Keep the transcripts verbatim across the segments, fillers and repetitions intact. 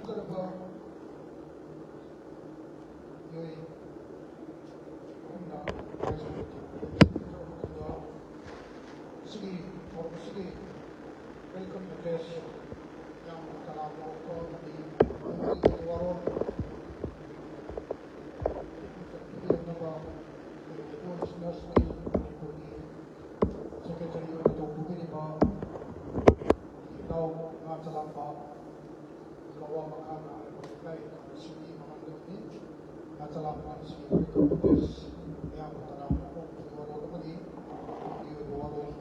ꯆꯠꯂꯕ ꯃꯤꯑꯣꯏ ꯑꯍꯨꯝꯅ ꯄ꯭ꯔꯥꯏꯖ ꯑꯗꯨ ꯁꯤꯒꯤ ꯊꯧꯔꯝ ꯑꯁꯤꯒꯤ welcome address ꯌꯥꯝꯅ ꯇꯔꯥꯝꯅ ꯑꯣꯛꯄ ꯑꯃꯗꯤ ꯋꯥꯔꯣꯜ ꯄꯤꯕꯤꯔꯛꯅꯕ ꯑꯩꯈꯣꯏ ꯂꯤꯁꯅꯔꯁ ꯃꯅꯤꯄꯨꯔꯒꯤ ꯁꯦꯀ꯭ꯔꯦꯇꯔꯤ ꯑꯣꯏꯅ ꯇꯧꯕꯤꯔꯤꯕ ꯏꯅꯥꯎ ꯉꯥ ꯆꯂꯥꯝꯕ ꯀꯋꯥ ꯃꯈꯥꯗ ꯍꯥꯏꯔꯤꯕ ꯂꯩꯀꯥꯏ ꯑꯁꯤꯒꯤ ꯃꯃꯥꯡꯗ ꯂꯩ꯫ ꯉꯥ ꯆꯂꯥꯝꯕ ꯑꯁꯤꯒꯤ ꯑꯣꯏꯕ ꯃꯤꯑꯣꯏꯕ ꯋꯥꯔꯣꯜ ꯑꯃꯗꯤ ꯃꯤꯑꯣꯏꯕ ꯋꯥꯔꯣꯜ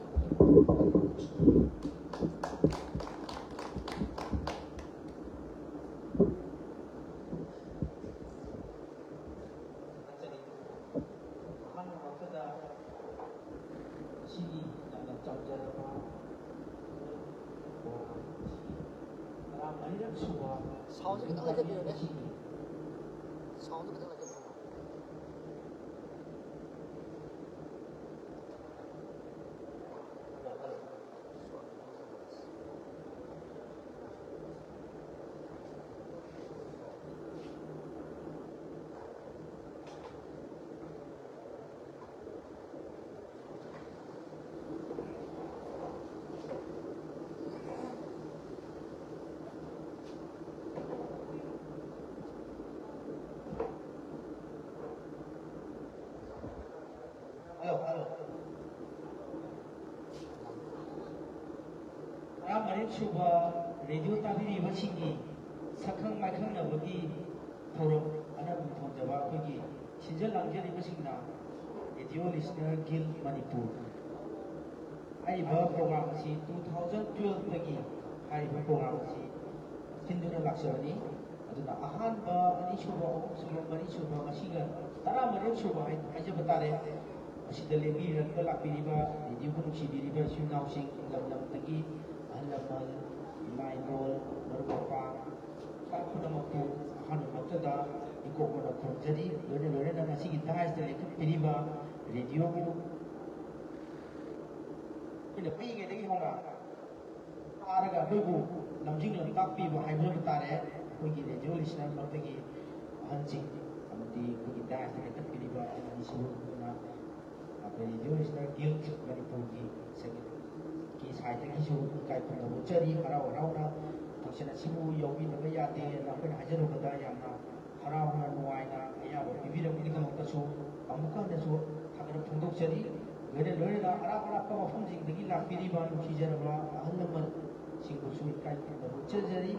ꯑꯍꯥꯟꯕ ꯃꯛꯇꯗ ꯉꯁꯤꯒꯤ ꯌꯥꯝꯅ ꯆꯝꯖꯔꯕ ꯄ꯭ꯔꯣꯒ꯭ꯔꯥꯝ ꯑꯁꯤ ꯇꯔꯥꯃꯔꯤꯔꯛ ꯁꯨꯕ ꯁꯥꯎꯟꯁꯦ ꯈꯤꯇꯪ ꯂꯩꯈꯠꯄꯤꯌꯨꯅꯦ꯫ ꯁꯥꯎꯟꯗꯣ ꯈꯤꯇꯪ ꯂꯩꯈꯠꯄꯤꯌꯨ꯫ Hello, hello. ꯇꯔꯥꯃꯔꯤꯁꯨꯕ ꯔꯦꯗꯤꯑꯣ ꯇꯥꯕꯤꯔꯤꯕꯁꯤꯡꯒꯤ ꯁꯛꯈꯪ ꯃꯥꯏꯈꯪꯅꯕꯒꯤ ꯊꯧꯔꯝ ꯑꯅꯧꯕ ꯊꯣꯟꯖꯕ ꯑꯩꯈꯣꯏꯒꯤ ꯁꯤꯟꯖ ꯂꯥꯡꯖꯔꯤꯕꯁꯤꯡꯅ ꯔꯦꯗꯤꯑꯣ ꯂꯤꯁꯅꯔ ꯒꯤꯜ ꯃꯅꯤꯄꯨꯔ ꯍꯥꯏꯔꯤꯕ ꯄ꯭ꯔꯣꯒ꯭ꯔꯥꯝ ꯑꯁꯤ ꯇꯨ ꯊꯥꯎꯖꯟ ꯇꯨꯋꯦꯜꯐꯇꯒꯤ ꯍꯥꯏꯔꯤꯕ ꯄ꯭ꯔꯣꯒ꯭ꯔꯥꯝ ꯑꯁꯤ ꯁꯤꯟꯗꯨꯅ ꯂꯥꯛꯆꯕꯅꯤ꯫ ꯑꯗꯨꯅ ꯑꯍꯥꯟꯕ, ꯑꯅꯤꯁꯨꯕ, ꯑꯍꯨꯝꯁꯨꯕ, ꯃꯔꯤꯁꯨꯕ, ꯉꯁꯤꯒ ꯇꯔꯥꯃꯔꯤꯁꯨꯕ ꯍꯥꯏ-, ꯍꯥꯏꯖꯕ ꯇꯥꯔꯦ꯫ ꯃꯁꯤꯗ ꯂꯦꯡꯕꯤꯔꯒ ꯂꯥꯛꯄꯤꯔꯤꯕ, ꯔꯦꯗꯤꯑꯣꯕꯨ ꯅꯨꯡꯁꯤꯕꯤꯔꯤꯕ ꯏꯆꯤꯜ ꯏꯅꯥꯎꯁꯤꯡ, ꯂꯝ ꯂꯝꯗꯒꯤ ꯑꯍꯜ ꯂꯃꯟ, ꯏꯃꯥ ꯏꯕꯣꯜ, ꯃꯔꯨꯞ ꯃꯄꯥꯡ, ꯁ꯭ꯇꯥꯐ ꯄꯨꯝꯅꯃꯛꯄꯨ ꯑꯍꯥꯟꯕ ꯃꯛꯇꯗ ꯏꯀꯣꯛ ꯃꯅ ꯈꯨꯔꯨꯝꯖꯔꯤ꯫ ꯂꯣꯏꯅ ꯂꯣꯏꯅꯅ ꯉꯁꯤꯒꯤ ꯗꯥꯏꯁꯇ ꯂꯦꯡꯈꯠꯄꯤꯔꯤꯕ ꯔꯦꯗꯤꯑꯣꯕꯨ ꯑꯩꯈꯣꯏꯅ ꯄꯤꯛꯏꯉꯩꯗꯒꯤ ꯍꯧꯅ ꯇꯥꯔꯒ ꯑꯩꯈꯣꯏꯕꯨ ꯂꯝꯖꯤꯡ ꯂꯝꯇꯥꯛꯄꯤꯕ ꯍꯥꯏꯕ ꯇꯥꯔꯦ꯫ ꯃꯔꯛꯇꯒꯤ ꯑꯍꯟꯁꯤꯡ ꯑꯃꯗꯤ ꯑꯩꯈꯣꯏꯒꯤ ꯗꯥꯏꯁꯇ ꯂꯦꯞꯇꯛꯄꯤꯔꯤꯕ ꯑꯅꯤꯁꯨꯕ ꯑꯩꯈꯣꯏ ꯔꯦꯗꯤꯑꯣ ꯂꯤꯁꯅꯔ ꯒꯤꯜ ꯃꯅꯤꯄꯨꯔꯒꯤ ꯁꯦꯀ꯭ꯔꯦꯇꯔꯤꯒꯤ ꯁꯥꯏꯠꯇꯒꯤꯁꯨ ꯏꯀꯥꯏ ꯈꯨꯝꯅꯕ ꯎꯠꯆꯔꯤ꯫ ꯍꯔꯥꯎ ꯍꯔꯥꯎꯅ ꯐꯪꯁꯟ ꯑꯁꯤꯕꯨ ꯌꯥꯎꯕꯤꯗꯕ ꯌꯥꯗꯦꯅ ꯑꯩꯈꯣꯏꯅ ꯍꯥꯏꯖꯔꯨꯕꯗ ꯌꯥꯝꯅ ꯍꯔꯥꯎꯅ ꯅꯨꯡꯉꯥꯏꯅ ꯑꯌꯥꯕ ꯄꯤꯕꯤꯔꯛꯄꯒꯤꯗꯃꯛꯇꯁꯨ ꯑꯃꯨꯛꯀ ꯍꯟꯅꯁꯨ ꯊꯥꯒꯠꯄ ꯐꯣꯡꯗꯣꯛꯆꯔꯤ꯫ ꯂꯣꯏꯅ ꯂꯣꯏꯅꯅ ꯑꯔꯥꯞ ꯑꯔꯥꯞꯄ ꯃꯐꯝꯁꯤꯡꯗꯒꯤ ꯂꯥꯛꯄꯤꯔꯤꯕ ꯅꯨꯡꯁꯤꯖꯔꯕ ꯑꯍꯜ ꯂꯃꯟꯁꯤꯡꯕꯨꯁꯨ ꯏꯀꯥꯏ ꯈꯨꯝꯅꯕ ꯎꯠꯆꯖꯔꯤ꯫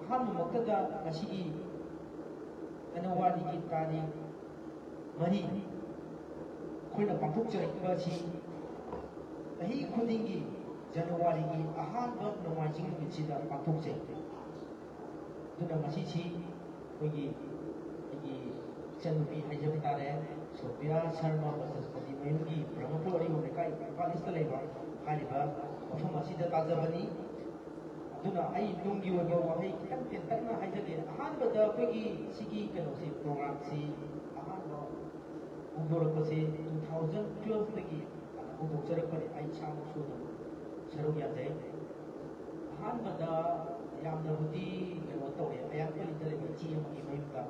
ꯑꯍꯥꯟꯕꯃꯛꯇꯗ ꯉꯁꯤꯒꯤ ꯖꯅꯋꯥꯔꯤꯒꯤ ꯇꯥꯔꯤꯛ ꯃꯔꯤ ꯑꯩꯈꯣꯏꯅ ꯄꯥꯡꯊꯣꯛꯆꯔꯛꯂꯤꯕ ꯑꯁꯤ ꯆꯍꯤ ꯈꯨꯗꯤꯡꯒꯤ ꯖꯅꯋꯥꯔꯤꯒꯤ ꯑꯍꯥꯟꯕ ꯅꯣꯡꯃꯥꯏꯖꯤꯡ ꯅꯨꯃꯤꯠꯁꯤꯗ ꯄꯥꯡꯊꯣꯛꯆꯩ꯫ ꯑꯗꯨꯅ ꯉꯁꯤꯁꯤ ꯑꯩꯈꯣꯏꯒꯤ ꯑꯩꯒꯤ ꯏꯆꯟꯅꯨꯄꯤ ꯍꯥꯏꯖꯕ ꯇꯥꯔꯦ, ꯁꯣꯐꯤꯌꯥ ꯁꯔꯃ ꯕꯆꯁꯄꯇꯤ ꯃꯌꯨꯝꯒꯤ ꯕ꯭ꯔꯍꯃꯄꯨꯔ ꯑꯔꯤꯕꯝ ꯂꯩꯀꯥꯏ ꯏꯝꯐꯥꯜ ꯏꯁꯇ ꯂꯩꯕ ꯍꯥꯏꯔꯤꯕ ꯃꯐꯝ ꯑꯁꯤꯗ ꯇꯥꯖꯕꯅꯤ꯫ ꯑꯗꯨꯅ ꯑꯩ ꯅꯨꯡꯒꯤ ꯑꯣꯏꯕ ꯋꯥꯍꯩ ꯈꯤꯇꯪ ꯇꯦꯟꯇꯛꯅ ꯍꯥꯏꯖꯒꯦ꯫ ꯑꯍꯥꯟꯕꯗ ꯑꯩꯈꯣꯏꯒꯤ ꯁꯤꯒꯤ ꯀꯩꯅꯣꯁꯤ, ꯄ꯭ꯔꯣꯒ꯭ꯔꯥꯝꯁꯤ ꯑꯍꯥꯟꯕ ꯍꯧꯗꯣꯔꯛꯄꯁꯦ ꯇꯨ ꯊꯥꯎꯖꯟ ꯇꯨꯋꯦꯜꯐꯇꯒꯤ ꯍꯧꯗꯣꯛꯆꯔꯛꯄꯅꯤ꯫ ꯑꯩ ꯏꯁꯥꯃꯛꯁꯨ ꯑꯗꯨꯝ ꯁꯔꯨꯛ ꯌꯥꯖꯩ꯫ ꯑꯍꯥꯟꯕꯗ ꯌꯥꯝꯅꯕꯨꯗꯤ ꯀꯩꯅꯣ ꯇꯧꯔꯦ, ꯑꯌꯥꯡꯄꯜꯂꯤꯗ ꯂꯩꯕ ꯏꯆꯦ ꯑꯃꯒꯤ ꯃꯌꯨꯝꯗ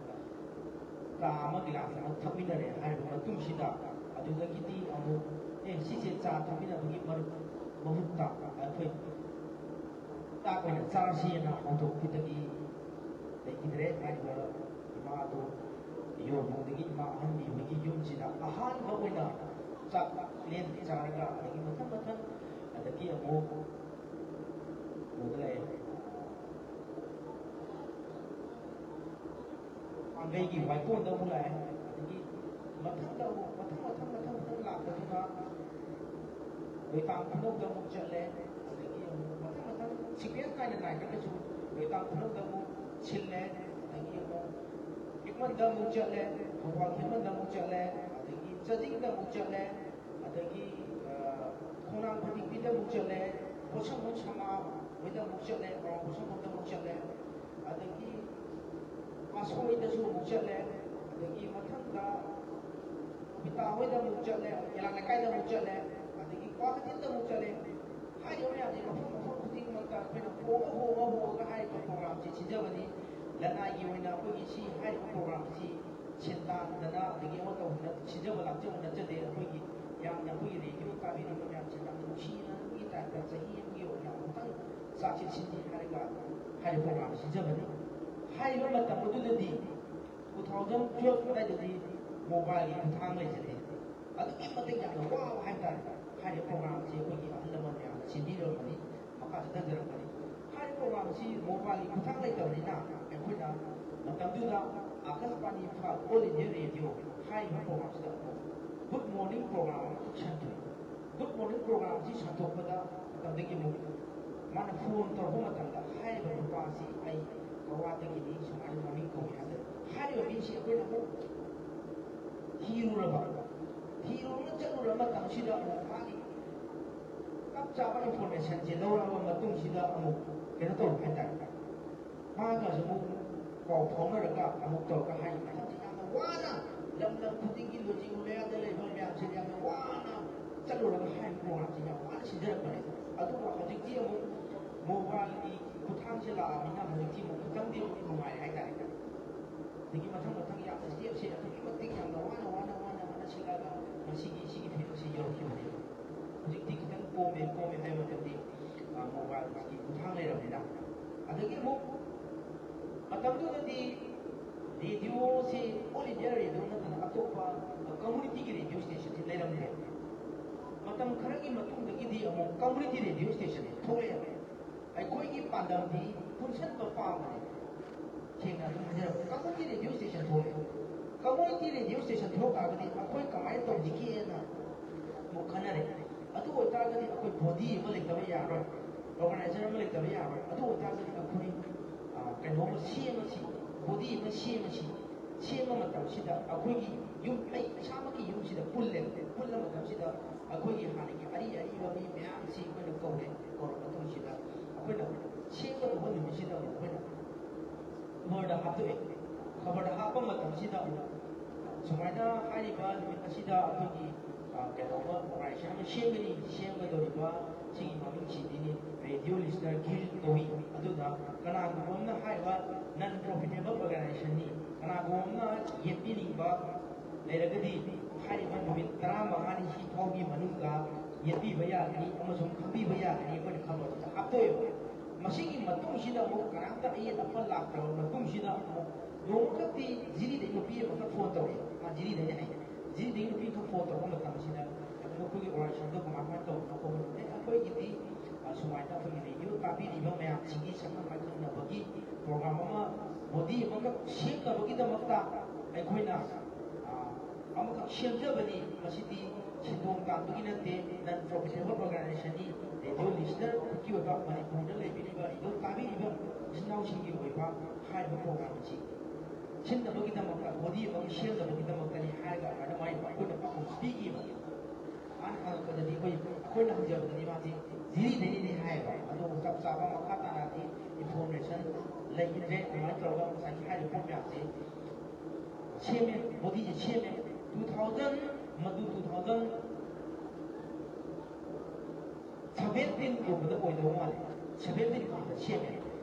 ꯆꯥ ꯑꯃ ꯒꯤꯂꯥꯁ ꯑꯃ ꯊꯛꯃꯤꯟꯅꯔꯦ ꯍꯥꯏꯔꯕ ꯃꯇꯨꯡꯁꯤꯗ, ꯑꯗꯨꯗꯒꯤꯗꯤ ꯑꯃꯨꯛ, "ꯑꯦ, ꯁꯤꯁꯦ ꯆꯥ ꯊꯛꯃꯤꯟꯅꯕꯒꯤ ꯃꯔꯨꯞ ꯃꯍꯨꯠꯇ ꯑꯩꯈꯣꯏ ꯆꯥꯛ ꯑꯣꯏꯅ ꯆꯥꯔꯁꯤꯅ" ꯍꯧꯗꯣꯛꯈꯤꯕꯗꯒꯤ ꯂꯩꯈꯤꯗ꯭ꯔꯦ꯫ ꯍꯥꯏꯔꯤꯕ ꯏꯃꯥꯗꯨ ꯌꯣꯡꯕꯨꯡꯗꯒꯤ ꯏꯃꯥ ꯑꯍꯟꯕꯤ ꯍꯣꯏꯒꯤ ꯌꯨꯝꯁꯤꯗ ꯑꯍꯥꯟꯕ ꯑꯣꯏꯅ ꯆꯥꯛ ꯂꯦꯟ ꯆꯥꯔꯒ, ꯑꯗꯒꯤ ꯃꯊꯪ ꯃꯊꯪ, ꯑꯗꯒꯤ ꯑꯃꯨꯛ ꯀꯩꯅꯣꯗ ꯂꯥꯛꯑꯦ, ꯄꯥꯡꯒꯩꯒꯤ ꯋꯥꯏꯀꯣꯟꯗ ꯑꯃꯨꯛ ꯂꯥꯛꯑꯦ꯫ ꯑꯗꯒꯤ ꯃꯊꯪꯗ ꯑꯃꯨꯛ ꯃꯊꯪ ꯃꯊꯪ ꯃꯊꯪ ꯃꯊꯪ ꯂꯥꯛꯄꯗꯨꯅ ꯂꯣꯏꯇꯥꯡ ꯈꯨꯅꯧꯗ ꯑꯃꯨꯛ ꯆꯠꯂꯦ꯫ ꯑꯗꯒꯤ ꯑꯃꯨꯛ ꯃꯊꯪ ꯃꯊꯪ ꯁꯤꯀ꯭ꯋꯦꯟꯁ ꯅꯥꯏꯅ ꯅꯥꯏꯗ꯭ꯔꯒꯁꯨ ꯂꯣꯏꯇꯥꯡ ꯈꯨꯅꯧꯗ ꯑꯃꯨꯛ ꯁꯤꯜꯂꯦ꯫ ꯑꯗꯒꯤ ꯑꯃꯨꯛ ꯏꯛꯃꯟꯗ ꯑꯃꯨꯛ ꯆꯠꯂꯦ, ꯊꯧꯕꯥꯜ ꯈꯦꯃꯟꯗ ꯑꯃꯨꯛ ꯆꯠꯂꯦ, ꯑꯗꯒꯤ ꯆꯥꯖꯤꯡꯗ ꯑꯃꯨꯛ ꯆꯠꯂꯦ, ꯑꯗꯒꯤ ꯈꯣꯡꯅꯥꯡ ꯐꯗꯤꯄꯤꯗ ꯑꯃꯨꯛ ꯆꯠꯂꯦ, ꯄꯣꯠꯁꯪꯕꯝ ꯁꯃꯥ ꯍꯣꯏꯗ ꯑꯃꯨꯛ ꯆꯠꯂꯦ, ꯄꯣꯠꯁꯪꯕꯝꯗ ꯑꯃꯨꯛ ꯆꯠꯂꯦ, ꯑꯗꯒꯤ ꯃꯥꯁꯣꯏꯗꯁꯨ ꯑꯃꯨꯛ ꯆꯠꯂꯦ, ꯑꯗꯒꯤ ꯃꯊꯪꯗ ꯀꯣꯕꯤꯇꯥ ꯍꯣꯏꯗ ꯑꯃꯨꯛ ꯆꯠꯂꯦ, ꯀꯦꯂꯥ ꯂꯩꯀꯥꯏꯗ ꯑꯃꯨꯛ ꯆꯠꯂꯦ, ꯑꯗꯒꯤ ꯀ꯭ꯋꯥꯀꯩꯊꯦꯜꯗ ꯑꯃꯨꯛ ꯆꯠꯂꯦ꯫ ꯍꯥꯏꯔꯤꯕ ꯃꯌꯥꯝꯁꯦ ꯃꯐꯝ ꯃꯐꯝ ꯈꯨꯗꯤꯡꯃꯛꯇ ꯑꯩꯈꯣꯏꯅ ꯍꯣꯡꯉ ꯍꯣꯡꯉ ꯍꯣꯡꯉꯒ ꯍꯥꯏꯔꯤꯕ ꯄ꯭ꯔꯣꯒ꯭ꯔꯥꯝ ꯁꯤ ꯁꯤꯟꯖꯕꯅꯤ꯫ ꯂꯅꯥꯏꯒꯤ ꯑꯣꯏꯅ ꯑꯩꯈꯣꯏꯒꯤ ꯁꯤ ꯍꯥꯏꯔꯤꯕ ꯄ꯭ꯔꯣꯒ꯭ꯔꯥꯝꯁꯤ ꯁꯦꯟ ꯇꯥꯟꯗꯅ ꯑꯗꯒꯤ ꯑꯃ ꯇꯧꯗꯅ ꯁꯤꯟꯖꯕ ꯂꯥꯛꯆꯕ ꯅꯠꯆꯗꯦ꯫ ꯑꯩꯈꯣꯏꯒꯤ ꯌꯥꯝꯅ ꯑꯩꯈꯣꯏꯒꯤ ꯔꯦꯗꯤꯑꯣ ꯇꯥꯕꯤꯔꯤꯕ ꯃꯌꯥꯝꯁꯦ ꯌꯥꯝꯅ ꯅꯨꯡꯁꯤꯅꯕꯒꯤ ꯇꯥꯏꯞꯇ ꯆꯍꯤ ꯑꯃꯒꯤ ꯑꯣꯏꯅ ꯑꯃꯨꯛꯇꯪ ꯆꯥꯛꯁꯦ ꯁꯤꯟꯁꯤ ꯍꯥꯏꯔꯒ ꯍꯥꯏꯔꯤꯕ ꯄ꯭ꯔꯣꯒ꯭ꯔꯥꯝ ꯁꯤꯟꯖꯕꯅꯤ꯫ ꯍꯥꯏꯔꯤꯕ ꯃꯇꯝ ꯑꯗꯨꯗꯗꯤ ꯇꯨ ꯊꯥꯎꯖꯟ ꯇꯨꯋꯦꯜꯐ ꯑꯗꯨꯋꯥꯏꯗꯗꯤ ꯃꯣꯕꯥꯏꯜꯒꯤ ꯈꯨꯠꯊꯥꯡ ꯂꯩꯖꯗꯦ꯫ ꯑꯗꯨꯛꯀꯤ ꯃꯇꯤꯛ ꯌꯥꯝꯅ ꯋꯥꯕ ꯍꯥꯏꯇꯥꯔꯦ꯫ ꯍꯥꯏꯔꯤꯕ ꯄ꯭ꯔꯣꯒ꯭ꯔꯥꯝꯁꯤ ꯑꯩꯈꯣꯏꯒꯤ ꯑꯍꯜ ꯂꯃꯟ ꯃꯌꯥꯝꯅ ꯁꯤꯟꯕꯤꯔꯝꯕꯅꯤ, ꯃꯈꯥ ꯆꯠꯊꯖꯔꯛꯄꯅꯤ꯫ ꯍꯥꯏꯔꯤꯕ ꯄ꯭ꯔꯣꯒ꯭ꯔꯥꯝꯁꯤ ꯃꯣꯕꯥꯏꯜꯒꯤ ꯈꯨꯠꯊꯥꯡ ꯂꯩꯇꯕꯅꯤꯅ ꯑꯩꯈꯣꯏꯅ ꯃꯇꯝꯗꯨꯗ ꯑꯥꯀꯥꯁꯕꯥꯅꯤ ꯏꯝꯐꯥꯜ, ꯑꯣꯜ ꯏꯟꯗꯤꯌꯥ ꯔꯦꯗꯤꯑꯣ ꯍꯥꯏꯔꯤꯕ ꯄ꯭ꯔꯣꯒ꯭ꯔꯥꯝꯁꯤꯗ ꯑꯃꯨꯛ ꯒꯨꯗ ꯃꯣꯔꯅꯤꯡ ꯄ꯭ꯔꯣꯒ꯭ꯔꯥꯝ ꯑꯃ ꯁꯟꯗꯣꯛꯏ꯫ ꯒꯨꯗ ꯃꯣꯔꯅꯤꯡ ꯄ꯭ꯔꯣꯒ꯭ꯔꯥꯝꯁꯤ ꯁꯟꯗꯣꯛꯄꯗ ꯃꯇꯝꯗꯒꯤ ꯑꯃꯨꯛ ꯃꯥꯅ ꯐꯣꯟ ꯇꯧꯔꯛꯄ ꯃꯇꯝꯗ ꯍꯥꯏꯔꯤꯕ ꯅꯨꯄꯥꯁꯤ ꯑꯩ ꯒꯋꯥꯗꯒꯤꯅꯤ, ꯁꯨꯃꯥꯏꯅ ꯃꯃꯤꯡ ꯀꯧꯏ ꯍꯥꯏꯕꯗ ꯍꯥꯏꯔꯤꯕ ꯃꯤꯁꯤ ꯑꯩꯈꯣꯏꯅ ꯑꯃꯨꯛ ꯊꯤꯔꯨꯔꯕ, ꯊꯤꯔꯨꯔꯒ ꯆꯠꯂꯨꯔꯕ ꯃꯇꯝꯁꯤꯗ ꯑꯃꯨꯛ ꯃꯥꯒꯤ ꯆꯞ ꯆꯥꯕ ꯏꯟꯐꯣꯔꯃꯦꯁꯟꯁꯦ ꯂꯧꯔꯛꯑꯕ ꯃꯇꯨꯡꯁꯤꯗ ꯑꯃꯨꯛ ꯀꯩꯅꯣ ꯇꯧꯕ ꯍꯥꯏꯇꯥꯔꯦ꯫ ꯃꯥꯒꯁꯨ ꯑꯃꯨꯛ ꯄꯥꯎ ꯐꯥꯎꯅꯔꯒ ꯑꯃꯨꯛ ꯇꯧꯔꯒ ꯍꯥꯏ ꯃꯇꯝꯁꯤ ꯌꯥꯝꯅ ꯋꯥꯅ ꯂꯝ ꯂꯝ ꯈꯨꯗꯤꯡꯒꯤ ꯂꯣꯖꯤꯡ ꯃꯌꯥꯗ ꯂꯩꯕ ꯃꯌꯥꯝꯁꯦ ꯌꯥꯝꯅ ꯋꯥꯅ ꯆꯠꯂꯨꯔꯒ ꯍꯥꯏ ꯄ꯭ꯔꯣꯒ꯭ꯔꯥꯝꯁꯦ ꯌꯥꯝ ꯋꯥꯅ ꯁꯤꯟꯖꯔꯛꯄꯅꯦ꯫ ꯑꯗꯨꯒ ꯍꯧꯖꯤꯛꯇꯤ ꯑꯃꯨꯛ ꯃꯣꯕꯥꯏꯜꯒꯤ ꯈꯨꯠꯊꯥꯡꯁꯦ ꯂꯥꯛꯑꯕꯅꯤꯅ ꯍꯧꯖꯤꯛꯇꯤ ꯑꯃꯨꯛ ꯈꯤꯇꯪꯗꯤ ꯑꯃꯨꯛ ꯅꯨꯡꯉꯥꯏꯔꯦ ꯍꯥꯏꯇꯥꯔꯦ꯫ ꯑꯗꯒꯤ ꯃꯊꯪ ꯃꯊꯪ ꯌꯥꯝꯅ ꯁ꯭ꯇꯦꯞꯁꯦ ꯑꯗꯨꯛꯀꯤ ꯃꯇꯤꯛ ꯌꯥꯝꯅ ꯋꯥꯅ ꯋꯥꯅ ꯋꯥꯅ ꯋꯥꯅ ꯁꯤꯜꯂꯛꯑꯒ ꯉꯁꯤꯒꯤ ꯁꯤꯒꯤ ꯐꯤꯕꯝꯁꯤ ꯌꯧꯔꯛꯈꯤꯕꯅꯦꯕ꯫ ꯍꯧꯖꯤꯛꯇꯤ ꯈꯤꯇꯪ ꯀꯣꯝꯃꯦ, ꯀꯣꯝꯃꯦ ꯍꯥꯏꯕ ꯃꯇꯝꯗꯤ, ꯑ, ꯃꯣꯕꯥꯏꯜꯒꯤ ꯈꯨꯠꯊꯥꯡ ꯂꯩꯔꯕꯅꯤꯅ꯫ ꯑꯗꯒꯤ ꯑꯃꯨꯛ ꯃꯇꯝꯗꯨꯗꯗꯤ ꯔꯦꯗꯤꯑꯣꯁꯤ ꯑꯣꯜ ꯏꯟꯗꯤꯌꯥ ꯔꯦꯗꯤꯑꯣ ꯅꯠꯇꯅ ꯑꯇꯣꯞꯄ ꯀꯝꯃꯨꯅꯤꯇꯤꯒꯤ ꯔꯦꯗꯤꯑꯣ ꯁ꯭ꯇꯦꯁꯟꯁꯤ ꯂꯩꯔꯝꯗꯦ꯫ ꯃꯇꯝ ꯈꯔꯒꯤ ꯃꯇꯨꯡꯗꯒꯤꯗꯤ ꯑꯃꯨꯛ ꯀꯝꯃꯨꯅꯤꯇꯤ ꯔꯦꯗꯤꯑꯣ ꯁ꯭ꯇꯦꯁꯟ ꯊꯣꯛꯂꯛꯑꯦ꯫ ꯑꯩꯈꯣꯏꯒꯤ ꯄꯥꯟꯗꯝꯗꯤ ꯄꯨꯟꯁꯤꯟꯕ ꯄꯥꯝꯕꯅꯤ꯫ ꯁꯦꯡꯅ ꯑꯗꯨꯝ ꯍꯥꯏꯖꯔꯕꯗ ꯀꯝꯃꯨꯅꯤꯇꯤ ꯔꯦꯗꯤꯑꯣ ꯁ꯭ꯇꯦꯁꯟ ꯊꯣꯛꯂꯛꯑꯦ꯫ ꯀꯝꯃꯨꯅꯤꯇꯤ ꯔꯦꯗꯤꯑꯣ ꯁ꯭ꯇꯦꯁꯟ ꯊꯣꯛꯂꯛ ꯇꯥꯔꯒꯗꯤ ꯑꯩꯈꯣꯏ ꯀꯃꯥꯏꯅ ꯇꯧꯁꯤꯒꯦꯅ ꯑꯃꯨꯛ ꯈꯟꯅꯔꯦ꯫ ꯑꯗꯨ ꯑꯣꯏꯇꯥꯔꯒꯗꯤ ꯑꯩꯈꯣꯏ ꯕꯣꯗꯤ ꯑꯃ ꯂꯩꯇꯕ ꯌꯥꯔꯣꯏ, ꯑꯣꯔꯒꯅꯥꯏꯖꯔ ꯑꯃ ꯂꯩꯇꯕ ꯌꯥꯔꯣꯏ꯫ ꯑꯗꯨ ꯑꯣꯏꯇꯥꯔꯒꯗꯤ ꯑꯩꯈꯣꯏ, ꯑ, ꯀꯩꯅꯣꯝꯃ ꯁꯦꯝꯃꯁꯤ, ꯕꯣꯗꯤ ꯑꯃ ꯁꯦꯝꯃꯁꯤ꯫ ꯁꯦꯝꯕ ꯃꯇꯝꯁꯤꯗ ꯑꯩꯈꯣꯏꯒꯤ ꯌꯨꯝ, ꯑꯩ ꯏꯁꯥꯃꯛꯀꯤ ꯌꯨꯝꯁꯤꯗ ꯄꯨꯜꯂꯦ꯫ ꯄꯨꯜꯂ ꯃꯇꯝꯁꯤꯗ ꯑꯩꯈꯣꯏꯒꯤ ꯍꯥꯟꯅꯒꯤ ꯑꯔꯤ ꯑꯔꯤꯕ ꯃꯤ ꯃꯌꯥꯝꯁꯤ ꯑꯩꯈꯣꯏꯅ ꯀꯧꯔꯦ꯫ ꯀꯧꯔ ꯃꯇꯨꯡꯁꯤꯗ ꯑꯩꯈꯣꯏꯅ ꯁꯦꯝꯒꯗꯧꯕ ꯅꯨꯃꯤꯠꯁꯤꯗ ꯑꯃꯨꯛ ꯑꯩꯈꯣꯏꯅ ꯈꯕꯔꯗ ꯍꯥꯞꯇꯣꯛꯑꯦ꯫ ꯈꯕꯔꯗ ꯍꯥꯞꯄ ꯃꯇꯝꯁꯤꯗ ꯑꯃꯨꯛ ꯁꯨꯃꯥꯏꯅ ꯍꯥꯏꯔꯤꯕ ꯅꯨꯃꯤꯠ ꯑꯁꯤꯗ ꯑꯩꯈꯣꯏꯒꯤ, ꯑ, ꯀꯩꯅꯣꯝꯃ ꯑꯣꯔꯒꯅꯥꯏꯖꯦꯁꯟ ꯑꯃ ꯁꯦꯝꯒꯅꯤ꯫ ꯁꯦꯝꯒꯗꯧꯔꯤꯕ ꯁꯤꯒꯤ ꯃꯃꯤꯡꯁꯤꯗꯤꯅꯦ ꯔꯦꯗꯤꯑꯣ ꯂꯤꯁꯅꯔ ꯒꯤꯜ ꯀꯧꯏ꯫ ꯑꯗꯨꯅ ꯀꯅꯥꯒꯨꯝꯕ ꯑꯃꯅ ꯀꯅꯥꯒꯨꯝꯕ ꯑꯃꯅ ꯌꯦꯠꯄꯤꯅꯤꯡꯕ ꯂꯩꯔꯒꯗꯤ, ꯍꯥꯏꯔꯤꯕ ꯅꯨꯃꯤꯠ ꯇꯔꯥꯃꯉꯥꯅꯤ ꯁꯤ ꯐꯥꯎꯒꯤ ꯃꯅꯨꯡꯗ ꯌꯦꯠꯄꯤꯕ ꯌꯥꯒꯅꯤ ꯑꯃꯁꯨꯡ ꯈꯪꯕꯤꯕ ꯌꯥꯒꯅꯤ꯫ ꯑꯩꯈꯣꯏꯅ ꯈꯪꯕꯗ ꯍꯥꯞꯇꯣꯛꯑꯦꯕ꯫ ꯃꯁꯤꯒꯤ ꯃꯇꯨꯡꯁꯤꯗ ꯑꯃꯨꯛ ꯀꯅꯥꯝꯇ ꯑꯌꯦꯠ ꯑꯄꯟ ꯂꯥꯛꯇ꯭ꯔꯕ ꯃꯇꯨꯡꯁꯤꯗ ꯑꯃꯨꯛ ꯅꯣꯡꯃꯈꯛꯇꯤ ꯖꯤꯔꯤꯗꯒꯤ ꯅꯨꯄꯤ ꯑꯃꯈꯛ ꯐꯣꯟ ꯇꯧꯔꯛꯑꯦ꯫ ꯃꯥ ꯖꯤꯔꯤꯗꯒꯤ ꯍꯥꯏ, ꯖꯤꯔꯤꯗꯒꯤ ꯅꯨꯄꯤ ꯑꯃꯈꯛ ꯐꯣꯟ ꯇꯧꯔꯛꯄ ꯃꯇꯝꯁꯤꯗ ꯃꯈꯣꯏꯒꯤ ꯑꯣꯔꯒꯅꯥꯏꯖꯦꯁꯟꯗꯣ ꯀꯃꯥꯏ ꯀꯃꯥꯏꯅ ꯇꯧꯕꯅꯣ ꯈꯣꯠꯄꯅꯣ, ꯑꯦ, ꯑꯩꯈꯣꯏꯒꯤꯗꯤ, ꯑ, ꯁꯨꯃꯥꯏꯅ ꯑꯩꯈꯣꯏꯒꯤ ꯔꯦꯗꯤꯑꯣ ꯇꯥꯕꯤꯔꯤꯕ ꯃꯌꯥꯝꯁꯤꯒꯤ ꯁꯛꯈꯪ ꯃꯥꯏꯈꯪꯅꯕꯒꯤ ꯄ꯭ꯔꯣꯒ꯭ꯔꯥꯝ ꯑꯃ ꯕꯣꯗꯤ ꯑꯃꯈꯛ ꯁꯦꯝꯅꯕꯒꯤꯗꯃꯛꯇ ꯑꯩꯈꯣꯏꯅ, ꯑ, ꯑꯃꯈꯛ ꯁꯦꯝꯖꯕꯅꯤ꯫ ꯃꯁꯤꯗꯤ ꯁꯦꯟꯗꯣꯡ ꯇꯥꯟꯕꯒꯤ ꯅꯠꯇꯦ, ꯅꯟ ꯄ꯭ꯔꯣꯐꯤꯇꯦꯕꯜ ꯑꯣꯔꯒꯅꯥꯏꯖꯦꯁꯟꯅꯤ꯫ ꯔꯦꯗꯤꯑꯣ ꯂꯤꯁꯅꯔꯒꯤ ꯑꯣꯏꯕ ꯃꯅꯤꯄꯨꯔꯗ ꯂꯩꯕꯤꯔꯤꯕ ꯔꯦꯗꯤꯑꯣ ꯇꯥꯕꯤꯔꯤꯕ ꯏꯆꯤꯟ ꯏꯅꯥꯎꯁꯤꯡꯒꯤ ꯑꯣꯏꯕ ꯍꯥꯏꯔꯤꯕ ꯄ꯭ꯔꯣꯒ꯭ꯔꯥꯝ ꯑꯁꯤ ꯁꯤꯟꯅꯕꯒꯤꯗꯃꯛꯇ, ꯕꯣꯗꯤ ꯑꯃ ꯁꯦꯝꯅꯕꯒꯤꯗꯃꯛꯇꯅꯤ ꯍꯥꯏꯔꯒ ꯑꯗꯨꯃꯥꯏꯅ ꯃꯥꯏ ꯑꯩꯈꯣꯏꯅ ꯄꯥꯎꯈꯨꯝ ꯄꯤꯈꯤꯕ꯫ ꯃꯥꯅ ꯍꯪꯉꯛꯄꯗꯗꯤ ꯑꯩꯈꯣꯏ, ꯑꯩꯈꯣꯏꯅ ꯍꯪꯖꯕꯗꯗꯤ ꯃꯥꯁꯤ ꯖꯤꯔꯤꯗꯒꯤꯅꯤ ꯍꯥꯏꯌꯦꯕ꯫ ꯑꯗꯨꯕꯨ ꯆꯞ ꯆꯥꯕ ꯃꯈꯥ ꯇꯥꯅꯗꯤ ꯏꯟꯐꯣꯔꯃꯦꯁꯟ ꯂꯩꯈꯤꯗ꯭ꯔꯦ꯫ ꯑꯗꯨꯃꯥꯏꯅ ꯇꯧꯔꯒ ꯉꯁꯥꯏꯒꯤ ꯍꯥꯏꯔꯤꯕ ꯄꯣꯠ ꯃꯌꯥꯝꯁꯤ ꯁꯦꯝꯃꯦ, ꯕꯣꯗꯤꯁꯦ ꯁꯦꯝꯃꯦ꯫ ꯇꯨ ꯊꯥꯎꯖꯟ, ꯃꯗꯨ ꯇꯨ ꯊꯥꯎꯖꯟ ꯁꯚꯦꯟꯇꯤꯟꯒꯨꯝꯕꯗ ꯑꯣꯏꯗꯧ ꯃꯥꯜꯂꯦ꯫ ꯁꯚꯦꯟꯇꯤꯟꯒꯨꯝꯕꯗ ꯁꯦꯝꯃꯦ꯫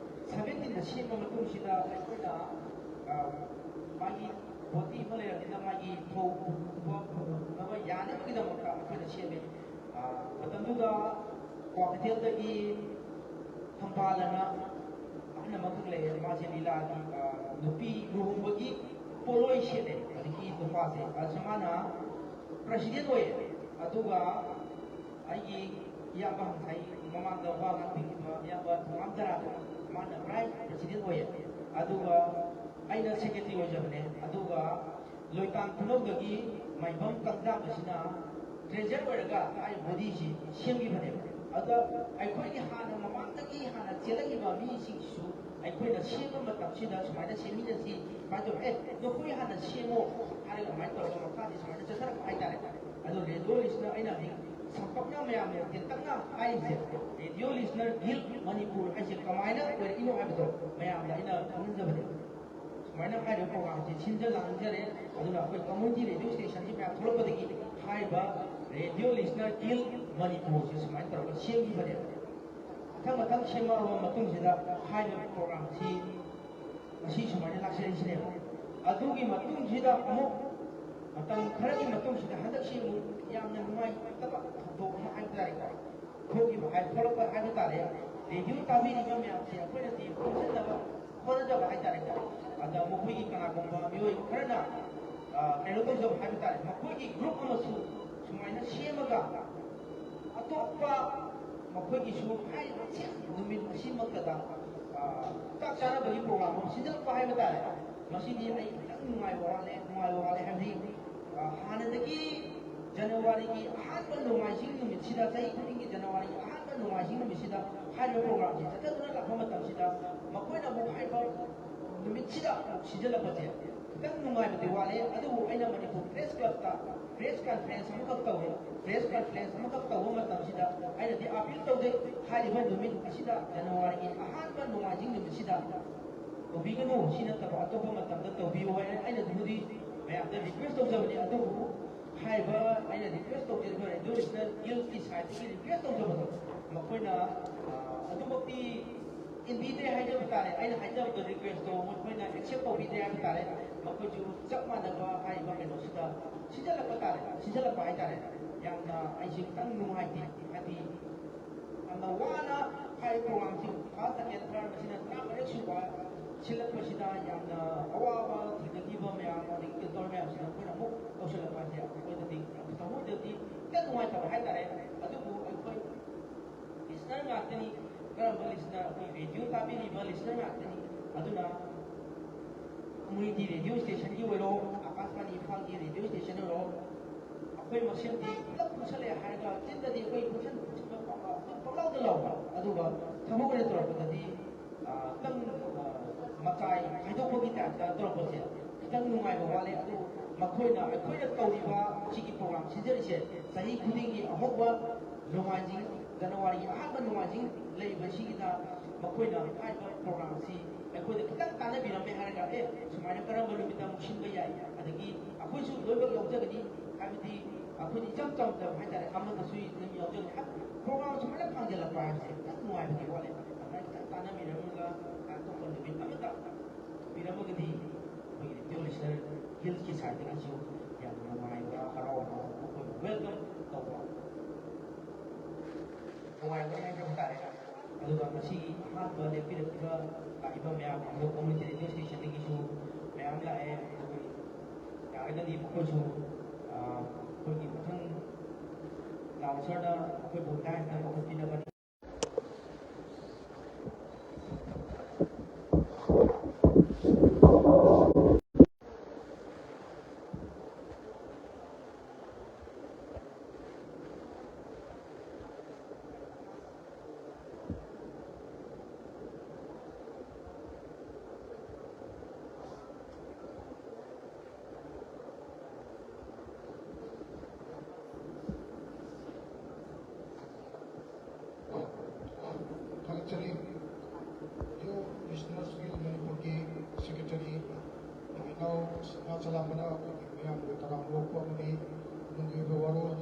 ꯁꯚꯦꯟꯇꯤꯟꯗ ꯁꯦꯝꯕ ꯃꯇꯨꯡꯁꯤꯗ ꯑꯩꯈꯣꯏꯅ, ꯑ, ꯃꯥꯒꯤ ꯕꯣꯗꯤ ꯑꯃ ꯂꯩꯔꯕꯅꯤꯅ ꯃꯥꯒꯤ ꯊꯧ ꯄꯨꯕ ꯄꯨꯅꯕ ꯌꯥꯅꯕꯒꯤꯗꯃꯛꯇ ꯑꯩꯈꯣꯏꯅ ꯁꯦꯝꯃꯦ꯫ ꯑ, ꯃꯇꯝꯗꯨꯗ ꯀ꯭ꯋꯥꯀꯩꯊꯦꯜꯗꯒꯤ ꯊꯝꯕꯥꯜ ꯑꯅ ꯑꯍꯟ ꯑꯃꯈꯛ ꯂꯩꯌꯦ꯫ ꯃꯥꯁꯦ ꯂꯤꯂꯥꯒꯤ, ꯑ, ꯅꯨꯄꯤ ꯂꯨꯍꯣꯡꯕꯒꯤ ꯄꯣꯠꯂꯣꯏ ꯁꯦꯠꯂꯦ ꯍꯧꯖꯤꯛꯀꯤ ꯅꯨꯄꯥꯁꯦ꯫ ꯑꯁꯤ ꯃꯥꯅ ꯄ꯭ꯔꯁꯤꯗꯦꯟ ꯑꯣꯏꯌꯦ꯫ ꯑꯗꯨꯒ ꯑꯩꯒꯤ ꯏꯌꯥꯝꯕ ꯉꯁꯥꯏ ꯃꯃꯥꯡꯗ ꯋꯥ ꯉꯥꯡꯕꯤꯈꯤꯕ ꯏꯌꯥꯝꯕ ꯊꯣꯉꯥꯝ ꯇꯔꯥꯗꯣ, ꯃꯥꯅ ꯚꯥꯏꯁ ꯄ꯭ꯔꯁꯤꯗꯦꯟ ꯑꯣꯏꯌꯦ꯫ ꯑꯗꯨꯒ ꯑꯩꯅ ꯁꯦꯀ꯭ꯔꯦꯇꯔꯤ ꯑꯣꯏꯖꯕꯅꯦ꯫ ꯑꯗꯨꯒ ꯂꯣꯏꯇꯥꯡ ꯈꯨꯅꯧꯗꯒꯤ ꯃꯥꯏꯕꯝ ꯀꯪꯖꯥꯝꯕꯁꯤꯅ ꯇ꯭ꯔꯦꯖꯔ ꯑꯣꯏꯔꯒ ꯃꯥꯒꯤ ꯕꯣꯗꯤꯁꯤ ꯁꯦꯝꯈꯤꯕꯅꯦꯕ꯫ ꯑꯗꯨꯗ ꯑꯩꯈꯣꯏꯒꯤ ꯍꯥꯟꯅ ꯃꯃꯥꯡꯗꯒꯤ ꯍꯥꯟꯅ ꯆꯦꯜꯂꯛꯏꯕ ꯃꯤꯁꯤꯡꯁꯤꯁꯨ ꯑꯩꯈꯣꯏꯅ ꯁꯦꯝꯕ ꯃꯇꯝꯁꯤꯗ ꯁꯨꯃꯥꯏꯅ ꯁꯦꯝꯃꯤꯟꯅꯁꯤ, ꯁꯨꯃꯥꯏꯅ ꯇꯧꯔꯒ, "ꯑꯦ, ꯅꯈꯣꯏ ꯍꯥꯟꯅ ꯁꯦꯝꯃꯣ" ꯍꯥꯏꯔꯒ ꯑꯗꯨꯃꯥꯏꯅ ꯇꯧꯔꯒ ꯃꯈꯥꯗꯤ ꯁꯨꯃꯥꯏꯅ ꯆꯠꯊꯔꯛꯄ ꯍꯥꯏꯇꯥꯔꯦ꯫ ꯑꯗꯣ ꯔꯦꯗꯤꯑꯣ ꯂꯤꯁꯅꯔ, ꯑꯩꯅ ꯍꯧꯖꯤꯛ ꯁꯝꯄꯛꯅ ꯃꯌꯥꯝꯅ ꯇꯦꯟꯇꯛꯅ ꯍꯥꯏꯔꯤꯁꯦ, ꯔꯦꯗꯤꯑꯣ ꯂꯤꯁꯅꯔ ꯒꯤꯜ ꯃꯅꯤꯄꯨꯔ ꯍꯥꯏꯁꯦ ꯀꯃꯥꯏꯅ ꯑꯣꯏꯔꯛꯏꯅꯣ ꯍꯥꯏꯕꯗꯣ ꯃꯌꯥꯝꯗ ꯑꯩꯅ ꯈꯪꯍꯟꯖꯕꯅꯦ꯫ ꯁꯨꯃꯥꯏꯅ ꯍꯥꯏꯔꯤꯕ ꯄ꯭ꯔꯣꯒ꯭ꯔꯥꯝꯁꯤ ꯁꯤꯟꯖ ꯂꯥꯡꯖꯔꯦ꯫ ꯑꯗꯨꯅ ꯑꯩꯈꯣꯏ ꯀꯝꯃ꯭ꯌꯨꯅꯤꯇꯤ ꯔꯦꯗꯤꯑꯣ ꯁ꯭ꯇꯦꯁꯟꯁꯤ ꯃꯌꯥꯝ ꯊꯣꯛꯂꯛꯄꯗꯒꯤ ꯍꯥꯏꯔꯤꯕ ꯔꯦꯗꯤꯑꯣ ꯂꯤꯁꯅꯔ ꯒꯤꯜ ꯃꯅꯤꯄꯨꯔꯁꯤ ꯁꯨꯃꯥꯏꯅ ꯇꯧꯔꯒ ꯁꯦꯝꯈꯤꯕꯅꯦꯕ꯫ ꯃꯊꯪ ꯃꯊꯪ ꯁꯦꯝꯃꯛꯑꯕ ꯃꯇꯨꯡꯁꯤꯗ ꯍꯥꯏꯔꯤꯕ ꯄ꯭ꯔꯣꯒ꯭ꯔꯥꯝꯁꯤ ꯉꯁꯤ ꯁꯨꯃꯥꯏꯅ ꯂꯥꯛꯆꯔꯤꯁꯤꯅꯦꯕ꯫ ꯑꯗꯨꯒꯤ ꯃꯇꯨꯡꯁꯤꯗ ꯑꯃꯨꯛ ꯃꯇꯝ ꯈꯔꯒꯤ ꯃꯇꯨꯡꯁꯤꯗ ꯍꯟꯗꯛꯁꯤ ꯑꯃꯨꯛ ꯌꯥꯝꯅ ꯅꯨꯡꯉꯥꯏꯇꯕ ꯊꯧꯗꯣꯛ ꯑꯃ ꯍꯥꯏꯕ ꯇꯥꯔꯦꯀꯣ, ꯊꯣꯛꯈꯤꯕ ꯍꯥꯏ ꯊꯣꯛꯂꯛꯄ ꯍꯥꯏꯕ ꯇꯥꯔꯦ꯫ ꯔꯦꯗꯤꯑꯣ ꯇꯥꯕꯤꯔꯤꯕ ꯃꯌꯥꯝꯁꯦ ꯑꯩꯈꯣꯏꯅꯗꯤ ꯄꯨꯟꯁꯤꯟꯅꯕ ꯍꯣꯠꯅꯖꯕ ꯍꯥꯏ ꯇꯥꯔꯦꯀꯣ꯫ ꯑꯗ ꯃꯈꯣꯏꯒꯤ ꯀꯅꯥꯒꯨꯝꯕ ꯃꯤꯑꯣꯏ ꯈꯔꯅ, ꯑ, ꯀꯩꯅꯣ ꯇꯧꯖꯕ ꯍꯥꯏꯕ ꯇꯥꯔꯦ, ꯃꯈꯣꯏꯒꯤ ꯒ꯭ꯔꯨꯞ ꯑꯃꯁꯨ ꯁꯨꯃꯥꯏꯅ ꯁꯦꯝꯃꯒ ꯑꯇꯣꯞꯄ ꯃꯈꯣꯏꯒꯤꯁꯨ ꯍꯥꯏꯔꯤꯕ ꯁꯦꯝ ꯅꯨꯃꯤꯠ ꯑꯁꯤꯃꯛꯇꯗ, ꯑ, ꯆꯥꯛ ꯆꯥꯅꯕꯒꯤ ꯄ꯭ꯔꯣꯒ꯭ꯔꯥꯝ ꯑꯃ ꯁꯤꯟꯖꯜꯂꯛꯄ ꯍꯥꯏꯕ ꯇꯥꯔꯦ꯫ ꯃꯁꯤꯗꯤ ꯑꯩ ꯈꯤꯇꯪ ꯅꯨꯡꯉꯥꯏꯕ ꯋꯥꯠꯂꯦ, ꯅꯨꯡꯉꯥꯏꯕ ꯋꯥꯠꯂꯦ ꯍꯥꯏꯕꯗꯤ, ꯑ, ꯍꯥꯟꯅꯗꯒꯤ ꯖꯅꯋꯥꯔꯤꯒꯤ ꯑꯍꯥꯟꯕ ꯅꯣꯡꯃꯥꯏꯖꯤꯡ ꯅꯨꯃꯤꯠꯁꯤꯗ, ꯆꯍꯤ ꯈꯨꯗꯤꯡꯒꯤ ꯖꯅꯋꯥꯔꯤꯒꯤ ꯑꯍꯥꯟꯕ ꯅꯣꯡꯃꯥꯏꯖꯤꯡ ꯅꯨꯃꯤꯠꯁꯤꯗ ꯍꯥꯏꯔꯤꯕ ꯄ꯭ꯔꯣꯒ꯭ꯔꯥꯝꯁꯤ ꯆꯠꯊꯗꯨꯅ ꯂꯥꯛꯄ ꯃꯇꯝꯁꯤꯗ ꯃꯈꯣꯏꯅ ꯑꯃꯨꯛ ꯍꯥꯏꯔꯤꯕ ꯅꯨꯃꯤꯠꯁꯤꯗ ꯑꯃꯨꯛ ꯁꯤꯖꯤꯜꯂꯛꯄꯁꯦ ꯈꯤꯇꯪ ꯅꯨꯡꯉꯥꯏꯕꯗꯤ ꯋꯥꯠꯂꯦ꯫ ꯑꯗꯨꯕꯨ ꯑꯩꯅ ꯃꯅꯤꯄꯨꯔ ꯄ꯭ꯔꯦꯁ ꯀ꯭ꯂꯕꯇ ꯄ꯭ꯔꯦꯁ ꯀꯟꯐꯔꯦꯟꯁ ꯑꯃꯈꯛ ꯇꯧꯔꯦ꯫ ꯄ꯭ꯔꯦꯁ ꯀꯟꯐꯔꯦꯟꯁ ꯑꯃꯈꯛ ꯇꯧꯕ ꯃꯇꯝꯁꯤꯗ ꯑꯩꯅꯗꯤ ꯑꯄꯤꯜ ꯇꯧꯖꯩ, ꯍꯥꯏꯔꯤꯕ ꯅꯨꯃꯤꯠ ꯑꯁꯤꯗ, ꯖꯅꯋꯥꯔꯤꯒꯤ ꯑꯍꯥꯟꯕ ꯅꯣꯡꯃꯥꯏꯖꯤꯡ ꯅꯨꯃꯤꯠꯁꯤꯗ ꯇꯧꯕꯤꯒꯅꯨ, ꯁꯤ ꯅꯠꯇꯕ ꯑꯇꯣꯞꯄ ꯃꯇꯝꯗ ꯇꯧꯕꯤꯌꯨ ꯍꯥꯏꯅ ꯑꯩꯅꯗꯤ ꯃꯌꯥꯝꯗ ꯔꯤꯀ꯭ꯋꯦꯁ ꯇꯧꯖꯕꯅꯤ꯫ ꯑꯗꯨꯕꯨ ꯍꯥꯏꯔꯤꯕ ꯑꯩꯅ ꯔꯤꯀ꯭ꯋꯦꯁ ꯇꯧꯖꯔꯤꯕ ꯔꯦꯗꯤꯑꯣ ꯔꯤꯖꯅꯦꯜ ꯒꯤꯜꯒꯤ ꯁꯥꯏꯠꯇꯒꯤ ꯔꯤꯀ꯭ꯋꯦꯁ ꯇꯧꯖꯕꯗꯣ ꯃꯈꯣꯏꯅ, ꯑ, ꯑꯗꯨꯃꯛꯇꯤ ꯏꯟꯕꯤꯗ꯭ꯔꯦ ꯍꯥꯏꯖꯕ ꯇꯥꯔꯦ꯫ ꯑꯩꯅ ꯍꯥꯏꯖꯕꯗꯣ ꯔꯤꯀ꯭ꯋꯦꯁꯇꯣ ꯃꯈꯣꯏꯅ ꯑꯦꯛꯁꯦꯞ ꯇꯧꯕꯤꯗ꯭ꯔꯦ ꯍꯥꯏꯕ ꯇꯥꯔꯦ꯫ ꯃꯈꯣꯏꯁꯨ ꯆꯞ ꯃꯥꯟꯅꯕ ꯍꯥꯏꯔꯤꯕ ꯀꯩꯅꯣꯁꯤꯗ ꯁꯤꯖꯜꯂꯛꯄ ꯇꯥꯔꯦ, ꯁꯤꯖꯜꯂꯛꯄ ꯍꯥꯏ ꯇꯥꯔꯦ꯫ ꯌꯥꯝꯅ ꯑꯩꯁꯦ ꯈꯤꯇꯪ ꯅꯨꯡꯉꯥꯏꯇꯦ, ꯍꯥꯏꯗꯤ ꯌꯥꯝꯅ ꯋꯥꯅ ꯍꯥꯏꯔꯤꯕ ꯄ꯭ꯔꯣꯒ꯭ꯔꯥꯝꯁꯤ ꯐꯥꯔꯁ, ꯁꯦꯀꯦꯟ, ꯊꯥꯔꯠ ꯑꯁꯤꯅ ꯇꯔꯥꯃꯔꯤꯁꯨꯕ ꯁꯤꯜꯂꯛꯄꯁꯤꯗ ꯌꯥꯝꯅ ꯑꯋꯥꯕ ꯊꯦꯡꯅꯈꯤꯕ ꯃꯌꯥꯝ, ꯑꯗꯒꯤ ꯀꯩꯅꯣ ꯇꯧꯔ ꯃꯌꯥꯝꯁꯤꯅ ꯑꯩꯈꯣꯏꯅ ꯑꯃꯨꯛ ꯇꯧꯁꯤꯜꯂꯛꯄ ꯍꯥꯏꯁꯦ ꯑꯩꯈꯣꯏꯗꯗꯤ ꯊꯃꯣꯏꯗꯗꯤ ꯈꯤꯇꯪ ꯅꯨꯡꯉꯥꯏꯇꯕ ꯍꯥꯏ ꯇꯥꯔꯦ꯫ ꯑꯗꯨꯕꯨ ꯑꯩꯈꯣꯏ ꯂꯤꯁꯅꯔ ꯉꯥꯛꯇꯅꯤ꯫ ꯀꯔꯝꯕ ꯂꯤꯁꯅꯔ? ꯑꯩꯈꯣꯏ ꯔꯦꯗꯤꯑꯣ ꯇꯥꯕꯤꯔꯤꯕ ꯂꯤꯁꯅꯔ ꯉꯥꯛꯇꯅꯤ꯫ ꯑꯗꯨꯅ ꯀꯝꯃ꯭ꯌꯨꯅꯤꯇꯤ ꯔꯦꯗꯤꯑꯣ ꯁ꯭ꯇꯦꯁꯟꯒꯤ ꯑꯣꯏꯔꯣ, ꯑꯥꯀꯥꯁꯕꯥꯅꯤ ꯏꯝꯐꯥꯜꯒꯤ ꯔꯦꯗꯤꯑꯣ ꯁ꯭ꯇꯦꯁꯟ ꯑꯣꯏꯔꯣ, ꯑꯩꯈꯣꯏ ꯃꯁꯦꯟꯗꯤ ꯄꯨꯂꯞ ꯄꯨꯟꯁꯜꯂꯛꯑꯦ ꯍꯥꯏꯔꯒ ꯆꯤꯟꯗꯗꯤ ꯑꯩꯈꯣꯏ ꯄꯨꯟꯁꯟ ꯄꯨꯟꯁꯟꯕ ꯄꯪꯂꯥꯎꯗ ꯂꯥꯎꯕ, ꯑꯗꯨꯒ ꯊꯕꯛ ꯑꯣꯏꯅ ꯇꯧꯔꯛꯄꯗꯗꯤ, ꯑ, ꯈꯤꯇꯪ, ꯑ, ꯃꯇꯥꯏ ꯈꯥꯏꯗꯣꯛꯄꯒꯤ ꯇꯥꯏꯞꯇ ꯇꯧꯔꯛꯄꯁꯦ ꯈꯤꯇꯪ ꯅꯨꯡꯉꯥꯏꯕ ꯋꯥꯠꯂꯦ꯫ ꯑꯗꯨ ꯃꯈꯣꯏꯅ, ꯑꯩꯈꯣꯏꯅ ꯇꯧꯔꯤꯕ ꯁꯤꯒꯤ ꯄ꯭ꯔꯣꯒ꯭ꯔꯥꯝ ꯁꯤꯟꯖꯔꯤꯁꯦ ꯆꯍꯤ ꯈꯨꯗꯤꯡꯒꯤ ꯑꯍꯧꯕ ꯅꯣꯡꯃꯥꯏꯖꯤꯡ, ꯖꯅꯋꯥꯔꯤꯒꯤ ꯑꯍꯥꯟꯕ ꯅꯣꯡꯃꯥꯏꯖꯤꯡ ꯂꯩꯔꯤꯕ ꯁꯤꯒꯤꯗ ꯃꯈꯣꯏꯅ ꯍꯥꯏꯔꯤꯕ ꯄ꯭ꯔꯣꯒ꯭ꯔꯥꯝꯁꯤ ꯑꯩꯈꯣꯏꯗ ꯈꯤꯇꯪ ꯇꯥꯟꯅꯕꯤꯔꯝꯃꯦ ꯍꯥꯏꯔꯒ, "ꯑꯦ, ꯁꯨꯃꯥꯏꯅ ꯀꯔꯝꯕ ꯅꯨꯃꯤꯠꯇ ꯑꯃꯨꯛ ꯁꯤꯟꯕ ꯌꯥꯏ?" ꯑꯗꯒꯤ ꯑꯩꯈꯣꯏꯁꯨ ꯂꯣꯏꯅꯃꯛ ꯌꯥꯎꯖꯒꯅꯤ꯫ ꯍꯥꯏꯕꯗꯤ ꯑꯩꯈꯣꯏꯗꯤ ꯏꯆꯝ ꯆꯝꯖꯕ ꯍꯥꯏꯇꯥꯔꯦ, ꯑꯃꯗꯁꯨ ꯑꯗꯨꯝ ꯌꯥꯎꯖꯒꯅꯤ꯫ ꯍꯥꯏꯕꯗꯤ ꯄ꯭ꯔꯣꯒ꯭ꯔꯥꯝ ꯁꯨꯃꯥꯏꯅ ꯐꯪꯖꯜꯂꯛꯄ ꯍꯥꯏꯕꯁꯦ ꯈꯤꯇꯪ ꯅꯨꯡꯉꯥꯏꯕꯗꯤ ꯋꯥꯠꯂꯦ꯫ ꯑꯗꯨꯃꯥꯏꯅ ꯈꯤꯇꯪ ꯇꯥꯟꯅꯕꯤꯔꯝꯃꯒ ꯑꯇꯣꯞꯄ ꯅꯨꯃꯤꯠ ꯑꯃꯗ ꯇꯧꯕꯤꯔꯝꯃꯒꯗꯤ ꯑꯩꯈꯣꯏꯒꯤ ꯑꯗꯨꯅꯁꯨ ꯌꯥꯝ ꯅꯨꯡꯉꯥꯏꯕ, ꯍꯔꯥꯎꯕ, ꯃꯈꯣꯏꯕꯨ welcome ꯇꯧꯕ ꯅꯨꯡꯉꯥꯏꯕ ꯍꯥꯏꯖꯕ ꯇꯥꯔꯦ꯫ ꯑꯗꯨꯒ ꯉꯁꯤꯒꯤ ꯑꯍꯥꯟꯕ ꯂꯦꯞꯄꯤꯔꯛꯈꯤꯕ ꯂꯥꯛꯏꯕ ꯃꯌꯥꯝ, ꯑꯗꯣ community radio stationꯗꯒꯤꯁꯨ ꯃꯌꯥꯝ ꯂꯥꯛꯑꯦ꯫ ꯑꯗꯨꯒ ꯌꯥꯔꯒꯗꯤ ꯃꯈꯣꯏꯁꯨ, ꯑ, ꯑꯩꯈꯣꯏꯒꯤ ꯃꯊꯪ announcerꯗ ꯃꯈꯣꯏꯕꯨ liveꯇ ꯀꯧꯈꯠꯄꯤꯅꯕ꯫ ꯊꯥꯒꯠꯆꯔꯤ꯫ ꯌꯨ ꯂꯤꯁꯅꯔꯁ ꯒꯤꯜ ꯃꯅꯤꯄꯨꯔꯒꯤ ꯁꯦꯀ꯭ꯔꯦꯇꯔꯤ ꯏꯅꯥꯎ ꯁꯅꯥ ꯆꯂꯥꯝꯕꯅ ꯑꯩꯈꯣꯏꯒꯤ ꯃꯌꯥꯝꯕꯨ ꯇꯔꯥꯝꯅ ꯑꯣꯛꯄ ꯑꯃꯗꯤ ꯇꯨꯡꯒꯤ ꯑꯣꯏꯕ ꯋꯥꯔꯣꯜ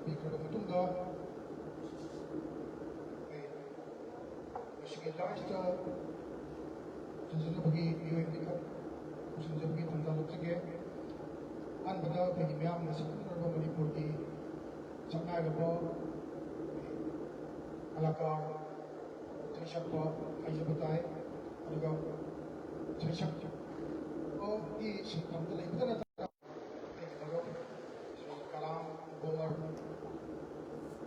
ꯄꯤꯈ꯭ꯔꯕ ꯃꯇꯨꯡꯗ, ꯃꯁꯤꯒꯤ ꯂꯥꯏꯁꯇ ꯊꯝꯖꯅꯕꯒꯤ ꯃꯤꯑꯣꯏ ꯑꯅꯤꯈꯛ ꯄꯨꯁꯤꯟꯖꯕꯒꯤ ꯇꯥꯟꯖꯥ ꯂꯧꯖꯒꯦ꯫ ꯑꯍꯥꯟꯕꯗ ꯑꯩꯈꯣꯏꯒꯤ ꯃꯤꯌꯥꯝꯅ ꯁꯛꯈꯪꯅꯔꯕ ꯃꯅꯤꯄꯨꯔꯒꯤ ꯁꯛꯅꯥꯏꯔꯕ ꯀꯂꯥꯀꯥꯔ, ꯏꯁꯩ ꯁꯛꯄ ꯍꯩꯖꯕ ꯇꯥꯏ꯫ ꯑꯗꯨꯒ ꯏꯁꯩ ꯁꯛꯄꯒꯤ ꯁꯤꯟꯐꯝꯗ ꯂꯩꯕꯇ ꯅꯠꯇꯅ, ꯑꯩꯒꯤ ꯃꯔꯨꯞ ꯁ꯭ꯔꯤ ꯀꯂꯥꯝ ꯒꯣꯃꯔ,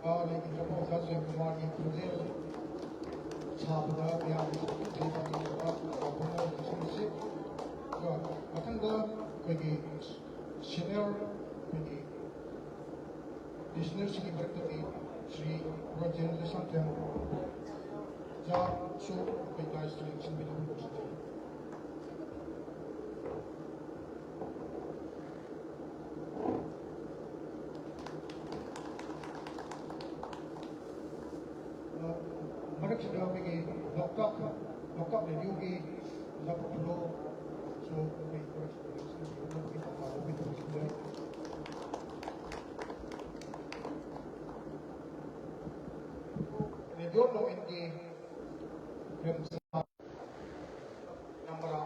ꯑ, ꯂꯩꯈꯤꯗ꯭ꯔꯕ ꯑꯣꯖꯥ ꯖꯣꯏꯀꯨꯃꯥꯔꯒꯤ ꯈꯣꯟꯖꯦꯜ ꯁꯥꯕꯗ ꯃꯌꯥꯝꯅ ꯁꯛꯈꯪ ꯍꯩꯕ ꯉꯝꯂꯕ ꯒꯣꯃꯔ ꯂꯩꯁꯤꯟꯕꯁꯤ꯫ ꯑꯗꯨꯒ ꯃꯊꯪꯗ ꯑꯩꯈꯣꯏꯒꯤ senior ꯑꯩꯈꯣꯏꯒꯤ listenerꯁꯤꯡꯒꯤ ꯃꯔꯛꯇꯒꯤ ꯁ꯭ꯔꯤ ꯔꯣꯖꯦꯟꯗ꯭ꯔ ꯁꯝꯊꯦꯝ ꯑꯣꯖꯥꯁꯨ ꯑꯩꯈꯣꯏ ꯗꯥꯏꯁꯇ ꯂꯦꯡꯁꯤꯟꯕꯤꯅꯕ ꯀꯧꯖꯔꯤ꯫ ꯑ, ꯃꯔꯛꯁꯤꯗ ꯑꯩꯈꯣꯏꯒꯤ ꯂꯣꯛꯇꯥꯛ, ꯂꯣꯛꯇꯥꯛ ꯔꯦꯗꯤꯑꯣꯒꯤ ꯑꯣꯖꯥ ꯄ꯭ꯔꯐꯨꯜꯂꯣꯁꯨ ꯑꯩꯈꯣꯏ ꯃꯔꯛꯁꯤꯗ ꯂꯦꯡꯁꯤꯟꯕꯤꯅꯕꯒꯤ ꯇꯥꯟꯖꯥ ꯂꯧꯕꯤꯗꯕꯁꯤꯡꯗ ꯔꯦꯗꯤꯑꯣ ꯅꯣꯡꯏꯟꯒꯤ ꯄ꯭ꯔꯦꯝꯆꯟꯗ ꯅꯝꯕꯔꯥ,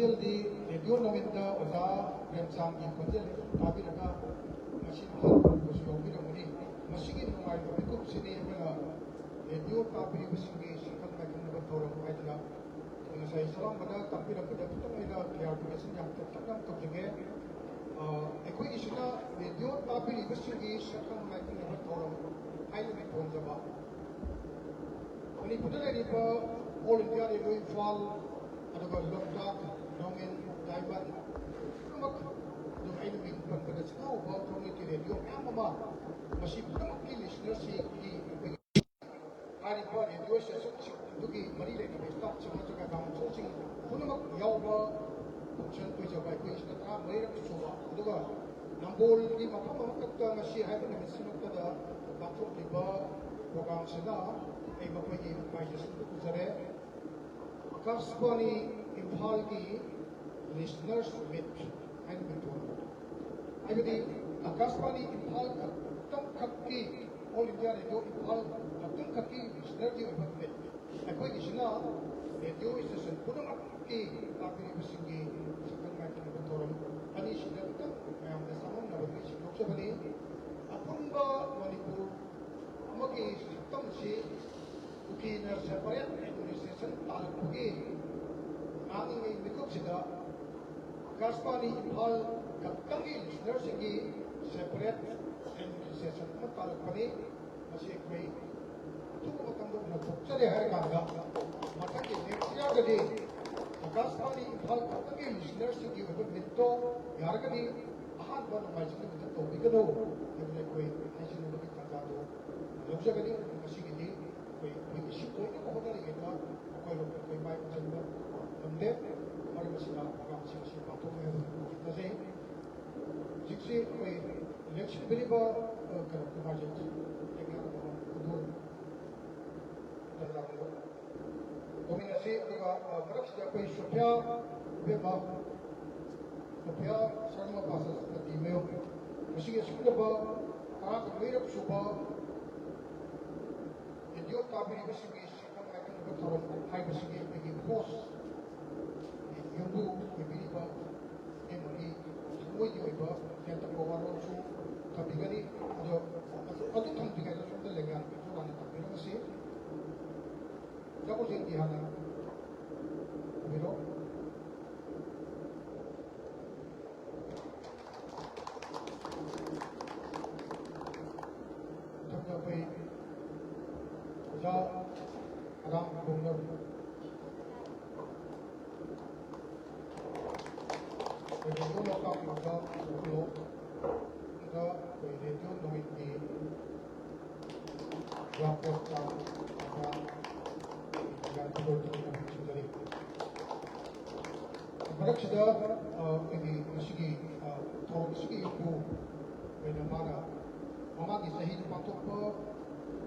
ꯈꯣꯟꯖꯦꯜꯗꯤ ꯔꯦꯗꯤꯑꯣ ꯅꯣꯡꯏꯟꯗ ꯑꯣꯖꯥ ꯄ꯭ꯔꯦꯝꯆꯥꯟꯒꯤ ꯈꯣꯟꯖꯦꯜ ꯇꯥꯕꯤꯔꯒ ꯃꯁꯤ ꯅꯍꯥꯟ ꯐꯥꯎꯕꯁꯨ ꯌꯥꯎꯕꯤꯔꯝꯒꯅꯤ꯫ ꯃꯁꯤꯒꯤ ꯅꯨꯡꯉꯥꯏꯕ ꯃꯤꯀꯨꯞꯁꯤꯅꯤ ꯑꯩꯈꯣꯏꯅ ꯔꯦꯗꯤꯑꯣ ꯇꯥꯕꯤꯔꯤꯕꯁꯤꯡꯒꯤ ꯁꯛꯈꯪ ꯃꯥꯏꯈꯪꯅꯕ ꯊꯧꯔꯝ ꯍꯥꯏꯗꯅ ꯉꯁꯥꯏ ꯁꯣꯔꯥꯝꯕꯅ ꯇꯥꯛꯄꯤꯔꯛꯄꯗ ꯈꯤꯇꯪ ꯑꯩꯅ ꯀ꯭ꯂꯥꯔꯤꯐꯤꯀꯦꯁꯟ ꯌꯥꯝ ꯇꯦꯟꯇꯛꯅ ꯑꯃ ꯇꯧꯖꯒꯦ꯫ ꯑ, ꯑꯩꯈꯣꯏꯒꯤꯁꯤꯅ ꯔꯦꯗꯤꯑꯣ ꯇꯥꯕꯤꯔꯤꯕꯁꯤꯡꯒꯤ ꯁꯛꯈꯪ ꯃꯥꯏꯈꯪꯅꯕ ꯊꯧꯔꯝ ꯍꯥꯏꯅ ꯃꯤꯡꯊꯣꯟꯖꯕ꯫ ꯃꯅꯤꯄꯨꯔꯗ ꯂꯩꯔꯤꯕ ꯑꯣꯜ ꯏꯟꯗꯤꯌꯥ ꯔꯦꯗꯤꯑꯣ ꯏꯝꯐꯥꯜ, ꯑꯗꯨꯒ ꯂꯣꯛꯇꯥꯛ, ꯅꯣꯡꯏꯟ, ꯗꯥꯏꯃꯟ ꯄꯨꯝꯅꯃꯛ, ꯑꯗꯨꯒ ꯑꯩꯅ ꯃꯤꯡ ꯄꯟꯕꯗ ꯆꯤꯜꯍꯧꯕ ꯀꯝꯃ꯭ꯌꯨꯅꯤꯇꯤ ꯔꯦꯗꯤꯑꯣ ꯃꯌꯥꯝ ꯑꯃ, ꯃꯁꯤ ꯄꯨꯝꯅꯃꯛꯀꯤ ꯂꯤꯁꯅꯔꯁꯤꯡꯒꯤ ꯑꯩꯈꯣꯏꯒꯤ ꯍꯥꯏꯔꯤꯕ ꯔꯦꯗꯤꯑꯣ ꯁ꯭ꯇꯦꯁꯟꯁꯤꯡ ꯑꯗꯨꯒꯤ ꯃꯔꯤ ꯂꯩꯅꯕ ꯁ꯭ꯇꯥꯐꯁꯤꯡ ꯅꯠꯇ꯭ꯔꯒ ꯀꯥꯎꯟꯁꯤꯜꯁꯤꯡ ꯄꯨꯝꯅꯃꯛ ꯌꯥꯎꯕ ꯐꯪꯁꯟ ꯑꯣꯏꯖꯕ ꯑꯩꯈꯣꯏ ꯁꯤꯗ ꯇꯔꯥꯃꯔꯤꯔꯛ ꯁꯨꯕ, ꯑꯗꯨꯒ ꯅꯝꯕꯣꯜꯒꯤ ꯃꯐꯝ ꯑꯃꯈꯛꯇ ꯉꯁꯤ ꯍꯥꯏꯕ ꯅꯨꯃꯤꯠꯁꯤꯃꯛꯇꯗ ꯄꯥꯡꯊꯣꯛꯂꯤꯕ ꯄ꯭ꯔꯣꯒ꯭ꯔꯥꯝꯁꯤꯗ ꯑꯩ ꯃꯈꯣꯏꯒꯤ ꯀꯣꯡꯒ꯭ꯔꯦꯆꯨꯂꯦꯁꯟ ꯎꯖꯔꯦ꯫ ꯑꯀꯥꯁꯕꯥꯅꯤ ꯏꯝꯐꯥꯜꯒꯤ ꯂꯤꯁꯅꯔꯁ ꯃꯤꯠ ꯍꯥꯏꯅ ꯃꯤꯡꯊꯣꯟꯕ, ꯍꯥꯏꯕꯗꯤ ꯑꯀꯥꯁꯕꯥꯅꯤ ꯏꯝꯐꯥꯜ ꯈꯛꯇꯪꯈꯛꯀꯤ, ꯑꯣꯜ ꯏꯟꯗꯤꯌꯥ ꯔꯦꯗꯤꯑꯣ ꯏꯝꯐꯥꯜ ꯈꯛꯇꯪꯈꯛꯀꯤ ꯂꯤꯁꯅꯔꯒꯤ ꯑꯣꯏꯕ ꯃꯤꯠ꯫ ꯑꯩꯈꯣꯏꯒꯤꯁꯤꯅ ꯔꯦꯗꯤꯑꯣ ꯁ꯭ꯇꯦꯁꯟ ꯄꯨꯝꯅꯃꯛꯀꯤ ꯇꯥꯕꯤꯔꯤꯕꯁꯤꯡꯒꯤ ꯁꯛꯈꯪ ꯃꯥꯏꯈꯪꯅꯕ ꯊꯧꯔꯝ ꯑꯅꯤꯁꯤꯗ ꯈꯤꯇꯪ ꯃꯌꯥꯝꯗ ꯆꯃꯝꯅꯕꯗꯨ ꯑꯩ ꯁꯦꯡꯗꯣꯛꯆꯕꯅꯤ꯫ ꯑꯄꯨꯟꯕ ꯃꯅꯤꯄꯨꯔ ꯑꯃꯒꯤ ꯁꯛꯇꯝꯁꯤ ꯀꯨꯀꯤꯅ ꯁꯦꯄꯔꯦꯠ ꯑꯦꯗꯃꯤꯅꯤꯁꯇ꯭ꯔꯦꯁꯟ ꯇꯥꯔꯛꯄꯒꯤ ꯉꯥꯡꯂꯤꯉꯩ ꯃꯤꯀꯨꯞꯁꯤꯗ ꯑꯀꯥꯁꯕꯥꯅꯤ ꯏꯝꯐꯥꯜ ꯈꯛꯇꯪꯒꯤ ꯂꯤꯁꯅꯔꯁꯤꯡꯒꯤ ꯁꯦꯄꯔꯦꯠ ꯑꯦꯗꯃꯤꯅꯤꯁꯇ꯭ꯔꯦꯁꯟ ꯑꯃ ꯇꯥꯔꯛꯄꯅꯤ꯫ ꯃꯁꯤ ꯑꯩꯈꯣꯏ ꯑꯊꯨꯕ ꯃꯇꯝꯗ ꯎꯅꯊꯣꯛꯆꯔꯦ ꯍꯥꯏꯔ ꯀꯥꯟꯗ ꯃꯊꯪꯒꯤ ꯅꯦꯛꯁ ꯏꯌꯥꯔꯗꯗꯤ ꯑꯀꯥꯁꯕꯥꯅꯤ ꯏꯝꯐꯥꯜ ꯈꯛꯇꯒꯤ ꯂꯤꯁꯅꯔꯁꯤꯡꯒꯤ ꯑꯣꯏꯕ ꯃꯤꯠꯇꯣ ꯌꯥꯔꯒꯗꯤ ꯑꯍꯥꯟꯕ ꯅꯣꯡꯃꯥꯏꯖꯤꯡ ꯅꯨꯃꯤꯠꯇ ꯇꯧꯕꯤꯒꯅꯨ ꯍꯥꯏꯕꯗ ꯑꯩꯈꯣꯏ ꯍꯥꯏꯖꯅꯕꯒꯤ ꯇꯥꯟꯖꯥꯗꯣ ꯂꯧꯖꯒꯅꯤ꯫ ꯉꯁꯤꯒꯤꯗꯤ ꯑꯩꯈꯣꯏ ꯑꯩꯈꯣꯏꯒꯤ ꯁꯤ ꯑꯣꯏꯅꯕ ꯍꯣꯠꯅꯔꯤꯉꯩꯗ ꯑꯩꯈꯣꯏꯔꯣꯝꯗ ꯑꯩꯈꯣꯏ ꯃꯥꯏ ꯑꯣꯟꯁꯤꯟꯕ ꯉꯝꯗꯦ꯫ ꯃꯔꯝ ꯑꯁꯤꯅ ꯄ꯭ꯔꯣꯒ꯭ꯔꯥꯝꯁꯤꯡ ꯑꯁꯤ ꯄꯥꯡꯊꯣꯛꯅꯤ ꯍꯥꯏꯕ ꯊꯥꯖꯩ꯫ ꯍꯧꯖꯤꯛꯁꯤ ꯑꯩꯈꯣꯏ ꯏꯂꯦꯛꯁꯟ ꯕꯦꯔꯤꯕ ꯀꯩꯅꯣ ꯀꯃꯥꯏꯅ ꯍꯥꯏꯖꯩ, ꯇꯧꯃꯤꯟꯅꯁꯤ꯫ ꯑꯗꯨꯒ ꯃꯔꯛꯁꯤꯗ ꯑꯩꯈꯣꯏ ꯁꯣꯐꯤꯌꯥ ꯏꯕꯦꯝꯃ, ꯁꯣꯐꯤꯌꯥ ꯁꯔꯃ ꯄꯥꯁꯇ ꯁꯛꯇꯤ ꯃꯌꯨꯝ ꯉꯁꯤꯒꯤ ꯑꯁꯤꯒꯨꯝꯂꯕ ꯇꯔꯥꯃꯔꯤꯔꯛ ꯁꯨꯕ ꯔꯦꯗꯤꯑꯣ ꯇꯥꯕꯤꯔꯤꯕꯁꯤꯡꯒꯤ ꯁꯛꯈꯪ ꯃꯥꯏꯈꯪꯅꯕ ꯊꯧꯔꯝ ꯍꯥꯏꯕꯁꯤꯒꯤ ꯑꯩꯈꯣꯏꯒꯤ ꯍꯣꯁ ꯅꯪꯕꯨ ꯑꯣꯏꯕꯤꯔꯤꯕ ꯃꯦꯃꯣꯔꯤ ꯊꯃꯣꯏꯒꯤ ꯑꯣꯏꯕ ꯇꯦꯟꯇꯛꯄ ꯋꯥꯔꯣꯜꯁꯨ ꯊꯝꯕꯤꯒꯅꯤ꯫ ꯑꯗꯣ ꯑꯗꯨ ꯊꯝꯗ꯭ꯔꯤꯉꯩꯗ ꯁꯣꯝꯗ ꯂꯦꯡꯌꯥꯟ ꯄꯦꯇ꯭ꯔꯣꯜ ꯍꯥꯟꯅ ꯇꯝꯕꯤꯔꯝꯃꯁꯤ꯫ ꯑꯣꯖꯥ ꯀꯣꯟꯖꯦꯡꯒꯤ ꯍꯥꯟꯅ ꯇꯝꯕꯤꯔꯣ꯫ ꯃꯊꯪꯗ ꯑꯩꯈꯣꯏ ꯑꯣꯖꯥ ꯑꯔꯥꯝ ꯈꯣꯡꯅꯧ꯫ ꯑꯩꯈꯣꯏ ꯔꯦꯗꯤꯑꯣ ꯂꯣꯛꯇꯥꯛꯀꯤ ꯑꯣꯖꯥ ꯈꯣꯡꯅꯧ꯫ ꯑꯗꯨꯒ ꯑꯩꯈꯣꯏ ꯔꯦꯗꯤꯑꯣ ꯅꯣꯡꯏꯟꯒꯤ ꯋꯥ ꯄꯣꯠ ꯆꯥ ꯑꯣꯖꯥ ꯌꯥꯝ ꯈꯨꯗꯣꯜ ꯇꯧꯅ ꯊꯝꯖꯔꯤ꯫ ꯃꯔꯛꯁꯤꯗ, ꯑ, ꯑꯩꯈꯣꯏꯒꯤ ꯉꯁꯤꯒꯤ, ꯑ, ꯊꯧꯔꯝ ꯑꯁꯤꯒꯤ ꯏꯄꯨ ꯑꯣꯏꯅ ꯃꯥꯅ ꯃꯃꯥꯡꯒꯤ ꯆꯍꯤꯗ ꯄꯥꯡꯊꯣꯛꯄ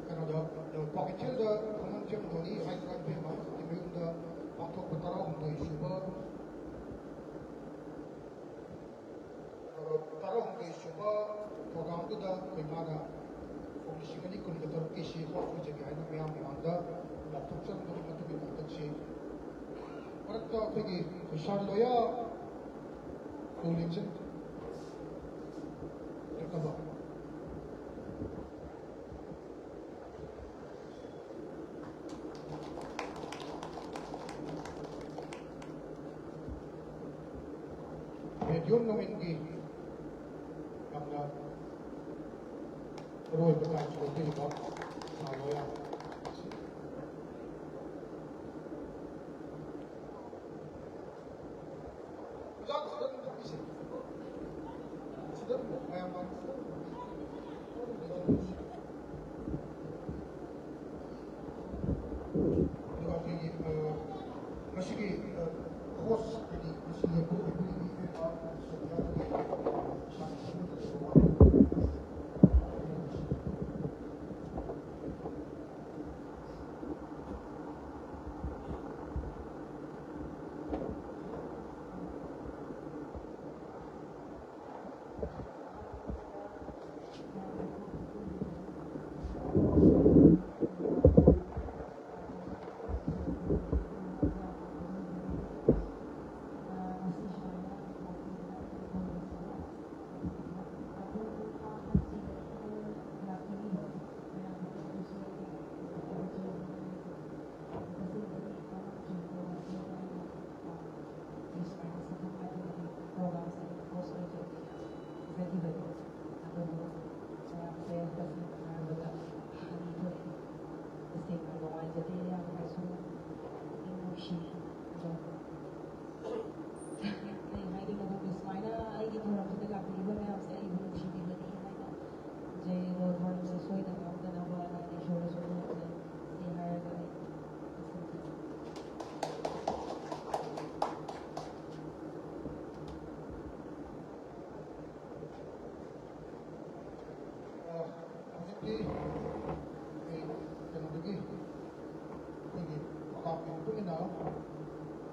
ꯀꯩꯅꯣꯗ, ꯑ, ꯀ꯭ꯋꯥꯀꯩꯊꯦꯜꯗ ꯈꯨꯃꯟ ꯐꯤꯂꯝ ꯂꯣꯜꯂꯤ ꯍꯥꯏꯗꯅ ꯏꯕꯦꯝꯃ ꯑꯃꯈꯛꯀꯤ ꯃꯌꯨꯝꯗ ꯄꯥꯡꯊꯣꯛꯄ ꯇꯔꯥꯍꯨꯝꯗꯣꯏ ꯁꯨꯕ, ꯑ, ꯇꯔꯥꯍꯨꯝꯗꯣꯏ ꯁꯨꯕ ꯄ꯭ꯔꯣꯒ꯭ꯔꯥꯝꯗꯨꯗ ꯑꯩꯈꯣꯏ ꯃꯥꯅ ꯁꯣꯝ ꯂꯤꯁꯤꯡ ꯑꯅꯤ ꯀꯨꯟꯒ ꯇꯔꯨꯛꯀꯤꯁꯤ ꯍꯣꯁ ꯑꯣꯏꯖꯒꯦ ꯍꯥꯏꯅ ꯃꯌꯥꯝ ꯃꯃꯥꯡꯗ ꯂꯥꯎꯊꯣꯛꯆꯔꯝꯕꯒꯤ ꯃꯇꯨꯡ ꯏꯟꯅ ꯍꯟꯗꯛꯁꯤ ꯃꯔꯛꯇ ꯑꯩꯈꯣꯏꯒꯤ ꯁꯥꯔ ꯂꯣꯌꯥ ꯀꯣꯂꯦꯖ ꯂꯦꯞꯅꯕ꯫ ꯔꯦꯗꯤꯑꯣ ꯅꯣꯡꯏꯟꯒꯤ ꯌꯥꯝꯅ ꯃꯔꯨꯑꯣꯏꯕ ꯇꯥꯏꯝꯁ ꯂꯧꯕꯤꯔꯤꯕ ꯁꯥꯔ ꯂꯣꯌꯥ꯫ ꯑꯣꯖꯥ, ꯁꯤꯗ ꯑꯗꯨꯝ ꯐꯝꯃꯤꯁꯦ꯫ ꯁꯤꯗ ꯑꯗꯨꯝ ꯃꯌꯥꯝ ꯃꯥꯡ-, ꯑꯗꯨꯒ ꯑꯩꯈꯣꯏꯒꯤ, ꯑ, ꯉꯁꯤꯒꯤ, ꯑ, ꯍꯣꯁ ꯍꯥꯏꯗꯤ ꯉꯁꯤ ꯂꯦꯞꯄ ꯑꯣꯏꯕꯤꯔꯤꯕ ꯏꯕꯦꯝꯃ ꯁꯣꯐꯤꯌꯥ ꯏꯁꯥꯒꯤ ꯁꯦꯝꯒꯠꯆꯔꯤꯕ ꯋꯥꯐꯝ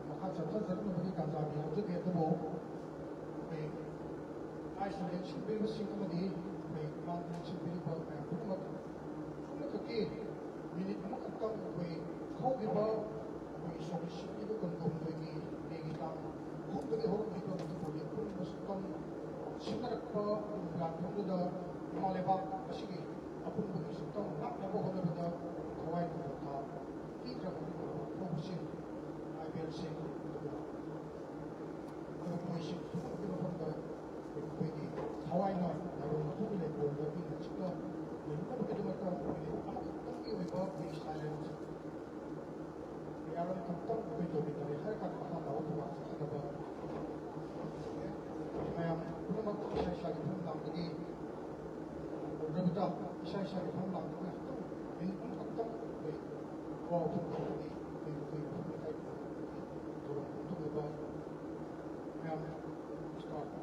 ꯃꯈꯥ ꯆꯠꯊꯖꯔꯛꯅꯕꯒꯤ ꯇꯥꯟꯖꯥꯗꯤ ꯂꯧꯖꯒꯦ꯫ ꯑꯗꯨꯕꯨ ꯑꯩꯈꯣꯏ ꯂꯥꯏꯁꯤꯡ ꯂꯦꯡꯁꯤꯟꯕꯤꯔꯤꯕꯁꯤꯡ ꯑꯃꯗꯤ ꯑꯩꯈꯣꯏ ꯏꯃꯥ ꯂꯦꯡꯁꯤꯟꯕꯤꯔꯤꯕ ꯃꯌꯥꯝ ꯄꯨꯝꯅꯃꯛ ꯄꯨꯝꯅꯃꯛꯀꯤ ꯃꯤꯅꯤꯠ ꯑꯃꯈꯛꯇꯪ ꯑꯩꯈꯣꯏ ꯍꯧꯈꯤꯕ ꯑꯩꯈꯣꯏ ꯁꯣꯛ ꯂꯤꯁꯤꯡ ꯑꯅꯤꯒ ꯀꯨꯟꯍꯨꯝꯗꯣꯏꯒꯤ ꯃꯦꯒꯤ ꯇꯥꯡ ꯑꯍꯨꯝꯗꯒꯤ ꯍꯧꯔꯛꯂꯤꯕ ꯃꯅꯤꯄꯨꯔꯒꯤ ꯑꯄꯨꯟꯕ ꯁꯛꯇꯝ ꯁꯤꯟꯅꯔꯛꯄ ꯄ꯭ꯔꯣꯒ꯭ꯔꯥꯝꯗꯨꯗ ꯏꯃꯥ ꯂꯩꯕꯥꯛ ꯑꯁꯤꯒꯤ ꯑꯄꯨꯟꯕꯒꯤ ꯁꯛꯇꯝ ꯉꯥꯛꯅꯕ ꯍꯣꯠꯅꯕꯗ ꯊꯋꯥꯏ ꯅꯧꯅ ꯊꯥ ꯄꯤꯗ꯭ꯔꯕ ꯊꯕꯛꯁꯤꯡ, ꯇ꯭ꯔꯥꯏꯕꯦꯜꯁꯤꯡ, ꯑꯗꯨꯒ ꯃꯈꯣꯏꯁꯤꯡ ꯄꯨꯝꯅꯃꯛꯀꯤ ꯃꯐꯝꯗ ꯑꯩꯈꯣꯏꯒꯤ ꯊꯋꯥꯏꯅ ꯂꯥꯏꯕꯛ ꯃꯄꯨꯒꯤ ꯂꯩꯀꯣꯜꯗ ꯏꯪꯅ ꯆꯤꯛꯅ ꯂꯩꯅꯅꯕꯒꯤꯗꯃꯛꯇ ꯑꯩꯈꯣꯏꯒꯤ ꯑꯃꯈꯛꯇꯪꯒꯤ ꯑꯣꯏꯕ ꯑꯩꯈꯣꯏꯒꯤ ꯁꯥꯏꯂꯦꯟꯁ ꯃꯌꯥꯝ ꯑꯃꯈꯛꯇꯪ ꯑꯩꯈꯣꯏ ꯇꯧꯃꯤꯟꯅꯔꯦ ꯍꯥꯏꯔ ꯀꯥꯟꯗ ꯃꯈꯥ ꯇꯥꯕ ꯊꯧꯔꯥꯡ ꯆꯠꯀꯗꯕ ꯃꯌꯥꯝ ꯄꯨꯝꯅꯃꯛ ꯏꯁꯥ ꯏꯁꯥꯒꯤ ꯐꯝ ꯂꯥꯡꯕꯒꯤ ꯍꯧꯔꯕꯗ ꯏꯁꯥ ꯏꯁꯥꯒꯤ ꯐꯝ ꯂꯥꯡꯕꯒꯤ ꯉꯥꯏꯍꯥꯛꯇꯪ ꯃꯤꯅꯤꯠ ꯑꯃꯈꯛꯇꯪ ꯑꯩꯈꯣꯏ ꯋꯥ ꯋꯥꯐꯝ ꯊꯣꯛꯄꯒꯤ ꯑꯩꯈꯣꯏ ꯑꯩꯈꯣꯏ ꯃꯐꯝ ꯂꯩꯀꯥꯏ ꯊꯧꯔꯝ ꯄꯥꯡꯊꯣꯛꯅꯕ ꯃꯌꯥꯝ ꯁ꯭ꯇꯥꯐ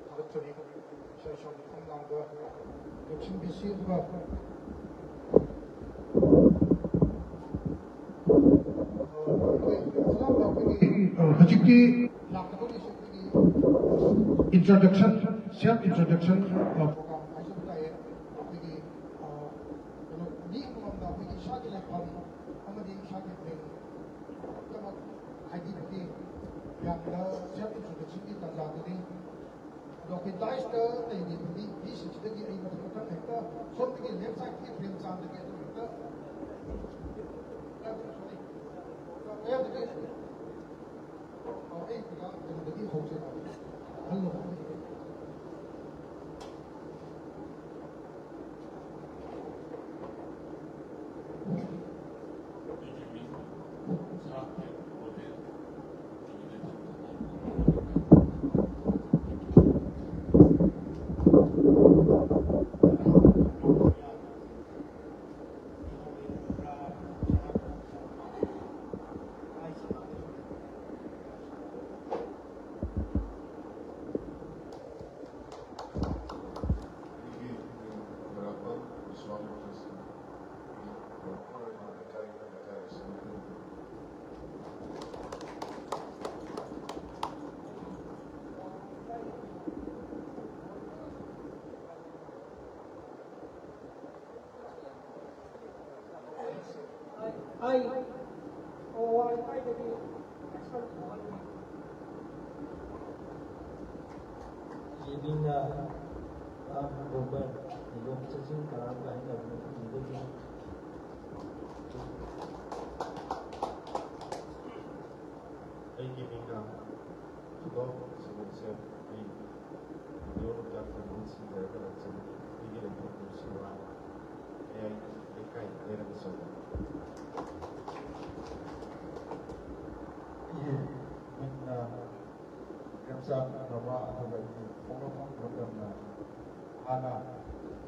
ꯊꯥꯒꯠꯆꯔꯤ꯫ ꯏꯁꯥ ꯏꯁꯥꯒꯤ ꯐꯝ ꯂꯥꯡꯗ ꯂꯦꯞꯁꯤꯟꯕꯤꯁꯤ꯫ ꯑꯗꯨꯒ ꯍꯧꯖꯤꯛꯇꯤ introduction, self introduction program ꯍꯥꯏꯖꯕ ꯇꯥꯏꯌꯦ꯫ ꯑꯩꯈꯣꯏꯒꯤ ꯀꯩꯅꯣ, ꯃꯤ ꯑꯃꯃꯝꯅ ꯑꯩꯈꯣꯏꯒꯤ ꯏꯁꯥꯒꯤ ꯂꯩꯐꯝ ꯑꯃꯗꯤ ꯏꯁꯥꯒꯤ ꯃꯤꯡ ꯄꯨꯝꯅꯃꯛ ꯍꯥꯏꯕꯤꯕꯒꯤ ꯌꯥꯝꯅ self introductionꯒꯤ ꯇꯥꯟꯖꯥꯗꯨꯅꯤ꯫ ꯑꯗꯣ ꯑꯩꯈꯣꯏ dais ꯇ ꯂꯩꯔꯤꯕ ꯃꯤ, ꯃꯤꯁꯤꯡꯁꯤꯗꯒꯤ ꯑꯩ ꯃꯊꯪ ꯃꯊꯪ ꯍꯦꯛꯇ ꯁꯣꯝꯗꯒꯤ left side ꯀꯤ ꯄ꯭ꯔꯦꯝꯆꯥꯟꯗꯒꯤ ꯑꯗꯨꯝ ꯍꯦꯛꯇ ꯑꯩ ꯑꯣ ꯋꯥꯏ ꯀꯥꯏꯗꯒꯤ ꯑꯦꯛꯁꯟ ꯊꯣꯛꯍꯟꯒꯦ꯫ ꯌꯦꯡꯅꯤꯡꯅ ꯔꯥꯝ ꯒꯣꯕꯔ ꯌꯣꯡ ꯆꯠꯁꯤꯡ ꯀꯔꯥꯝꯒ ꯍꯥꯏꯅꯕ ꯃꯐꯝꯗꯨꯗꯒꯤ꯫ ꯑꯩꯒꯤ ꯃꯤꯡꯅ ꯈꯨꯗꯣꯞ ꯁꯤꯃꯨꯁꯦ꯫ ꯑꯩ ꯚꯤꯗꯤꯑꯣ ꯗꯥꯛꯇꯔ ꯃꯍꯨꯠ ꯁꯤꯟꯖꯔꯒ ꯂꯥꯛꯆꯕꯅꯤ꯫ ꯑꯩꯒꯤ ꯂꯩꯐꯝ ꯁꯤꯋꯥ ꯃꯌꯥꯏ ꯂꯩꯀꯥꯏ ꯂꯩꯔꯛ ꯑꯆꯧꯕ꯫ ꯑꯩꯒꯤ ꯃꯤꯡꯅ ꯏꯔꯝꯆꯥꯟ ꯕꯕꯥ, ꯑꯗꯨꯒ ꯑꯩꯒꯤ ꯄꯣꯛꯅꯐꯝ ꯂꯝꯗꯝꯅ ꯍꯥꯟꯅ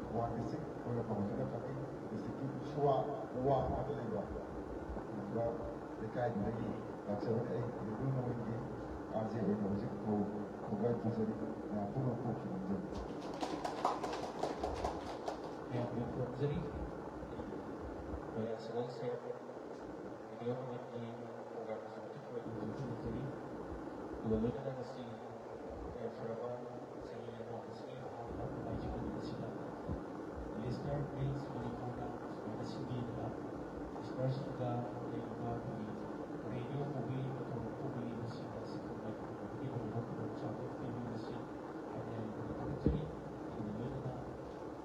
ꯊꯧꯕꯥꯜ ꯗꯤꯁꯇ꯭ꯔꯤꯛ ꯑꯣꯏꯔꯝꯕ ꯍꯧꯖꯤꯛꯅ ꯀꯛꯆꯤꯡ ꯗꯤꯁꯇ꯭ꯔꯤꯛꯀꯤ ꯁꯨꯋꯥ ꯋꯥ ꯍꯥꯏꯕ ꯂꯩꯕ ꯑꯗꯨꯒꯨꯝꯕ ꯂꯩꯀꯥꯏꯗꯨꯗꯒꯤ ꯂꯥꯛꯆꯕꯅꯤ꯫ ꯑꯩ ꯔꯦꯗꯤꯑꯣ ꯅꯣꯡꯃꯩꯒꯤ ꯑꯥꯔ ꯖꯦ ꯑꯣꯏꯅ ꯍꯧꯖꯤꯛ ꯊꯧꯒꯜ ꯄꯨꯖꯔꯤ꯫ ꯃꯌꯥꯝ ꯄꯨꯝꯅꯃꯛꯄꯨ ꯈꯨꯔꯨꯝꯖꯔꯤ꯫ ꯃꯌꯥꯝꯕꯨ ꯈꯨꯔꯨꯝꯖꯔꯤ꯫ ꯃꯌꯥꯝ ꯁꯒꯣꯜꯁꯦ ꯔꯦꯗꯤꯑꯣ ꯅꯣꯡꯃꯩꯒꯤ ꯄ꯭ꯔꯣꯒ꯭ꯔꯥꯝ ꯑꯦꯛꯖꯤꯀ꯭ꯌꯨꯇꯤꯚ ꯑꯣꯏꯅ ꯈꯨꯔꯨꯝꯖꯔꯤ꯫ ꯑꯗꯨꯒ ꯂꯣꯏꯅꯅ ꯉꯁꯤ ꯌꯥꯏꯐꯔꯕ ꯆꯍꯤ ꯑꯅꯧꯕꯁꯤꯒꯤ ꯑꯍꯥꯟꯕ ꯅꯣꯡꯃꯥꯏꯖꯤꯡ ꯅꯨꯃꯤꯠ ꯑꯁꯤꯗ ꯂꯤꯁꯅꯔ ꯕꯦꯁ ꯃꯅꯤꯄꯨꯔꯗ ꯁꯨꯃꯥꯏꯅ ꯁꯤꯟꯕꯤꯗꯅ ꯂꯤꯁꯅꯔꯁꯤꯡꯒ ꯂꯩꯔꯤꯕ ꯑꯩꯈꯣꯏꯒꯤ ꯔꯦꯗꯤꯑꯣ ꯄꯨꯕꯤꯔꯤꯕ ꯊꯧꯔꯝ ꯄꯨꯕꯤꯔꯤꯕꯁꯤꯡꯗ ꯁꯛꯈꯪ ꯃꯥꯏꯈꯪ ꯎꯅꯕꯒꯤꯗꯃꯛ ꯈꯨꯗꯣꯡꯆꯥꯕ ꯄꯤꯕꯤꯕꯁꯤ ꯍꯥꯏꯅ ꯌꯥꯝꯅ ꯊꯥꯒꯠꯆꯔꯤ꯫ ꯑꯗꯨꯒ ꯂꯣꯏꯅꯅ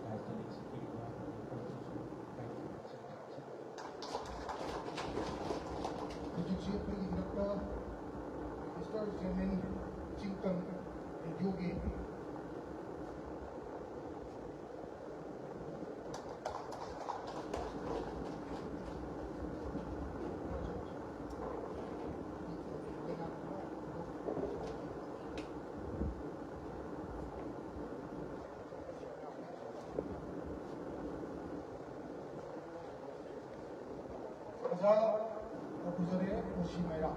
ꯂꯥꯏꯐꯇ ꯂꯦꯡꯁꯤꯟꯕꯤꯔꯤꯕ ꯃꯌꯥꯝ ꯄꯨꯝꯅꯃꯛꯁꯨ ꯏꯀꯥꯏ ꯈꯨꯝꯅꯕ ꯁꯛ ꯊꯥꯖꯔꯤ꯫ ꯍꯧꯖꯤꯛꯁꯤ ꯑꯩꯈꯣꯏꯒꯤ ꯏꯅꯥꯛꯇ ꯃꯤꯁꯇꯔ ꯖꯦꯃꯤꯟ ꯆꯤꯡꯇꯝ ꯔꯦꯗꯤꯑꯣꯒꯤ ꯑꯣꯖꯥ ꯀꯨꯀꯨꯖꯔꯦ ꯃꯨꯁꯤ ꯃꯩꯔꯥ꯫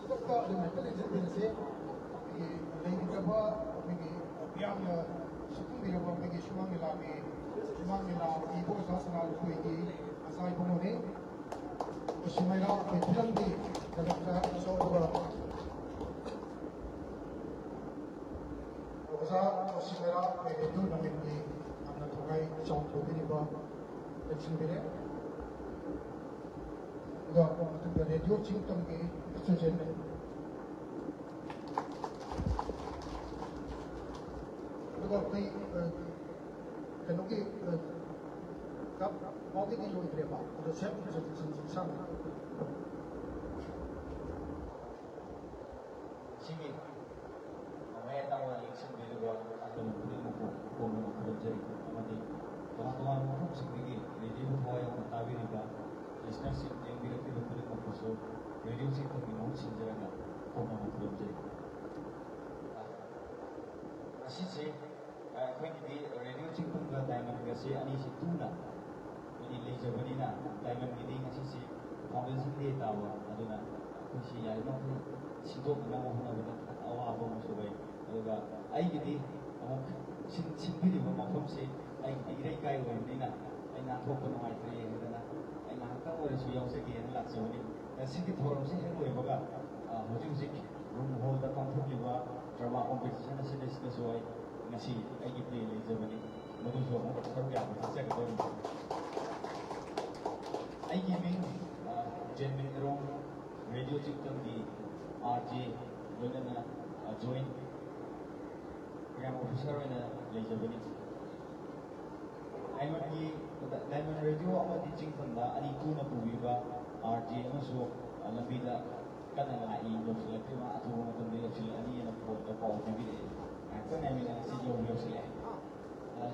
ꯈꯨꯗꯛꯇ ꯑꯗꯨꯝ ꯍꯦꯛꯇ ꯂꯦꯡꯁꯤꯟꯕꯤꯔꯁꯤ꯫ ꯑꯩꯈꯣꯏꯒꯤ ꯂꯩꯈꯤꯗ꯭ꯔꯕ ꯑꯩꯈꯣꯏꯒꯤ ꯃꯤꯌꯥꯝꯅ ꯁꯛꯈꯪꯕꯤꯔꯕ ꯑꯩꯈꯣꯏꯒꯤ ꯁꯨꯃꯥꯡ ꯂꯤꯂꯥꯒꯤ, ꯁꯨꯃꯥꯡ ꯂꯤꯂꯥ ꯏꯕ ꯑꯣꯖꯥ ꯁꯅꯥꯂꯨꯈꯣꯏꯒꯤ ꯃꯆꯥ ꯏꯕꯨꯡꯉꯣꯅꯤ꯫ ꯃꯨꯁꯤ ꯃꯩꯔꯥ ꯑꯩꯈꯣꯏ ꯐꯤꯂꯝꯒꯤ ꯗꯥꯏꯔꯦꯛꯇꯔ ꯑꯆꯧꯕ ꯑꯣꯖꯥ ꯃꯨꯁꯤ ꯃꯩꯔꯥ ꯑꯩꯈꯣꯏ ꯔꯦꯗꯤꯑꯣ ꯅꯣꯡꯃꯩꯒꯤ ꯌꯥꯝꯅ ꯊꯧꯒꯥꯏ ꯆꯥꯎꯊꯣꯛꯄꯤꯔꯤꯕ ꯂꯦꯡꯁꯤꯟꯕꯤꯔꯦ꯫ ꯑꯗꯨꯒ ꯃꯇꯨꯡꯗ ꯔꯦꯗꯤꯑꯣ ꯆꯤꯡꯇꯝꯒꯤ ꯆꯦꯌꯔꯃꯦꯟ, ꯑꯗꯨꯒ ꯑꯩꯈꯣꯏ, ꯑ, ꯀꯩꯅꯣꯒꯤ, ꯑ, ꯀꯞ ꯐꯥꯎꯒꯤꯗꯤ ꯂꯣꯏꯗ꯭ꯔꯦꯕ, ꯑꯗꯣ ꯁꯦꯜꯐ ꯏꯟꯇ꯭ꯔꯣꯗꯛꯁꯟꯁꯤ ꯏꯁꯥꯅ꯫ ꯁꯤꯒꯤ ꯃꯌꯥꯏ ꯇꯥꯡꯕ ꯌꯦꯡꯁꯤꯟꯕꯤꯔꯤꯕ ꯑꯇꯣꯝ ꯈꯨꯗꯤꯡꯃꯛꯄꯨ ꯀꯣꯝꯅ ꯈꯨꯔꯨꯝꯖꯔꯤ, ꯑꯃꯗꯤ ꯇꯣꯉꯥꯟ ꯇꯣꯉꯥꯟꯕ ꯃꯐꯝꯁꯤꯡꯗꯒꯤ ꯔꯦꯗꯤꯑꯣ ꯊꯋꯥꯏ ꯌꯥꯎꯅ ꯇꯥꯕꯤꯔꯤꯕ ꯂꯤꯁꯅꯔꯁꯤꯡ, ꯌꯦꯡꯕꯤꯔꯛꯂꯤꯕ ꯈꯨꯗꯤꯡꯃꯛꯄꯨꯁꯨ ꯔꯦꯗꯤꯑꯣ ꯆꯤꯡꯇꯝꯒꯤ ꯃꯍꯨꯠ ꯁꯤꯟꯖꯔꯒ ꯀꯣꯝꯅ ꯈꯨꯔꯨꯝꯖꯔꯤ꯫ ꯉꯁꯤꯁꯦ ꯑꯩꯈꯣꯏꯒꯤꯗꯤ ꯔꯦꯗꯤꯑꯣ ꯆꯤꯡꯇꯝꯒ ꯗꯥꯏꯃꯟꯒꯁꯦ ꯑꯅꯤꯁꯤ ꯇꯨꯅ ꯑꯩꯈꯣꯏꯒꯤ ꯂꯩꯖꯕꯅꯤꯅ, ꯗꯥꯏꯃꯟꯒꯤꯗꯤ ꯉꯁꯤꯁꯤ ꯐꯥꯎꯟꯗꯦꯁꯟ ꯗꯦ ꯇꯥꯕ, ꯑꯗꯨꯅ ꯑꯩꯈꯣꯏꯁꯤ ꯌꯥꯔꯤꯃꯈꯩ ꯁꯤꯟꯗꯣꯛꯅꯅꯕ ꯍꯣꯠꯅꯕꯗ ꯈꯤꯇꯪ ꯑꯋꯥꯕ ꯑꯃꯁꯨ ꯑꯣꯏ꯫ ꯑꯗꯨꯒ ꯑꯩꯒꯤꯗꯤ ꯑꯃꯨꯛ ꯁꯤꯟ-, ꯁꯤꯟꯕꯤꯔꯤꯕ ꯃꯐꯝꯁꯤ ꯑꯩꯒꯤ ꯏꯔꯩꯀꯥꯏ ꯑꯣꯏꯕꯅꯤꯅ ꯑꯩ ꯅꯥꯟꯊꯣꯛꯄ ꯅꯨꯡꯉꯥꯏꯇ꯭ꯔꯦ ꯍꯥꯏꯗꯅ ꯑꯩ ꯉꯥꯏꯍꯥꯛꯇꯪ ꯑꯣꯏꯔꯁꯨ ꯌꯥꯎꯖꯒꯦꯅ ꯂꯥꯛꯆꯕꯅꯤ꯫ ꯉꯁꯤꯒꯤ ꯊꯧꯔꯝꯁꯤ ꯍꯦꯛ ꯂꯣꯏꯕꯒ, ꯑ, ꯍꯧꯖꯤꯛ ꯍꯧꯖꯤꯛ ꯔꯨꯝ ꯍꯣꯜꯗ ꯄꯥꯡꯊꯣꯛꯂꯤꯕ ꯗ꯭ꯔꯃꯥ ꯀꯣꯝꯄꯤꯇꯤꯁꯟ ꯑꯁꯤꯗꯩꯁꯤꯗꯁꯨ ꯑꯩ ꯉꯁꯤ ꯑꯩꯒꯤ ꯄ꯭ꯂꯦ ꯂꯩꯖꯕꯅꯤ, ꯃꯗꯨꯁꯨ ꯑꯃꯨꯛ ꯁꯔꯨꯛ ꯌꯥꯕ ꯆꯠꯆꯒꯗꯧꯔꯤꯕꯅꯤ꯫ ꯑꯩꯒꯤ ꯃꯤꯡ, ꯑ, ꯖꯦꯟꯃꯤꯟ ꯏꯔꯣꯡ, ꯔꯦꯗꯤꯑꯣ ꯆꯤꯡꯇꯝꯒꯤ ꯑꯥꯔ ꯖꯦ, ꯂꯣꯏꯅꯅ, ꯑ, ꯖꯣꯏꯟ ꯄ꯭ꯔꯣꯒ꯭ꯔꯥꯝ ꯑꯣꯐꯤꯁꯥꯔ ꯑꯣꯏꯅ ꯂꯩꯖꯕꯅꯤ꯫ ꯗꯥꯏꯃꯟꯒꯤ, ꯗꯥꯏꯃꯟ ꯔꯦꯗꯤꯑꯣ ꯑꯃꯗꯤ ꯆꯤꯡꯇꯝꯗ ꯑꯅꯤ ꯇꯨꯅ ꯄꯨꯕꯤꯕ ꯑꯥꯔ ꯖꯦ ꯑꯃꯁꯨ, ꯑ, ꯂꯝꯕꯤꯗ ꯀꯟꯅ ꯂꯥꯛꯏ, ꯌꯧꯁꯤꯜꯂꯛꯇ꯭ꯔꯤ, ꯃꯥ ꯑꯊꯨꯕ ꯃꯇꯝꯗ ꯌꯧꯁꯤꯜꯂꯛꯑꯅꯤꯅ ꯐꯣꯟꯗ ꯄꯥꯎ ꯄꯤꯕꯤꯔꯛꯑꯦ꯫ ꯉꯥꯏꯍꯥꯛꯇꯪ ꯉꯥꯏꯃꯤꯟꯅꯔꯁꯤ, ꯌꯧꯕ ꯌꯧꯁꯤꯜꯂꯛꯑꯦ꯫ ꯑ,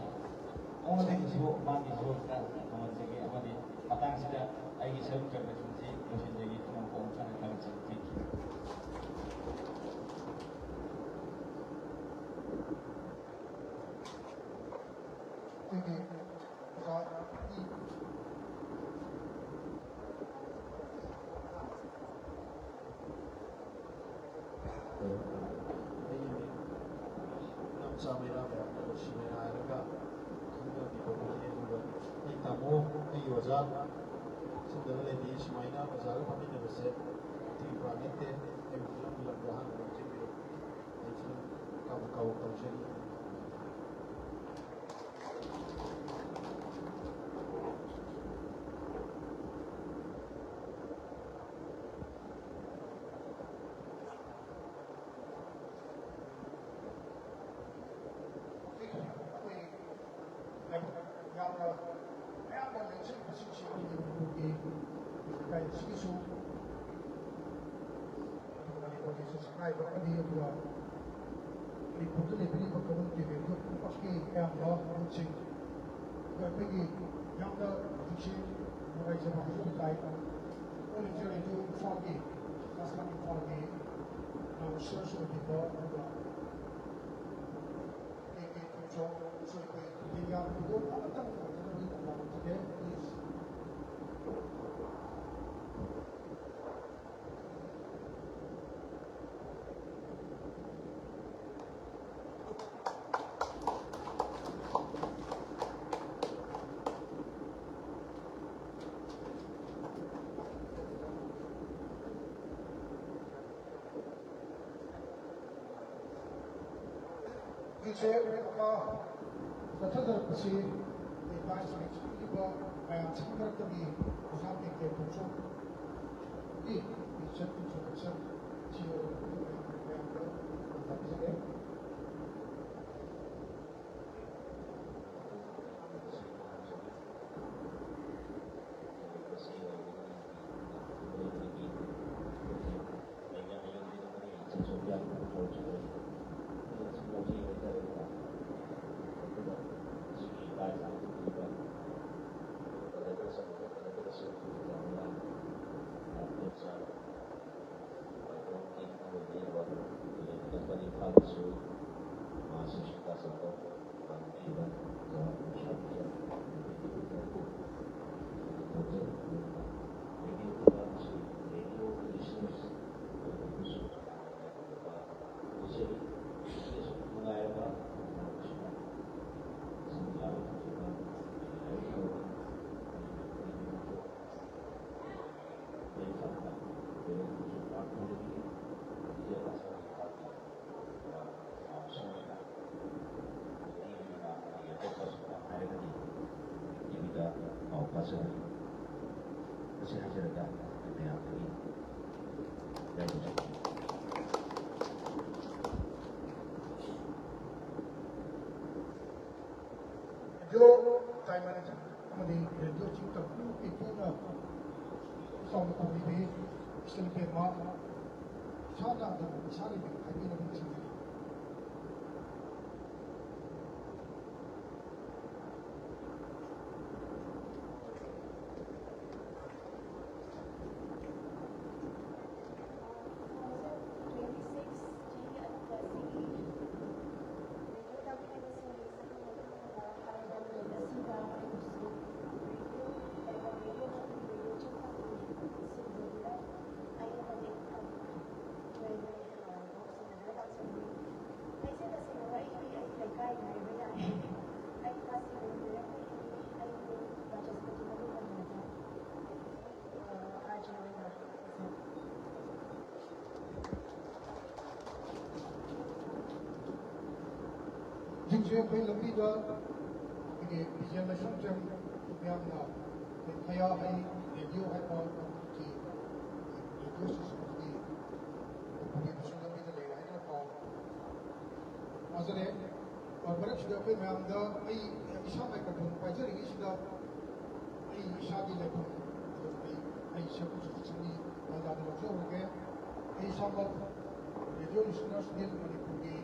ꯑꯃꯗꯒꯤꯁꯨ ꯃꯥꯒꯤꯁꯨ ꯈꯔ ꯊꯝꯃꯟꯖꯒꯦ, ꯑꯃꯗꯤ ꯃꯇꯥꯡꯁꯤꯗ ꯑꯩꯒꯤ ꯁꯔꯨꯛ ꯆꯠꯄꯁꯤꯡꯁꯤ ꯂꯣꯏꯁꯤꯟꯖꯒꯦ꯫ ꯄꯨꯝꯅꯃꯛꯄꯨ ꯑꯃꯨꯛ ꯍꯟꯅ ꯊꯥꯒꯠꯆꯔꯤ꯫ Thank you꯫ ꯑꯩꯈꯣꯏꯒꯤ ꯑꯣꯖꯥ ꯏ ꯑꯩꯒꯤ ꯃꯤꯡ ꯏꯅꯥꯝꯆꯥ ꯃꯩꯔꯥ, ꯃꯌꯥꯝꯅ ꯅꯨꯡꯁꯤ ꯃꯩꯔꯥ ꯍꯥꯏꯔꯒ ꯈꯪꯅꯕꯤꯕ ꯃꯤꯅꯦ꯫ ꯑꯗꯨꯒ ꯑꯩ ꯇꯥꯃꯣ, ꯑꯩꯒꯤ ꯑꯣꯖꯥ, ꯁꯣꯝꯗ ꯂꯩꯕꯤ, ꯁꯨꯃꯥꯏꯅ ꯑꯣꯖꯥꯒ ꯐꯝꯃꯤꯟꯅꯕꯁꯦ ꯃꯇꯤꯛ ꯄꯥꯛ ꯅꯠꯇꯦ꯫ ꯑꯩꯕꯨ ꯐꯤꯂꯝ ꯐꯤꯂꯝꯗ ꯑꯍꯥꯟꯕ ꯂꯧꯁꯤꯟꯕꯤꯌꯨ꯫ ꯑꯩ ꯐꯤꯂꯝ ꯀꯥꯕꯛ ꯀꯥꯕꯛ ꯇꯧꯖꯔꯤ꯫ ꯁꯤꯒꯤꯁꯨ ꯑꯗꯨꯒ ꯃꯅꯤꯄꯨꯔꯒꯤ ꯁꯛꯅꯥꯏꯕ ꯑꯃꯅꯤ, ꯑꯗꯨꯒ ꯃꯅꯤꯄꯨꯔꯗ ꯂꯩꯕꯤꯔꯤꯕ ꯀꯃꯟ ꯇꯤꯚꯤ ꯄꯨꯝꯅꯃꯛꯀꯤ ꯑꯌꯥꯝꯕ ꯃꯔꯨꯞꯁꯤꯡ, ꯑꯗꯨꯒ ꯑꯩꯈꯣꯏꯒꯤ ꯌꯥꯝꯅ ꯍꯧꯖꯤꯛꯁꯤ ꯅꯨꯡꯉꯥꯏꯖꯕ ꯍꯥꯏꯖꯕ ꯇꯥꯏ, ꯑꯣꯜ ꯏꯟꯗꯤꯌꯥ ꯔꯦꯗꯤꯑꯣ ꯏꯝꯐꯥꯜꯒꯤ, ꯑꯁꯥꯝ ꯏꯝꯐꯥꯜꯒꯤ ꯂꯧ ꯁꯔꯁ ꯑꯣꯏꯕꯤꯕ, ꯑꯗꯨꯒ ꯀꯩꯀꯩ ꯊꯣꯡꯆꯣꯛ ꯎꯁꯣꯏ ꯀꯩ ꯌꯥꯝꯕꯗꯣ ꯑꯃꯇꯪ ꯑꯣꯏꯅꯕꯒꯤ ꯇꯥꯟꯖꯥ ꯂꯧꯖꯒꯦ, please꯫ ꯍꯧꯖꯤꯛꯁꯦ, ꯑ, ꯆꯠꯊꯖꯔꯛꯄꯁꯤ ꯑꯩꯈꯣꯏ ꯂꯥꯏꯁ ꯄꯤꯔꯤꯕ ꯃꯌꯥꯝꯁꯤꯒꯤ ꯃꯔꯛꯇꯒꯤ ꯑꯣꯖꯥ ꯇꯦꯛꯇꯦꯛ ꯊꯣꯛꯆꯣꯝꯒꯤ ꯏꯖꯠ ꯏꯟꯇ꯭ꯔꯣꯗꯛꯁꯟ ꯁꯤ ꯑꯣꯏꯅ ꯃꯌꯥꯝꯗ ꯇꯝꯖꯒꯦ꯫ ꯍꯥꯏꯔꯒꯗꯤ ꯇꯤꯚꯤꯗ ꯄꯥꯎ ꯄꯥꯖꯕꯅꯤ꯫ ꯃꯁꯤ ꯍꯥꯏꯖꯔꯒ ꯑꯩ ꯃꯌꯥꯝꯗꯒꯤ ꯌꯥꯏꯐꯖꯩ꯫ ꯔꯦꯗꯤꯑꯣ ꯇꯥꯏꯝ ꯃꯦꯅꯦꯖꯔ ꯑꯃꯗꯤ ꯔꯦꯗꯤꯑꯣ ꯆꯤꯡ ꯇꯝꯄꯥꯛꯀꯤ ꯄꯨꯟꯅ ꯆꯥꯎꯅ ꯇꯧꯕꯤꯔꯤ꯫ ꯏꯆꯟ ꯏꯕꯦꯝꯃ ꯏꯁꯥꯅ ꯑꯗꯨꯝ ꯏꯁꯥꯒꯤ ꯃꯤꯡ ꯍꯥꯏꯕꯤꯅꯕ ꯅꯤꯡꯁꯤꯡꯖꯔꯤ꯫ ꯍꯧꯖꯤꯛꯁꯦ ꯑꯩꯈꯣꯏ ꯂꯝꯕꯤꯗ ꯑꯩꯈꯣꯏꯒꯤ ꯕꯤꯖꯦ ꯂꯥꯏꯁ꯭ꯔꯝ ꯃꯌꯥꯝꯅ ꯑꯩꯈꯣꯏ ꯈꯌꯥ ꯍꯩ ꯔꯦꯗꯤꯑꯣ ꯍꯥꯏꯕ ꯑꯩꯈꯣꯏꯒꯤ ꯔꯦꯗꯤꯑꯣ ꯁ꯭ꯇꯦꯁꯟ ꯑꯗꯨꯒꯤ ꯂꯝꯕꯤꯗ ꯂꯩꯔꯦ ꯍꯥꯏꯗꯅ ꯄꯥꯎ ꯇꯥꯖꯔꯦ꯫ ꯃꯔꯛꯁꯤꯗ ꯑꯩꯈꯣꯏ ꯃꯌꯥꯝꯗ ꯑꯩ ꯏꯁꯥ ꯃꯥꯏꯀ꯭ꯔꯣꯐꯣꯟ ꯄꯥꯏꯖꯔꯤꯉꯩꯁꯤꯗ ꯑꯩ ꯏꯁꯥꯒꯤ ꯂꯩꯐꯝ ꯑꯗꯨ ꯑꯩ ꯑꯩ ꯁꯦꯝꯗꯣꯛꯆꯕꯁꯤꯡꯒꯤ ꯃꯌꯥꯝꯗ ꯂꯧꯖꯍꯧꯔꯒꯦ꯫ ꯑꯩ ꯏꯁꯥꯃꯛ ꯔꯦꯗꯤꯑꯣ ꯂꯤꯁꯅꯔꯁ ꯒꯤꯜ ꯃꯅꯤꯄꯨꯔꯒꯤ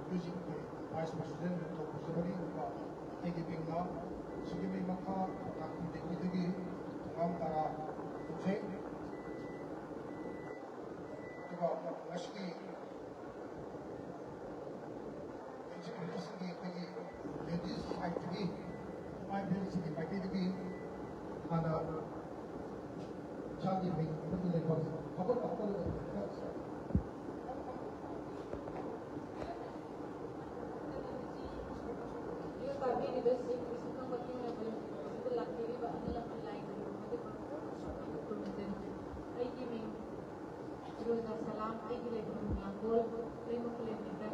ꯃ꯭ꯌꯨꯖꯤꯛꯀꯤ ꯚꯥꯏꯁ ꯄ꯭ꯔꯦꯁꯤꯗꯦꯟ ꯇꯧꯖꯕꯅꯤ꯫ ꯑꯗꯨꯒ ꯑꯩꯒꯤ ꯃꯤꯡꯅ ꯁꯤꯒꯤꯃꯤ ꯃꯈꯥ ꯅꯥꯒꯄꯨꯔ ꯗꯦꯜꯂꯤꯗꯒꯤ ꯊꯣꯉꯥꯝ ꯇꯔꯥ ꯀꯧꯖꯩ꯫ ꯑꯗꯨꯒ ꯉꯁꯤꯒꯤ ꯑꯦꯛꯖꯤꯀ꯭ꯌꯨꯇꯤꯚꯁꯤꯡꯒꯤ ꯑꯩꯈꯣꯏꯒꯤ ꯂꯦꯗꯤꯁ ꯁꯥꯏꯠꯇꯒꯤ ꯏꯃꯥ ꯏꯕꯦꯜꯁꯤꯡꯒꯤ ꯃꯥꯏꯀꯩꯗꯒꯤ ꯍꯥꯟꯅ ꯏꯁꯥꯒꯤ ꯃꯤꯡ ꯑꯃꯗꯤ ꯂꯩꯐꯝ ꯍꯧꯒꯠ ꯍꯧꯒꯠꯂꯒ ꯇꯥꯕꯤꯔꯤꯕꯁꯤꯡ ꯏꯁꯨꯡ ꯃꯇꯦꯡ ꯂꯥꯛꯄꯤꯔꯤꯕ ꯑꯍꯜ ꯂꯃꯟ ꯂꯥꯏ ꯈꯨꯔꯨꯝꯕ ꯑꯗꯨꯒ ꯈꯨꯔꯨꯝꯖꯔꯤ꯫ ꯑꯩꯒꯤ ꯃꯤꯡ ꯐꯤꯔꯣꯖꯥ ꯁꯂꯥꯝ, ꯑꯩꯒꯤ ꯂꯩꯐꯝ ꯂꯥꯡꯒꯣꯜ, ꯂꯩꯃ ꯈꯨꯂꯦꯟ ꯂꯩꯀꯥꯏ꯫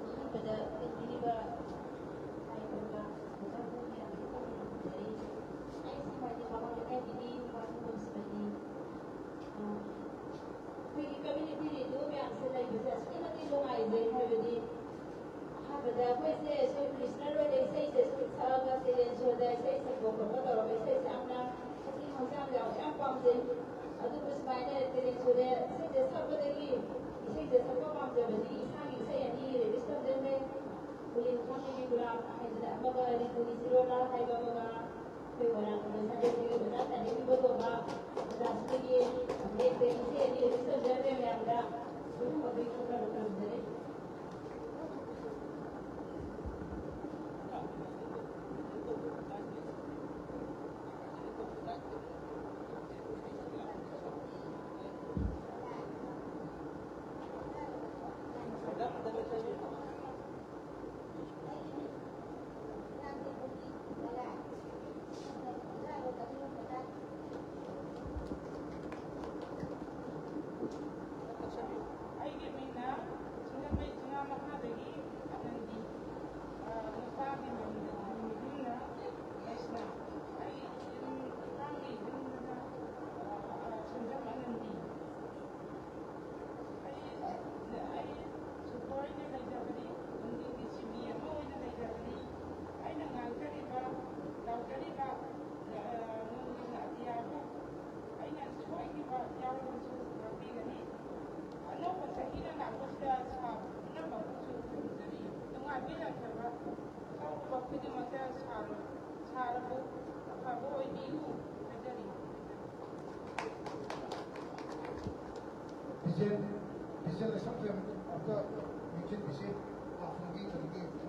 ꯑꯍꯥꯟꯕꯗ ꯂꯦꯡꯕꯤꯔꯤꯕ ꯂꯥꯏ ꯈꯨꯔꯨꯝꯕ ꯑꯣꯖꯥ ꯃꯌꯥꯝꯁꯨ ꯈꯨꯔꯨꯝꯖꯔꯤ꯫ ꯑꯩ ꯁꯤꯡꯃꯥꯏ ꯅꯤꯡꯕꯥꯃꯣ ꯂꯩꯀꯥꯏꯗꯒꯤ ꯅꯨꯄꯥ ꯊꯣꯡꯕꯝ ꯁꯤꯕꯅꯤ꯫ ꯑꯩꯈꯣꯏꯒꯤ ꯀꯝꯃ꯭ꯌꯨꯅꯤꯇꯤ ꯔꯦꯗꯤꯑꯣ ꯃꯌꯥꯝꯁꯦ ꯂꯩꯕꯁꯦ ꯑꯁꯨꯛꯀꯤ ꯃꯇꯤꯛ ꯅꯨꯡꯉꯥꯏꯖꯩ꯫ ꯍꯥꯏꯕꯗꯤ ꯑꯍꯥꯟꯕꯗ ꯑꯩꯈꯣꯏꯁꯦ ꯁꯨꯝ ꯂꯤꯁꯅꯔ ꯑꯣꯏꯅ ꯏꯁꯩꯁꯦ ꯁꯨꯝ ꯁꯛꯑꯒ ꯇꯦꯂꯦꯟ ꯁꯣ ꯇꯧꯔꯒ ꯏꯁꯩꯁꯦ ꯌꯥꯝꯅ ꯄꯨꯛꯅꯤꯡ ꯍꯛꯆꯥꯡ ꯌꯥꯝ ꯌꯥꯝ ꯄꯥꯝꯖꯩ꯫ ꯑꯗꯨꯕꯨ ꯁꯨꯃꯥꯏꯅ ꯇꯦꯂꯦꯟ ꯁꯣꯗ ꯏꯁꯩꯁꯦ ꯁꯛꯄꯗꯒꯤ ꯏꯁꯩꯁꯦ ꯁꯛꯄ ꯄꯥꯝꯖꯕꯗꯒꯤ ꯏꯁꯥꯒꯤ ꯏꯁꯩ ꯑꯅꯤ ꯔꯦꯖꯤꯁꯇꯔ ꯇꯧꯖꯔꯦ꯫ ꯀꯨꯂꯦꯟ ꯈꯣꯟꯒꯤ ꯒꯨꯂꯥꯞ ꯍꯥꯏꯗꯅ ꯑꯃꯒ, ꯔꯤꯇꯨꯒꯤ ꯆꯤꯔꯣꯂꯥ ꯍꯥꯏꯕ ꯑꯃꯒ, ꯑꯩꯈꯣꯏ ꯃꯣꯏꯔꯥꯡ ꯀꯝꯄꯣꯖꯤꯁꯟ ꯁꯦꯟꯇꯔꯒꯤ ꯑꯣꯖꯥ ꯇꯥꯅꯤꯡꯕ ꯇꯣꯝꯕ, ꯑꯣꯖꯥꯁꯤꯡꯗꯒꯤ ꯕꯦꯛꯇꯒꯤ ꯏꯁꯩ ꯑꯅꯤ ꯔꯦꯖꯤꯁꯇꯔ ꯇꯧꯖꯔꯦ ꯃꯌꯥꯝꯗ꯫ ꯑꯗꯨꯒꯨꯝꯕꯗꯨꯒꯤ ꯈꯔ ꯈꯔ ꯇꯧꯖꯔꯦ꯫ ꯑꯩꯒꯤ ꯃꯤꯡꯅ ꯁꯤꯡꯖꯃꯩ ꯆꯤꯉꯥ ꯃꯈꯥꯗꯒꯤ ꯑꯅꯟꯗꯤ, ꯑ, ꯅꯨꯄꯥꯒꯤ ꯃꯤꯡꯅ ꯀ꯭ꯔꯤꯁꯅ꯫ ꯑꯩ ꯌꯨꯝ, ꯏꯄꯥꯒꯤ ꯌꯨꯝꯗꯅ, ꯑ, ꯁꯤꯡꯖꯝ ꯑꯅꯟꯗꯤ꯫ ꯑꯩ, ꯑꯩ ꯁꯨꯄꯔ ꯑꯣꯏꯅ ꯂꯩꯖꯕꯅꯤ, ꯅꯨꯡꯊꯤꯜꯒꯤ ꯁꯤꯕꯤ ꯑꯃ ꯑꯣꯏꯅ ꯂꯩꯖꯕꯅꯤ꯫ ꯑꯩꯅ ꯉꯥꯡꯖꯔꯤꯕ, ꯂꯥꯎꯖꯔꯤꯕ, ꯑ, ꯅꯨꯡꯊꯤꯜ ꯑꯇꯤꯌꯥꯕꯨ ꯑꯩꯅ ꯁꯣꯏꯈꯤꯕ ꯌꯥꯎꯔꯕꯁꯨ ꯉꯥꯛꯄꯤꯒꯅꯤ꯫ ꯑꯅꯧꯕ ꯆꯍꯤꯅ ꯂꯥꯛꯄꯁꯤꯗ ꯁꯥꯔ ꯄꯨꯝꯅꯃꯛꯄꯨꯁꯨ ꯊꯝꯖꯔꯤ꯫ ꯅꯨꯡꯉꯥꯏꯕ ꯌꯥꯏꯐꯕ ꯑꯐꯥꯎꯕ ꯈꯨꯗꯤꯡꯃꯛꯇ ꯁꯥꯔ, ꯁꯥꯔꯕꯨ ꯑꯐꯕ ꯑꯣꯏꯕꯤꯌꯨ ꯍꯥꯏꯖꯔꯤ꯫ Visual, visual something of the music, uh, from the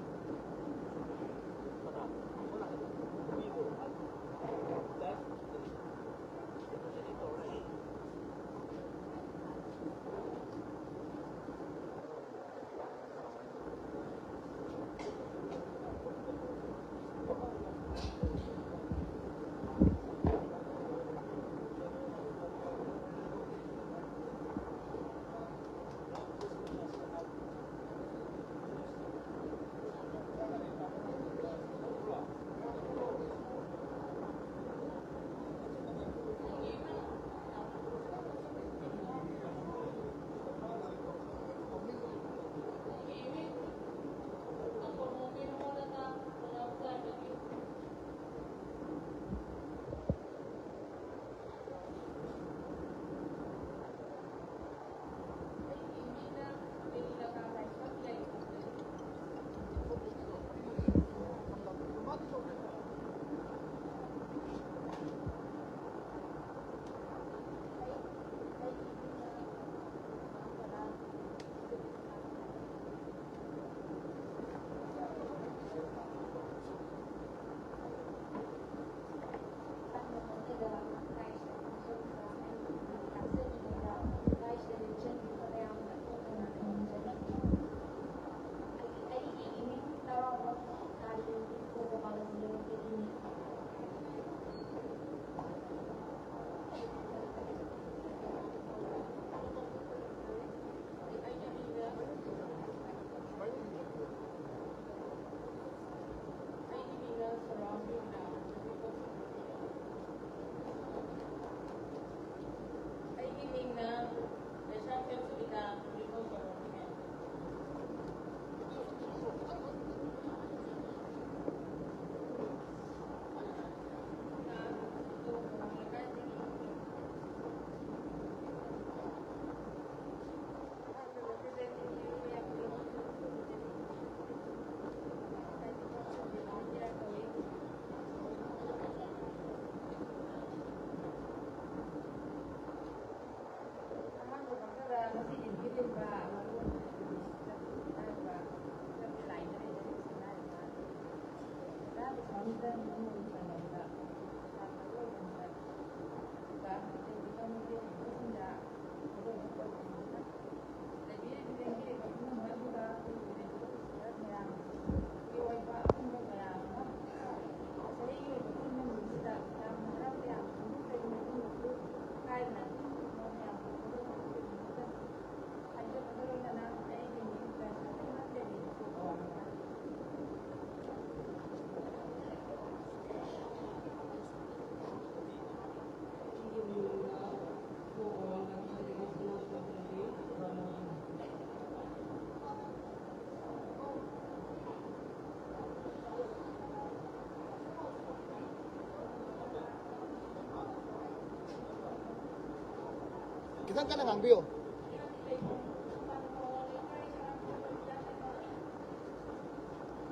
ꯈꯤꯇꯪ ꯀꯟꯅ ꯉꯥꯡꯕꯤꯌꯨ꯫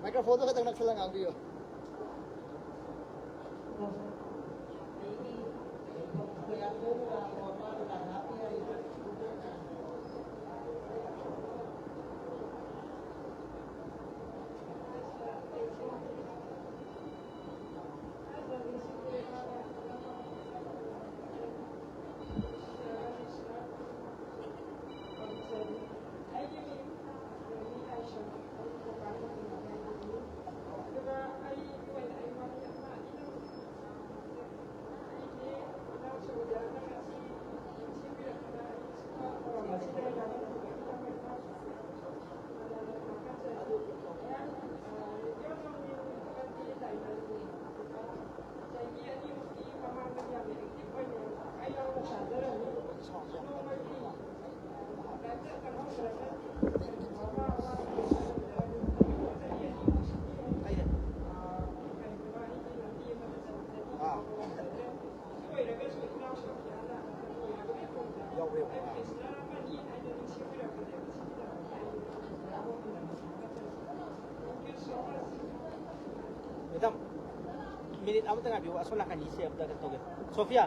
ꯃꯥꯏꯀ꯭ꯔꯣꯐꯣꯟꯗꯣ ꯈꯤꯇꯪ ꯅꯛꯁꯜꯂꯒ ꯉꯥꯡꯕꯤꯌꯨ꯫ ꯃꯦꯗꯥꯝ, ꯃꯤꯅꯤꯠ ꯑꯃꯇ ꯉꯥꯏꯕꯤꯌꯨ, ꯑꯁꯣꯝ ꯅꯥꯀꯟꯒꯤꯁꯦ ꯑꯝꯇ ꯀꯩꯅꯣ ꯇꯧꯒꯦ꯫ Sophia.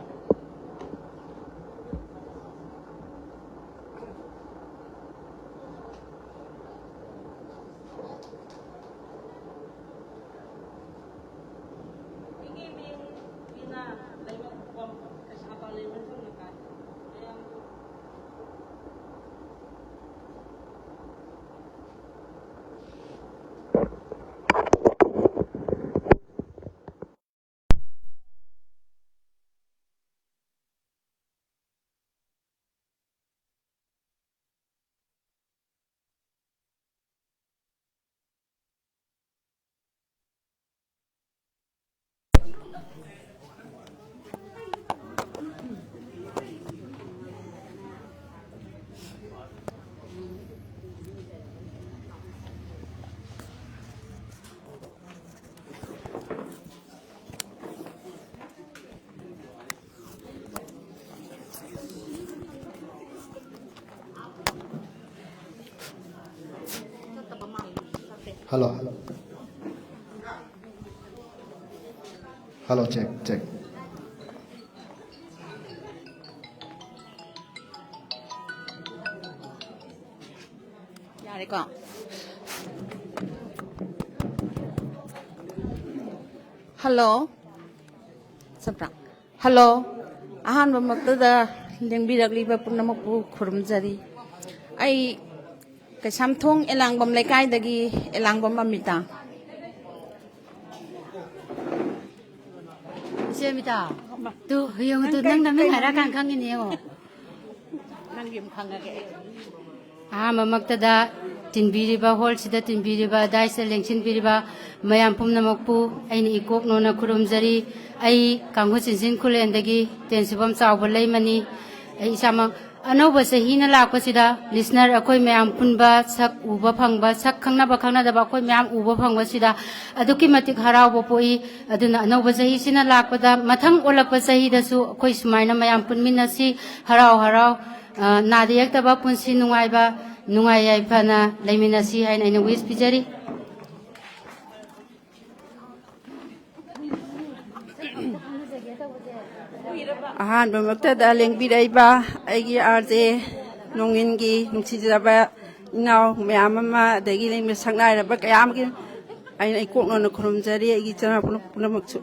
Hello. Hello, check, check. ꯌꯥꯔꯦꯀꯣ? Hello. ꯆꯠꯄ꯭ꯔꯥ? Hello. ꯑꯍꯥꯟꯕꯃꯛꯇꯗ ꯂꯦꯡꯕꯤꯔꯛꯂꯤꯕ ꯄꯨꯝꯅꯃꯛꯄꯨ ꯈꯨꯔꯨꯝꯖꯔꯤ꯫ ꯑꯩ ꯀꯩꯁꯥꯝꯊꯣꯡ ꯑꯦꯂꯥꯡꯕꯝ ꯂꯩꯀꯥꯏꯗꯒꯤ ꯑꯦꯂꯥꯡꯕꯝ ꯑꯃꯤꯇꯥ꯫ ꯏꯆꯦ ꯑꯃꯤꯇꯥ, ꯇꯨ, ꯌꯦꯡꯉꯨ ꯇꯨ, ꯅꯪ ꯅꯃꯤꯡ ꯍꯥꯏꯔꯛꯑꯀꯥꯟ ꯈꯪꯉꯤꯅꯦ, ꯌꯦꯡꯉꯣ꯫ ꯅꯪꯒꯤ ꯑꯃꯨꯛ ꯈꯪꯉꯒꯦ ꯑꯩ꯫ ꯑꯍꯥꯟꯕꯃꯛꯇꯗ ꯇꯤꯟꯕꯤꯔꯤꯕ, ꯍꯣꯜꯁꯤꯗ ꯇꯤꯟꯕꯤꯔꯤꯕ, ꯗꯥꯏꯁꯇ ꯂꯦꯡꯁꯤꯟꯕꯤꯔꯤꯕ ꯃꯌꯥꯝ ꯄꯨꯝꯅꯃꯛꯄꯨ ꯑꯩꯅ ꯏꯀꯣꯛꯅꯣꯅ ꯈꯨꯔꯨꯝꯖꯔꯤ꯫ ꯑꯩ ꯀꯥꯡꯍꯨ ꯆꯤꯟꯖꯤꯟ ꯈꯨꯂꯦꯟꯗꯒꯤ ꯇꯦꯟꯁꯨꯕꯝ ꯆꯥꯎꯕ ꯂꯩꯃꯅꯤ꯫ ꯑꯩ ꯏꯁꯥꯃꯛ ꯑꯅꯧꯕ ꯆꯍꯤꯅ ꯂꯥꯛꯄꯁꯤꯗ listener ꯑꯩꯈꯣꯏ ꯃꯌꯥꯝ ꯄꯨꯟꯕ, ꯁꯛ ꯎꯕ ꯐꯪꯕ, ꯁꯛ ꯈꯪꯅꯕ ꯈꯪꯅꯗꯕ ꯑꯩꯈꯣꯏ ꯃꯌꯥꯝ ꯎꯕ ꯐꯪꯕꯁꯤꯗ ꯑꯗꯨꯛꯀꯤ ꯃꯇꯤꯛ ꯍꯔꯥꯎꯕ ꯄꯣꯛꯏ꯫ ꯑꯗꯨꯅ ꯑꯅꯧꯕ ꯆꯍꯤꯁꯤꯅ ꯂꯥꯛꯄꯗ, ꯃꯊꯪ ꯑꯣꯜꯂꯛꯄ ꯆꯍꯤꯗꯁꯨ ꯑꯩꯈꯣꯏ ꯁꯨꯃꯥꯏꯅ ꯃꯌꯥꯝ ꯄꯨꯟꯃꯤꯟꯅꯁꯤ, ꯍꯔꯥꯎ ꯍꯔꯥꯎ, ꯑ, ꯅꯥꯗ ꯌꯦꯛꯇꯕ ꯄꯨꯟꯁꯤ ꯅꯨꯡꯉꯥꯏꯕ, ꯅꯨꯡꯉꯥꯏ ꯌꯥꯏꯐꯅ ꯂꯩꯃꯤꯟꯅꯁꯤ ꯍꯥꯏꯅ ꯑꯩꯅ wish ꯄꯤꯖꯔꯤ꯫ ꯑꯍꯥꯟꯕꯃꯛꯇꯗ ꯂꯦꯡꯕꯤꯔꯛꯏꯕ ꯑꯩꯒꯤ R J ꯅꯣꯡꯏꯟꯒꯤ ꯅꯨꯡꯁꯤꯖꯔꯕ ꯏꯅꯥꯎ ꯃꯌꯥꯝ ꯑꯃ, ꯑꯗꯒꯤ ꯂꯦꯡꯕ ꯁꯛꯅꯥꯏꯔꯕ ꯀꯌꯥ ꯑꯃꯒꯤ ꯑꯩꯅ ꯏꯀꯣꯛꯅꯅ ꯈꯨꯔꯨꯝꯖꯔꯤ, ꯑꯩꯒꯤ ꯏꯆꯤꯟ ꯏꯅꯥꯎ ꯄꯨꯝꯅꯃꯛꯁꯨ꯫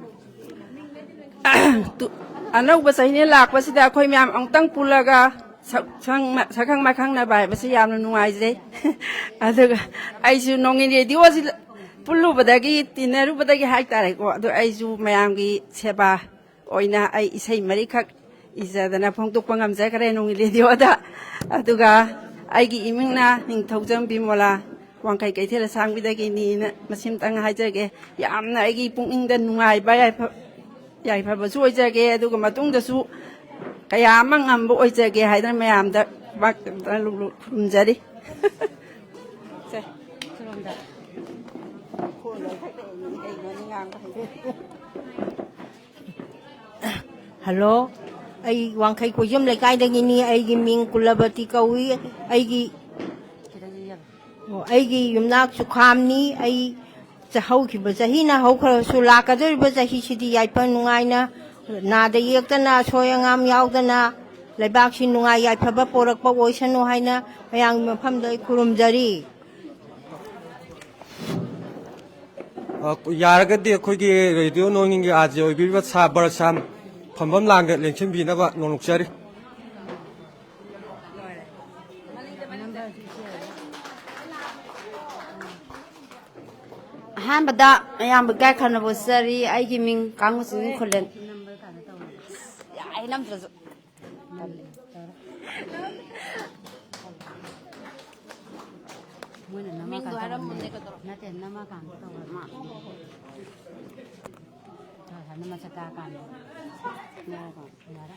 ꯇꯨ-, ꯑꯅꯧꯕ ꯆꯍꯤꯅ ꯂꯥꯛꯄꯁꯤꯗ ꯑꯩꯈꯣꯏ ꯃꯌꯥꯝ ꯑꯃꯨꯛꯇꯪ ꯄꯨꯜꯂꯒ ꯁꯛ-, ꯁꯪ-, ꯁꯛꯈꯪ ꯃꯥꯏꯈꯪꯅꯕ ꯍꯥꯏꯕꯁꯤ ꯌꯥꯝꯅ ꯅꯨꯡꯉꯥꯏꯖꯩ꯫ ꯑꯗꯨꯒ ꯑꯩꯁꯨ ꯅꯣꯡꯏꯟ ꯔꯦꯗꯤꯑꯣꯁꯤ ꯄꯨꯜꯂꯨꯕꯗꯒꯤ, ꯇꯤꯟꯅꯔꯨꯕꯗꯒꯤ ꯍꯥꯏꯇꯥꯔꯦꯀꯣ, ꯑꯗꯣ ꯑꯩꯁꯨ ꯃꯌꯥꯝꯒꯤ ꯁꯦꯕꯥ ꯑꯣꯏꯅ ꯑꯩ ꯏꯁꯩ ꯃꯔꯤꯈꯛ ꯏꯖꯗꯅ ꯐꯣꯡꯗꯣꯛꯄ ꯉꯝꯖꯈ꯭ꯔꯦ ꯅꯣꯡꯏꯟ ꯔꯦꯗꯤꯑꯣꯗ꯫ ꯑꯗꯨꯒ ꯑꯩꯒꯤ ꯏꯃꯤꯡꯅ ꯅꯤꯡꯊꯧꯖꯝ ꯕꯤꯃꯣꯂꯥ, ꯋꯥꯡꯈꯩ ꯀꯩꯊꯦꯜ ꯑꯁꯥꯡꯕꯤꯗꯒꯤꯅꯤꯅ ꯃꯁꯤꯃꯇꯪ ꯍꯥꯏꯖꯒꯦ꯫ ꯌꯥꯝꯅ ꯑꯩꯒꯤ ꯄꯨꯛꯅꯤꯡꯗ ꯅꯨꯡꯉꯥꯏꯕ, ꯌꯥꯏꯐ-, ꯌꯥꯏꯐꯕꯁꯨ ꯑꯣꯏꯖꯒꯦ, ꯑꯗꯨꯒ ꯃꯇꯨꯡꯗꯁꯨ ꯀꯌꯥ ꯑꯃ ꯉꯝꯕ ꯑꯣꯏꯖꯒꯦ ꯍꯥꯏꯗꯅ ꯃꯌꯥꯝꯗ ꯈꯨꯕꯥꯛ ꯈꯨꯔꯨꯝꯖꯔꯤ꯫ ꯁꯦ, ꯁꯣꯝꯗ꯫ Hello, ꯑꯩ ꯋꯥꯡꯈꯩ ꯀꯣꯏꯖꯝ ꯂꯩꯀꯥꯏꯗꯒꯤꯅꯤ꯫ ꯑꯩꯒꯤ ꯃꯤꯡ ꯀꯨꯂꯕꯇꯤ ꯀꯧꯏ꯫ ꯑꯩꯒꯤ, ꯑꯣ, ꯑꯩꯒꯤ ꯌꯨꯝꯅꯥꯛ ꯆꯨꯈꯥꯝꯅꯤ꯫ ꯑꯩ ꯆ-, ꯍꯧꯈꯤꯕ ꯆꯍꯤꯅ ꯍꯧꯈ꯭ꯔꯕꯁꯨ, ꯂꯥꯛꯀꯗꯧꯔꯤꯕ ꯆꯍꯤꯁꯤꯗꯤ ꯌꯥꯏꯐ ꯅꯨꯡꯉꯥꯏꯅ, ꯅꯥꯗ ꯌꯦꯛꯇꯅ, ꯑꯁꯣꯏ ꯑꯉꯥꯝ ꯌꯥꯎꯗꯅ, ꯂꯩꯕꯥꯛꯁꯤ ꯅꯨꯡꯉꯥꯏ ꯌꯥꯏꯐꯕ ꯄꯣꯔꯛꯄ ꯑꯣꯏꯁꯅꯨ ꯍꯥꯏꯅ ꯃꯌꯥꯝꯒꯤ ꯃꯐꯝꯗ ꯑꯩ ꯈꯨꯔꯨꯝꯖꯔꯤ꯫ ꯑ, ꯌꯥꯔꯒꯗꯤ ꯑꯩꯈꯣꯏꯒꯤ ꯔꯦꯗꯤꯑꯣ ꯅꯣꯡꯏꯟꯒꯤ ꯑꯥꯔ ꯖꯦ ꯑꯣꯏꯕꯤꯔꯤꯕ ꯁꯥꯔ ꯕꯔꯁꯥꯝ ꯐꯝꯐꯝ ꯂꯥꯡꯗ ꯂꯦꯡꯁꯤꯟꯕꯤꯅꯕ ꯅꯣꯡꯂꯨꯛꯆꯔꯤ꯫ ꯑꯍꯥꯟꯕꯗ ꯃꯌꯥꯝꯕꯨ ꯏꯀꯥꯏ ꯈꯨꯝꯅꯕ ꯎꯠꯆꯔꯤ꯫ ꯑꯩꯒꯤ ꯃꯤꯡ ꯀꯥꯡꯕꯨ ꯆꯤꯡꯖꯤꯡ ꯈꯨꯂꯦꯟ꯫ ꯌꯥꯏ, ꯅꯝꯗ꯭ꯔꯁꯨ꯫ ꯃꯣꯏꯅ ꯅꯝꯃꯀꯥꯟꯗ ꯇꯧꯕꯅꯦ꯫ ꯅꯠꯇꯦ, ꯅꯝꯃꯀꯥꯟꯗ ꯇꯧꯕꯅꯦ꯫ ꯍꯣꯏ, ꯍꯣꯏ, ꯅꯝꯃ ꯆꯠ ꯇꯥꯔꯀꯥꯟꯗ꯫ ꯌꯥꯔꯦ꯫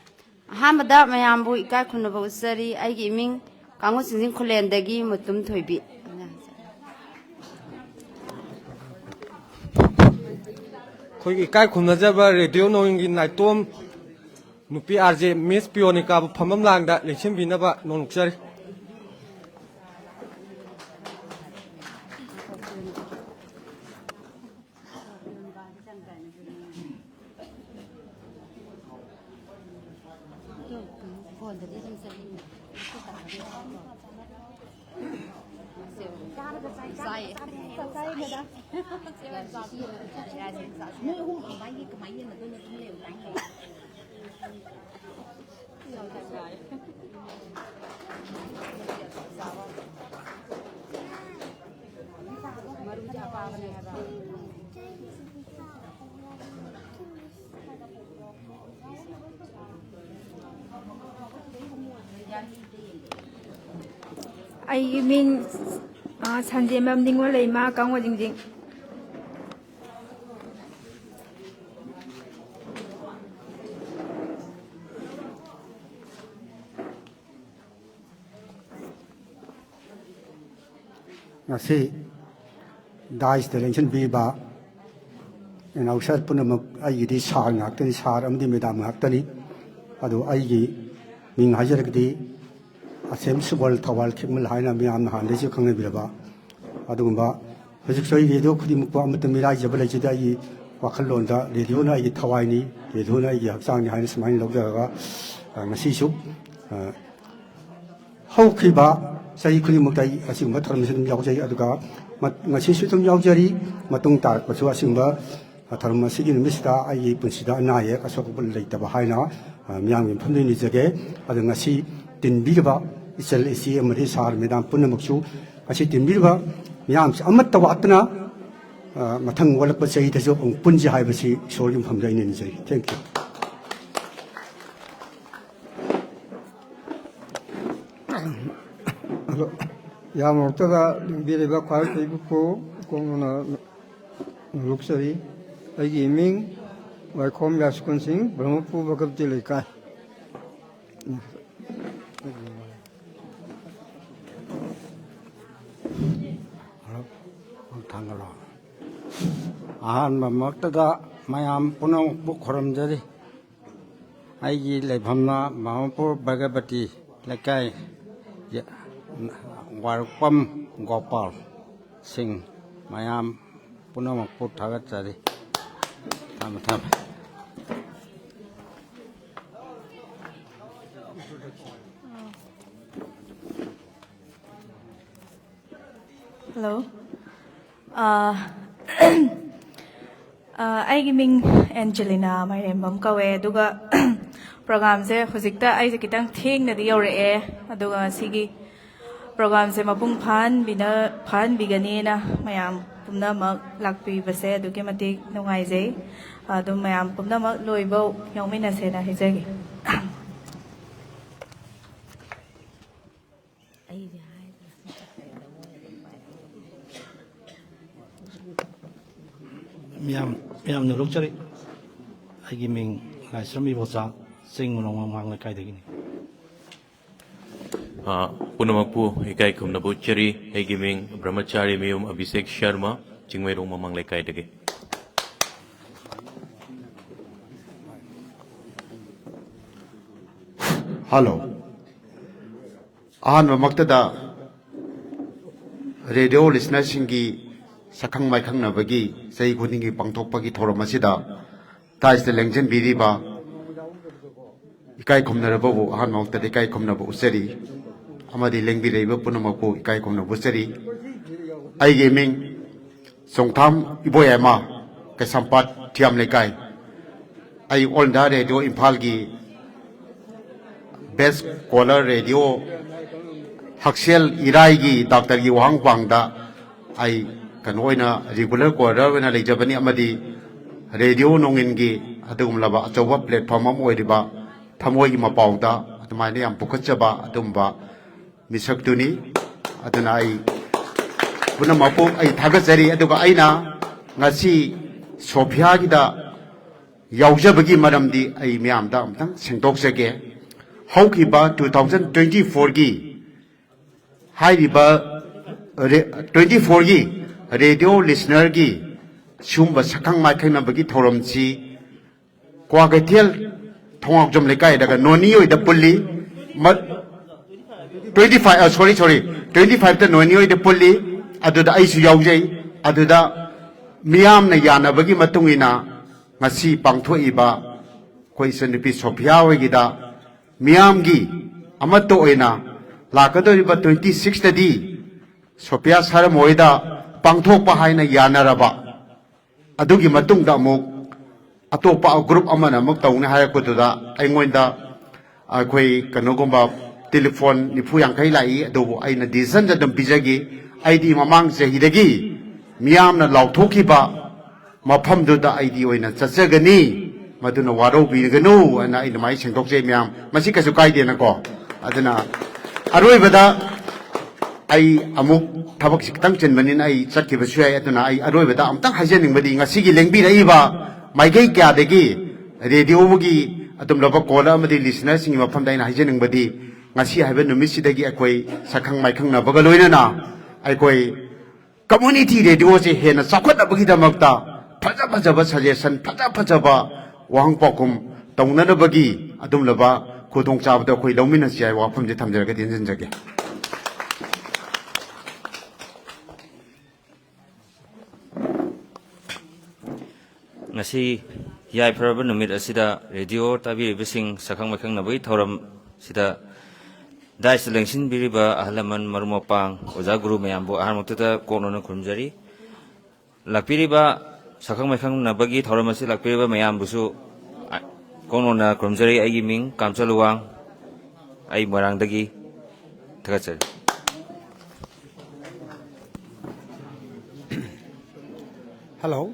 ꯑꯍꯥꯟꯕꯗ ꯃꯌꯥꯝꯕꯨ ꯏꯀꯥꯏ ꯈꯨꯝꯅꯕ ꯎꯠꯆꯔꯤ꯫ ꯑꯩꯒꯤ ꯏꯃꯤꯡ ꯀꯥꯡꯕꯨ ꯆꯤꯡꯖꯤꯡ ꯈꯨꯂꯦꯟꯗꯒꯤ ꯃꯨꯇꯨꯝ ꯊꯣꯏꯕꯤ꯫ ꯑꯩꯈꯣꯏꯒꯤ ꯏꯀꯥꯏ ꯈꯨꯝꯅꯖꯕ ꯔꯦꯗꯤꯑꯣ ꯅꯣꯡꯏꯟꯒꯤ ꯅꯥꯏꯇꯣꯝ ꯅꯨꯄꯤ ꯑꯥꯔ ꯖꯦ ꯃꯤꯁ ꯄꯤꯌꯣꯅꯤꯀꯥꯕꯨ ꯐꯝꯐꯝ ꯂꯥꯡꯗ ꯂꯦꯡꯁꯤꯟꯕꯤꯅꯕ ꯅꯣꯡꯂꯨꯛꯆꯔꯤ꯫ ꯑꯩꯒꯤ ꯃꯤꯡ, ꯑ, ꯁꯟꯖꯦꯝꯕꯝ ꯅꯤꯉꯣꯜ ꯂꯩꯃ, ꯀꯥꯡꯕꯨ ꯆꯤꯡꯖꯤꯡ꯫ ꯉꯁꯤ ꯗꯥꯏꯁꯇ ꯂꯦꯡꯁꯤꯟꯕꯤꯕ ꯑꯦꯅꯥꯎꯟꯁꯔ ꯄꯨꯝꯅꯃꯛ, ꯑꯩꯒꯤꯗꯤ ꯁꯥꯔ ꯉꯥꯛꯇꯅꯤ, ꯁꯥꯔ ꯑꯃꯗꯤ ꯃꯦꯗꯥꯝ ꯉꯥꯛꯇꯅꯤ꯫ ꯑꯗꯨ ꯑꯩꯒꯤ ꯃꯤꯡ ꯍꯥꯏꯖꯔꯒꯗꯤ ꯑꯁꯦꯝ ꯁꯨꯕꯜ ꯊꯧꯕꯥꯜ ꯈꯦꯛꯃꯜ ꯍꯥꯏꯅ ꯃꯤꯌꯥꯝꯅ ꯍꯥꯟꯅꯗꯩꯁꯨ ꯈꯪꯅꯕꯤꯔꯕ ꯑꯗꯨꯒꯨꯝꯕ ꯍꯧꯖꯤꯛꯁꯨ ꯑꯩ ꯔꯦꯗꯤꯑꯣ ꯈꯨꯗꯤꯡꯃꯛꯄꯨ ꯑꯃꯠꯇ ꯃꯤꯔꯥꯏꯖꯕ ꯂꯩꯖꯗꯦ꯫ ꯑꯩꯒꯤ ꯋꯥꯈꯜꯂꯣꯟꯗ ꯔꯦꯗꯤꯑꯣꯅ ꯑꯩꯒꯤ ꯊꯋꯥꯏꯅꯤ, ꯔꯦꯗꯤꯑꯣꯅ ꯑꯩꯒꯤ ꯍꯛꯆꯥꯡꯅꯤ ꯍꯥꯏꯅ ꯁꯨꯃꯥꯏꯅ ꯂꯧꯖꯔꯒ, ꯑ, ꯉꯁꯤꯁꯨ, ꯑ, ꯍꯧꯈꯤꯕ ꯆꯍꯤ ꯈꯨꯗꯤꯡꯃꯛꯇ ꯑꯩ ꯑꯁꯤꯒꯨꯝꯕ ꯊꯧꯔꯝꯁꯤ ꯑꯗꯨꯝ ꯌꯥꯎꯖꯩ꯫ ꯑꯗꯨꯒ ꯃ-, ꯉꯁꯤꯁꯨ ꯑꯗꯨꯝ ꯌꯥꯎꯖꯔꯤ꯫ ꯃꯇꯨꯡ ꯇꯥꯔꯛꯄꯁꯨ ꯑꯁꯤꯒꯨꯝꯕ ꯊꯧꯔꯝ ꯑꯁꯤꯒꯤ ꯅꯨꯃꯤꯠꯁꯤꯗ ꯑꯩꯒꯤ ꯄꯨꯟꯁꯤꯗ ꯑꯅꯥ ꯑꯌꯦꯛ ꯑꯁꯣꯛ ꯑꯄꯟ ꯂꯩꯇꯕ ꯍꯥꯏꯅ, ꯑ, ꯃꯤꯌꯥꯝꯒꯤ ꯃꯐꯝꯗ ꯅꯤꯖꯒꯦ꯫ ꯑꯗꯨ ꯉꯁꯤ ꯇꯤꯟꯕꯤꯔꯤꯕ ꯏꯆꯜ ꯏꯆꯦ ꯑꯃꯗꯤ ꯁꯥꯔ ꯃꯦꯗꯥꯝ ꯄꯨꯝꯅꯃꯛꯁꯨ, ꯉꯁꯤ ꯇꯤꯟꯕꯤꯔꯤꯕ ꯃꯤꯌꯥꯝꯁꯤ ꯑꯃꯠꯇ ꯋꯥꯠꯇꯅ, ꯑ, ꯃꯊꯪ ꯑꯣꯜꯂꯛꯄ ꯆꯍꯤꯗꯁꯨ ꯑꯃꯨꯛ ꯄꯨꯟꯁꯤ ꯍꯥꯏꯕꯁꯤ ꯏꯁꯣꯔꯒꯤ ꯃꯐꯝꯗ ꯑꯩꯅ ꯅꯤꯖꯔꯤ꯫ Thank you꯫ ꯑꯗꯣ ꯌꯥꯝꯃꯛꯇꯗ ꯂꯦꯡꯕꯤꯔꯤꯕ ꯈ꯭ꯋꯥꯏ ꯐꯩꯕꯨ ꯀꯣꯛꯅꯅ ꯂꯧꯖꯔꯤ꯫ ꯑꯩꯒꯤ ꯏꯃꯤꯡ ꯋꯥꯏꯈꯣꯝ ꯌꯥꯁꯀꯨꯟ ꯁꯤꯡ, ꯕ꯭ꯔꯍ꯭ꯃꯄꯨꯔ ꯚꯒꯕꯇꯤ ꯂꯩꯀꯥꯏ꯫ ꯊꯥꯡꯒꯠꯂꯣ꯫ ꯑꯍꯥꯟꯕꯃꯛꯇꯗ ꯃꯌꯥꯝ ꯄꯨꯝꯅꯃꯛꯄꯨ ꯈꯨꯔꯨꯝꯖꯔꯤ꯫ ꯑꯩꯒꯤ ꯂꯩꯐꯝꯅ ꯕ꯭ꯔꯍ꯭ꯃꯄꯨꯔ ꯚꯒꯕꯇꯤ ꯂꯩꯀꯥꯏ, ꯋꯥꯔꯨꯛꯄꯝ ꯒꯣꯄꯥꯜ ꯁꯤꯡ꯫ ꯃꯌꯥꯝ ꯄꯨꯝꯅꯃꯛꯄꯨ ꯊꯥꯒꯠꯆꯔꯤ꯫ ꯊꯝꯃꯦ, ꯊꯝꯃꯦ꯫ Hello. ꯑꯥ, ꯑꯥ, ꯑꯩꯒꯤ ꯃꯤꯡ ꯑꯦꯟꯖꯦꯂꯤꯅꯥ ꯃꯥꯏꯔꯦꯝꯕꯝ ꯀꯧꯋꯦ꯫ ꯑꯗꯨꯒ ꯄ꯭ꯔꯣꯒꯥꯝꯁꯦ ꯍꯧꯖꯤꯛꯇ ꯑꯩꯁꯦ ꯈꯤꯇꯪ ꯊꯦꯡꯅꯗꯤ ꯌꯧꯔꯛꯑꯦ꯫ ꯑꯗꯨꯒ ꯁꯤꯒꯤ ꯄ꯭ꯔꯣꯒꯥꯝꯁꯦ ꯃꯄꯨꯡ ꯐꯥꯍꯟꯕꯤꯅ-, ꯐꯥꯍꯟꯕꯤꯒꯅꯤꯅ ꯃꯌꯥꯝ ꯄꯨꯝꯅꯃꯛ ꯂꯥꯛꯄꯤꯕꯁꯦ ꯑꯗꯨꯛꯀꯤ ꯃꯇꯤꯛ ꯅꯨꯡꯉꯥꯏꯖꯩ꯫ ꯑꯗꯨꯝ ꯃꯌꯥꯝ ꯄꯨꯝꯅꯃꯛ ꯂꯣꯏꯕꯧ ꯌꯥꯎꯃꯤꯟꯅꯁꯦꯅ ꯍꯥꯏꯖꯒꯦ꯫ ꯑꯩꯁꯦ ꯍꯥꯏꯗ꯭ꯔꯦ꯫ ꯃꯤꯌꯥꯝ, ꯃꯤꯌꯥꯝꯅ ꯂꯧꯖꯔꯤ꯫ ꯑꯩꯒꯤ ꯃꯤꯡ ꯂꯥꯏꯁ꯭ꯔꯝ ꯏꯕꯣꯆꯥ, ꯆꯤꯡ ꯃꯅꯨꯡ ꯃꯃꯥꯡ ꯂꯩꯀꯥꯏꯗꯒꯤꯅꯤ꯫ ꯑ, ꯄꯨꯝꯅꯃꯛꯄꯨ ꯏꯀꯥꯏ ꯈꯨꯝꯅꯕ ꯎꯠꯆꯔꯤ꯫ ꯑꯩꯒꯤ ꯃꯤꯡ ꯕ꯭ꯔꯍ꯭ꯃꯆꯥꯔꯤ ꯃꯌꯨꯝ ꯑꯚꯤꯁꯦꯛ ꯁꯔꯃ, ꯆꯤꯡꯃꯩꯔꯣꯡ ꯃꯃꯥꯡ ꯂꯩꯀꯥꯏꯗꯒꯤ꯫ Hello. ꯑꯍꯥꯟꯕꯃꯛꯇꯗ ꯔꯦꯗꯤꯑꯣ ꯂꯤꯁꯅꯔꯁꯤꯡꯒꯤ ꯁꯛꯈꯪ ꯃꯥꯏꯈꯪꯅꯕꯒꯤ ꯆꯍꯤ ꯈꯨꯗꯤꯡꯒꯤ ꯄꯥꯡꯊꯣꯛꯄꯒꯤ ꯊꯧꯔꯝ ꯑꯁꯤꯗ ꯇꯥꯏꯁꯇ ꯂꯦꯡꯁꯤꯟꯕꯤꯔꯤꯕ ꯏꯀꯥꯏ ꯈꯨꯝꯅꯔꯕꯕꯨ ꯑꯍꯥꯟꯕ ꯃꯛꯇꯗ ꯏꯀꯥꯏ ꯈꯨꯝꯅꯕ ꯎꯠꯆꯔꯤ ꯑꯃꯗꯤ ꯂꯦꯡꯕꯤꯔꯛꯏꯕ ꯄꯨꯝꯅꯃꯛꯄꯨ ꯏꯀꯥꯏ ꯈꯨꯝꯅꯕ ꯎꯠꯆꯔꯤ꯫ ꯑꯩꯒꯤ ꯃꯤꯡ ꯆꯣꯡꯊꯥꯝ ꯏꯕꯣꯌꯥꯏꯃ, ꯀꯩꯁꯥꯝꯄꯥꯠ ꯊꯤꯌꯥꯝ ꯂꯩꯀꯥꯏ꯫ ꯑꯩ ꯑꯣꯜ ꯏꯟꯗꯤꯌꯥ ꯔꯦꯗꯤꯑꯣ ꯏꯝꯐꯥꯜꯒꯤ ꯕꯦꯁ ꯀꯣꯂꯔ ꯔꯦꯗꯤꯑꯣ ꯍꯛꯁꯦꯜ ꯏꯔꯥꯏꯒꯤ ꯗꯥꯛꯇꯔꯒꯤ ꯋꯥꯍꯪ ꯄꯥꯡꯗ ꯑꯩ ꯀꯩꯅꯣ ꯑꯣꯏꯅ ꯔꯤꯒꯨꯂꯔ ꯀꯣꯂꯔ ꯑꯣꯏꯅ ꯂꯩꯖꯕꯅꯤ ꯑꯃꯗꯤ ꯔꯦꯗꯤꯑꯣ ꯅꯣꯡꯏꯟꯒꯤ ꯑꯗꯨꯒꯨꯝꯂꯕ ꯑꯆꯧꯕ ꯄ꯭ꯂꯦꯠꯐꯣꯝ ꯑꯃ ꯑꯣꯏꯔꯤꯕ ꯊꯃꯣꯏꯒꯤ ꯃꯄꯥꯎꯗ ꯑꯗꯨꯃꯥꯏꯅ ꯌꯥꯝ ꯄꯨꯈꯠꯆꯕ ꯑꯗꯨꯒꯨꯝꯕ ꯃꯤꯁꯛꯇꯨꯅꯤ꯫ ꯑꯗꯨꯅ ꯑꯩ ꯄꯨꯝꯅꯃꯛꯄꯨ ꯑꯩ ꯊꯥꯒꯠꯆꯔꯤ꯫ ꯑꯗꯨꯒ ꯑꯩꯅ ꯉꯁꯤ ꯁꯣꯐꯤꯌꯥꯒꯤꯗ ꯌꯥꯎꯖꯕꯒꯤ ꯃꯔꯝꯗꯤ ꯑꯩ ꯃꯌꯥꯝꯗ ꯑꯃꯨꯛꯇꯪ ꯁꯦꯡꯗꯣꯛꯆꯒꯦ꯫ ꯍꯧꯈꯤꯕ ꯇꯨ ꯊꯥꯎꯖꯟ ꯇ꯭ꯋꯦꯟꯇꯤ ꯐꯣꯔꯒꯤ ꯍꯥꯏꯔꯤꯕ ꯇ꯭ꯋꯦꯟꯇꯤ ꯐꯣꯔꯒꯤ ꯔꯦꯗꯤꯑꯣ ꯂꯤꯁꯅꯔꯒꯤ ꯁꯤꯒꯨꯝꯕ ꯁꯛꯈꯪ ꯃꯥꯏꯈꯪꯅꯕꯒꯤ ꯊꯧꯔꯝꯁꯤ ꯀ꯭ꯋꯥꯀꯩꯊꯦꯜ ꯊꯣꯡꯉꯥꯎꯖꯝ ꯂꯩꯀꯥꯏꯗꯒ ꯅꯣꯅꯤ ꯍꯣꯏꯗ ꯄꯨꯜꯂꯤ꯫ ꯇ꯭ꯋꯦꯟꯇꯤ ꯐꯥꯏꯚ, ꯁꯣꯔꯤ, ꯁꯣꯔꯤ, ꯇ꯭ꯋꯦꯟꯇꯤ ꯐꯥꯏꯚꯇ ꯅꯣꯅꯤ ꯍꯣꯏꯗ ꯄꯨꯜꯂꯤ꯫ ꯑꯗꯨꯗ ꯑꯩꯁꯨ ꯌꯥꯎꯖꯩ꯫ ꯑꯗꯨꯗ ꯃꯤꯌꯥꯝꯅ ꯌꯥꯅꯕꯒꯤ ꯃꯇꯨꯡ ꯏꯟꯅ ꯉꯁꯤ ꯄꯥꯡꯊꯣꯛꯏꯕ ꯑꯩꯈꯣꯏ ꯏꯆꯟꯅꯨꯄꯤ ꯁꯣꯐꯤꯌꯥ ꯍꯣꯏꯒꯤꯗ ꯃꯤꯌꯥꯝꯒꯤ ꯑꯃꯠꯇ ꯑꯣꯏꯅ ꯂꯥꯛꯀꯗꯧꯔꯤꯕ ꯇ꯭ꯋꯦꯟꯇꯤ ꯁꯤꯛꯁꯇꯗꯤ ꯁꯣꯐꯤꯌꯥ ꯁꯥꯔꯝ ꯍꯣꯏꯗ ꯄꯥꯡꯊꯣꯛꯄ ꯍꯥꯏꯅ ꯌꯥꯅꯔꯕ꯫ ꯑꯗꯨꯒꯤ ꯃꯇꯨꯡꯗ ꯑꯃꯨꯛ ꯑꯇꯣꯞꯄ ꯒ꯭ꯔꯨꯞ ꯑꯃꯅ ꯑꯃꯨꯛ ꯇꯧꯅꯤ ꯍꯥꯏꯔꯛꯄꯗꯨꯗ ꯑꯩꯉꯣꯟꯗ ꯑꯩꯈꯣꯏ ꯀꯩꯅꯣꯒꯨꯝꯕ ꯇꯦꯂꯤꯐꯣꯟ ꯅꯤꯐꯨ ꯌꯥꯡꯈꯩ ꯂꯥꯛꯏ꯫ ꯑꯗꯨꯕꯨ ꯑꯩꯅ ꯗꯤꯁꯤꯖꯟꯁꯦ ꯑꯗꯨꯝ ꯄꯤꯖꯈꯤ꯫ ꯑꯩꯗꯤ ꯃꯃꯥꯡ ꯆꯍꯤꯗꯒꯤ ꯃꯤꯌꯥꯝꯅ ꯂꯥꯎꯊꯣꯛꯈꯤꯕ ꯃꯐꯝꯗꯨꯗ ꯑꯩꯗꯤ ꯑꯣꯏꯅ ꯆꯠꯆꯒꯅꯤ, ꯃꯗꯨꯅ ꯋꯥꯔꯧꯕꯤꯒꯅꯨ ꯍꯥꯏꯅ ꯑꯩ ꯑꯗꯨꯃꯥꯏꯅ ꯁꯦꯡꯗꯣꯛꯆꯩ ꯃꯌꯥꯝ꯫ ꯃꯁꯤ ꯀꯩꯁꯨ ꯀꯥꯏꯗꯦꯅꯀꯣ꯫ ꯑꯗꯨꯅ ꯑꯔꯣꯏꯕꯗ ꯑꯩ ꯑꯃꯨꯛ ꯊꯕꯛꯁꯤ ꯈꯤꯇꯪ ꯆꯤꯟꯕꯅꯤꯅ ꯑꯩ ꯆꯠꯈꯤꯕꯁꯨ ꯌꯥꯏ꯫ ꯑꯗꯨꯅ ꯑꯩ ꯑꯔꯣꯏꯕꯗ ꯑꯃꯨꯛꯇꯪ ꯍꯥꯏꯖꯅꯤꯡꯕꯗꯤ ꯉꯁꯤꯒꯤ ꯂꯦꯡꯕꯤꯔꯛꯏꯕ ꯃꯥꯏꯀꯩ ꯀꯌꯥꯗꯒꯤ ꯔꯦꯗꯤꯑꯣꯒꯤ ꯑꯗꯨꯝꯂꯕ ꯀꯣꯂꯔ ꯑꯃꯗꯤ ꯂꯤꯁꯅꯔꯁꯤꯡꯒꯤ ꯃꯐꯝꯗ ꯑꯩꯅ ꯍꯥꯏꯖꯅꯤꯡꯕꯗꯤ ꯉꯁꯤ ꯍꯥꯏꯕ ꯅꯨꯃꯤꯠꯁꯤꯗꯒꯤ ꯑꯩꯈꯣꯏ ꯁꯛꯈꯪ ꯃꯥꯏꯈꯪꯅꯕꯒ ꯂꯣꯏꯅꯅ ꯑꯩꯈꯣꯏ ꯀꯝꯃ꯭ꯌꯨꯅꯤꯇꯤ ꯔꯦꯗꯤꯑꯣꯁꯦ ꯍꯦꯟꯅ ꯆꯥꯎꯈꯠꯅꯕꯒꯤꯗꯃꯛꯇ ꯐꯖ ꯐꯖꯕ ꯁꯖꯦꯁꯟ, ꯐꯖ ꯐꯖꯕ ꯋꯥꯍꯪ ꯄꯥꯎꯈꯨꯝ ꯇꯧꯅꯅꯕꯒꯤ ꯑꯗꯨꯝꯂꯕ ꯈꯨꯗꯣꯡꯆꯥꯕꯗꯣ ꯑꯩꯈꯣꯏ ꯂꯧꯃꯤꯟꯅꯁꯤ ꯍꯥꯏꯕ ꯋꯥꯐꯝꯁꯦ ꯊꯝꯖꯔꯒ ꯇꯦꯟꯁꯤꯟꯖꯒꯦ꯫ ꯉꯁꯤ ꯌꯥꯏꯐꯔꯕ ꯅꯨꯃꯤꯠ ꯑꯁꯤꯗ ꯔꯦꯗꯤꯑꯣ ꯇꯥꯕꯤꯔꯤꯕꯁꯤꯡ ꯁꯛꯈꯪ ꯃꯥꯏꯈꯪꯅꯕꯒꯤ ꯊꯧꯔꯝꯁꯤꯗ ꯗꯥꯏꯁꯇ ꯂꯦꯡꯁꯤꯟꯕꯤꯔꯤꯕ ꯑꯍꯜ ꯂꯃꯟ, ꯃꯔꯨꯞ ꯃꯄꯥꯡ, ꯑꯣꯖꯥ ꯒꯨꯔꯨ ꯃꯌꯥꯝꯕꯨ ꯑꯍꯥꯟꯕꯃꯛꯇꯗ ꯀꯣꯛꯅꯣꯟꯅ ꯈꯨꯔꯨꯝꯖꯔꯤ꯫ ꯂꯥꯛꯄꯤꯔꯤꯕ ꯁꯛꯈꯪ ꯃꯥꯏꯈꯪꯅꯕꯒꯤ ꯊꯧꯔꯝ ꯑꯁꯤ ꯂꯥꯛꯄꯤꯔꯤꯕ ꯃꯌꯥꯝꯕꯨꯁꯨ, ꯑ, ꯀꯣꯛꯅꯣꯟꯅ ꯈꯨꯔꯨꯝꯖꯔꯤ꯫ ꯑꯩꯒꯤ ꯃꯤꯡ ꯀꯥꯝꯆꯂꯨꯋꯥꯡ, ꯑꯩ ꯃꯣꯏꯔꯥꯡꯗꯒꯤ꯫ ꯊꯥꯒꯠꯆꯔꯤ꯫ ꯍꯜꯂꯣ꯫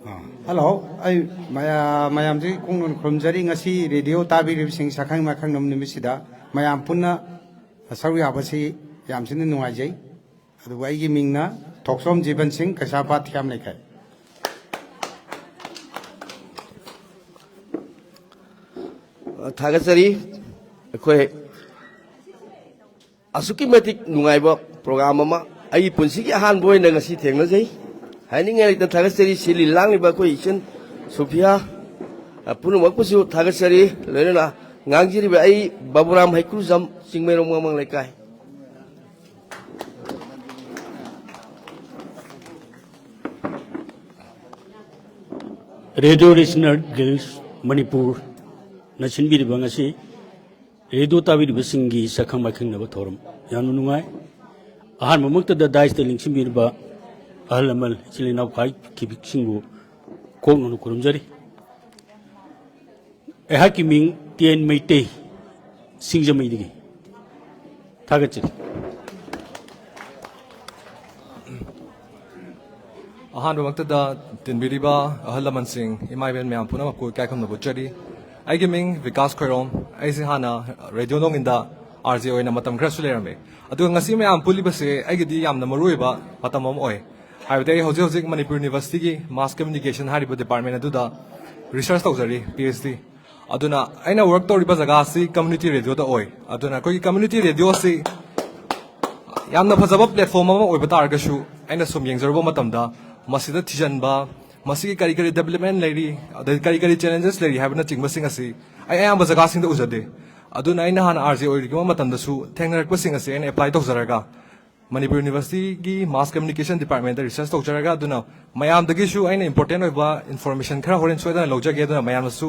ꯑꯥ, ꯍꯜꯂꯣ꯫ ꯑꯩ ꯃꯌꯥ-, ꯃꯌꯥꯝꯁꯤ ꯀꯣꯛꯅꯣꯟ ꯈꯨꯔꯨꯝꯖꯔꯤ꯫ ꯉꯁꯤ ꯔꯦꯗꯤꯑꯣ ꯇꯥꯕꯤꯔꯤꯕꯁꯤꯡ ꯁꯛꯈꯪ ꯃꯥꯏꯈꯪꯅꯕ ꯅꯨꯃꯤꯠꯁꯤꯗ ꯃꯌꯥꯝ ꯄꯨꯟꯅ ꯁꯔꯨꯛ ꯌꯥꯕꯁꯤ ꯌꯥꯝ ꯊꯤꯅ ꯅꯨꯡꯉꯥꯏꯖꯩ꯫ ꯑꯗꯨꯒ ꯑꯩꯒꯤ ꯃꯤꯡꯅ ꯊꯣꯛꯆꯣꯝ ꯖꯤꯕꯟ ꯁꯤꯡ, ꯀꯩꯁꯥꯝꯄꯥꯠ ꯊꯤꯌꯥꯝ ꯂꯩꯀꯥꯏ꯫ ꯊꯥꯒꯠꯆꯔꯤ꯫ ꯑꯩꯈꯣꯏ ꯑꯁꯨꯛꯀꯤ ꯃꯇꯤꯛ ꯅꯨꯡꯉꯥꯏꯕ ꯄ꯭ꯔꯣꯒ꯭ꯔꯥꯝ ꯑꯃ ꯑꯩꯒꯤ ꯄꯨꯟꯁꯤꯒꯤ ꯑꯍꯥꯟꯕ ꯑꯣꯏꯅ ꯉꯁꯤ ꯊꯦꯡꯅꯖꯩ꯫ ꯍꯥꯏꯅꯤꯡꯉꯥꯏ ꯂꯩꯇꯅ ꯊꯥꯒꯠꯆꯔꯤ꯫ ꯁꯤꯜꯂꯤ ꯂꯥꯡꯂꯤꯕ ꯑꯩꯈꯣꯏ ꯏꯆꯟ ꯁꯣꯐꯤꯌꯥ, ꯑ, ꯄꯨꯝꯅꯃꯛꯄꯨꯁꯨ ꯊꯥꯒꯠꯆꯔꯤ꯫ ꯂꯣꯏꯅꯅ ꯉꯥꯡꯖꯔꯤꯕ ꯑꯩ ꯕꯥꯕꯨꯔꯥꯝ ꯍꯩꯀ꯭ꯔꯨꯖꯝ, ꯆꯤꯡꯃꯩꯔꯣꯡ ꯃꯃꯥꯡ ꯂꯩꯀꯥꯏ꯫ ꯔꯦꯗꯤꯑꯣ ꯂꯤꯁꯅꯔ ꯒꯤꯜꯁ ꯃꯅꯤꯄꯨꯔꯅ ꯁꯤꯟꯕꯤꯔꯤꯕ ꯉꯁꯤ ꯔꯦꯗꯤꯑꯣ ꯇꯥꯕꯤꯔꯤꯕꯁꯤꯡꯒꯤ ꯁꯛꯈꯪ ꯃꯥꯏꯈꯪꯅꯕ ꯊꯧꯔꯝ ꯌꯥꯝꯅ ꯅꯨꯡꯉꯥꯏ꯫ ꯑꯍꯥꯟꯕꯃꯛꯇꯗ ꯗꯥꯏꯁꯇ ꯂꯦꯡꯁꯤꯟꯕꯤꯔꯤꯕ ꯑꯍꯜ ꯂꯃꯟ, ꯏꯆꯤꯜ ꯏꯅꯥꯎ ꯈꯥꯏꯈꯤꯕꯁꯤꯡꯕꯨ ꯀꯣꯛꯅꯅ ꯈꯨꯔꯨꯝꯖꯔꯤ꯫ ꯑꯩꯍꯥꯛꯀꯤ ꯃꯤꯡ ꯇꯦꯟ ꯃꯩꯇꯩ, ꯁꯤꯡꯖꯃꯩꯗꯒꯤ꯫ ꯊꯥꯒꯠꯆꯔꯤ꯫ ꯑꯍꯥꯟꯕꯃꯛꯇꯗ ꯇꯤꯟꯕꯤꯔꯤꯕ ꯑꯍꯜ ꯂꯃꯟꯁꯤꯡ, ꯏꯃꯥ ꯏꯕꯦꯟ ꯃꯌꯥꯝ ꯄꯨꯝꯅꯃꯛꯄꯨ ꯏꯀꯥꯏ ꯈꯨꯝꯅꯕ ꯎꯠꯆꯔꯤ꯫ ꯑꯩꯒꯤ ꯃꯤꯡ ꯕꯤꯀꯥꯁ ꯈꯣꯏꯔꯣꯝ꯫ ꯑꯩꯁꯦ ꯍꯥꯟꯅ ꯔꯦꯗꯤꯑꯣ ꯅꯣꯡꯏꯟꯗ ꯑꯥꯔ ꯖꯦ ꯑꯣꯏꯅ ꯃꯇꯝ ꯈꯔꯁꯨ ꯂꯩꯔꯝꯃꯤ꯫ ꯑꯗꯨꯒ ꯉꯁꯤ ꯃꯌꯥꯝ ꯄꯨꯜꯂꯤꯕꯁꯦ ꯑꯩꯒꯤꯗꯤ ꯌꯥꯝꯅ ꯃꯔꯨ ꯑꯣꯏꯕ ꯃꯇꯝ ꯑꯃ ꯑꯣꯏ꯫ ꯍꯥꯏꯕꯗꯤ ꯑꯩ ꯍꯧꯖꯤꯛ ꯍꯧꯖꯤꯛ ꯃꯅꯤꯄꯨꯔ ꯌꯨꯅꯤꯚꯔꯁꯤꯇꯤꯒꯤ ꯃꯥꯁ ꯀꯝꯃ꯭ꯌꯨꯅꯤꯀꯦꯁꯟ ꯍꯥꯏꯔꯤꯕ ꯗꯤꯄꯥꯔꯠꯃꯦꯟ ꯑꯗꯨꯗ ꯔꯤꯁꯔꯁ ꯇꯧꯖꯔꯤ, ꯄꯤ ꯑꯩꯆ ꯗꯤ꯫ ꯑꯗꯨꯅ ꯑꯩꯅ ꯋꯔꯛ ꯇꯧꯔꯤꯕ ꯖꯒꯥ ꯑꯁꯤ ꯀꯝꯃ꯭ꯌꯨꯅꯤꯇꯤ ꯔꯦꯗꯤꯑꯣꯗ ꯑꯣꯏ꯫ ꯑꯗꯨꯅ ꯑꯩꯈꯣꯏꯒꯤ ꯀꯝꯃ꯭ꯌꯨꯅꯤꯇꯤ ꯔꯦꯗꯤꯑꯣ ꯑꯁꯤ ꯌꯥꯝꯅ ꯐꯖꯕ ꯄ꯭ꯂꯦꯠꯐꯣꯝ ꯑꯃ ꯑꯣꯏꯕ ꯇꯥꯔꯒꯁꯨ, ꯑꯩꯅ ꯁꯨꯝ ꯌꯦꯡꯖꯔꯨꯕ ꯃꯇꯝꯗ ꯃꯁꯤꯗ ꯊꯤꯖꯤꯟꯕ, ꯃꯁꯤꯒꯤ ꯀꯔꯤ ꯀꯔꯤ ꯗꯦꯕꯂꯞꯃꯦꯟ ꯂꯩꯔꯤ, ꯑꯗꯩ ꯀꯔꯤ ꯀꯔꯤ ꯆꯦꯂꯦꯟꯖꯦꯁ ꯂꯩꯔꯤ ꯍꯥꯏꯕꯅꯆꯤꯡꯕꯁꯤꯡ ꯑꯁꯤ ꯑꯩ ꯑꯌꯥꯝꯕ ꯖꯒꯥꯁꯤꯡꯗ ꯎꯖꯗꯦ꯫ ꯑꯗꯨꯅ ꯑꯩꯅ ꯍꯥꯟꯅ ꯑꯥꯔ ꯖꯦ ꯑꯣꯏꯔꯤꯕ ꯃꯇꯝꯗꯁꯨ ꯊꯦꯡꯅꯔꯛꯄꯁꯤꯡ ꯑꯁꯤ ꯑꯩꯅ ꯑꯦꯄ꯭ꯂꯥꯏ ꯇꯧꯖꯔꯒ ꯃꯅꯤꯄꯨꯔ ꯌꯨꯅꯤꯚꯔꯁꯤꯇꯤꯒꯤ ꯃꯥꯁ ꯀꯝꯃ꯭ꯌꯨꯅꯤꯀꯦꯁꯟ ꯗꯤꯄꯥꯔꯠꯃꯦꯟꯗ ꯔꯤꯁꯔꯁ ꯇꯧꯖꯔꯒ, ꯑꯗꯨꯅ ꯃꯌꯥꯝꯗꯒꯤꯁꯨ ꯑꯩꯅ ꯏꯝꯄꯣꯔꯇꯦꯟ ꯑꯣꯏꯕ ꯏꯟꯐꯣꯔꯃꯦꯁꯟ ꯈꯔ ꯍꯣꯔꯦꯟ ꯁꯣꯏꯗꯅ ꯂꯧꯖꯒꯦ꯫ ꯑꯗꯨꯅ ꯃꯌꯥꯝꯅꯁꯨ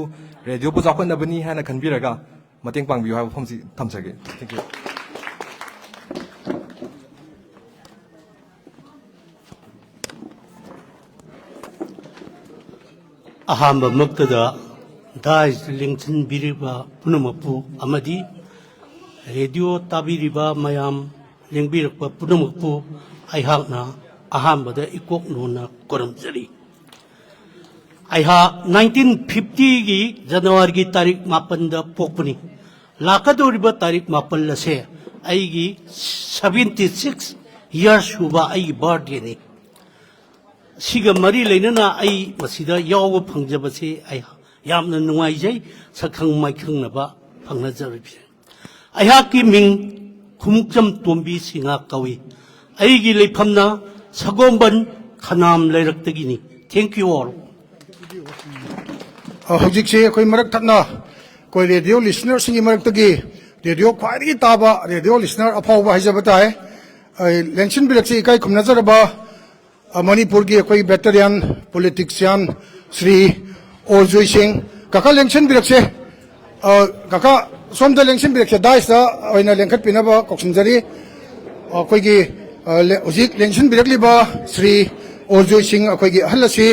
ꯔꯦꯗꯤꯑꯣꯕꯨ ꯆꯥꯎꯈꯠꯅꯕꯅꯤ ꯍꯥꯏꯅ ꯈꯟꯕꯤꯔꯒ ꯃꯇꯦꯡ ꯄꯥꯡꯕꯤꯌꯨ ꯍꯥꯏꯕ ꯋꯥꯐꯝꯁꯤ ꯊꯝꯖꯒꯦ꯫ Thank you. ꯑꯍꯥꯟꯕꯃꯛꯇꯗ ꯗꯥꯏꯁ ꯂꯦꯡꯁꯤꯟꯕꯤꯔꯤꯕ ꯄꯨꯝꯅꯃꯛꯄꯨ ꯑꯃꯗꯤ ꯔꯦꯗꯤꯑꯣ ꯇꯥꯕꯤꯔꯤꯕ ꯃꯌꯥꯝ ꯂꯦꯡꯕꯤꯔꯛꯄ ꯄꯨꯝꯅꯃꯛꯄꯨ ꯑꯩꯍꯥꯛꯅ ꯑꯍꯥꯟꯕꯗ ꯏꯀꯣꯛ ꯅꯣꯟꯅ ꯈꯨꯔꯨꯝꯖꯔꯤ꯫ ꯑꯩꯍꯥꯛ ꯅꯥꯏꯟꯇꯤꯟ ꯐꯤꯐꯇꯤꯒꯤ ꯖꯅꯋꯥꯔꯤꯒꯤ ꯇꯥꯔꯤꯛ ꯃꯥꯄꯟꯗ ꯄꯣꯛꯄꯅꯤ꯫ ꯂꯥꯛꯀꯗꯧꯔꯤꯕ ꯇꯥꯔꯤꯛ ꯃꯥꯄꯜ ꯑꯁꯦ ꯑꯩꯒꯤ ꯁꯚꯦꯟꯇꯤ ꯁꯤꯛꯁ ꯏꯌꯥꯔ ꯁꯨꯕ ꯑꯩꯒꯤ ꯕꯥꯔꯗꯦꯅꯤ꯫ ꯁꯤꯒ ꯃꯔꯤ ꯂꯩꯅꯅ ꯑꯩ ꯃꯁꯤꯗ ꯌꯥꯎꯕ ꯐꯪꯖꯕꯁꯤ ꯑꯩ ꯌꯥꯝꯅ ꯅꯨꯡꯉꯥꯏꯖꯩ꯫ ꯁꯛꯈꯪ ꯃꯥꯏꯈꯪꯅꯕ ꯐꯪꯅꯖꯔꯤꯕꯁꯦ꯫ ꯑꯩꯍꯥꯛꯀꯤ ꯃꯤꯡ ꯈꯨꯃꯨꯛꯆꯝ ꯇꯣꯝꯕꯤ ꯁꯤꯡꯍ ꯀꯧꯏ꯫ ꯑꯩꯒꯤ ꯂꯩꯐꯝꯅ ꯁꯒꯣꯝꯕꯟ ꯈꯅꯥꯝ ꯂꯩꯔꯛꯇꯒꯤꯅꯤ꯫ Thank you all. ꯑ, ꯍꯧꯖꯤꯛꯁꯦ ꯑꯩꯈꯣꯏ ꯃꯔꯛ ꯊꯠꯅ ꯑꯩꯈꯣꯏ ꯔꯦꯗꯤꯑꯣ ꯂꯤꯁꯅꯔꯁꯤꯡꯒꯤ ꯃꯔꯛꯇꯒꯤ ꯔꯦꯗꯤꯑꯣ ꯈ꯭ꯋꯥꯏꯗꯒꯤ ꯇꯥꯕ ꯔꯦꯗꯤꯑꯣ ꯂꯤꯁꯅꯔ ꯑꯐꯥꯎꯕ ꯍꯥꯏꯖꯕ ꯇꯥꯏ, ꯑ, ꯂꯦꯡꯁꯤꯟꯕꯤꯔꯛꯁꯤ ꯏꯀꯥꯏ ꯈꯨꯝꯅꯖꯔꯕ, ꯑ, ꯃꯅꯤꯄꯨꯔꯒꯤ ꯑꯩꯈꯣꯏ ꯚꯦꯇꯔꯤꯌꯥꯟ ꯄꯣꯂꯤꯇꯤꯛꯁꯤꯌꯥꯟ ꯁ꯭ꯔꯤ ꯑꯣꯔꯖꯣꯏ ꯁꯤꯡ꯫ ꯀꯀꯥ ꯂꯦꯡꯁꯤꯟꯕꯤꯔꯛꯁꯦ꯫ ꯑ, ꯀꯀꯥ ꯁꯣꯝꯗ ꯂꯦꯡꯁꯤꯟꯕꯤꯔꯛꯁꯦ, ꯗꯥꯏꯁꯇ ꯑꯣꯏꯅ ꯂꯦꯡꯈꯠꯄꯤꯅꯕ ꯀꯧꯁꯤꯟꯖꯔꯤ꯫ ꯑꯩꯈꯣꯏꯒꯤ, ꯑ, ꯂꯦ-, ꯍꯧꯖꯤꯛ ꯂꯦꯡꯁꯤꯟꯕꯤꯔꯛꯂꯤꯕ ꯁ꯭ꯔꯤ ꯑꯣꯔꯖꯣꯏ ꯁꯤꯡ, ꯑꯩꯈꯣꯏꯒꯤ ꯑꯍꯜ ꯑꯁꯤ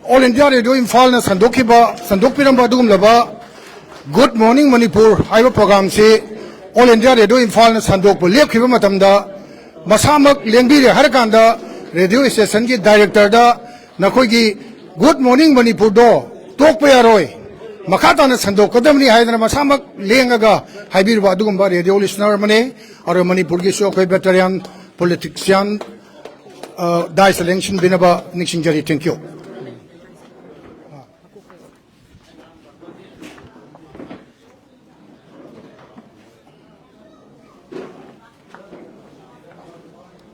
ꯑꯣꯜ ꯏꯟꯗꯤꯌꯥ ꯔꯦꯗꯤꯑꯣ ꯏꯝꯐꯥꯜꯅ ꯁꯟꯗꯣꯛꯈꯤꯕ, ꯁꯟꯗꯣꯛꯄꯤꯔꯝꯕ ꯑꯗꯨꯒꯨꯝꯂꯕ ꯒꯨꯗ ꯃꯣꯔꯅꯤꯡ ꯃꯅꯤꯄꯨꯔ ꯍꯥꯏꯕ ꯄ꯭ꯔꯣꯒ꯭ꯔꯥꯝꯁꯤ ꯑꯣꯜ ꯏꯟꯗꯤꯌꯥ ꯔꯦꯗꯤꯑꯣ ꯏꯝꯐꯥꯜꯅ ꯁꯟꯗꯣꯛꯄ ꯂꯦꯞꯈꯤꯕ ꯃꯇꯝꯗ, ꯃꯁꯥꯃꯛ ꯂꯦꯡꯕꯤꯔꯦ ꯍꯥꯏꯔꯀꯥꯟꯗ ꯔꯦꯗꯤꯑꯣ ꯁ꯭ꯇꯦꯁꯟꯒꯤ ꯗꯥꯏꯔꯦꯛꯇꯔꯗ ꯅꯈꯣꯏꯒꯤ ꯒꯨꯗ ꯃꯣꯔꯅꯤꯡ ꯃꯅꯤꯄꯨꯔꯗꯣ ꯇꯣꯛꯄ ꯌꯥꯔꯣꯏ, ꯃꯈꯥ ꯇꯥꯅ ꯁꯟꯗꯣꯛꯀꯗꯕꯅꯤ ꯍꯥꯏꯗꯅ ꯃꯁꯥꯃꯛ ꯂꯦꯡꯉꯒ ꯍꯥꯏꯕꯤꯔꯨꯕ ꯑꯗꯨꯒꯨꯝꯕ ꯔꯦꯗꯤꯑꯣ ꯂꯤꯁꯅꯔ ꯑꯃꯅꯤ꯫ ꯑꯗꯨꯒ ꯃꯅꯤꯄꯨꯔꯒꯤꯁꯨ ꯑꯩꯈꯣꯏ ꯚꯦꯇꯔꯤꯌꯥꯟ ꯄꯣꯂꯤꯇꯤꯛꯁꯤꯌꯥꯟ, ꯑ, ꯗꯥꯏꯁꯇ ꯂꯦꯡꯁꯤꯟꯕꯤꯅꯕ ꯅꯤꯡꯁꯤꯡꯖꯔꯤ꯫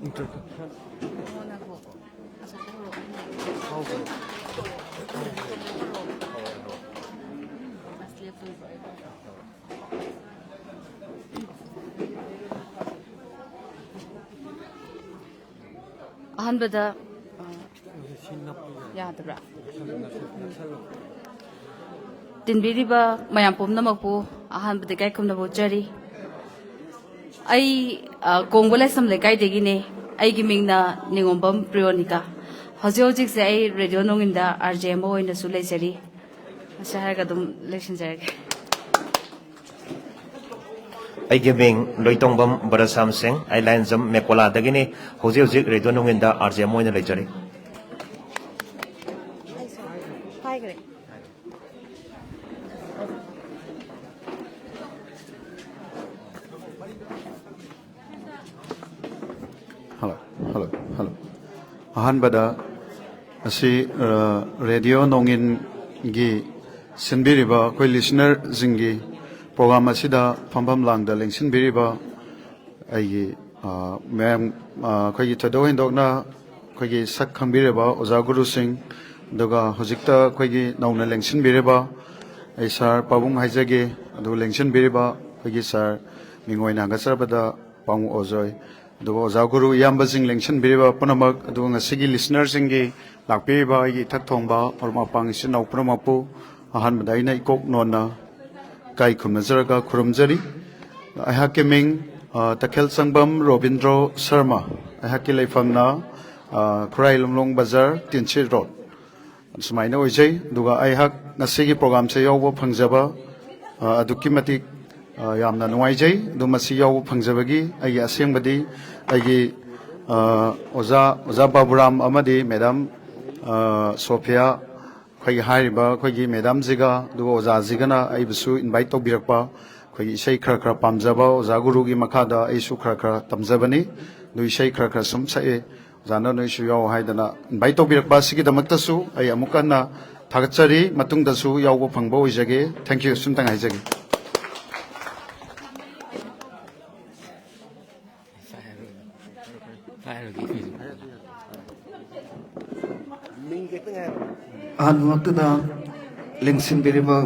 Thank you. ꯑꯍꯥꯟꯕꯗ, ꯑ, ꯌꯥꯗꯕ꯭ꯔꯥ? ꯇꯤꯟꯕꯤꯔꯤꯕ ꯃꯌꯥꯝ ꯄꯨꯝꯅꯃꯛꯄꯨ ꯑꯍꯥꯟꯕꯗ ꯏꯀꯥꯏ ꯈꯨꯝꯅꯕ ꯎꯠꯆꯔꯤ꯫ ꯑꯩ, ꯑ, ꯀꯣꯡꯕ ꯂꯥꯏꯁ꯭ꯔꯝ ꯂꯩꯀꯥꯏꯗꯒꯤꯅꯦ꯫ ꯑꯩꯒꯤ ꯃꯤꯡꯅ ꯅꯤꯉꯣꯝꯕꯝ ꯄ꯭ꯔꯤꯌꯣꯅꯤꯀꯥ꯫ ꯍꯧꯖꯤꯛ ꯍꯧꯖꯤꯛꯁꯦ ꯑꯩ ꯔꯦꯗꯤꯑꯣ ꯅꯣꯡꯏꯟꯗ ꯑꯥꯔ ꯖꯦ ꯑꯃ ꯑꯣꯏꯅꯁꯨ ꯂꯩꯖꯔꯤ꯫ ꯃꯁꯤ ꯍꯥꯏꯔꯒ ꯑꯗꯨꯝ ꯂꯣꯏꯁꯤꯟꯖꯔꯒꯦ꯫ ꯑꯩꯒꯤ ꯃꯤꯡ ꯂꯣꯏꯇꯣꯡꯕꯝ ꯕꯔꯁꯥꯝ ꯁꯤꯡ, ꯑꯩ ꯂꯥꯏꯟꯖꯝ ꯃꯦꯀꯣꯂꯥꯗꯒꯤꯅꯤ꯫ ꯍꯧꯖꯤꯛ ꯍꯧꯖꯤꯛ ꯔꯦꯗꯤꯑꯣ ꯅꯣꯡꯏꯟꯗ ꯑꯥꯔ ꯖꯦ ꯑꯃ ꯑꯣꯏꯅ ꯂꯩꯖꯔꯤ꯫ Hello, hello, hello. ꯑꯍꯥꯟꯕꯗ ꯑꯁꯤ, ꯑ, ꯔꯦꯗꯤꯑꯣ ꯅꯣꯡꯏꯟꯒꯤ ꯁꯤꯟꯕꯤꯔꯤꯕ ꯑꯩꯈꯣꯏ ꯂꯤꯁꯅꯔꯁꯤꯡꯒꯤ ꯄ꯭ꯔꯣꯒ꯭ꯔꯥꯝ ꯑꯁꯤꯗ ꯐꯝꯐꯝ ꯂꯥꯡꯗ ꯂꯦꯡꯁꯤꯟꯕꯤꯔꯤꯕ ꯑꯩꯒꯤ, ꯑ, ꯃꯌꯥꯝ, ꯑ, ꯑꯩꯈꯣꯏꯒꯤ ꯊꯣꯏꯗꯣꯛ ꯍꯦꯟꯗꯣꯛꯅ ꯑꯩꯈꯣꯏꯒꯤ ꯁꯛ ꯈꯪꯕꯤꯔꯕ ꯑꯣꯖꯥ ꯒꯨꯔꯨꯁꯤꯡ, ꯑꯗꯨꯒ ꯍꯧꯖꯤꯛꯇ ꯑꯩꯈꯣꯏꯒꯤ ꯅꯧꯅ ꯂꯦꯡꯁꯤꯟꯕꯤꯔꯤꯕ ꯑꯩ ꯁꯥꯔ ꯄꯥꯕꯨꯡ ꯍꯥꯏꯖꯒꯦ, ꯑꯗꯨꯒ ꯂꯦꯡꯁꯤꯟꯕꯤꯔꯤꯕ ꯑꯩꯈꯣꯏꯒꯤ ꯁꯥꯔ ꯃꯤꯡ ꯑꯣꯏꯅ ꯍꯪꯒꯠꯆꯔꯕꯗ ꯄꯥꯕꯨꯡ ꯑꯣꯖꯣꯏ, ꯑꯗꯨꯒ ꯑꯣꯖꯥ ꯒꯨꯔꯨ ꯏꯌꯥꯝꯕꯁꯤꯡ ꯂꯦꯡꯁꯤꯟꯕꯤꯔꯤꯕ ꯄꯨꯝꯅꯃꯛ, ꯑꯗꯨꯒ ꯉꯁꯤꯒꯤ ꯂꯤꯁꯅꯔꯁꯤꯡꯒꯤ ꯂꯥꯛꯄꯤꯔꯤꯕ ꯑꯩꯒꯤ ꯏꯊꯛ ꯊꯣꯡꯕ ꯃꯔꯨꯞ ꯃꯄꯥꯡ ꯏꯆꯤꯟ ꯏꯅꯥꯎ ꯄꯨꯝꯅꯃꯛꯄꯨ ꯑꯍꯥꯟꯕꯗ ꯑꯩꯅ ꯏꯀꯣꯛ ꯅꯣꯟꯅ ꯏꯀꯥꯏ ꯈꯨꯝꯅꯖꯔꯒ ꯈꯨꯔꯨꯝꯖꯔꯤ꯫ ꯑꯩꯍꯥꯛꯀꯤ ꯃꯤꯡ, ꯑ, ꯇꯈꯦꯜ ꯆꯪꯕꯝ ꯔꯣꯕꯤꯟꯗ꯭ꯔꯣ ꯁꯔꯃ꯫ ꯑꯩꯍꯥꯛꯀꯤ ꯂꯩꯐꯝꯅ, ꯑ, ꯈꯨꯔꯥꯏ ꯂꯝꯂꯣꯡ ꯕꯖꯥꯔ, ꯇꯤꯟꯁꯤꯠ ꯔꯣꯗ꯫ ꯁꯨꯃꯥꯏꯅ ꯑꯣꯏꯖꯩ꯫ ꯑꯗꯨꯒ ꯑꯩꯍꯥꯛ ꯉꯁꯤꯒꯤ ꯄ꯭ꯔꯣꯒ꯭ꯔꯥꯝꯁꯦ ꯌꯥꯎꯕ ꯐꯪꯖꯕ, ꯑ, ꯑꯗꯨꯛꯀꯤ ꯃꯇꯤꯛ, ꯑ, ꯌꯥꯝꯅ ꯅꯨꯡꯉꯥꯏꯖꯩ꯫ ꯑꯗꯨ ꯃꯁꯤ ꯌꯥꯎꯕ ꯐꯪꯖꯕꯒꯤ ꯑꯩꯒꯤ ꯑꯁꯦꯡꯕꯗꯤ ꯑꯩꯒꯤ, ꯑ, ꯑꯣꯖꯥ, ꯑꯣꯖꯥ ꯕꯥꯕꯨꯔꯥꯝ ꯑꯃꯗꯤ ꯃꯦꯗꯥꯝ, ꯑ, ꯁꯣꯐꯤꯌꯥ, ꯑꯩꯈꯣꯏꯒꯤ ꯍꯥꯏꯔꯤꯕ ꯑꯩꯈꯣꯏꯒꯤ ꯃꯦꯗꯥꯝꯁꯤꯒ ꯑꯗꯨꯒ ꯑꯣꯖꯥꯁꯤꯒꯅ ꯑꯩꯕꯨꯁꯨ ꯏꯟꯚꯥꯏꯠ ꯇꯧꯕꯤꯔꯛꯄ, ꯑꯩꯈꯣꯏꯒꯤ ꯏꯁꯩ ꯈꯔ ꯈꯔ ꯄꯥꯝꯖꯕ ꯑꯣꯖꯥ ꯒꯨꯔꯨꯒꯤ ꯃꯈꯥꯗ ꯑꯩꯁꯨ ꯈꯔ ꯈꯔ ꯇꯝꯖꯕꯅꯤ꯫ ꯑꯗꯨ ꯏꯁꯩ ꯈꯔ ꯈꯔ ꯁꯨꯝ ꯁꯛꯑꯦ꯫ ꯑꯣꯖꯥꯅ ꯅꯣꯏꯁꯨ ꯌꯥꯎ ꯍꯥꯏꯗꯅ ꯏꯟꯚꯥꯏꯠ ꯇꯧꯕꯤꯔꯛꯄ ꯑꯁꯤꯒꯤꯗꯃꯛꯇꯁꯨ ꯑꯩ ꯑꯃꯨꯛ ꯍꯟꯅ ꯊꯥꯒꯠꯆꯔꯤ꯫ ꯃꯇꯨꯡꯗꯁꯨ ꯌꯥꯎꯕ ꯐꯪꯕ ꯑꯣꯏꯖꯒꯦ꯫ Thank you꯫ ꯁꯨꯝꯇꯪ ꯍꯥꯏꯖꯒꯦ꯫ ꯑꯍꯥꯟꯕꯃꯛꯇꯗ ꯂꯦꯡꯁꯤꯟꯕꯤꯔꯤꯕ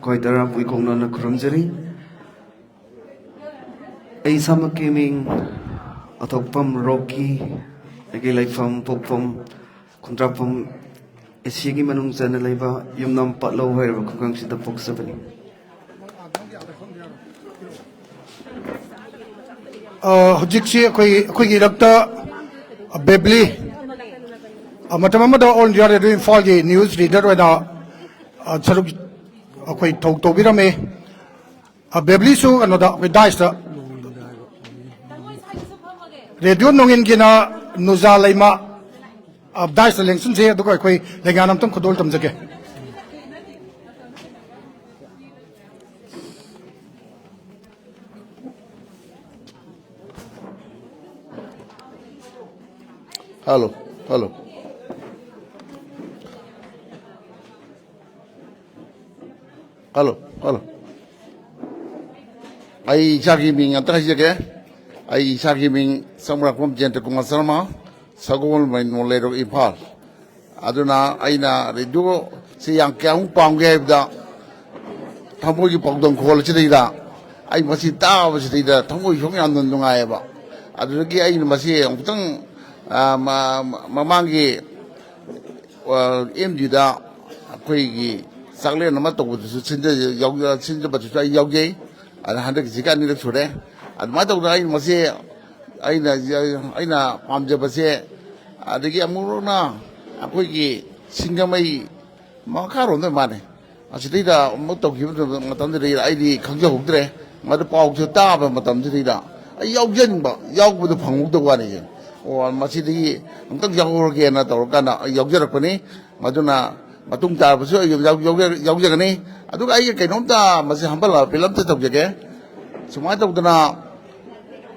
ꯈꯣꯏꯗꯔꯥ ꯃꯣꯏꯀꯣꯛꯅꯅ ꯈꯨꯔꯨꯝꯖꯔꯤ꯫ ꯑꯩ ꯏꯁꯥꯃꯛꯀꯤ ꯃꯤꯡ ꯑꯊꯣꯛꯄꯝ ꯔꯣꯀꯤ, ꯑꯩꯒꯤ ꯂꯩꯐꯝ ꯄꯣꯛꯐꯝ ꯈꯣꯡꯗ꯭ꯔꯥꯛꯐꯝ ꯑꯦꯁꯤꯌꯥꯒꯤ ꯃꯅꯨꯡ ꯆꯟꯅ ꯂꯩꯕ ꯌꯨꯝꯅꯥꯝ ꯄꯥꯠꯂꯧ ꯍꯥꯏꯔꯤꯕ ꯈꯨꯡꯒꯪꯁꯤꯗ ꯄꯣꯛꯆꯕꯅꯤ꯫ ꯑ, ꯍꯧꯖꯤꯛꯁꯤ ꯑꯩꯈꯣꯏ, ꯑꯩꯈꯣꯏꯒꯤ ꯏꯔꯛꯇ ꯕꯦꯕ꯭ꯂꯤ, ꯑ, ꯃꯇꯝ ꯑꯃꯗ ꯑꯣꯜ ꯏꯟꯗꯤꯌꯥ ꯔꯦꯗꯤꯑꯣ ꯏꯝꯐꯥꯜꯒꯤ ꯅ꯭ꯌꯨꯁ ꯔꯤꯗꯔ ꯑꯣꯏꯅ, ꯑ, ꯁꯔꯨꯛ ꯑꯩꯈꯣꯏ ꯊꯧ ꯇꯧꯕꯤꯔꯝꯃꯤ꯫ ꯑ, ꯕꯦꯕ꯭ꯂꯤꯁꯨ ꯀꯩꯅꯣꯗ, ꯑꯩꯈꯣꯏ ꯗꯥꯏꯁꯇ, ꯔꯦꯗꯤꯑꯣ ꯅꯣꯡꯏꯟꯒꯤꯅ ꯅꯨꯖꯥ ꯂꯩꯃ, ꯑ, ꯗꯥꯏꯁꯇ ꯂꯦꯡꯁꯤꯟꯁꯦ, ꯑꯗꯨꯒ ꯑꯩꯈꯣꯏ ꯂꯩꯉꯥꯛꯅ ꯑꯝꯇꯪ ꯈꯨꯗꯣꯜ ꯇꯝꯖꯒꯦ꯫ Hello, hello. Hello, hello. ꯑꯩ ꯏꯁꯥꯒꯤ ꯃꯤꯡ ꯑꯝꯇ ꯍꯥꯏꯖꯒꯦ꯫ ꯑꯩ ꯏꯁꯥꯒꯤ ꯃꯤꯡ ꯁꯃꯨꯔꯥꯈꯣꯝ ꯖꯌꯟꯇ ꯀꯨꯃꯥꯔ ꯁꯔꯃ, ꯁꯒꯣꯜꯕꯟ ꯅꯣꯡꯂꯩꯔꯣꯛ, ꯏꯝꯐꯥꯜ꯫ ꯑꯗꯨꯅ ꯑꯩꯅ ꯔꯦꯗꯤꯑꯣꯁꯤ ꯌꯥꯝ ꯀꯌꯥꯃꯨꯛ ꯄꯥꯝꯒꯦ ꯍꯥꯏꯕꯗ, ꯊꯃꯣꯏꯒꯤ ꯄꯥꯎꯗꯝ ꯈꯣꯜ ꯑꯁꯤꯗꯩꯗ ꯑꯩ ꯃꯁꯤ ꯇꯥꯕꯁꯤꯗꯩꯗ ꯊꯃꯣꯏ ꯁꯨꯝ ꯌꯥꯝꯅ ꯅꯨꯡꯉꯥꯏꯌꯦꯕ꯫ ꯑꯗꯨꯗꯒꯤ ꯑꯩꯅ ꯃꯁꯤ ꯑꯃꯨꯛꯇꯪ, ꯑ, ꯃ-, ꯃ-, ꯃꯃꯥꯡꯒꯤ, ꯑ, ꯑꯦꯝ ꯗꯤꯗ ꯑꯩꯈꯣꯏꯒꯤ ꯆꯥꯛꯂꯦꯟ ꯑꯃ ꯇꯧꯕꯗꯨꯁꯨ ꯁꯤꯟꯖ-, ꯌꯥꯎꯖ-, ꯁꯤꯟꯖꯕꯗꯨꯁꯨ ꯑꯩ ꯌꯥꯎꯖꯩ꯫ ꯑꯗ ꯍꯟꯗꯛꯀꯤꯁꯤꯒ ꯑꯅꯤꯔꯛ ꯁꯨꯔꯦ꯫ ꯑꯗꯨꯃꯥꯏꯅ ꯇꯧꯗꯅ ꯑꯩꯅ ꯃꯁꯤ, ꯑꯩꯅ, ꯑꯩꯅ ꯄꯥꯝꯖꯕꯁꯦ, ꯑꯗꯒꯤ ꯑꯃꯨꯛꯅ ꯑꯩꯈꯣꯏꯒꯤ ꯁꯤꯡꯖꯃꯩ ꯃꯈꯥꯔꯣꯝꯗ ꯃꯥꯅꯦ꯫ ꯑꯁꯤꯗꯩꯗ ꯑꯃꯨꯛ ꯇꯧꯈꯤꯕ ꯃꯇꯝꯗꯨꯗ ꯑꯩꯗꯤ ꯈꯪꯖꯍꯧꯗ꯭ꯔꯦ꯫ ꯃꯗꯨ ꯄꯥꯎꯁꯦ ꯇꯥꯕ ꯃꯇꯝꯗꯨꯗꯩꯗ ꯑꯩ ꯌꯥꯎꯖꯅꯤꯡꯕ, ꯌꯥꯎꯕꯗꯨ ꯐꯪꯍꯧꯗꯕ ꯋꯥꯅꯤꯁꯦ꯫ ꯑꯣ, ꯃꯁꯤꯗꯒꯤ ꯑꯃꯨꯛꯇꯪ ꯌꯥꯎꯍꯧꯔꯒꯦꯅ ꯇꯧꯔꯀꯥꯟꯗ ꯑꯩ ꯌꯥꯎꯖꯔꯛꯄꯅꯤ꯫ ꯃꯗꯨꯅ ꯃꯇꯨꯡ ꯇꯥꯔꯕꯁꯨ ꯑꯩ ꯌꯥꯎ-, ꯌꯥꯎꯖ-, ꯌꯥꯎꯖꯒꯅꯤ꯫ ꯑꯗꯨꯒ ꯑꯩꯒꯤ ꯀꯩꯅꯣꯝꯇ ꯃꯁꯤ humble appeal ꯑꯝꯇ ꯇꯧꯖꯒꯦ꯫ ꯁꯨꯃꯥꯏꯅ ꯇꯧꯗꯅ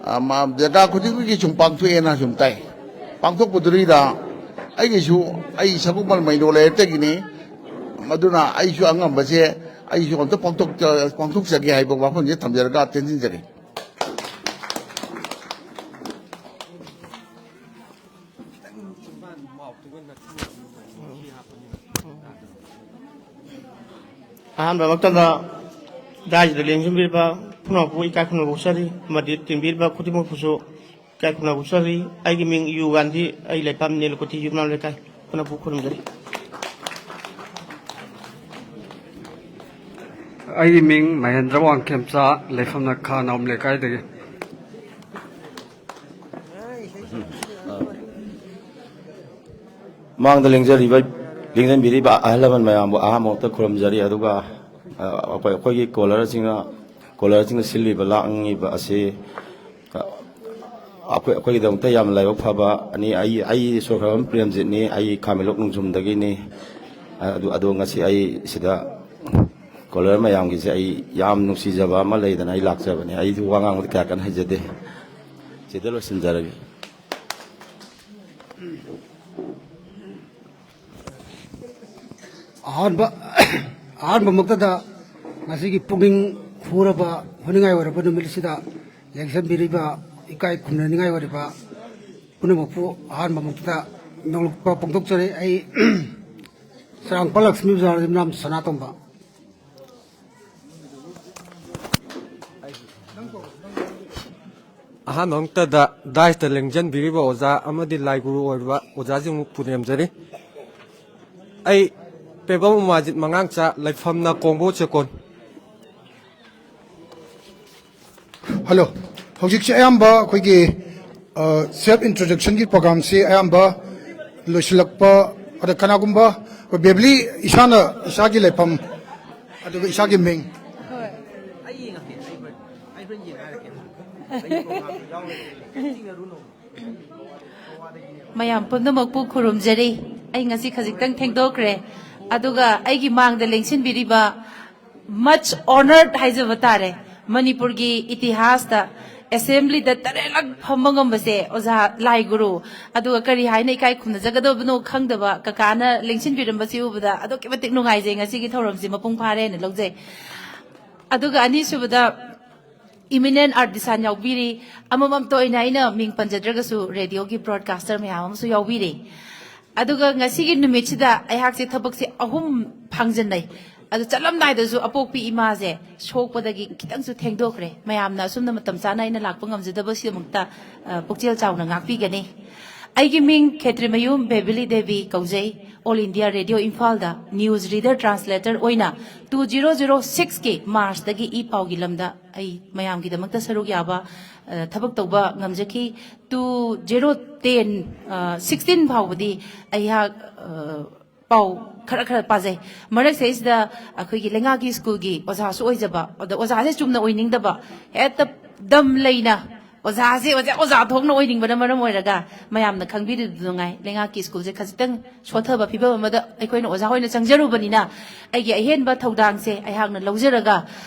ꯑ, ꯃ-, ꯖꯒꯥ ꯈꯨꯗꯤꯡꯃꯛꯀꯤ ꯁꯨꯝ ꯄꯥꯡꯊꯣꯛꯑꯦꯅ ꯁꯨꯝ ꯇꯥꯏ꯫ ꯄꯥꯡꯊꯣꯛꯄꯗꯨꯔꯤꯗ ꯑꯩꯒꯤꯁꯨ, ꯑꯩ ꯁꯒꯣꯜꯕꯟ ꯃꯩꯅꯣ ꯂꯩꯔꯛꯇꯒꯤꯅꯤ꯫ ꯃꯗꯨꯅ ꯑꯩꯁꯨ ꯑꯉꯝꯕꯁꯦ ꯑꯩꯁꯨ ꯑꯝꯇ ꯄꯥꯡꯊꯣꯛ-, ꯄꯥꯡꯊꯣꯛꯆꯒꯦ ꯍꯥꯏꯕ ꯋꯥꯐꯝꯁꯦ ꯊꯝꯖꯔꯒ ꯇꯦꯟꯁꯤꯟꯖꯒꯦ꯫ ꯑꯍꯥꯟꯕꯃꯛꯇꯗ ꯗꯥꯏꯁꯤꯗ ꯂꯦꯡꯁꯤꯟꯕꯤꯔꯤꯕ ꯄꯨꯝꯅꯃꯛꯄꯨ ꯏꯀꯥꯏ ꯈꯨꯝꯅꯕ ꯐꯣꯡꯗꯣꯛꯆꯔꯤ, ꯑꯃꯗꯤ ꯇꯤꯟꯕꯤꯔꯤꯕ ꯈꯨꯗꯤꯡꯃꯛꯄꯨꯁꯨ ꯏꯀꯥꯏ ꯈꯨꯝꯅꯕ ꯎꯠꯆꯔꯤ꯫ ꯑꯩꯒꯤ ꯃꯤꯡ ꯌꯨ ꯒꯥꯟꯙꯤ, ꯑꯩ ꯂꯩꯐꯝ ꯅꯦꯂꯨꯀꯨꯊꯤ ꯌꯨꯝꯅꯥꯝ ꯂꯩꯀꯥꯏ꯫ ꯄꯨꯟꯅ ꯄꯨ ꯈꯨꯔꯨꯝꯖꯔꯤ꯫ ꯑꯩꯒꯤ ꯃꯤꯡ ꯃꯍꯦꯟꯗ꯭ꯔ ꯋꯥꯡꯈꯦꯝꯆꯥ, ꯂꯩꯐꯝꯅ ꯈꯥ ꯅꯥꯎꯝ ꯂꯩꯀꯥꯏꯗꯒꯤ꯫ ꯃꯥꯡꯗ ꯂꯦꯡꯖꯔꯤꯕ, ꯂꯦꯡꯖꯟꯕꯤꯔꯤꯕ ꯑꯍꯜ ꯂꯃꯟ ꯃꯌꯥꯝꯕꯨ ꯑꯍꯥꯟꯕꯃꯛꯇ ꯈꯨꯔꯨꯝꯖꯔꯤ꯫ ꯑꯗꯨꯒ, ꯑ, ꯑꯩꯈꯣꯏ, ꯑꯩꯈꯣꯏꯒꯤ ꯀꯣꯂꯔꯁꯤꯡꯅ, ꯀꯣꯂꯔꯁꯤꯡꯅ ꯁꯤꯜꯂꯤꯕ, ꯂꯥꯡꯉꯤꯕ ꯑꯁꯤ, ꯑ, ꯑꯩꯈꯣꯏ, ꯑꯩꯈꯣꯏꯒꯤꯗꯃꯛꯇ ꯌꯥꯝꯅ ꯂꯥꯏꯕꯛ ꯐꯕ ꯑꯅꯤ꯫ ꯑꯩ, ꯑꯩ ꯁꯣꯔꯈ꯭ꯔꯕꯝ ꯄ꯭ꯔꯦꯝꯖꯤꯠꯅꯤ, ꯑꯩ ꯈꯥꯃꯦꯟꯂꯣꯛ ꯅꯣꯡꯖꯨꯝꯗꯒꯤꯅꯤ꯫ ꯑꯗꯨ, ꯑꯗꯣ ꯉꯁꯤ ꯑꯩ ꯁꯤꯗ ꯀꯣꯂꯔ ꯃꯌꯥꯝꯒꯤꯁꯦ ꯑꯩ ꯌꯥꯝ ꯅꯨꯡꯁꯤꯖꯕ ꯑꯃ ꯂꯩꯗꯅ ꯑꯩ ꯂꯥꯛꯆꯕꯅꯤ꯫ ꯑꯩꯁꯨ ꯋꯥ ꯉꯥꯡꯕꯗꯤ ꯀꯌꯥ ꯀꯟꯅ ꯍꯩꯖꯗꯦ꯫ ꯁꯤꯗ ꯂꯣꯏꯁꯤꯟꯖꯔꯒꯦ꯫ ꯑꯍꯥꯟꯕ ꯑꯍꯥꯟꯕꯃꯛꯇꯗ ꯉꯁꯤꯒꯤ ꯄꯨꯛꯅꯤꯡ ꯍꯨꯔꯕ, ꯍꯨꯅꯤꯡꯉꯥꯏ ꯑꯣꯏꯔꯕ ꯅꯨꯃꯤꯠ ꯑꯁꯤꯗ ꯂꯦꯡꯁꯤꯟꯕꯤꯔꯤꯕ, ꯏꯀꯥꯏ ꯈꯨꯝꯅꯅꯤꯡꯉꯥꯏ ꯑꯣꯏꯔꯕ ꯄꯨꯝꯅꯃꯛꯄꯨ ꯑꯍꯥꯟꯕꯃꯛꯇꯗ ꯅꯣꯡꯂꯨꯛꯄ ꯐꯣꯡꯗꯣꯛꯆꯔꯤ꯫ ꯑꯩ ꯆꯔꯥꯡꯄꯥꯜ ꯂꯛꯁꯃꯤ ꯕꯖꯥꯔ ꯌꯨꯝꯅꯥꯝ ꯁꯅꯥꯇꯣꯝꯕ꯫ ꯑꯍꯥꯟꯕ ꯃꯛꯇꯗ ꯗꯥꯏꯁꯇ ꯂꯦꯡꯖꯟꯕꯤꯔꯤꯕ ꯑꯣꯖꯥ ꯑꯃꯗꯤ ꯂꯥꯏ ꯒꯨꯔꯨ ꯑꯣꯏꯔꯤꯕ ꯑꯣꯖꯥꯁꯤꯡꯕꯨ ꯄꯨꯅꯦꯝꯖꯔꯤ꯫ ꯑꯩ ꯄꯦꯕꯝ ꯎꯃꯥꯖꯤꯠ ꯃꯉꯥꯡꯆꯥ, ꯂꯩꯐꯝꯅ ꯀꯣꯡꯕꯣ ꯆꯦꯀꯣꯟ꯫ ꯍꯜꯂꯣ꯫ ꯍꯧꯖꯤꯛꯁꯦ ꯑꯌꯥꯝꯕ ꯑꯩꯈꯣꯏꯒꯤ ꯁꯦꯜꯐ ꯏꯟꯇ꯭ꯔꯣꯗꯛꯁꯟꯒꯤ ꯄ꯭ꯔꯣꯒꯥꯝꯁꯤ ꯑꯌꯥꯝꯕ ꯂꯣꯏꯁꯤꯜꯂꯛꯄ, ꯑꯗ ꯀꯅꯥꯒꯨꯝꯕ ꯑꯩꯈꯣꯏ ꯕꯦꯕꯂꯤ ꯏꯁꯥꯅ ꯏꯁꯥꯒꯤ ꯂꯩꯐꯝ ꯑꯗꯨꯒ ꯏꯁꯥꯒꯤ ꯃꯤꯡ꯫ ꯃꯌꯥꯝ ꯄꯨꯝꯅꯃꯛꯄꯨ ꯈꯨꯔꯨꯝꯖꯔꯤ꯫ ꯑꯩ ꯉꯁꯤ ꯈꯖꯤꯛꯇꯪ ꯊꯦꯡꯗꯣꯛꯈ꯭ꯔꯦ꯫ ꯑꯗꯨꯒ ꯑꯩꯒꯤ ꯃꯥꯡꯗ ꯂꯦꯡꯁꯤꯟꯕꯤꯔꯤꯕ, much honoured ꯍꯥꯏꯖꯕ ꯇꯥꯔꯦ, ꯃꯅꯤꯄꯨꯔꯒꯤ ꯏꯇꯤꯍꯥꯁꯇ ꯑꯦꯁꯦꯝꯕ꯭ꯂꯤꯗ ꯇꯔꯦꯠꯂꯛ ꯐꯝꯕ ꯉꯝꯕꯁꯦ ꯑꯣꯖꯥ ꯂꯥꯏ ꯒꯨꯔꯨ꯫ ꯑꯗꯨꯒ ꯀꯔꯤ ꯍꯥꯏꯅ ꯏꯀꯥꯏ ꯈꯨꯝꯅꯖꯒꯗꯕꯅꯣ ꯈꯪꯗꯕ ꯀꯀꯥꯅ ꯂꯦꯡꯁꯤꯟꯕꯤꯔꯝꯕꯁꯤ ꯎꯕꯗ ꯑꯗꯨꯛꯀꯤ ꯃꯇꯤꯛ ꯅꯨꯡꯉꯥꯏꯖꯩ꯫ ꯉꯁꯤꯒꯤ ꯊꯧꯔꯝꯁꯤ ꯃꯄꯨꯡ ꯐꯥꯔꯦ ꯍꯥꯏꯅ ꯂꯧꯖꯩ꯫ ꯑꯗꯨꯒ ꯑꯅꯤꯁꯨꯕꯗ, ꯏꯃꯤꯅꯦꯟ ꯑꯥꯔꯇꯤꯁꯥꯟ ꯌꯥꯎꯕꯤꯔꯤ꯫ ꯑꯃꯃꯝꯇ ꯑꯣꯏꯅ ꯑꯩꯅ ꯃꯤꯡ ꯄꯟꯖꯗ꯭ꯔꯒꯁꯨ ꯔꯦꯗꯤꯑꯣꯒꯤ ꯕ꯭ꯔꯣꯗꯀꯥꯁꯇꯔ ꯃꯌꯥꯝ ꯑꯃꯁꯨ ꯌꯥꯎꯕꯤꯔꯤ꯫ ꯑꯗꯨꯒ ꯉꯁꯤꯒꯤ ꯅꯨꯃꯤꯠꯁꯤꯗ ꯑꯩꯍꯥꯛꯁꯦ ꯊꯕꯛꯁꯦ ꯑꯍꯨꯝ ꯐꯥꯡꯖꯟꯅꯩ꯫ ꯑꯗꯨ ꯆꯠꯂꯝꯗꯥꯏꯗꯁꯨ ꯑꯄꯣꯛꯄꯤ ꯏꯃꯥꯁꯦ ꯁꯣꯛꯄꯗꯒꯤ ꯈꯤꯇꯪꯁꯨ ꯊꯦꯡꯗꯣꯛꯈ꯭ꯔꯦ꯫ ꯃꯌꯥꯝꯅ ꯑꯁꯨꯝꯅ ꯃꯇꯝ ꯆꯥꯅ ꯑꯩꯅ ꯂꯥꯛꯄ ꯉꯝꯖꯗꯕꯁꯤꯗꯃꯛꯇ, ꯑ, ꯄꯨꯛꯆꯦꯜ ꯆꯥꯎꯅ ꯉꯥꯛꯄꯤꯒꯅꯤ꯫ ꯑꯩꯒꯤ ꯃꯤꯡ ꯈꯦꯇ꯭ꯔꯤꯃꯌꯨꯝ ꯕꯦꯕꯤꯂꯤ ꯗꯦꯕꯤ ꯀꯧꯖꯩ꯫ ꯑꯣꯜ ꯏꯟꯗꯤꯌꯥ ꯔꯦꯗꯤꯑꯣ ꯏꯝꯐꯥꯜꯗ ꯅ꯭ꯌꯨꯁ ꯔꯤꯗꯔ ꯇ꯭ꯔꯥꯟꯁꯂꯦꯇꯔ ꯑꯣꯏꯅ ꯇꯨ ꯖꯤꯔꯣ ꯖꯤꯔꯣ ꯁꯤꯛꯁꯀꯤ ꯃꯥꯔꯆꯇꯒꯤ ꯏ ꯄꯥꯎꯒꯤ ꯂꯝꯗ ꯑꯩ ꯃꯌꯥꯝꯒꯤꯗꯃꯛꯇ ꯁꯔꯨꯛ ꯌꯥꯕ, ꯑ, ꯊꯕꯛ ꯇꯧꯕ ꯉꯝꯖꯈꯤ꯫ ꯇꯨ ꯖꯤꯔꯣ ꯇꯦꯟ, ꯑ, ꯁꯤꯛꯁꯇꯤꯟ ꯐꯥꯎꯕꯗꯤ ꯑꯩꯍꯥꯛ, ꯑ, ꯄꯥꯎ ꯈꯔ ꯈꯔ ꯄꯥꯖꯩ꯫ ꯃꯔꯛꯁꯤꯗꯩꯁꯤꯗ ꯑꯩꯈꯣꯏꯒꯤ ꯂꯩꯉꯥꯛꯀꯤ ꯁ꯭ꯀꯨꯜꯒꯤ ꯑꯣꯖꯥꯁꯨ ꯑꯣꯏꯖꯕ, ꯑꯗ ꯑꯣꯖꯥꯁꯦ ꯆꯨꯝꯅ ꯑꯣꯏꯅꯤꯡꯗꯕ, ꯍꯦꯛꯇ ꯗꯝ ꯂꯩꯅ ꯑꯣꯖꯥꯁꯦ, ꯑꯣꯖꯥ, ꯑꯣꯖꯥ ꯊꯣꯛꯅ ꯑꯣꯏꯅꯤꯡꯕꯅ ꯃꯔꯝ ꯑꯣꯏꯔꯒ ꯃꯌꯥꯝꯅ ꯈꯪꯕꯤꯔꯤꯗꯨ ꯉꯥꯏ꯫ ꯂꯩꯉꯥꯛꯀꯤ ꯁ꯭ꯀꯨꯜꯁꯦ ꯈꯖꯤꯛꯇꯪ ꯁꯣꯠꯊꯕ ꯐꯤꯕꯝ ꯑꯃꯗ ꯑꯩꯈꯣꯏꯅ ꯑꯣꯖꯥ ꯑꯣꯏꯅ ꯆꯪꯖꯔꯨꯕꯅꯤꯅ ꯑꯩꯒꯤ ꯑꯍꯦꯟꯕ ꯊꯧꯗꯥꯡꯁꯦ ꯑꯩꯍꯥꯛꯅ ꯂꯧꯖꯔꯒ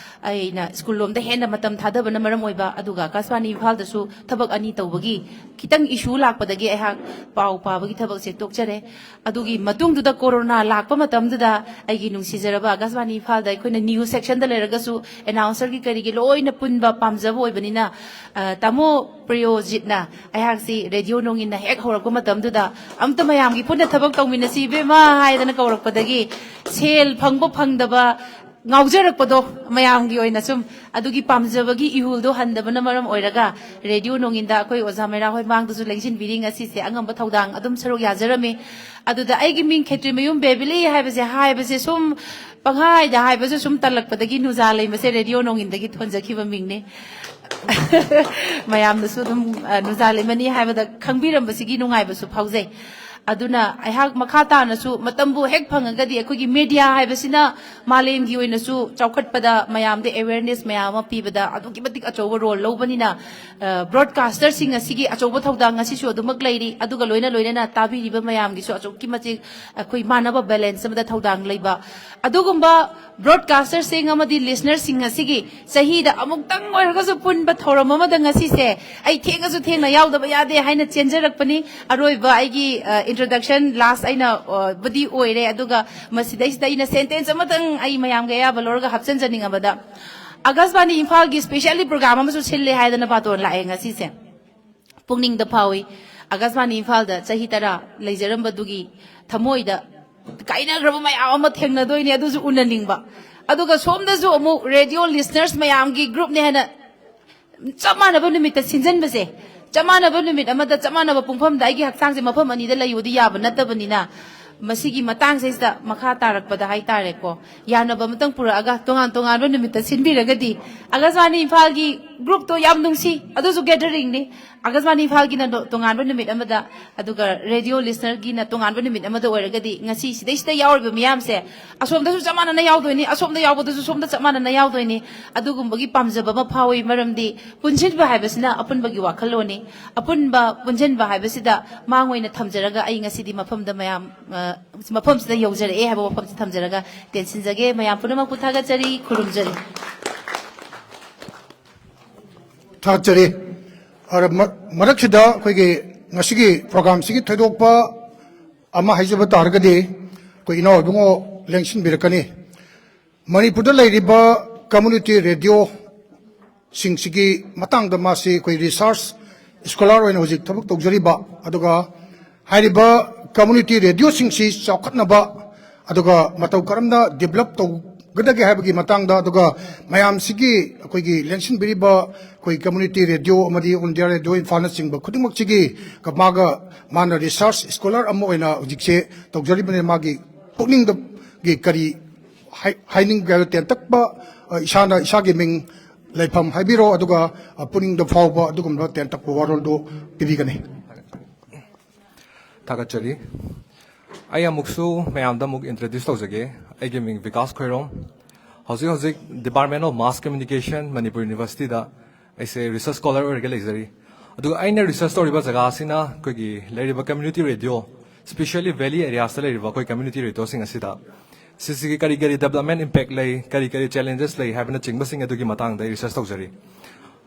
ꯑꯩꯅ ꯁ꯭ꯀꯨꯜ ꯂꯣꯝꯗ ꯍꯦꯟꯅ ꯃꯇꯝ ꯊꯥꯗꯕꯅ ꯃꯔꯝ ꯑꯣꯏꯕ, ꯑꯗꯨꯒ ꯑꯀꯥꯁꯕꯥꯅꯤ ꯏꯝꯐꯥꯜꯗꯁꯨ ꯊꯕꯛ ꯑꯅꯤ ꯇꯧꯕꯒꯤ ꯈꯤꯇꯪ ꯏꯁꯨ ꯂꯥꯛꯄꯗꯒꯤ ꯑꯩꯍꯥꯛ ꯄꯥꯎ ꯄꯥꯕꯒꯤ ꯊꯕꯛꯁꯦ ꯇꯣꯛꯆꯔꯦ꯫ ꯑꯗꯨꯒꯤ ꯃꯇꯨꯡꯗꯨꯗ ꯀꯣꯔꯣꯅꯥ ꯂꯥꯛꯄ ꯃꯇꯝꯗꯨꯗ ꯑꯩꯒꯤ ꯅꯨꯡꯁꯤꯖꯔꯕ ꯑꯀꯥꯁꯕꯥꯅꯤ ꯏꯝꯐꯥꯜꯗ ꯑꯩꯈꯣꯏꯅ ꯅ꯭ꯌꯨꯁ ꯁꯦꯛꯁꯟꯗ ꯂꯩꯔꯒꯁꯨ ꯑꯦꯅꯥꯎꯟꯁꯔꯒꯤ ꯀꯔꯤꯒꯤ ꯂꯣꯏꯅ ꯄꯨꯟꯕ ꯄꯥꯝꯖꯕ ꯑꯣꯏꯕꯅꯤꯅ, ꯑ, ꯇꯥꯃꯣ ꯄ꯭ꯔꯤꯌꯣꯖꯤꯠꯅ ꯑꯩꯍꯥꯛꯁꯤ ꯔꯦꯗꯤꯑꯣ ꯅꯣꯡꯏꯟꯅ ꯍꯦꯛ ꯍꯧꯔꯛꯄ ꯃꯇꯝꯗꯨꯗ "ꯑꯝꯇ ꯃꯌꯥꯝꯒꯤ ꯄꯨꯟꯅ ꯊꯕꯛ ꯇꯧꯃꯤꯟꯅꯁꯤ ꯏꯕꯦꯝꯃ" ꯍꯥꯏꯗꯅ ꯀꯧꯔꯛꯄꯗꯒꯤ ꯁꯦꯜ ꯐꯪꯕ ꯐꯪꯗꯕ ꯉꯥꯎꯖꯔꯛꯄꯗꯣ, ꯃꯌꯥꯝꯒꯤ ꯑꯣꯏꯅ ꯁꯨꯝ ꯑꯗꯨꯒꯤ ꯄꯥꯝꯖꯕꯒꯤ ꯏꯍꯨꯜꯗꯣ ꯍꯟꯗꯕꯅ ꯃꯔꯝ ꯑꯣꯏꯔꯒ ꯔꯦꯗꯤꯑꯣ ꯅꯣꯡꯏꯟꯗ ꯑꯩꯈꯣꯏ ꯑꯣꯖꯥ ꯃꯩꯔꯥ ꯍꯣꯏ ꯃꯥꯡꯗꯁꯨ ꯂꯦꯡꯁꯤꯟꯕꯤꯔꯤ꯫ ꯉꯁꯤꯁꯦ ꯑꯉꯝꯕ ꯊꯧꯗꯥꯡ ꯑꯗꯨꯝ ꯁꯔꯨꯛ ꯌꯥꯖꯔꯝꯃꯤ꯫ ꯑꯗꯨꯗ ꯑꯩꯒꯤ ꯃꯤꯡ ꯈꯦꯇ꯭ꯔꯤꯃꯌꯨꯝ ꯕꯦꯕꯤꯂꯤ ꯍꯥꯏꯕꯁꯦ, ꯍꯥꯏꯕꯁꯦ ꯁꯨꯝ ꯄꯪꯍꯥꯏꯗ ꯍꯥꯏꯕꯁꯨ ꯁꯨꯝ ꯇꯜꯂꯛꯄꯗꯒꯤ ꯅꯨꯖꯥ ꯂꯩꯃꯁꯦ ꯔꯦꯗꯤꯑꯣ ꯅꯣꯡꯏꯟꯗꯒꯤ ꯊꯣꯟꯖꯈꯤꯕ ꯃꯤꯡꯅꯤ꯫ ꯃꯌꯥꯝꯅꯁꯨ ꯑꯗꯨꯝ, ꯑ, ꯅꯨꯖꯥ ꯂꯩꯃꯅꯤ ꯍꯥꯏꯕꯗ ꯈꯪꯕꯤꯔꯝꯕꯁꯤꯒꯤ ꯅꯨꯡꯉꯥꯏꯕꯁꯨ ꯐꯥꯎꯖꯩ꯫ ꯑꯗꯨꯅ ꯑꯩꯍꯥꯛ ꯃꯈꯥ ꯇꯥꯅꯁꯨ ꯃꯇꯝꯕꯨ ꯍꯦꯛ ꯐꯪꯉꯒꯗꯤ ꯑꯩꯈꯣꯏꯒꯤ ꯃꯦꯗꯤꯌꯥ ꯍꯥꯏꯕꯁꯤꯅ ꯃꯥꯂꯦꯝꯒꯤ ꯑꯣꯏꯅꯁꯨ ꯆꯥꯎꯈꯠꯄꯗ ꯃꯌꯥꯝꯗ ꯑꯦꯋꯦꯔꯅꯦꯁ ꯃꯌꯥꯝ ꯑꯃ ꯄꯤꯕꯗ ꯑꯗꯨꯛꯀꯤ ꯃꯇꯤꯛ ꯑꯆꯧꯕ ꯔꯣꯜ ꯂꯧꯕꯅꯤꯅ, ꯑ, ꯕ꯭ꯔꯣꯗꯀꯥꯁꯇꯔꯁꯤꯡ ꯑꯁꯤꯒꯤ ꯑꯆꯧꯕ ꯊꯧꯗꯥꯡ ꯉꯁꯤꯁꯨ ꯑꯗꯨꯃꯛ ꯂꯩꯔꯤ꯫ ꯑꯗꯨꯒ ꯂꯣꯏꯅ ꯂꯣꯏꯅꯅ ꯇꯥꯕꯤꯔꯤꯕ ꯃꯌꯥꯝꯒꯤꯁꯨ ꯑꯗꯨꯛꯀꯤ ꯃꯇꯤꯛ ꯑꯩꯈꯣꯏ ꯃꯥꯟꯅꯕ ꯕꯦꯂꯦꯟꯁ ꯑꯃꯗ ꯊꯧꯗꯥꯡ ꯂꯩꯕ ꯑꯗꯨꯒꯨꯝꯕ ꯕ꯭ꯔꯣꯗꯀꯥꯁꯇꯔꯁꯤꯡ ꯑꯃꯗꯤ ꯂꯤꯁꯅꯔꯁꯤꯡ ꯑꯁꯤꯒꯤ ꯆꯍꯤꯗ ꯑꯃꯨꯛꯇꯪ ꯑꯣꯏꯔꯒꯁꯨ ꯄꯨꯟꯕ ꯊꯧꯔꯝ ꯑꯃꯗ ꯉꯁꯤꯁꯦ ꯑꯩ ꯊꯦꯡꯉꯁꯨ ꯊꯦꯡꯅ ꯌꯥꯎꯗꯕ ꯌꯥꯗꯦ ꯍꯥꯏꯅ ꯆꯦꯟꯖꯔꯛꯄꯅꯤ꯫ ꯑꯔꯣꯏꯕ ꯑꯩꯒꯤ, ꯑ, ꯏꯟꯇ꯭ꯔꯣꯗꯛꯁꯟ ꯂꯥꯁ ꯑꯩꯅ, ꯑ, ꯕꯨꯗꯤ ꯑꯣꯏꯔꯦ, ꯑꯗꯨꯒ ꯃꯁꯤꯗꯩꯁꯤꯗ ꯑꯩꯅ ꯁꯦꯟꯇꯦꯟꯁ ꯑꯃꯇꯪ ꯑꯩ ꯃꯌꯥꯝꯒꯤ ꯑꯌꯥꯕ ꯂꯧꯔꯒ ꯍꯥꯞꯆꯤꯟꯖꯅꯤꯡꯉꯕꯗ, ꯑꯀꯥꯁꯕꯥꯅꯤ ꯏꯝꯐꯥꯜꯒꯤ ꯁ꯭ꯄꯦꯁꯤꯌꯦꯜꯂꯤ ꯄ꯭ꯔꯣꯒ꯭ꯔꯥꯝ ꯑꯃꯁꯨ ꯁꯤꯜꯂꯦ ꯍꯥꯏꯗꯅ ꯕꯥꯇꯣꯟ ꯂꯥꯛꯑꯦ ꯉꯁꯤꯁꯦ꯫ ꯄꯨꯛꯅꯤꯡꯗ ꯐꯥꯎꯏ꯫ ꯑꯀꯥꯁꯕꯥꯅꯤ ꯏꯝꯐꯥꯜꯗ ꯆꯍꯤ ꯇꯔꯥ ꯂꯩꯖꯔꯝꯕꯗꯨꯒꯤ ꯊꯃꯣꯏꯗ ꯀꯥꯏꯅꯈ꯭ꯔꯕ ꯃꯌꯥꯝ ꯑꯃ ꯊꯦꯡꯅꯗꯣꯏꯅꯦ, ꯑꯗꯨꯁꯨ ꯎꯅꯅꯤꯡꯕ꯫ ꯑꯗꯨꯒ ꯁꯣꯝꯗꯁꯨ ꯑꯃꯨꯛ ꯔꯦꯗꯤꯑꯣ ꯂꯤꯁꯅꯔꯁ ꯃꯌꯥꯝꯒꯤ ꯒ꯭ꯔꯨꯞꯅꯦ ꯍꯥꯏꯅ ꯆꯞ ꯃꯥꯟꯅꯕ ꯅꯨꯃꯤꯠꯇ ꯁꯤꯟꯖꯟꯕꯁꯦ, ꯆꯞ ꯃꯥꯟꯅꯕ ꯅꯨꯃꯤꯠ ꯑꯃꯗ ꯆꯞ ꯃꯥꯟꯅꯕ ꯄꯨꯡꯐꯝꯗ ꯑꯩꯒꯤ ꯍꯛꯆꯥꯡꯁꯦ ꯃꯐꯝ ꯑꯅꯤꯗ ꯂꯩꯌꯨꯗꯤ ꯌꯥꯕ ꯅꯠꯇꯕꯅꯤꯅ, ꯃꯁꯤꯒꯤ ꯃꯇꯥꯡꯁꯤꯗ ꯃꯈꯥ ꯇꯥꯔꯛꯄꯗ ꯍꯥꯏꯇꯥꯔꯦꯀꯣ, ꯌꯥꯅꯕ ꯑꯃꯇꯪ ꯄꯨꯔꯛꯑꯒ ꯇꯣꯉꯥꯟ ꯇꯣꯉꯥꯟꯕ ꯅꯨꯃꯤꯠꯇ ꯁꯤꯟꯕꯤꯔꯒꯗꯤ, ꯑꯒꯁꯕꯥꯅꯤ ꯏꯝꯐꯥꯜꯒꯤ ꯒ꯭ꯔꯨꯞꯇꯣ ꯌꯥꯝ ꯅꯨꯡꯁꯤ, ꯑꯗꯨꯁꯨ ꯒꯦꯗꯔꯤꯡꯅꯤ꯫ ꯑꯒꯁꯕꯥꯅꯤ ꯏꯝꯐꯥꯜꯒꯤꯅ ꯇꯣ-, ꯇꯣꯉꯥꯟꯕ ꯅꯨꯃꯤꯠ ꯑꯃꯗ, ꯑꯗꯨꯒ ꯔꯦꯗꯤꯑꯣ ꯂꯤꯁꯅꯔꯒꯤꯅ ꯇꯣꯉꯥꯟꯕ ꯅꯨꯃꯤꯠ ꯑꯃꯗ ꯑꯣꯏꯔꯒꯗꯤ, ꯉꯁꯤ ꯁꯤꯗꯩꯁꯤꯗ ꯌꯥꯎꯔꯤꯕ ꯃꯤꯌꯥꯝꯁꯦ ꯑꯁꯣꯝꯗꯁꯨ ꯆꯞ ꯃꯥꯟꯅꯅ ꯌꯥꯎꯗꯣꯏꯅꯤ, ꯑꯁꯣꯝꯗ ꯌꯥꯎꯕꯗꯁꯨ ꯁꯣꯝꯗ ꯆꯞ ꯃꯥꯟꯅꯅ ꯌꯥꯎꯗꯣꯏꯅꯤ꯫ ꯑꯗꯨꯒꯨꯝꯕꯒꯤ ꯄꯥꯝꯖꯕ ꯑꯃ ꯐꯥꯎꯏ, ꯃꯔꯝꯗꯤ ꯄꯨꯟꯁꯤꯟꯕ ꯍꯥꯏꯕꯁꯤꯅ ꯑꯄꯨꯟꯕꯒꯤ ꯋꯥꯈꯜꯂꯣꯟꯅꯤ꯫ ꯑꯄꯨꯟꯕ ꯄꯨꯟꯁꯤꯟꯕ ꯍꯥꯏꯕꯁꯤꯗ ꯃꯥꯡ ꯑꯣꯏꯅ ꯊꯝꯖꯔꯒ, ꯑꯩ ꯉꯁꯤꯗꯤ ꯃꯐꯝꯗ ꯃꯌꯥꯝ, ꯑ, ꯃꯐꯝꯁꯤꯗ ꯌꯧꯖꯔꯛꯑꯦ ꯍꯥꯏꯕ ꯋꯥꯐꯝꯁꯤ ꯊꯝꯖꯔꯒ ꯇꯦꯟꯁꯤꯟꯖꯒꯦ꯫ ꯃꯌꯥꯝ ꯄꯨꯝꯅꯃꯛꯄꯨ ꯊꯥꯒꯠꯆꯔꯤ, ꯈꯨꯔꯨꯝꯖꯔꯤ꯫ ꯊꯥꯒꯠꯆꯔꯤ꯫ ꯑꯗ ꯃ-, ꯃꯔꯛꯁꯤꯗ ꯑꯩꯈꯣꯏꯒꯤ ꯉꯁꯤꯒꯤ ꯄ꯭ꯔꯣꯒ꯭ꯔꯥꯝꯁꯤꯒꯤ ꯊꯣꯏꯗꯣꯛꯄ ꯑꯃ ꯍꯥꯏꯖꯕ ꯇꯥꯔꯒꯗꯤ, ꯑꯩꯈꯣꯏ ꯏꯅꯥꯎ ꯏꯕꯨꯡꯉꯣ ꯂꯦꯡꯁꯤꯟꯕꯤꯔꯛꯀꯅꯤ꯫ ꯃꯅꯤꯄꯨꯔꯗ ꯂꯩꯔꯤꯕ ꯀꯝꯃ꯭ꯌꯨꯅꯤꯇꯤ ꯔꯦꯗꯤꯑꯣꯁꯤꯡꯁꯤꯒꯤ ꯃꯇꯥꯡꯗ ꯃꯥꯁꯤ ꯑꯩꯈꯣꯏ ꯔꯤꯁꯔꯁ ꯁ꯭ꯀꯣꯂꯥꯔ ꯑꯣꯏꯅ ꯍꯧꯖꯤꯛ ꯊꯕꯛ ꯇꯧꯖꯔꯤꯕ, ꯑꯗꯨꯒ ꯍꯥꯏꯔꯤꯕ ꯀꯝꯃ꯭ꯌꯨꯅꯤꯇꯤ ꯔꯦꯗꯤꯑꯣꯁꯤꯡꯁꯤ ꯆꯥꯎꯈꯠꯅꯕ, ꯑꯗꯨꯒ ꯃꯇꯧ ꯀꯔꯝꯅ ꯗꯤꯕꯂꯞ ꯇꯧꯒꯗꯒꯦ ꯍꯥꯏꯕꯒꯤ ꯃꯇꯥꯡꯗ, ꯑꯗꯨꯒ ꯃꯌꯥꯝꯁꯤꯒꯤ ꯑꯩꯈꯣꯏꯒꯤ ꯂꯦꯡꯁꯤꯟꯕꯤꯔꯤꯕ ꯑꯩꯈꯣꯏ ꯀꯝꯃ꯭ꯌꯨꯅꯤꯇꯤ ꯔꯦꯗꯤꯑꯣ ꯑꯃꯗꯤ ꯑꯣꯜ ꯏꯟꯗꯤꯌꯥ ꯔꯦꯗꯤꯑꯣ ꯏꯝꯐꯥꯜꯅꯆꯤꯡꯕ ꯈꯨꯗꯤꯡꯃꯛꯁꯤꯒꯤ ꯃꯥꯒ, ꯃꯥꯅ ꯔꯤꯁꯔꯁ ꯁ꯭ꯀꯣꯂꯥꯔ ꯑꯃ ꯑꯣꯏꯅ ꯍꯧꯖꯤꯛꯁꯦ ꯇꯧꯖꯔꯤꯕꯅꯤ꯫ ꯃꯥꯒꯤ ꯄꯨꯛꯅꯤꯡꯗꯒꯤ ꯀꯔꯤ ꯍꯥꯏ-, ꯍꯥꯏꯅꯤꯡꯒꯦ ꯍꯥꯏꯕ ꯇꯦꯟꯇꯛꯄ, ꯑ, ꯏꯁꯥꯅ ꯏꯁꯥꯒꯤ ꯃꯤꯡ, ꯂꯩꯐꯝ ꯍꯥꯏꯕꯤꯔꯣ, ꯑꯗꯨꯒ, ꯑ, ꯄꯨꯛꯅꯤꯡꯗ ꯐꯥꯎꯕ ꯑꯗꯨꯒꯨꯝꯕ ꯇꯦꯟꯇꯛꯄ ꯋꯥꯔꯣꯜꯗꯨ ꯄꯤꯕꯤꯒꯅꯤ꯫ ꯊꯥꯒꯠꯆꯔꯤ꯫ ꯑꯩ ꯑꯃꯨꯛꯁꯨ ꯃꯌꯥꯝꯗ ꯑꯃꯨꯛ introduce ꯇꯧꯖꯒꯦ꯫ ꯑꯩꯒꯤ ꯃꯤꯡ ꯕꯤꯀꯥꯁ ꯈꯣꯏꯔꯣꯝ꯫ ꯍꯧꯖꯤꯛ ꯍꯧꯖꯤꯛ Department of Mass Communication, Manipur ꯌꯨꯅꯤꯚꯔꯁꯤꯇꯤꯗ ꯑꯩꯁꯦ ꯔꯤꯁꯔꯁ ꯁ꯭ꯀꯣꯂꯔ ꯑꯣꯏꯔꯒ ꯂꯩꯖꯔꯤ꯫ ꯑꯗꯨꯒ ꯑꯩꯅ ꯔꯤꯁꯔꯁ ꯇꯧꯔꯤꯕ ꯖꯒꯥꯁꯤꯅ ꯑꯩꯈꯣꯏꯒꯤ ꯂꯩꯔꯤꯕ ꯀꯝꯃ꯭ꯌꯨꯅꯤꯇꯤ ꯔꯦꯗꯤꯑꯣ, specially valley areasꯇ ꯂꯩꯔꯤꯕ ꯑꯩꯈꯣꯏ ꯀꯝꯃ꯭ꯌꯨꯅꯤꯇꯤ ꯔꯦꯗꯤꯑꯣꯁꯤꯡ ꯑꯁꯤꯗ ꯁꯤꯁꯤꯒꯤ ꯀꯔꯤ ꯀꯔꯤ development impact ꯂꯩ, ꯀꯔꯤ ꯀꯔꯤ challenges ꯂꯩ ꯍꯥꯏꯕꯅꯆꯤꯡꯕꯁꯤꯡ ꯑꯗꯨꯒꯤ ꯃꯇꯥꯡꯗ ꯑꯩ ꯔꯤꯁꯔꯁ ꯇꯧꯖꯔꯤ꯫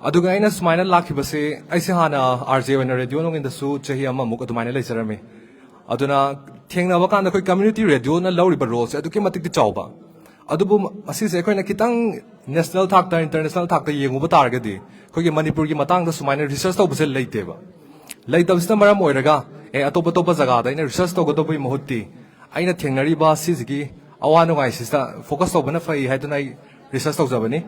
ꯑꯗꯨꯒ ꯑꯩꯅ ꯁꯨꯃꯥꯏꯅ ꯂꯥꯛꯈꯤꯕꯁꯦ, ꯑꯩꯁꯦ ꯍꯥꯟꯅ RJ ꯑꯣꯏꯅ ꯔꯦꯗꯤꯑꯣ ꯅꯣꯡꯏꯟꯗꯁꯨ ꯆꯍꯤ ꯑꯃꯃꯨꯛ ꯑꯗꯨꯃꯥꯏꯅ ꯂꯩꯖꯔꯝꯃꯤ꯫ ꯑꯗꯨꯅ ꯊꯦꯡꯅꯕ ꯀꯥꯟꯗ ꯑꯩꯈꯣꯏ ꯀꯝꯃ꯭ꯌꯨꯅꯤꯇꯤ ꯔꯦꯗꯤꯑꯣꯅ ꯂꯧꯔꯤꯕ ꯔꯣꯜꯁꯦ ꯑꯗꯨꯛꯀꯤ ꯃꯇꯤꯛꯇꯤ ꯆꯥꯎꯕ꯫ ꯑꯗꯨꯕꯨ ꯃ-, ꯃꯁꯤꯁꯦ ꯑꯩꯈꯣꯏꯅ ꯈꯤꯇꯪ ꯅꯦꯁꯅꯦꯜ ꯊꯥꯛꯇ, ꯏꯟꯇꯔꯅꯦꯁꯅꯦꯜ ꯊꯥꯛꯇ ꯌꯦꯡꯉꯨꯕ ꯇꯥꯔꯒꯗꯤ ꯑꯩꯈꯣꯏꯒꯤ ꯃꯅꯤꯄꯨꯔꯒꯤ ꯃꯇꯥꯡꯗ ꯁꯨꯃꯥꯏꯅ ꯔꯤꯁꯔꯁ ꯇꯧꯕꯁꯦ ꯂꯩꯇꯦꯕ꯫ ꯂꯩꯇꯕꯁꯤꯅ ꯃꯔꯝ ꯑꯣꯏꯔꯒ, ꯑꯦ, ꯑꯇꯣꯞ ꯑꯇꯣꯞꯄ ꯖꯒꯥꯗ ꯑꯩꯅ ꯔꯤꯁꯔꯁ ꯇꯧꯒꯗꯧꯕꯒꯤ ꯃꯍꯨꯠꯇꯤ ꯑꯩꯅ ꯊꯦꯡꯅꯔꯤꯕ ꯁꯤꯁꯤꯒꯤ ꯑꯋꯥ ꯅꯨꯡꯉꯥꯏꯁꯤꯗ ꯐꯣꯀꯁ ꯇꯧꯕꯅ ꯐꯩ ꯍꯥꯏꯗꯨꯅ ꯑꯩ ꯔꯤꯁꯔꯁ ꯇꯧꯖꯕꯅꯤ꯫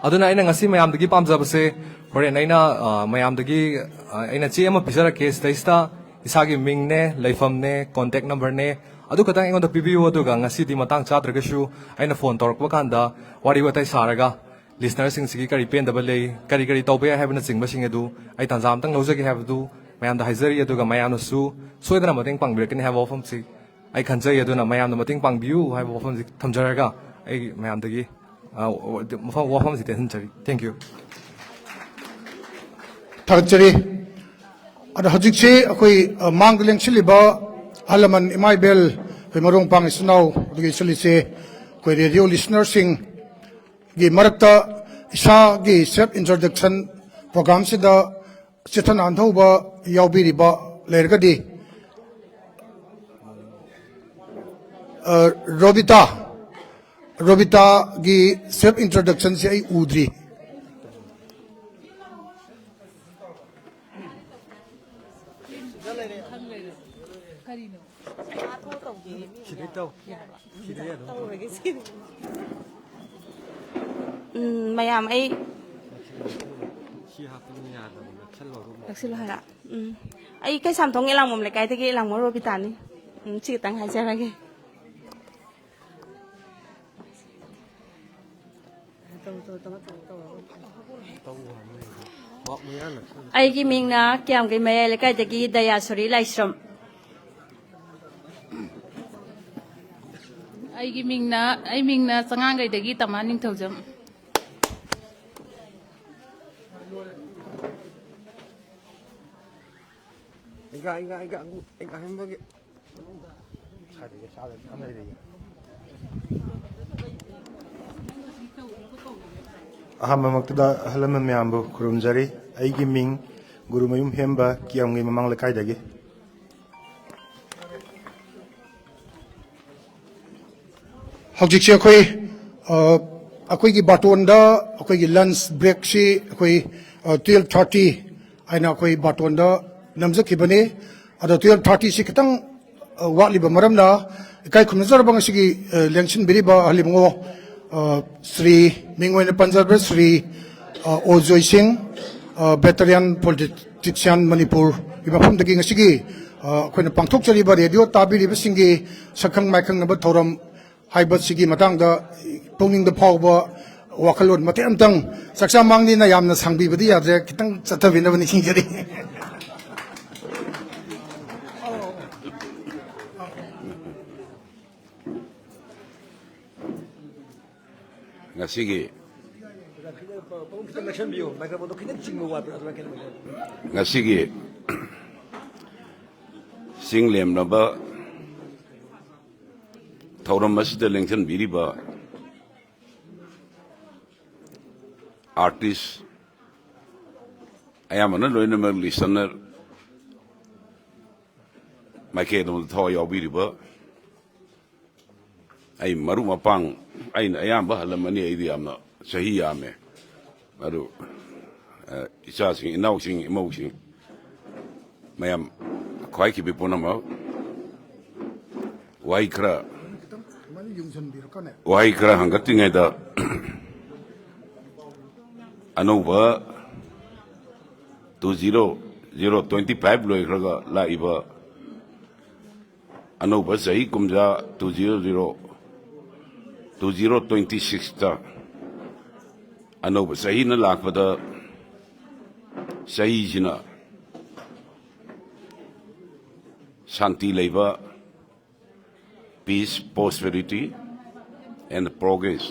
ꯑꯗꯨꯅ ꯑꯩꯅ ꯉꯁꯤ ꯃꯌꯥꯝꯗꯒꯤ ꯄꯥꯝꯖꯕꯁꯦ, ꯍꯣꯔꯦꯟ ꯑꯩꯅ, ꯑ, ꯃꯌꯥꯝꯗꯒꯤ, ꯑ, ꯑꯩꯅ ꯆꯦ ꯑꯃ ꯄꯤꯖꯔꯛꯀꯦ꯫ ꯁꯤꯗꯩꯁꯤꯗ ꯏꯁꯥꯒꯤ ꯃꯤꯡꯅꯦ, ꯂꯩꯐꯝꯅꯦ, ꯀꯣꯟꯇꯦꯛ ꯅꯝꯕꯔꯅꯦ, ꯑꯗꯨ ꯈꯛꯇꯪ ꯑꯩꯉꯣꯟꯗ ꯄꯤꯕꯤꯌꯨ꯫ ꯑꯗꯨꯒ ꯉꯁꯤꯗꯤ ꯃꯇꯥꯡ ꯆꯥꯗ꯭ꯔꯒꯁꯨ ꯑꯩꯅ ꯐꯣꯟ ꯇꯧꯔꯛꯄ ꯀꯥꯟꯗ ꯋꯥꯔꯤ ꯋꯥꯇꯥꯏ ꯁꯥꯔꯒ ꯂꯤꯁꯅꯔꯁꯤꯡꯁꯤꯒꯤ ꯀꯔꯤ ꯄꯦꯟꯗꯕ ꯂꯩ, ꯀꯔꯤ ꯀꯔꯤ ꯇꯧꯕ ꯌꯥꯏ ꯍꯥꯏꯕꯅꯆꯤꯡꯕꯁꯤꯡ ꯑꯗꯨ ꯑꯩ ꯇꯥꯟꯖꯥ ꯑꯃꯇꯪ ꯂꯧꯖꯒꯦ ꯍꯥꯏꯕꯗꯨ ꯃꯌꯥꯝꯗ ꯍꯥꯏꯖꯔꯤ꯫ ꯑꯗꯨꯒ ꯃꯌꯥꯝꯅꯁꯨ ꯁꯣꯏꯗꯅ ꯃꯇꯦꯡ ꯄꯥꯡꯕꯤꯔꯛꯀꯅꯤ ꯍꯥꯏꯕ ꯋꯥꯐꯝꯁꯤ ꯑꯩ ꯈꯟꯖꯩ꯫ ꯑꯗꯨꯅ ꯃꯌꯥꯝꯅ ꯃꯇꯦꯡ ꯄꯥꯡꯕꯤꯌꯨ ꯍꯥꯏꯕ ꯋꯥꯐꯝꯁꯤ ꯊꯝꯖꯔꯒ ꯑꯩ ꯃꯌꯥꯝꯗꯒꯤ, ꯑ, ꯃꯐꯝ, ꯋꯥꯐꯝꯁꯤ ꯇꯦꯟꯍꯟꯖꯔꯤ꯫ Thank you꯫ ꯊꯥꯒꯠꯆꯔꯤ꯫ ꯑꯗꯣ ꯍꯧꯖꯤꯛꯁꯤ ꯑꯩꯈꯣꯏ, ꯑ, ꯃꯥꯡꯗ ꯂꯦꯡꯁꯤꯜꯂꯤꯕ ꯑꯍꯜ ꯂꯃꯟ, ꯏꯃꯥ ꯏꯕꯦꯜ, ꯑꯩꯈꯣꯏ ꯃꯔꯨꯞ ꯃꯄꯥꯡ ꯏꯆꯤꯟ ꯏꯅꯥꯎ, ꯑꯗꯨꯒ ꯏꯆꯜ ꯏꯆꯦ, ꯑꯩꯈꯣꯏ ꯔꯦꯗꯤꯑꯣ ꯂꯤꯁꯅꯔꯁꯤꯡꯒꯤ ꯃꯔꯛꯇ ꯏꯁꯥꯒꯤ ꯁꯦꯜꯐ ꯏꯟꯇ꯭ꯔꯣꯗꯛꯁꯟ ꯄ꯭ꯔꯣꯒ꯭ꯔꯥꯝꯁꯤꯗ ꯆꯤꯊ ꯅꯥꯟꯊꯧꯕ ꯌꯥꯎꯕꯤꯔꯤꯕ ꯂꯩꯔꯒꯗꯤ, ꯑ, ꯔꯣꯕꯤꯇꯥ, ꯔꯣꯕꯤꯇꯥꯒꯤ ꯁꯦꯜꯐ ꯏꯟꯇ꯭ꯔꯣꯗꯛꯁꯟꯁꯦ ꯑꯩ ꯎꯗ꯭ꯔꯤ꯫ ꯎꯝ, ꯃꯌꯥꯝ ꯑꯩ ꯅꯛꯁꯤꯜꯂꯨ ꯍꯥꯏꯔ? ꯎꯝ꯫ ꯑꯩ ꯀꯩꯁꯥꯝꯊꯣꯡ ꯏꯂꯥꯡꯕꯝ ꯂꯩꯀꯥꯏꯗꯒꯤ ꯏꯂꯥꯡꯕꯝ ꯔꯣꯕꯤꯇꯥꯅꯤ꯫ ꯎꯝ, ꯁꯤ ꯈꯛꯇꯪ ꯍꯥꯏꯖꯔꯒꯦ꯫ ꯑꯩꯒꯤ ꯃꯤꯡꯅ ꯀꯤꯌꯥꯝꯒꯩ ꯃꯌꯥꯏ ꯂꯩꯀꯥꯏꯗꯒꯤ ꯗꯌꯥꯁꯣꯔꯤ ꯂꯥꯏꯁ꯭ꯔꯝ꯫ ꯑꯩꯒꯤ ꯃꯤꯡꯅ ꯑꯩ ꯃꯤꯡꯅ ꯆꯉꯥꯡꯒꯩꯗꯒꯤ ꯇꯃꯥ ꯅꯤꯡꯊꯧꯖꯝ꯫ ꯑꯩꯒ ꯑꯩꯒ ꯑꯩꯒ ꯑꯩꯒ ꯑꯍꯥꯟꯕꯒꯤ ꯑꯍꯥꯟꯕꯃꯛꯇꯗ ꯑꯍꯜ ꯂꯃꯟ ꯃꯌꯥꯝꯕꯨ ꯈꯨꯔꯨꯝꯖꯔꯤ꯫ ꯑꯩꯒꯤ ꯃꯤꯡ ꯒꯨꯔꯨꯃꯌꯨꯝ ꯍꯦꯝꯕ, ꯀꯤꯌꯥꯝꯒꯩ ꯃꯃꯥꯡ ꯂꯩꯀꯥꯏꯗꯒꯤ꯫ ꯍꯧꯖꯤꯛꯁꯦ ꯑꯩꯈꯣꯏ, ꯑ, ꯑꯩꯈꯣꯏꯒꯤ ꯕꯥꯇꯣꯟꯗ ꯑꯩꯈꯣꯏꯒꯤ ꯂꯟꯁ ꯕ꯭ꯔꯦꯛꯁꯤ ꯑꯩꯈꯣꯏ, ꯑ, twelve thirty ꯍꯥꯏꯅ ꯑꯩꯈꯣꯏ ꯕꯥꯇꯣꯟꯗ ꯅꯝꯖꯈꯤꯕꯅꯤ꯫ ꯑꯗꯣ twelve thirtyꯁꯤ ꯈꯤꯇꯪ, ꯑ, ꯋꯥꯠꯂꯤꯕ ꯃꯔꯝꯅ, ꯏꯀꯥꯏ ꯈꯨꯝꯅꯖꯔꯕ ꯉꯁꯤꯒꯤ, ꯑ, ꯂꯦꯡꯁꯤꯟꯕꯤꯔꯤꯕ ꯑꯍꯜ ꯏꯕꯨꯡꯉꯣ, ꯑ, ꯁ꯭ꯔꯤ, ꯃꯤꯡ ꯑꯣꯏꯅ ꯄꯟꯖꯕ ꯁ꯭ꯔꯤ, ꯑ, ꯑꯣ ꯖꯣꯏ ꯁꯤꯡ, ꯑ, veteran politician ꯃꯅꯤꯄꯨꯔꯒꯤ ꯃꯐꯝꯗꯒꯤ ꯉꯁꯤꯒꯤ, ꯑ, ꯑꯩꯈꯣꯏꯅ ꯄꯥꯡꯊꯣꯛꯆꯔꯤꯕ ꯔꯦꯗꯤꯑꯣ ꯇꯥꯕꯤꯔꯤꯕꯁꯤꯡꯒꯤ ꯁꯛꯈꯪ ꯃꯥꯏꯈꯪꯅꯕ ꯊꯧꯔꯝ ꯍꯥꯏꯕꯁꯤꯒꯤ ꯃꯇꯥꯡꯗ ꯄꯨꯛꯅꯤꯡꯗ ꯐꯥꯎꯕ ꯋꯥꯈꯜꯂꯣꯟ ꯃꯇꯦꯛ ꯑꯃꯇꯪ, ꯆꯥꯛꯆꯥ ꯃꯥꯡꯅꯤꯅ ꯌꯥꯝꯅ ꯁꯥꯡꯕꯤꯕꯗꯤ ꯌꯥꯗ꯭ꯔꯦ, ꯈꯤꯇꯪ ꯆꯠꯊꯕꯤꯅꯕ ꯅꯤꯡꯁꯤꯡꯖꯔꯤ꯫ ꯉꯁꯤꯒꯤ ꯈꯤꯇꯪ ꯅꯛꯁꯟꯕꯤꯌꯨ, ꯃꯥꯏꯀ꯭ꯔꯣꯐꯣꯟꯗꯣ ꯈꯤꯇꯪ ꯆꯤꯡꯕ ꯋꯥꯠꯄ꯭ꯔꯥ ꯑꯗꯨꯃꯥꯏꯅ ꯈꯤꯇꯪ ꯅꯛꯁꯟꯕꯤꯌꯨ꯫ ꯉꯁꯤꯒꯤ ꯆꯤꯡ ꯂꯦꯝꯅꯕ ꯊꯧꯔꯝ ꯑꯁꯤꯗ ꯂꯦꯡꯁꯤꯟꯕꯤꯔꯤꯕ ꯑꯥꯔꯇꯤꯁ ꯑꯌꯥꯝꯕꯅ ꯂꯣꯏꯅꯃꯛ ꯂꯤꯁꯅꯔ ꯃꯥꯏꯀꯩꯗꯣꯝꯗ ꯊꯋꯥꯏ ꯌꯥꯎꯕꯤꯔꯤꯕ ꯑꯩ ꯃꯔꯨꯞ ꯃꯄꯥꯡ, ꯑꯩꯅ ꯑꯌꯥꯝꯕ ꯍꯜꯂꯝꯃꯅꯤ, ꯑꯩꯗꯤ ꯌꯥꯝꯅ ꯆꯍꯤ ꯌꯥꯝꯃꯦ꯫ ꯑꯗꯨ ꯑ, ꯏꯆꯥꯁꯤꯡ, ꯏꯅꯥꯎꯁꯤꯡ, ꯏꯃꯧꯁꯤꯡ, ꯃꯌꯥꯝ ꯈ꯭ꯋꯥꯏꯈꯤꯕꯤ ꯄꯨꯝꯅꯃꯛ ꯋꯥꯍꯩ ꯈꯔ ꯋꯥꯍꯩ ꯈꯔ ꯍꯪꯒꯠꯇ꯭ꯔꯤꯉꯩꯗ ꯑꯅꯧꯕ two zero zero twenty five ꯂꯣꯏꯈ꯭ꯔꯒ ꯂꯥꯛꯏꯕ ꯑꯅꯧꯕ ꯆꯍꯤ ꯀꯨꯝꯖꯥ two zero zero two zero twenty sixꯇ ꯑꯅꯧꯕ ꯆꯍꯤꯅ ꯂꯥꯛꯄꯗ ꯆꯍꯤꯁꯤꯅ ꯁꯥꯟꯇꯤ ꯂꯩꯕ, peace, prosperity and progress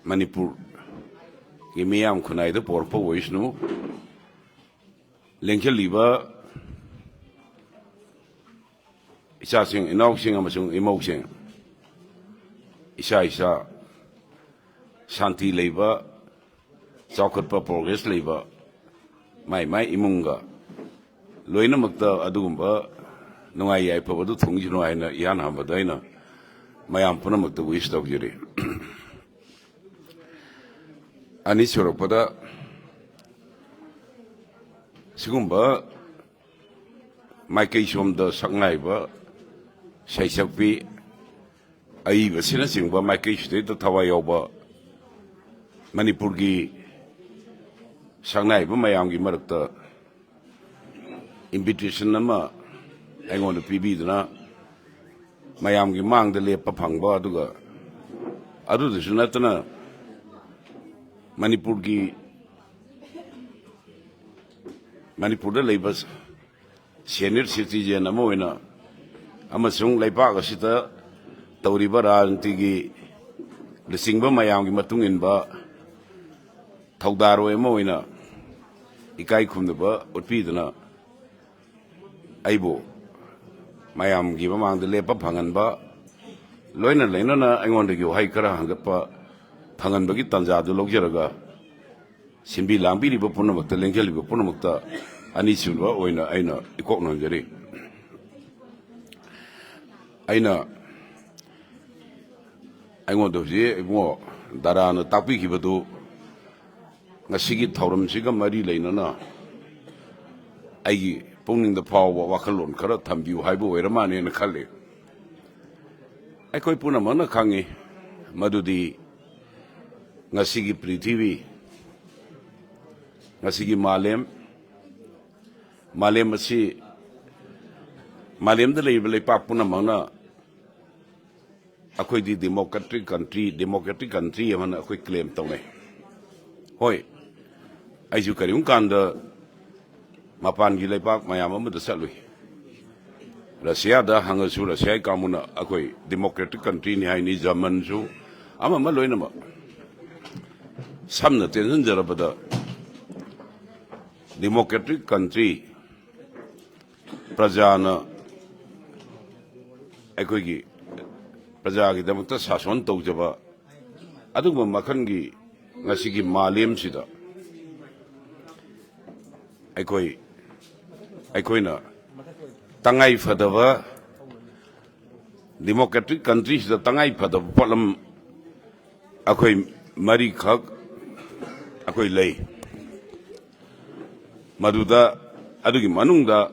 ꯃꯅꯤꯄꯨꯔꯒꯤ ꯃꯤꯌꯥꯝ ꯈꯨꯟꯅꯥꯏꯗ ꯄꯣꯔꯛꯄ ꯑꯣꯏꯁꯅꯨ꯫ ꯂꯦꯡꯁꯤꯜꯂꯤꯕ ꯏꯆꯥꯁꯤꯡ, ꯏꯅꯥꯎꯁꯤꯡ ꯑꯃꯁꯨꯡ ꯏꯃꯧꯁꯤꯡ ꯏꯁꯥ ꯏꯁꯥ ꯁꯥꯟꯇꯤ ꯂꯩꯕ, ꯆꯥꯎꯈꯠꯄ, ꯄ꯭ꯔꯣꯒ꯭ꯔꯦꯁ ꯂꯩꯕ ꯃꯥꯏ ꯃꯥꯏ ꯏꯃꯨꯡꯒ ꯂꯣꯏꯅꯃꯛꯇ ꯑꯗꯨꯒꯨꯝꯕ ꯅꯨꯡꯉꯥꯏ ꯌꯥꯏꯐꯕꯗꯨ ꯊꯨꯡꯁꯅꯨ ꯍꯥꯏꯅ ꯏꯍꯥꯟ ꯍꯥꯟꯕꯗ ꯑꯩꯅ ꯃꯌꯥꯝ ꯄꯨꯝꯅꯃꯛꯇ ꯋꯤꯁ ꯇꯧꯖꯔꯤ꯫ ꯑꯅꯤꯁꯨꯔꯛꯄꯗ ꯁꯤꯒꯨꯝꯕ ꯃꯥꯏꯀꯩ ꯁꯣꯝꯗ ꯁꯛꯅꯥꯏꯕ ꯁꯩꯁꯛꯄꯤ ꯑꯏꯕꯁꯤꯅꯆꯤꯡꯕ ꯃꯥꯏꯀꯩꯁꯤꯗꯩꯗ ꯊꯋꯥꯏ ꯌꯥꯎꯕ ꯃꯅꯤꯄꯨꯔꯒꯤ ꯁꯛꯅꯥꯏꯕ ꯃꯌꯥꯝꯒꯤ ꯃꯔꯛꯇ invitation ꯑꯃ ꯑꯩꯉꯣꯟꯗ ꯄꯤꯕꯤꯗꯨꯅ ꯃꯌꯥꯝꯒꯤ ꯃꯥꯡꯗ ꯂꯦꯞꯄ ꯐꯪꯕ, ꯑꯗꯨꯒ ꯑꯗꯨꯗꯁꯨ ꯅꯠꯇꯅ ꯃꯅꯤꯄꯨꯔꯒꯤ, ꯃꯅꯤꯄꯨꯔꯗ ꯂꯩꯕ senior citizen ꯑꯃ ꯑꯣꯏꯅ ꯑꯃꯁꯨꯡ ꯂꯩꯕꯥꯛ ꯑꯁꯤꯗ ꯇꯧꯔꯤꯕ ꯔꯥꯖꯅꯤꯇꯤꯒꯤ ꯂꯨꯆꯤꯡꯕ ꯃꯌꯥꯝꯒꯤ ꯃꯇꯨꯡ ꯏꯟꯕ ꯊꯧꯗꯥꯔꯣꯏ ꯑꯃ ꯑꯣꯏꯅ ꯏꯀꯥꯏ ꯈꯨꯝꯅꯕ ꯎꯠꯄꯤꯗꯨꯅ ꯑꯩꯕꯨ ꯃꯌꯥꯝꯒꯤ ꯃꯃꯥꯡꯗ ꯂꯦꯞꯄ ꯐꯪꯍꯟꯕ, ꯂꯣꯏꯅ ꯂꯩꯅꯅ ꯑꯩꯉꯣꯟꯗꯒꯤ ꯋꯥꯍꯩ ꯈꯔ ꯍꯪꯒꯠꯄ ꯐꯪꯍꯟꯕꯒꯤ ꯇꯥꯟꯖꯥꯗꯨ ꯂꯧꯖꯔꯒ, ꯁꯤꯟꯕꯤ ꯂꯥꯡꯕꯤꯔꯤꯕ ꯄꯨꯝꯅꯃꯛꯇ, ꯂꯦꯡꯖꯜꯂꯤꯕ ꯄꯨꯝꯅꯃꯛꯇ ꯑꯅꯤꯁꯨꯕ ꯑꯣꯏꯅ ꯑꯩꯅ ꯏꯀꯣꯛ ꯅꯣꯟꯖꯔꯤ꯫ ꯑꯩꯅ, ꯑꯩꯉꯣꯟꯗ ꯍꯧꯖꯤꯛ ꯏꯕꯨꯡꯉꯣ ꯗꯥꯔꯥꯅ ꯇꯥꯛꯄꯤꯈꯤꯕꯗꯨ ꯉꯁꯤꯒꯤ ꯊꯧꯔꯝꯁꯤꯒ ꯃꯔꯤ ꯂꯩꯅꯅ ꯑꯩꯒꯤ ꯄꯨꯛꯅꯤꯡꯗ ꯐꯥꯎꯕ ꯋꯥꯈꯜꯂꯣꯟ ꯈꯔ ꯊꯝꯕꯤꯌꯨ ꯍꯥꯏꯕ ꯑꯣꯏꯔ ꯃꯥꯜꯂꯦꯅ ꯈꯜꯂꯤ꯫ ꯑꯩꯈꯣꯏ ꯄꯨꯝꯅꯃꯛꯅ ꯈꯪꯉꯤ ꯃꯗꯨꯗꯤ ꯉꯁꯤꯒꯤ ꯄ꯭ꯔꯤꯊꯤꯕꯤ, ꯉꯁꯤꯒꯤ ꯃꯥꯂꯦꯝ, ꯃꯥꯂꯦꯝ ꯑꯁꯤ, ꯃꯥꯂꯦꯝꯗ ꯂꯩꯔꯤꯕ ꯂꯩꯄꯥꯛ ꯄꯨꯝꯅꯃꯛꯅ ꯑꯩꯈꯣꯏꯗꯤ democratic country, democratic country ꯑꯃꯅ ꯑꯩꯈꯣꯏ claim ꯇꯧꯅꯩ꯫ ꯍꯣꯏ, ꯑꯩꯁꯨ ꯀꯔꯤꯒꯨꯝꯕ ꯀꯥꯟꯗ ꯃꯄꯥꯟꯒꯤ ꯂꯩꯄꯥꯛ ꯃꯌꯥꯝ ꯑꯃꯗ ꯆꯠꯂꯨꯏ꯫ ꯔꯁꯤꯌꯥꯗ ꯍꯪꯉꯁꯨ ꯔꯁꯤꯌꯥꯒꯤ ꯀꯥꯡꯕꯨꯅ ꯑꯩꯈꯣꯏ democratic country ꯅꯤ ꯍꯥꯏꯅꯤ, ꯖꯔꯃꯟꯁꯨ, ꯑꯃ ꯑꯃ ꯂꯣꯏꯅꯃꯛ꯫ ꯁꯝꯅ ꯇꯦꯟꯁꯤꯟꯖꯔꯕꯗ, democratic country, ꯄ꯭ꯔꯖꯥꯅ, ꯑꯩꯈꯣꯏꯒꯤ ꯄ꯭ꯔꯖꯥꯒꯤꯗꯃꯛꯇ ꯁꯥꯁꯣꯟ ꯇꯧꯖꯕ ꯑꯗꯨꯒꯨꯝꯕ ꯃꯈꯜꯒꯤ ꯉꯁꯤꯒꯤ ꯃꯥꯂꯦꯝꯁꯤꯗ ꯑꯩꯈꯣꯏ, ꯑꯩꯈꯣꯏꯅ ꯇꯉꯥꯏ ꯐꯗꯕ, democratic country ꯁꯤꯗ ꯇꯉꯥꯏ ꯐꯗꯕ ꯄꯣꯠꯂꯝ ꯑꯩꯈꯣꯏ ꯃꯔꯤꯈꯛ ꯑꯩꯈꯣꯏ ꯂꯩ꯫ ꯃꯗꯨꯗ, ꯑꯗꯨꯒꯤ ꯃꯅꯨꯡꯗ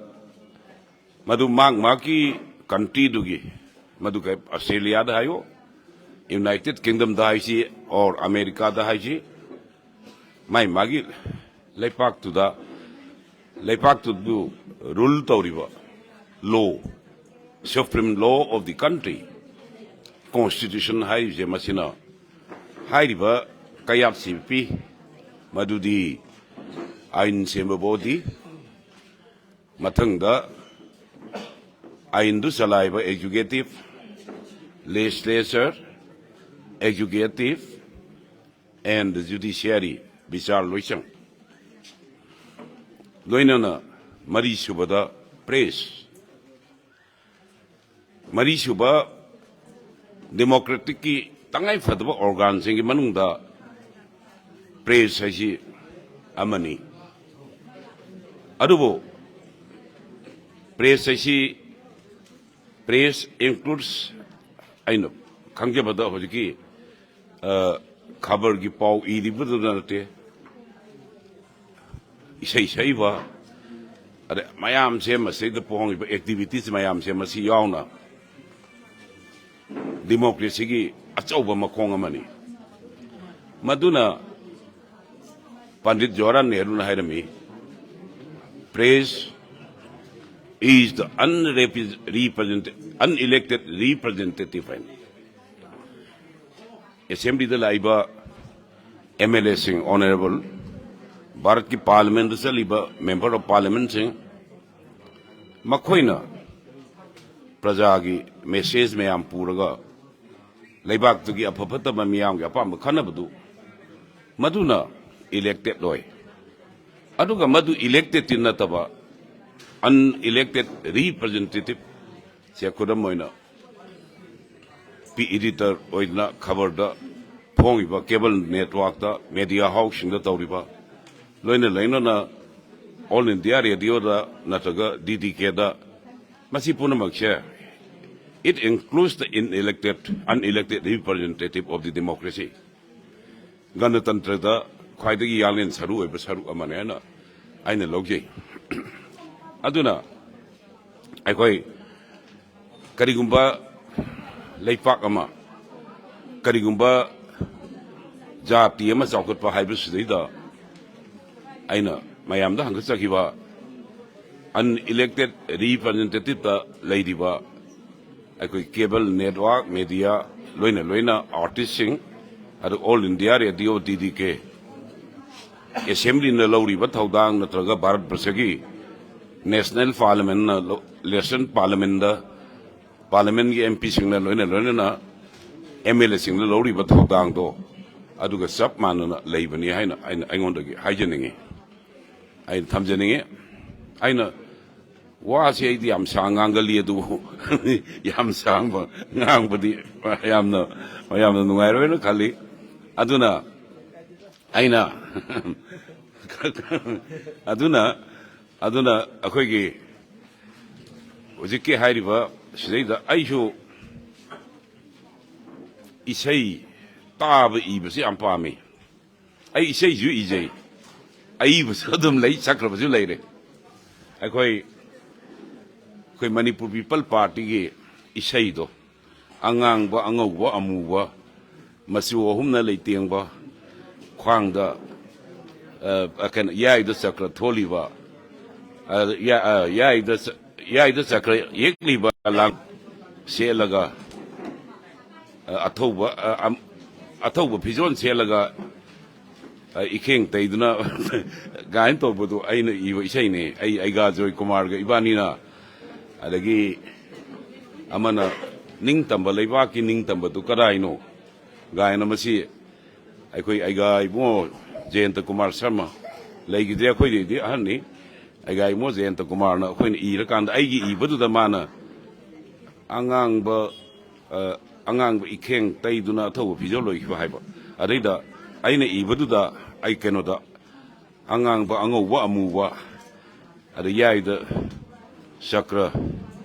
ꯃꯗꯨ ꯃꯥꯒꯤ ꯃꯥꯒꯤ countryꯗꯨꯒꯤ, ꯃꯗꯨ ꯀꯩ, Australiaꯗ ꯍꯥꯏꯌꯨ, United Kingdomꯗ ꯍꯥꯏꯁꯤ, or Americaꯗ ꯍꯥꯏꯁꯤ, ꯃꯥꯏ ꯃꯥꯒꯤ ꯂꯩꯄꯥꯛꯇꯨꯗ, ꯂꯩꯄꯥꯛꯇꯨꯕꯨ rule ꯇꯧꯔꯤꯕ law, supreme law of the country, constitution ꯍꯥꯏꯔꯤꯁꯦ, ꯃꯁꯤꯅ ꯍꯥꯏꯔꯤꯕ ꯀꯌꯥꯠꯁꯤ ꯄꯤ꯫ ꯃꯗꯨꯗꯤ ꯑꯥꯏꯟ ꯁꯦꯝꯕ body, ꯃꯊꯪꯗ ꯑꯥꯏꯟꯗꯨ ꯆꯂꯥꯏꯕ executive, legislature, executive and judiciary, ꯕꯤꯆꯥꯔ ꯂꯣꯏꯁꯪ, ꯂꯣꯏꯅꯅ ꯃꯔꯤꯁꯨꯕꯗ press, ꯃꯔꯤꯁꯨꯕ democraticꯀꯤ ꯇꯉꯥꯏ ꯐꯗꯕ organꯁꯤꯡꯒꯤ ꯃꯅꯨꯡꯗ press ꯍꯥꯏꯁꯤ ꯑꯃꯅꯤ꯫ ꯑꯗꯨꯕꯨ press ꯍꯥꯏꯁꯤ, press includes, ꯑꯩꯅ ꯈꯪꯖꯕꯗ ꯍꯧꯖꯤꯛꯀꯤ, ꯑ, ꯈꯕꯔꯒꯤ ꯄꯥꯎ ꯏꯔꯤꯕꯗꯨꯗ ꯅꯠꯇꯦ, ꯏꯁꯩ ꯁꯛꯏꯕ, ꯑꯗꯩ ꯃꯌꯥꯝꯁꯦ, ꯃꯁꯤꯗ ꯄꯣꯡꯉꯤꯕ activities ꯃꯌꯥꯝꯁꯦ, ꯃꯁꯤ ꯌꯥꯎꯅ democracyꯒꯤ ꯑꯆꯧꯕ ꯃꯈꯣꯡ ꯑꯃꯅꯤ꯫ ꯃꯗꯨꯅ ꯄꯟꯗꯤꯠ ꯖꯋꯥꯍꯔꯂꯥꯜ ꯅꯦꯍꯔꯨꯅ ꯍꯥꯏꯔꯝꯃꯤ, "Press is the unrepresent-, unelected representative" ꯍꯥꯏꯅ꯫ Assemblyꯗ ꯂꯥꯛꯏꯕ MLAꯁꯤꯡ, honourable, ꯚꯥꯔꯠꯀꯤ Parliamentꯇ ꯆꯠꯂꯤꯕ Member of Parliamentꯁꯤꯡ, ꯃꯈꯣꯏꯅ ꯄ꯭ꯔꯖꯥꯒꯤ message ꯃꯌꯥꯝ ꯄꯨꯔꯒ ꯂꯩꯕꯥꯛꯇꯨꯒꯤ ꯑꯐ ꯐꯠꯇꯕ ꯃꯤꯌꯥꯝꯒꯤ ꯑꯄꯥꯝꯕ ꯈꯟꯅꯕꯗꯨ, ꯃꯗꯨꯅ elected ꯑꯣꯏ꯫ ꯑꯗꯨꯒ ꯃꯗꯨ electedꯇꯤ ꯅꯠꯇꯕ, unelected representative, ꯁꯦ ꯈꯨꯗꯝ ꯑꯣꯏꯅ ꯄꯤ editor ꯑꯣꯏꯗꯅ ꯈꯕꯔꯗ ꯐꯣꯡꯉꯤꯕ, cable networkꯇ, media houseꯁꯤꯡꯗ ꯇꯧꯔꯤꯕ, ꯂꯣꯏꯅ ꯂꯣꯏꯅꯅ All India Radioꯗ ꯅꯠꯇ꯭ꯔꯒ DDKꯗ, ꯃꯁꯤ ꯄꯨꯝꯅꯃꯛꯁꯦ, it includes the unelected, unelected representative of the democracy꯫ ꯒꯅꯇꯟꯇ꯭ꯔꯗ ꯈ꯭ꯋꯥꯏꯗꯒꯤ ꯌꯥꯡꯂꯦꯟ ꯁꯔꯨ ꯑꯣꯏꯕ ꯁꯔꯨꯛ ꯑꯃꯅꯦ ꯍꯥꯏꯅ ꯑꯩꯅ ꯂꯧꯖꯩ꯫ ꯑꯗꯨꯅ ꯑꯩꯈꯣꯏ ꯀꯔꯤꯒꯨꯝꯕ ꯂꯩꯄꯥꯛ ꯑꯃ, ꯀꯔꯤꯒꯨꯝꯕ ꯖꯥꯇꯤ ꯑꯃ ꯆꯥꯎꯈꯠꯄ ꯍꯥꯏꯕꯁꯤꯗꯩꯗ ꯑꯩꯅ ꯃꯌꯥꯝꯗ ꯍꯪꯒꯠꯆꯈꯤꯕ, unelected representative ꯇ ꯂꯩꯔꯤꯕ ꯑꯩꯈꯣꯏ cable network media, ꯂꯣꯏꯅ ꯂꯣꯏꯅ artist ꯁꯤꯡ, ꯑꯗꯨ All India Radio, D D K, assembly ꯅ ꯂꯧꯔꯤꯕ ꯊꯧꯗꯥꯡ ꯅꯠꯇ꯭ꯔꯒ ꯚꯥꯔꯠ ꯕꯔꯁꯒꯤ national parliament ꯅ ꯂꯧ-, national parliament ꯗ parliament ꯀꯤ M P ꯁꯤꯡꯅ ꯂꯣꯏꯅ ꯂꯣꯏꯅꯅ M L A ꯁꯤꯡꯅ ꯂꯧꯔꯤꯕ ꯊꯧꯗꯥꯡꯗꯣ ꯑꯗꯨꯒ ꯆꯞ ꯃꯥꯟꯅꯅ ꯂꯩꯕꯅꯤ ꯍꯥꯏꯅ ꯑꯩꯅ, ꯑꯩꯉꯣꯟꯗꯒꯤ ꯍꯥꯏꯖꯅꯤꯡꯉꯤ, ꯑꯩꯅ ꯊꯝꯖꯅꯤꯡꯉꯤ꯫ ꯑꯩꯅ ꯋꯥꯁꯤ ꯑꯩꯗꯤ ꯌꯥꯝ ꯁꯥꯡ ꯉꯥꯡꯒꯜꯂꯤ, ꯑꯗꯨꯕꯨ ꯌꯥꯝ ꯁꯥꯡꯕ ꯉꯥꯡꯕꯗꯤ ꯃꯌꯥꯝꯅ, ꯃꯌꯥꯝꯅ ꯅꯨꯡꯉꯥꯏꯔꯣꯏꯅ ꯈꯜꯂꯤ꯫ ꯑꯗꯨꯅ ꯑꯩꯅ ꯑꯗꯨꯅ, ꯑꯗꯨꯅ ꯑꯩꯈꯣꯏꯒꯤ ꯍꯧꯖꯤꯛꯀꯤ ꯍꯥꯏꯔꯤꯕ ꯁꯤꯗꯩꯗ ꯑꯩꯁꯨ ꯏꯁꯩ ꯇꯥꯕ ꯏꯕꯁꯤ ꯌꯥꯝ ꯄꯥꯝꯃꯤ꯫ ꯑꯩ ꯏꯁꯩꯁꯨ ꯏꯖꯩ, ꯑꯏꯕꯁꯨ ꯑꯗꯨꯝ ꯂꯩ, ꯁꯛꯈ꯭ꯔꯕꯁꯨ ꯂꯩꯔꯦ꯫ ꯑꯩꯈꯣꯏ, ꯑꯩꯈꯣꯏ ꯃꯅꯤꯄꯨꯔ ꯄꯤꯄꯜ ꯄꯥꯔꯇꯤꯒꯤ ꯏꯁꯩꯗꯣ, ꯑꯉꯥꯡꯕ, ꯑꯉꯧꯕ, ꯑꯃꯨꯕ, ꯃꯆꯨ ꯑꯍꯨꯝꯅ ꯂꯩꯇꯦꯡꯕ, ꯈ꯭ꯋꯥꯡꯗ, ꯑ, ꯀꯩꯅꯣ, ꯌꯥꯏꯗ ꯆꯀ꯭ꯔ ꯊꯣꯜꯂꯤꯕ, ꯑ, ꯌꯥ-, ꯑ, ꯌꯥꯏꯗ ꯆ-, ꯌꯥꯏꯗ ꯆꯀ꯭ꯔ ꯌꯦꯛꯂꯤꯕ ꯂꯥꯡ ꯁꯦꯠꯂꯒ, ꯑ, ꯑꯊꯧꯕ, ꯑ, ꯑꯝ-, ꯑꯊꯧꯕ ꯐꯤꯖꯣꯜ ꯁꯦꯠꯂꯒ, ꯑ, ꯏꯈꯦꯡ ꯇꯩꯗꯨꯅ ꯒꯥꯏꯅ ꯇꯧꯕꯗꯨ ꯑꯩꯅ ꯏꯕ ꯏꯁꯩꯅꯦ꯫ ꯑꯩ ꯑꯩꯒꯥ ꯖꯣꯏꯀꯨꯃꯥꯔꯒ ꯏꯕꯥꯅꯤꯅ꯫ ꯑꯗꯒꯤ ꯑꯃꯅ "ꯅꯤꯡꯇꯝꯕ ꯂꯩꯕꯥꯛꯀꯤ ꯅꯤꯡꯇꯝꯕꯗꯨ ꯀꯗꯥꯏꯅꯣ?" ꯒꯥꯏꯅ, ꯃꯁꯤ ꯑꯩꯈꯣꯏ ꯑꯩꯒꯥ ꯏꯕꯨꯡꯉꯣ ꯖꯌꯟꯇ ꯀꯨꯃꯥꯔ ꯁꯔꯃ, ꯂꯩꯈꯤꯗ꯭ꯔꯦ, ꯑꯩꯈꯣꯏꯗꯩꯗꯤ ꯑꯍꯟꯅꯤ꯫ ꯑꯩꯒꯥ ꯏꯕꯨꯡꯉꯣ ꯖꯌꯟꯇ ꯀꯨꯃꯥꯔꯅ ꯑꯩꯈꯣꯏꯅ ꯏꯔꯀꯥꯟꯗ ꯑꯩꯒꯤ ꯏꯕꯗꯨꯗ ꯃꯥꯅ "ꯑꯉꯥꯡꯕ, ꯑ, ꯑꯉꯥꯡꯕ ꯏꯈꯦꯡ ꯇꯩꯗꯨꯅ ꯑꯊꯧꯕ ꯐꯤꯖꯣꯜ ꯂꯣꯏꯈꯤꯕ" ꯍꯥꯏꯕ꯫ ꯑꯗꯩꯗ ꯑꯩꯅ ꯏꯕꯗꯨꯗ ꯑꯩ ꯀꯩꯅꯣꯗ "ꯑꯉꯥꯡꯕ, ꯑꯉꯧꯕ, ꯑꯃꯨꯕ, ꯑꯗ ꯌꯥꯏꯗ ꯆꯀ꯭ꯔ,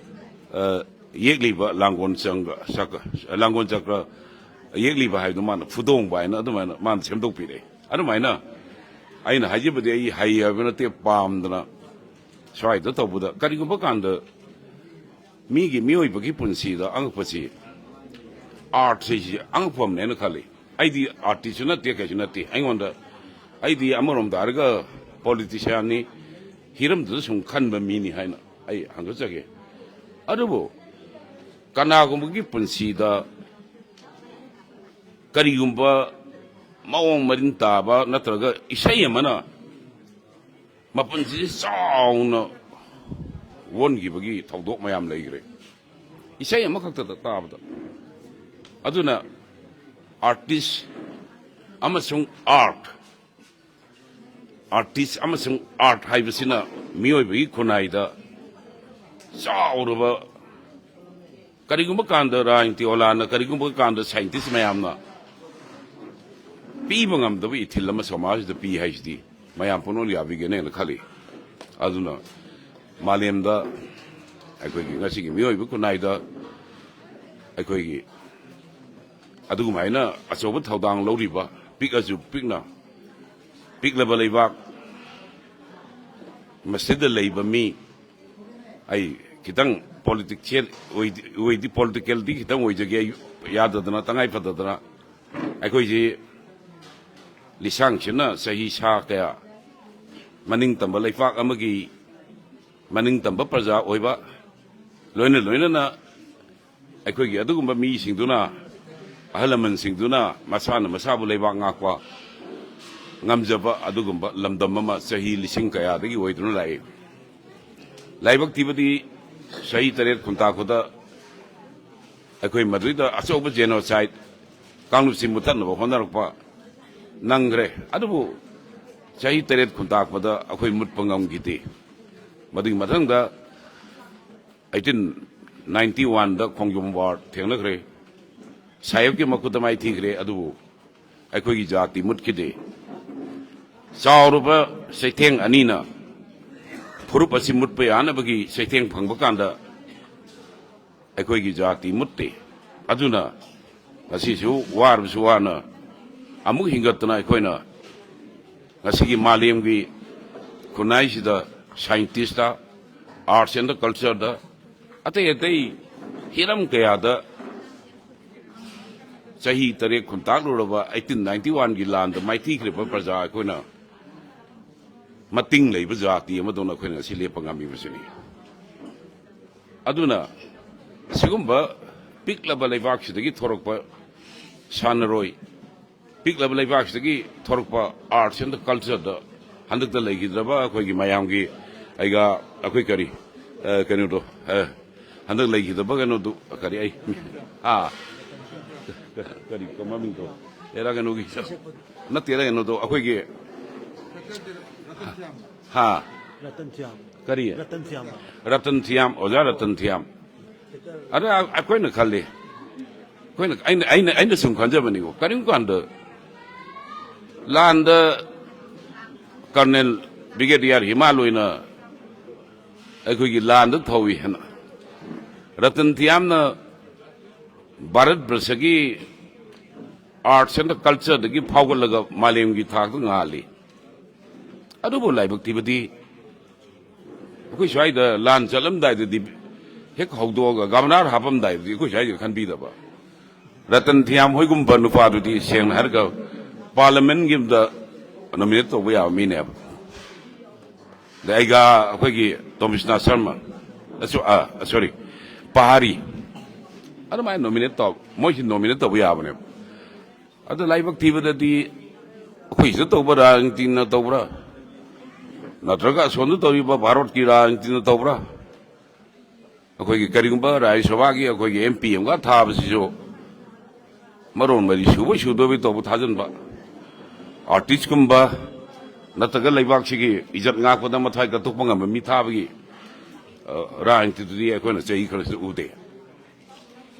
ꯑ, ꯌꯦꯛꯂꯤꯕ ꯂꯥꯡꯒꯣꯜ ꯆꯪꯕ ꯆꯀ꯭ꯔ, ꯂꯥꯡꯒꯣꯜ ꯆꯀ꯭ꯔ ꯌꯦꯛꯂꯤꯕ" ꯍꯥꯏꯕꯗꯣ ꯃꯥꯅ "ꯐꯨꯗꯣꯡꯕ" ꯍꯥꯏꯅ ꯑꯗꯨꯃꯥꯏꯅ ꯃꯥꯅ ꯁꯦꯝꯗꯣꯛꯄꯤꯔꯛꯑꯦ꯫ ꯑꯗꯨꯃꯥꯏꯅ ꯑꯩꯅ ꯍꯥꯏꯖꯕꯗꯤ ꯑꯩ ꯍꯩ ꯍꯥꯏꯕ ꯅꯠꯇꯦ, ꯄꯥꯝꯗꯅ ꯁ꯭ꯋꯥꯏꯗ ꯇꯧꯕꯗ꯫ ꯀꯔꯤꯒꯨꯝꯕ ꯀꯥꯟꯗ ꯃꯤꯒꯤ ꯃꯤꯑꯣꯏꯕꯒꯤ ꯄꯨꯟꯁꯤꯗ ꯑꯉꯛꯄꯁꯤ ꯑꯥꯔꯠꯁꯤ ꯑꯉꯛꯄ ꯑꯃꯅꯦꯅ ꯈꯜꯂꯤ꯫ ꯑꯩꯗꯤ ꯑꯥꯔꯇꯤꯁꯁꯨ ꯅꯠꯇꯦ, ꯀꯩꯁꯨ ꯅꯠꯇꯦ꯫ ꯑꯩꯉꯣꯟꯗ, ꯑꯩꯗꯤ ꯑꯃꯔꯣꯝꯗ ꯍꯥꯏꯔꯒ ꯄꯣꯂꯤꯇꯤꯁꯤꯌꯥꯟꯅꯤ, ꯍꯤꯔꯝꯗꯨꯗ ꯁꯨꯝ ꯈꯟꯕ ꯃꯤꯅꯤ ꯍꯥꯏꯅ ꯑꯩ ꯍꯪꯒꯠꯆꯒꯦ꯫ ꯑꯗꯨꯕꯨ ꯀꯅꯥꯒꯨꯝꯕꯒꯤ ꯄꯨꯟꯁꯤꯗ ꯀꯔꯤꯒꯨꯝꯕ ꯃꯑꯣꯡ ꯃꯔꯤꯟ ꯇꯥꯕ ꯅꯠꯇ꯭ꯔꯒ ꯏꯁꯩ ꯑꯃꯅ ꯃꯄꯨꯟꯁꯤꯁꯦ ꯆꯥꯎꯅ ꯑꯣꯟꯈꯤꯕꯒꯤ ꯊꯧꯗꯣꯛ ꯃꯌꯥꯝ ꯂꯩꯈ꯭ꯔꯦ, ꯏꯁꯩ ꯑꯃꯈꯛꯇꯗ ꯇꯥꯕꯗ꯫ ꯑꯗꯨꯅ ꯑꯥꯔꯇꯤꯁ ꯑꯃꯁꯨꯡ ꯑꯥꯔꯠ, ꯑꯥꯔꯇꯤꯁ ꯑꯃꯁꯨꯡ ꯑꯥꯔꯠ ꯍꯥꯏꯕꯁꯤꯅ ꯃꯤꯑꯣꯏꯕꯒꯤ ꯈꯨꯟꯅꯥꯏꯗ ꯆꯥꯎꯔꯕ, ꯀꯔꯤꯒꯨꯝꯕ ꯀꯥꯟꯗ ꯔꯥꯖꯅꯤꯇꯤ ꯑꯣꯂꯥꯅ, ꯀꯔꯤꯒꯨꯝꯕ ꯀꯥꯟꯗ ꯁꯥꯏꯟꯇꯤꯁ ꯃꯌꯥꯝꯅ ꯄꯤꯕ ꯉꯝꯗꯕ ꯏꯊꯤꯜ ꯑꯃ ꯁꯃꯥꯖꯁꯤꯗ ꯄꯤ ꯍꯥꯏꯁꯤꯗꯤ ꯃꯌꯥꯝ ꯄꯨꯝꯅꯃꯛ ꯌꯥꯕꯤꯒꯅꯦꯅ ꯈꯜꯂꯤ꯫ ꯑꯗꯨꯅ ꯃꯥꯂꯦꯝꯗ ꯑꯩꯈꯣꯏꯒꯤ ꯉꯁꯤꯒꯤ ꯃꯤꯑꯣꯏꯕ ꯈꯨꯟꯅꯥꯏꯗ ꯑꯩꯈꯣꯏꯒꯤ ꯑꯗꯨꯒꯨꯃꯥꯏꯅ ꯑꯆꯧꯕ ꯊꯧꯗꯥꯡ ꯂꯧꯔꯤꯕ, ꯄꯤꯛꯑꯁꯨ ꯄꯤꯛꯅ, ꯄꯤꯛꯂꯕ ꯂꯩꯕꯥꯛ, ꯃꯁꯤꯗ ꯂꯩꯕ ꯃꯤ, ꯑꯩ ꯈꯤꯇꯪ ꯄꯣꯂꯤꯇꯤꯛꯁꯤꯌꯦꯜ ꯑꯣꯏꯗꯤ, ꯑꯣꯏꯗꯤ, ꯄꯣꯂꯤꯇꯤꯀꯦꯜꯗꯤ ꯈꯤꯇꯪ ꯑꯣꯏꯖꯒꯦ, ꯑꯩ ꯌꯥꯗꯗꯅ, ꯇꯉꯥꯏ ꯐꯗꯗꯅ꯫ ꯑꯩꯈꯣꯏꯁꯤ ꯂꯤꯁꯥꯡꯁꯤꯟꯅ ꯆꯍꯤ ꯁꯥ ꯀꯌꯥ ꯃꯅꯤꯡ ꯇꯝꯕ ꯂꯩꯄꯥꯛ ꯑꯃꯒꯤ ꯃꯅꯤꯡ ꯇꯝꯕ ꯄ꯭ꯔꯖꯥ ꯑꯣꯏꯕ, ꯂꯣꯏꯅ ꯂꯣꯏꯅꯅ ꯑꯩꯈꯣꯏꯒꯤ ꯑꯗꯨꯒꯨꯝꯕ ꯃꯤꯁꯤꯡꯗꯨꯅ, ꯑꯍꯜ ꯂꯃꯟꯁꯤꯡꯗꯨꯅ ꯃꯁꯥꯅ ꯃꯁꯥꯕꯨ ꯂꯩꯕꯥꯛ ꯉꯥꯛꯄ ꯉꯝꯖꯕ ꯑꯗꯨꯒꯨꯝꯕ ꯂꯝꯗꯝ ꯑꯃ ꯆꯍꯤ ꯂꯤꯁꯤꯡ ꯀꯌꯥꯗꯒꯤ ꯑꯣꯏꯗꯨꯅ ꯂꯥꯛꯏ꯫ ꯂꯥꯏꯕꯛ ꯊꯤꯕꯗꯤ ꯆꯍꯤ ꯇꯔꯦꯠ ꯈꯨꯟꯇꯥꯛꯄꯗ ꯑꯩꯈꯣꯏ ꯃꯗꯨꯗ ꯑꯆꯧꯕ ꯖꯦꯅꯣꯁꯥꯏꯠ, ꯀꯥꯡꯂꯨꯞꯁꯤ ꯃꯨꯠꯊꯠꯅꯕ ꯍꯣꯠꯅꯔꯛꯄ ꯅꯪꯈ꯭ꯔꯦ꯫ ꯑꯗꯨꯕꯨ ꯆꯍꯤ ꯇꯔꯦꯠ ꯈꯨꯟꯇꯥꯛꯄꯗ ꯑꯩꯈꯣꯏ ꯃꯨꯠꯄ ꯉꯝꯈꯤꯗꯦ꯫ ꯃꯗꯨꯒꯤ ꯃꯊꯪꯗ ꯑꯩꯠꯇꯤꯟ ꯅꯥꯏꯟꯇꯤ ꯋꯥꯟꯗ ꯈꯣꯡꯖꯣꯝ ꯋꯥꯔ ꯊꯦꯡꯅꯈ꯭ꯔꯦ꯫ ꯁꯥꯍꯦꯕꯀꯤ ꯃꯈꯨꯠꯇ ꯃꯥꯏꯊꯤꯈ꯭ꯔꯦ꯫ ꯑꯗꯨꯕꯨ ꯑꯩꯈꯣꯏꯒꯤ ꯖꯥꯇꯤ ꯃꯨꯠꯈꯤꯗꯦ꯫ ꯆꯥꯎꯔꯕ ꯆꯩꯊꯦꯡ ꯑꯅꯤꯅ ꯐꯨꯔꯨꯞ ꯑꯁꯤ ꯃꯨꯠꯄ ꯌꯥꯅꯕꯒꯤ ꯆꯩꯊꯦꯡ ꯐꯪꯕ ꯀꯥꯟꯗ ꯑꯩꯈꯣꯏꯒꯤ ꯖꯥꯇꯤ ꯃꯨꯠꯇꯦ꯫ ꯑꯗꯨꯅ ꯉꯁꯤꯁꯨ ꯋꯥꯔꯕꯁꯨ ꯋꯥꯅ ꯑꯃꯨꯛ ꯍꯤꯡꯒꯠꯇꯅ ꯑꯩꯈꯣꯏꯅ ꯉꯁꯤꯒꯤ ꯃꯥꯂꯦꯝꯒꯤ ꯈꯨꯟꯅꯥꯏꯁꯤꯗ ꯁꯥꯏꯟꯇꯤꯁꯇ, ꯑꯥꯔꯠꯁ ꯑꯦꯟ ꯀꯜꯆꯔꯗ, ꯑꯇꯩ ꯑꯇꯩ ꯍꯤꯔꯝ ꯀꯌꯥꯗ ꯆꯍꯤ ꯇꯔꯦꯠ ꯈꯨꯟꯇꯥꯛꯂꯨꯔꯕ eighteen ninety one ꯒꯤ ꯂꯥꯟꯗ ꯃꯥꯏꯊꯤꯈ꯭ꯔꯤꯕ ꯄ꯭ꯔꯖꯥ ꯑꯩꯈꯣꯏꯅ ꯃꯇꯤꯡ ꯂꯩꯕ ꯖꯥꯇꯤ ꯑꯃꯗꯧꯅ ꯑꯩꯈꯣꯏꯅ ꯉꯁꯤ ꯂꯦꯞꯄ ꯉꯝꯃꯤꯕꯁꯤꯅꯤ꯫ ꯑꯗꯨꯅ ꯑꯁꯤꯒꯨꯝꯕ ꯄꯤꯛꯂꯕ ꯂꯩꯕꯥꯛꯁꯤꯗꯒꯤ ꯊꯣꯔꯛꯄ ꯁꯥꯟꯅꯔꯣꯏ, ꯄꯤꯛꯂꯕ ꯂꯩꯕꯥꯛꯁꯤꯗꯒꯤ ꯊꯣꯔꯛꯄ arts and culture ꯗ ꯍꯟꯗꯛꯇ ꯂꯩꯈꯤꯗ꯭ꯔꯕ ꯑꯩꯈꯣꯏꯒꯤ ꯃꯌꯥꯝꯒꯤ ꯑꯩꯒ ꯑꯩꯈꯣꯏ ꯀꯔꯤ, ꯑ, ꯀꯩꯅꯣꯗꯣ, ꯑ, ꯍꯟꯗꯛ ꯂꯩꯈꯤꯗꯕ ꯀꯩꯅꯣꯗꯨ ꯀꯔꯤ ꯑꯩ, ꯑꯥ, ꯀꯔꯤ ꯃꯃꯤꯡꯗꯣ? ꯑꯦꯔꯥ ꯀꯩꯅꯣꯒꯤ, ꯅꯠꯇꯦꯗ ꯀꯩꯅꯣꯗꯣ ꯑꯩꯈꯣꯏꯒꯤ, ꯍꯥ? ꯔꯇꯟ ꯊꯤꯌꯥꯝ꯫ ꯀꯔꯤ? ꯔꯇꯟ ꯊꯤꯌꯥꯝ꯫ ꯔꯇꯟ ꯊꯤꯌꯥꯝ, ꯑꯣꯖꯥ ꯔꯇꯟ ꯊꯤꯌꯥꯝ꯫ ꯑꯗ ꯑꯩꯈꯣꯏꯅ ꯈꯜꯂꯤ, ꯑꯩꯈꯣꯏꯅ, ꯑꯩꯅ, ꯑꯩꯅ, ꯑꯩꯅ ꯁꯨꯝ ꯈꯟꯖꯕꯅꯤꯀꯣ, ꯀꯔꯤꯒꯨꯝꯕ ꯀꯥꯟꯗ ꯂꯥꯟꯗ ꯀꯔꯅꯦꯜ ꯕ꯭ꯔꯤꯒꯦꯗꯤꯌꯥꯔ ꯍꯤꯃꯥꯜ ꯑꯣꯏꯅ ꯑꯩꯈꯣꯏꯒꯤ ꯂꯥꯟꯗ ꯊꯧꯏ ꯍꯥꯏꯅ Ratan ꯊꯤꯌꯥꯝꯅ Bharat ꯕꯔꯁꯒꯤ arts and culture ꯗꯒꯤ ꯐꯥꯎꯒꯠꯂꯒ ꯃꯥꯂꯦꯝꯒꯤ ꯊꯥꯛꯇ ꯉꯥꯜꯂꯤ꯫ ꯑꯗꯨꯕꯨ ꯂꯥꯏꯕꯛ ꯊꯤꯕꯗꯤ ꯑꯩꯈꯣꯏ ꯁ꯭ꯋꯥꯏꯗ ꯂꯥꯟ ꯆꯠꯂꯝꯗꯥꯏꯗꯗꯤ ꯍꯦꯛ ꯍꯧꯗꯣꯛꯑꯒ ꯒꯕꯔꯅꯔ ꯍꯥꯞꯄꯝꯗꯥꯏꯗꯗꯤ ꯑꯩꯈꯣꯏ ꯁ꯭ꯋꯥꯏꯗ ꯈꯟꯕꯤꯗꯕ꯫ ꯔꯇꯟ ꯊꯤꯌꯥꯝ ꯍꯣꯏꯒꯨꯝꯕ ꯅꯨꯄꯥꯗꯨꯗꯤ ꯁꯦꯡꯅ ꯍꯥꯏꯔꯒ ꯄꯥꯔꯂꯤꯌꯥꯃꯦꯟꯒꯤ ꯑꯝꯗ ꯅꯣꯃꯤꯅꯦꯠ ꯇꯧꯕ ꯌꯥꯕ ꯃꯤꯅꯦꯕ꯫ ꯑꯗ ꯑꯩꯒ ꯑꯩꯈꯣꯏꯒꯤ ꯇꯣꯃꯤꯁꯅꯥ ꯁꯔꯃ, ꯑꯁꯨ-, ꯑ, sorry, ꯄꯍꯥꯔꯤ, ꯑꯗꯨꯃꯥꯏꯅ ꯅꯣꯃꯤꯅꯦꯠ ꯇꯧ, ꯃꯣꯏꯁꯤ ꯅꯣꯃꯤꯅꯦꯠ ꯇꯧꯕ ꯌꯥꯕꯅꯦꯕ꯫ ꯑꯗꯨ ꯂꯥꯏꯕꯛ ꯊꯤꯕꯗꯗꯤ ꯑꯩꯈꯣꯏ ꯁꯤꯗ ꯇꯧꯕ ꯔꯥꯖꯅꯤꯇꯤꯅ ꯇꯧꯕ꯭ꯔꯥ, ꯅꯠꯇ꯭ꯔꯒ ꯑꯁꯣꯝꯗ ꯇꯧꯔꯤꯕ ꯚꯥꯔꯠꯀꯤ ꯔꯥꯖꯅꯤꯇꯤꯅ ꯇꯧꯕ꯭ꯔꯥ? ꯑꯩꯈꯣꯏꯒꯤ ꯀꯔꯤꯒꯨꯝꯕ ꯔꯥꯖ꯭ꯌ ꯁꯚꯥꯒꯤ ꯑꯩꯈꯣꯏꯒꯤ ꯑꯦꯝ ꯄꯤ ꯑꯃꯒ ꯊꯥꯕꯁꯤꯁꯨ ꯃꯔꯣꯟ ꯃꯔꯤ ꯁꯨꯕꯣꯏ ꯁꯨꯗꯕꯣꯏ ꯇꯧꯕ ꯊꯥꯖꯤꯟꯕ, ꯑꯥꯔꯇꯤꯁꯀꯨꯝꯕ ꯅꯠꯇ꯭ꯔꯒ ꯂꯩꯕꯥꯛꯁꯤꯒꯤ ꯏꯖꯠ ꯉꯥꯛꯄꯗ ꯃꯊ꯭ꯋꯥꯏ ꯀꯠꯊꯣꯛꯄ ꯉꯝꯕ ꯃꯤ ꯊꯥꯕꯒꯤ, ꯑ, ꯔꯥꯖꯅꯤꯇꯤꯗꯨꯗꯤ ꯑꯩꯈꯣꯏꯅ ꯆꯍꯤ ꯈꯔꯁꯤꯗ ꯎꯗꯦ꯫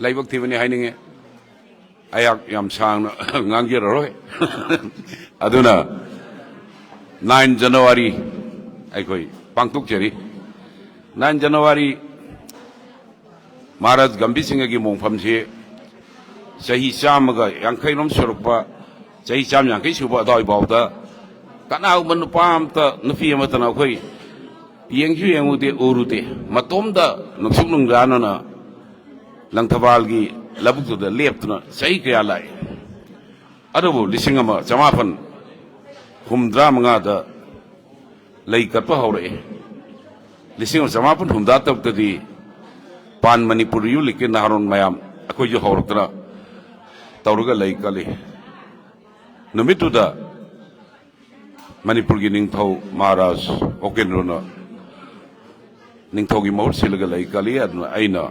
ꯂꯥꯏꯕꯛ ꯊꯤꯕꯅꯤ ꯍꯥꯏꯅꯤꯡꯉꯦ꯫ ꯑꯩꯍꯥꯛ ꯌꯥꯝ ꯁꯥꯡꯅ ꯉꯥꯡꯖꯔꯔꯣꯏ꯫ ꯑꯗꯨꯅ nine January ꯑꯩꯈꯣꯏ ꯄꯥꯡꯊꯣꯛꯆꯔꯤ꯫ Nine January ꯃꯍꯥꯔꯥꯖ ꯒꯝꯚꯤꯔ ꯁꯤꯡꯍꯒꯤ ꯃꯣꯡꯐꯝꯁꯤ ꯆꯍꯤ ꯆꯥꯝꯃꯒ ꯌꯥꯡꯈꯩꯔꯣꯝ ꯁꯨꯔꯛꯄ, ꯆꯍꯤ ꯆꯥꯝ ꯌꯥꯡꯈꯩ ꯁꯨꯕ ꯑꯗꯨꯋꯥꯏ ꯐꯥꯎꯗ ꯀꯅꯥꯒꯨꯝꯕ ꯅꯨꯄꯥ ꯑꯃꯇ, ꯅꯨꯄꯤ ꯑꯃꯠꯇꯅ ꯑꯩꯈꯣꯏ ꯌꯦꯡꯁꯨ ꯌꯦꯡꯉꯨꯗꯦ, ꯎꯔꯨꯗꯦ꯫ ꯃꯇꯣꯝꯗ ꯅꯨꯡꯁꯨꯛ ꯅꯨꯡꯖꯥꯅꯅ ꯂꯪꯊꯕꯥꯜꯒꯤ ꯂꯧꯕꯨꯛꯇꯨꯗ ꯂꯦꯞꯇꯨꯅ ꯆꯍꯤ ꯀꯌꯥ ꯂꯥꯛꯏ꯫ ꯑꯗꯨꯕꯨ ꯂꯤꯁꯤꯡ ꯑꯃ ꯆꯃꯥꯄꯟ ꯍꯨꯝꯗ꯭ꯔꯥ ꯃꯉꯥꯗ ꯂꯩ ꯀꯠꯄ ꯍꯧꯔꯛꯏ꯫ ꯂꯤꯁꯤꯡ ꯑꯃ ꯆꯃꯥꯄꯟ ꯍꯨꯝꯗ꯭ꯔꯥ ꯇꯔꯨꯛꯇꯗꯤ ꯄꯥꯟ ꯃꯅꯤꯄꯨꯔ ꯌꯨ ꯂꯤꯛꯀꯤ ꯅꯍꯥꯔꯣꯟ ꯃꯌꯥꯝ ꯑꯩꯈꯣꯏꯁꯨ ꯍꯧꯔꯛꯇꯅ ꯇꯧꯔꯒ ꯂꯩ ꯀꯠꯂꯤ꯫ ꯅꯨꯃꯤꯠꯇꯨꯗ ꯃꯅꯤꯄꯨꯔꯒꯤ ꯅꯤꯡꯊꯧ ꯃꯍꯥꯔꯥꯖ ꯑꯣꯀꯦꯟꯗ꯭ꯔꯣꯅ ꯅꯤꯡꯊꯧꯒꯤ ꯃꯍꯨꯠ ꯁꯤꯜꯂꯒ ꯂꯩ ꯀꯠꯂꯤ꯫ ꯑꯗꯨꯅ ꯑꯩꯅ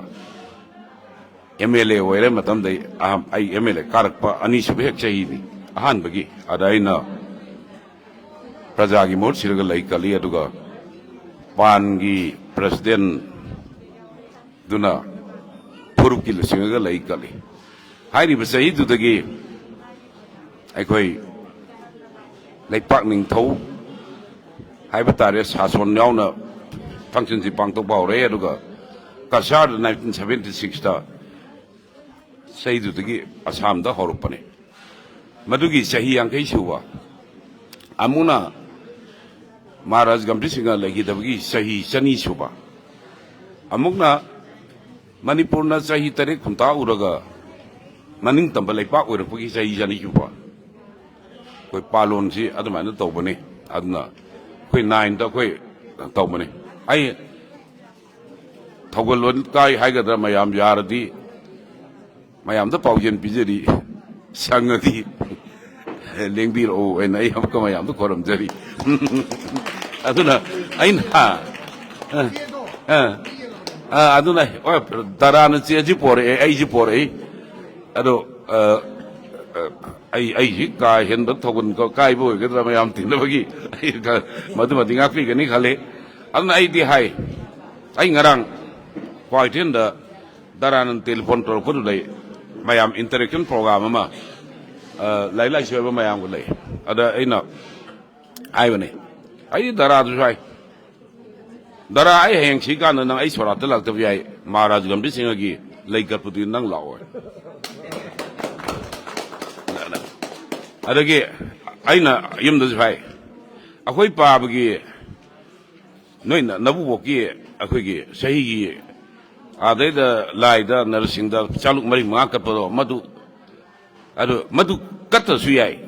ꯑꯦꯝ ꯑꯦꯜ ꯑꯦ ꯑꯣꯏꯔꯦ ꯃꯇꯝꯗꯩ ꯑꯍꯥꯟ-, ꯑꯩ ꯑꯦꯝ ꯑꯦꯜ ꯑꯦ ꯀꯥꯔꯛꯄ ꯑꯅꯤꯁꯨꯕ ꯍꯦꯛ ꯆꯍꯤꯅꯤ ꯑꯍꯥꯟꯕꯒꯤ꯫ ꯑꯗ ꯑꯩꯅ ꯄ꯭ꯔꯖꯥꯒꯤ ꯃꯍꯨꯠ ꯁꯤꯜꯂꯒ ꯂꯩ ꯀꯠꯂꯤ꯫ ꯑꯗꯨꯒ ꯄꯥꯟꯒꯤ ꯄ꯭ꯔꯁꯤꯗꯦꯟ ꯑꯗꯨꯅ ꯐꯨꯔꯨꯞꯀꯤ ꯂꯨꯆꯤꯡꯉꯒ ꯂꯩ ꯀꯠꯂꯤ꯫ ꯍꯥꯏꯔꯤꯕ ꯆꯍꯤꯗꯨꯗꯒꯤ ꯑꯩꯈꯣꯏ ꯂꯩꯄꯥꯛ ꯅꯤꯡꯊꯧ ꯍꯥꯏꯕ ꯇꯥꯔꯦ, ꯁꯥꯁꯣꯟ ꯌꯥꯎꯅ ꯐꯪꯁꯟꯁꯤ ꯄꯥꯡꯊꯣꯛꯄ ꯍꯧꯔꯛꯑꯦ꯫ ꯑꯗꯨꯒ ꯀꯁꯥꯔꯗ ꯅꯥꯏꯟꯇꯤꯟ ꯁꯚꯦꯟꯇꯤ ꯁꯤꯛꯁꯇ ꯆꯍꯤꯗꯨꯗꯒꯤ ꯑꯁꯥꯝꯗ ꯍꯧꯔꯛꯄꯅꯤ꯫ ꯃꯗꯨꯒꯤ ꯆꯍꯤ ꯌꯥꯡꯈꯩ ꯁꯨꯕ, ꯑꯃꯨꯛꯅ ꯃꯍꯥꯔꯥꯖ ꯒꯝꯚꯤꯔ ꯁꯤꯡꯍ ꯂꯩꯈꯤꯗꯕꯒꯤ ꯆꯍꯤ ꯆꯅꯤ ꯁꯨꯕ, ꯑꯃꯨꯛꯅ ꯃꯅꯤꯄꯨꯔꯅ ꯆꯍꯤ ꯇꯔꯦꯠ ꯈꯨꯟꯇꯥꯛꯎꯔꯒ ꯃꯅꯤꯡ ꯇꯝꯕ ꯂꯩꯄꯥꯛ ꯑꯣꯏꯔꯛꯄꯒꯤ ꯆꯍꯤ ꯆꯅꯤ ꯁꯨꯕ꯫ ꯑꯩꯈꯣꯏ ꯄꯥꯂꯣꯟꯁꯤ ꯑꯗꯨꯃꯥꯏꯅ ꯇꯧꯕꯅꯤ꯫ ꯑꯗꯨꯅ ꯑꯩꯈꯣꯏ ꯅꯥꯏꯟꯗ ꯑꯩꯈꯣꯏ ꯇꯧꯕꯅꯤ꯫ ꯑꯩ ꯊꯧꯒꯜꯂꯣꯟ ꯀꯥꯏ ꯍꯥꯏꯒꯗ꯭ꯔꯥ, ꯃꯌꯥꯝ ꯌꯥꯔꯗꯤ ꯃꯌꯥꯝꯗ ꯄꯥꯎꯖꯦꯜ ꯄꯤꯖꯔꯤ, ꯁꯪꯉꯗꯤ ꯂꯦꯡꯕꯤꯔꯛꯎ ꯍꯥꯏꯅ ꯑꯩ ꯑꯃꯨꯛꯀ ꯃꯌꯥꯝꯗ ꯈꯣꯏꯔꯝꯖꯔꯤ꯫ ꯑꯗꯨꯅ ꯑꯩꯅ, ꯑ, ꯑ, ꯑ, ꯑꯗꯨꯅ, ꯍꯣꯏ, ꯗꯔꯥꯅ ꯆꯦꯁꯤ ꯄꯣꯔꯛꯑꯦ, ꯑꯩꯁꯤ ꯄꯣꯔꯛꯏ꯫ ꯑꯗꯣ, ꯑ, ꯑ, ꯑꯩ, ꯑꯩꯁꯤ ꯀꯥ ꯍꯦꯟꯕ ꯊꯧꯒꯜ ꯀꯥꯏꯕ ꯑꯣꯏꯒꯗ꯭ꯔꯥ ꯃꯌꯥꯝ ꯇꯤꯟꯅꯕꯒꯤ, ꯑꯩ ꯈ-, ꯃꯗꯨꯃꯗꯤ ꯉꯥꯛꯄꯤꯒꯅꯤ ꯈꯜꯂꯤ꯫ ꯑꯗꯨꯅ ꯑꯩꯗꯤ ꯍꯥꯏ, ꯑꯩ ꯉꯔꯥꯡ ꯀ꯭ꯋꯥꯀꯩꯊꯦꯜꯗ ꯗꯔꯥꯅ ꯇꯦꯂꯤꯐꯣꯟ ꯇꯧꯔꯛꯄꯗꯨꯗ ꯑꯩ ꯃꯌꯥꯝ interaction program ꯑꯃ, ꯑ, ꯂꯥꯏꯔꯤꯛ ꯂꯥꯏꯁꯨ ꯍꯩꯕ ꯃꯌꯥꯝꯒ ꯂꯩ꯫ ꯑꯗ ꯑꯩꯅ ꯍꯥꯏꯕꯅꯦ, ꯑꯩ ꯗꯔꯥꯗꯨꯁꯨ ꯍꯥꯏ, "ꯗꯔꯥ, ꯑꯩ ꯍꯌꯦꯡ ꯁꯤꯀꯥꯟꯗ ꯅꯪ ꯑꯩ ꯁꯣꯔꯥꯠꯇ ꯂꯥꯛꯇꯕ ꯌꯥꯏ, ꯃꯍꯥꯔꯥꯖ ꯒꯝꯚꯤꯔ ꯁꯤꯡꯍꯒꯤ ꯂꯩ ꯀꯠꯄꯗꯨꯗꯤ ꯅꯪ ꯂꯥꯛꯑꯣ"꯫ ꯑꯗꯒꯤ ꯑꯩꯅ ꯌꯨꯝꯗꯁꯨ ꯍꯥꯏ, ꯑꯩꯈꯣꯏ ꯄꯥꯕꯒꯤ ꯅꯣꯏꯅ ꯅꯕꯨꯕꯣꯛꯀꯤ ꯑꯩꯈꯣꯏꯒꯤ ꯆꯍꯤꯒꯤ ꯑꯥꯗꯩꯗ ꯂꯥꯏꯗ ꯅꯔꯁꯤꯡꯗ ꯆꯥꯂꯨꯛ ꯃꯔꯤ ꯃꯉꯥ ꯀꯠꯄꯗꯣ ꯃꯗꯨ, ꯑꯗꯨ ꯃꯗꯨ ꯀꯠꯇ꯭ꯔꯁꯨ ꯌꯥꯏ꯫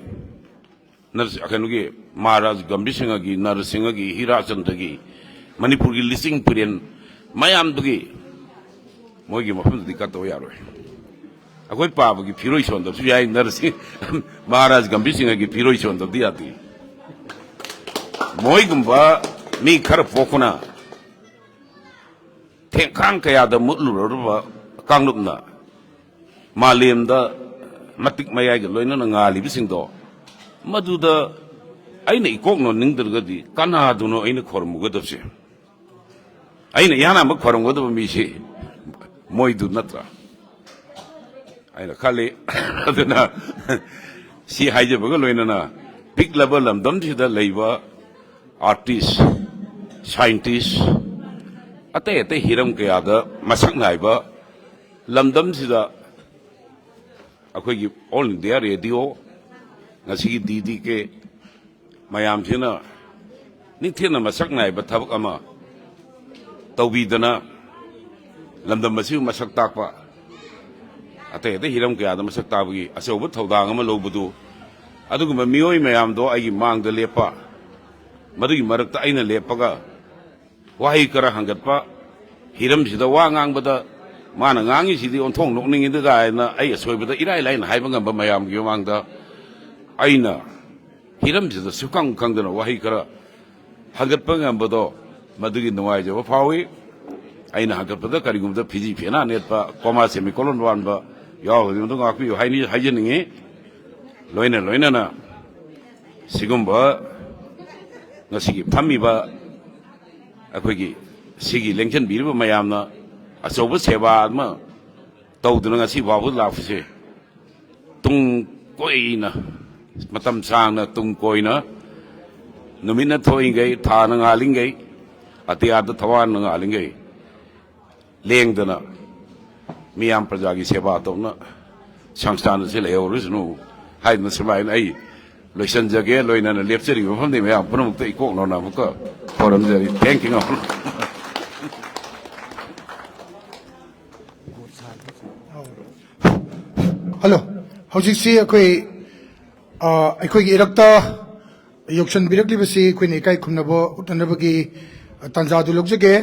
ꯅꯔꯁ-, ꯀꯩꯅꯣꯒꯤ ꯃꯍꯥꯔꯥꯖ ꯒꯝꯚꯤꯔ ꯁꯤꯡꯍꯒꯤ, ꯅꯔꯁꯤꯡꯍꯒꯤ, ꯍꯤꯔꯥꯆꯟꯗ꯭ꯔꯒꯤ, ꯃꯅꯤꯄꯨꯔꯒꯤ ꯂꯤꯆꯤꯡ ꯄꯨꯔꯦꯟ ꯃꯌꯥꯝꯗꯨꯒꯤ ꯃꯣꯏꯒꯤ ꯃꯐꯝꯗꯨꯗꯤ ꯀꯠꯇꯕ ꯌꯥꯔꯣꯏ꯫ ꯑꯩꯈꯣꯏ ꯄꯥꯕꯒꯤ ꯐꯤꯔꯣꯏ ꯁꯣꯟꯗꯕꯁꯨ ꯌꯥꯏ, ꯅꯔꯁꯤꯡ ꯃꯍꯥꯔꯥꯖ ꯒꯝꯚꯤꯔ ꯁꯤꯡꯍꯒꯤ ꯐꯤꯔꯣꯏ ꯁꯣꯟꯗꯕꯗꯤ ꯌꯥꯗꯦ꯫ ꯃꯣꯏꯒꯨꯝꯕ ꯃꯤ ꯈꯔ ꯄꯣꯛꯄꯅ ꯊꯦꯡꯈꯥꯡ ꯀꯌꯥꯗ ꯃꯨꯠꯂꯨꯔꯕ ꯀꯥꯡꯂꯨꯞꯅ ꯃꯥꯂꯦꯝꯗ ꯃꯇꯤꯛ ꯃꯌꯥꯏꯒ ꯂꯣꯏꯅꯅ ꯉꯥꯜꯂꯤꯕꯁꯤꯡꯗꯣ, ꯃꯗꯨꯗ ꯑꯩꯅ ꯏꯀꯣꯛ ꯅꯣꯟꯅꯤꯡꯗ꯭ꯔꯒꯗꯤ ꯀꯅꯥꯗꯨꯅꯣ ꯑꯩꯅ ꯈꯣꯏꯔꯝꯃꯨꯒꯗꯕꯁꯦ? ꯑꯩꯅ ꯏꯍꯥꯟ ꯍꯥꯟꯕ ꯈꯣꯏꯔꯝꯒꯗꯕ ꯃꯤꯁꯤ ꯃꯣꯏꯗꯨ ꯅꯠꯇ꯭ꯔꯥ? ꯑꯩꯅ ꯈꯜꯂꯤ꯫ ꯑꯗꯨꯅ ꯁꯤ ꯍꯥꯏꯖꯕꯒ ꯂꯣꯏꯅꯅ ꯄꯤꯛꯂꯕ ꯂꯝꯗꯝꯁꯤꯗ ꯂꯩꯕ artist, scientist, ꯑꯇꯩ ꯑꯇꯩ ꯍꯤꯔꯝ ꯀꯌꯥꯗ ꯃꯁꯛ ꯅꯥꯏꯕ ꯂꯝꯗꯝꯁꯤꯗ ꯑꯩꯈꯣꯏꯒꯤ All India Radio, ꯉꯁꯤꯒꯤ D D K, ꯃꯌꯥꯝꯁꯤꯅ ꯅꯤꯡꯊꯤꯅ ꯃꯁꯛ ꯅꯥꯏꯕ ꯊꯕꯛ ꯑꯃ ꯇꯧꯕꯤꯗꯅ ꯂꯝꯗꯝ ꯑꯁꯤꯕꯨ ꯃꯁꯛ ꯇꯥꯛꯄ, ꯑꯇꯩ ꯑꯇꯩ ꯍꯤꯔꯝ ꯀꯌꯥꯗ ꯃꯁꯛ ꯇꯥꯛꯄꯒꯤ ꯑꯆꯧꯕ ꯊꯧꯗꯥꯡ ꯑꯃ ꯂꯧꯕꯗꯨ, ꯑꯗꯨꯒꯨꯝꯕ ꯃꯤꯑꯣꯏ ꯃꯌꯥꯝꯗꯣ ꯑꯩꯒꯤ ꯃꯥꯡꯗ ꯂꯦꯞꯄ, ꯃꯗꯨꯒꯤ ꯃꯔꯛꯇ ꯑꯩꯅ ꯂꯦꯞꯄꯒ ꯋꯥꯍꯩ ꯈꯔ ꯍꯪꯒꯠꯄ, ꯍꯤꯔꯝꯁꯤꯗ ꯋꯥ ꯉꯥꯡꯕꯗ ꯃꯥꯅ ꯉꯥꯡꯉꯤꯁꯤꯗꯤ ꯑꯣꯟꯊꯣꯛ ꯅꯣꯛꯅꯤꯡꯉꯤꯗ ꯀꯥꯏꯅ ꯑꯩ ꯑꯁꯣꯏꯕꯗ ꯏꯔꯥꯏ ꯂꯥꯏꯅ ꯍꯥꯏꯕ ꯉꯝꯕ ꯃꯌꯥꯝꯒꯤ ꯃꯃꯥꯡꯗ ꯑꯩꯅ ꯍꯤꯔꯝꯁꯤꯗ ꯁꯨꯈꯪ ꯈꯪꯗꯅ ꯋꯥꯍꯩ ꯈꯔ ꯍꯪꯒꯠꯄ ꯉꯝꯕꯗꯣ, ꯃꯗꯨꯒꯤ ꯅꯨꯡꯉꯥꯏꯖꯕ ꯐꯥꯎꯏ꯫ ꯑꯩꯅ ꯍꯪꯒꯠꯄꯗ ꯀꯔꯤꯒꯨꯝꯕꯗ ꯐꯤꯖꯤ ꯐꯦꯅꯥ ꯅꯦꯠꯄ, comma semicolon ꯋꯥꯟꯕ ꯌꯥꯎꯔꯒꯗꯤ ꯃꯗꯨ ꯉꯥꯛꯄꯤꯌꯨ ꯍꯥꯏꯅꯤ, ꯍꯥꯏꯖꯅꯤꯡꯉꯤ꯫ ꯂꯣꯏꯅ ꯂꯣꯏꯅꯅ ꯁꯤꯒꯨꯝꯕ ꯉꯁꯤꯒꯤ ꯐꯝꯃꯤꯕ ꯑꯩꯈꯣꯏꯒꯤ ꯁꯤꯒꯤ ꯂꯦꯡꯁꯤꯟꯕꯤꯔꯤꯕ ꯃꯌꯥꯝꯅ ꯑꯆꯧꯕ ꯁꯦꯕꯥ ꯑꯃ ꯇꯧꯗꯨꯅ ꯉꯁꯤ ꯐꯥꯎꯕ ꯂꯥꯛꯄꯁꯦ, ꯇꯨꯡ ꯀꯣꯏꯅ, ꯃꯇꯝ ꯁꯥꯡꯅ ꯇꯨꯡ ꯀꯣꯏꯅ, ꯅꯨꯃꯤꯠꯅ ꯊꯣꯛꯏꯉꯩ, ꯊꯥꯅ ꯉꯥꯜꯂꯤꯉꯩ, ꯑꯇꯤꯌꯥꯗ ꯊꯋꯥꯟꯅ ꯉꯥꯜꯂꯤꯉꯩ, ꯂꯦꯡꯗꯅ ꯃꯤꯌꯥꯝ ꯄ꯭ꯔꯖꯥꯒꯤ ꯁꯦꯕꯥ ꯇꯧꯅ ꯁꯪꯁꯊꯥꯟ ꯑꯁꯤ ꯂꯩꯍꯧꯔꯁꯅꯨ ꯍꯥꯏꯗꯨꯅ ꯁꯨꯃꯥꯏꯅ ꯑꯩ ꯂꯣꯏꯁꯤꯟꯖꯒꯦ꯫ ꯂꯣꯏꯅꯅ ꯂꯦꯞꯆꯔꯤꯕ ꯃꯐꯝꯗꯒꯤ ꯃꯌꯥꯝ ꯄꯨꯝꯅꯃꯛꯇ ꯏꯀꯣꯛ ꯅꯧꯅ ꯑꯃꯨꯛꯀ ꯈꯣꯏꯔꯝꯖꯔꯤ꯫ Thank you all꯫ ꯍꯜꯂꯣ, ꯍꯧꯖꯤꯛꯁꯤ ꯑꯩꯈꯣꯏ, ꯑ, ꯑꯩꯈꯣꯏꯒꯤ ꯏꯔꯛꯇ ꯌꯧꯁꯤꯟꯕꯤꯔꯛꯂꯤꯕꯁꯤ ꯑꯩꯈꯣꯏꯅ ꯏꯀꯥꯏ ꯈꯨꯝꯅꯕ ꯎꯠꯅꯅꯕꯒꯤ ꯇꯥꯟꯖꯥꯗꯨ ꯂꯧꯖꯒꯦ꯫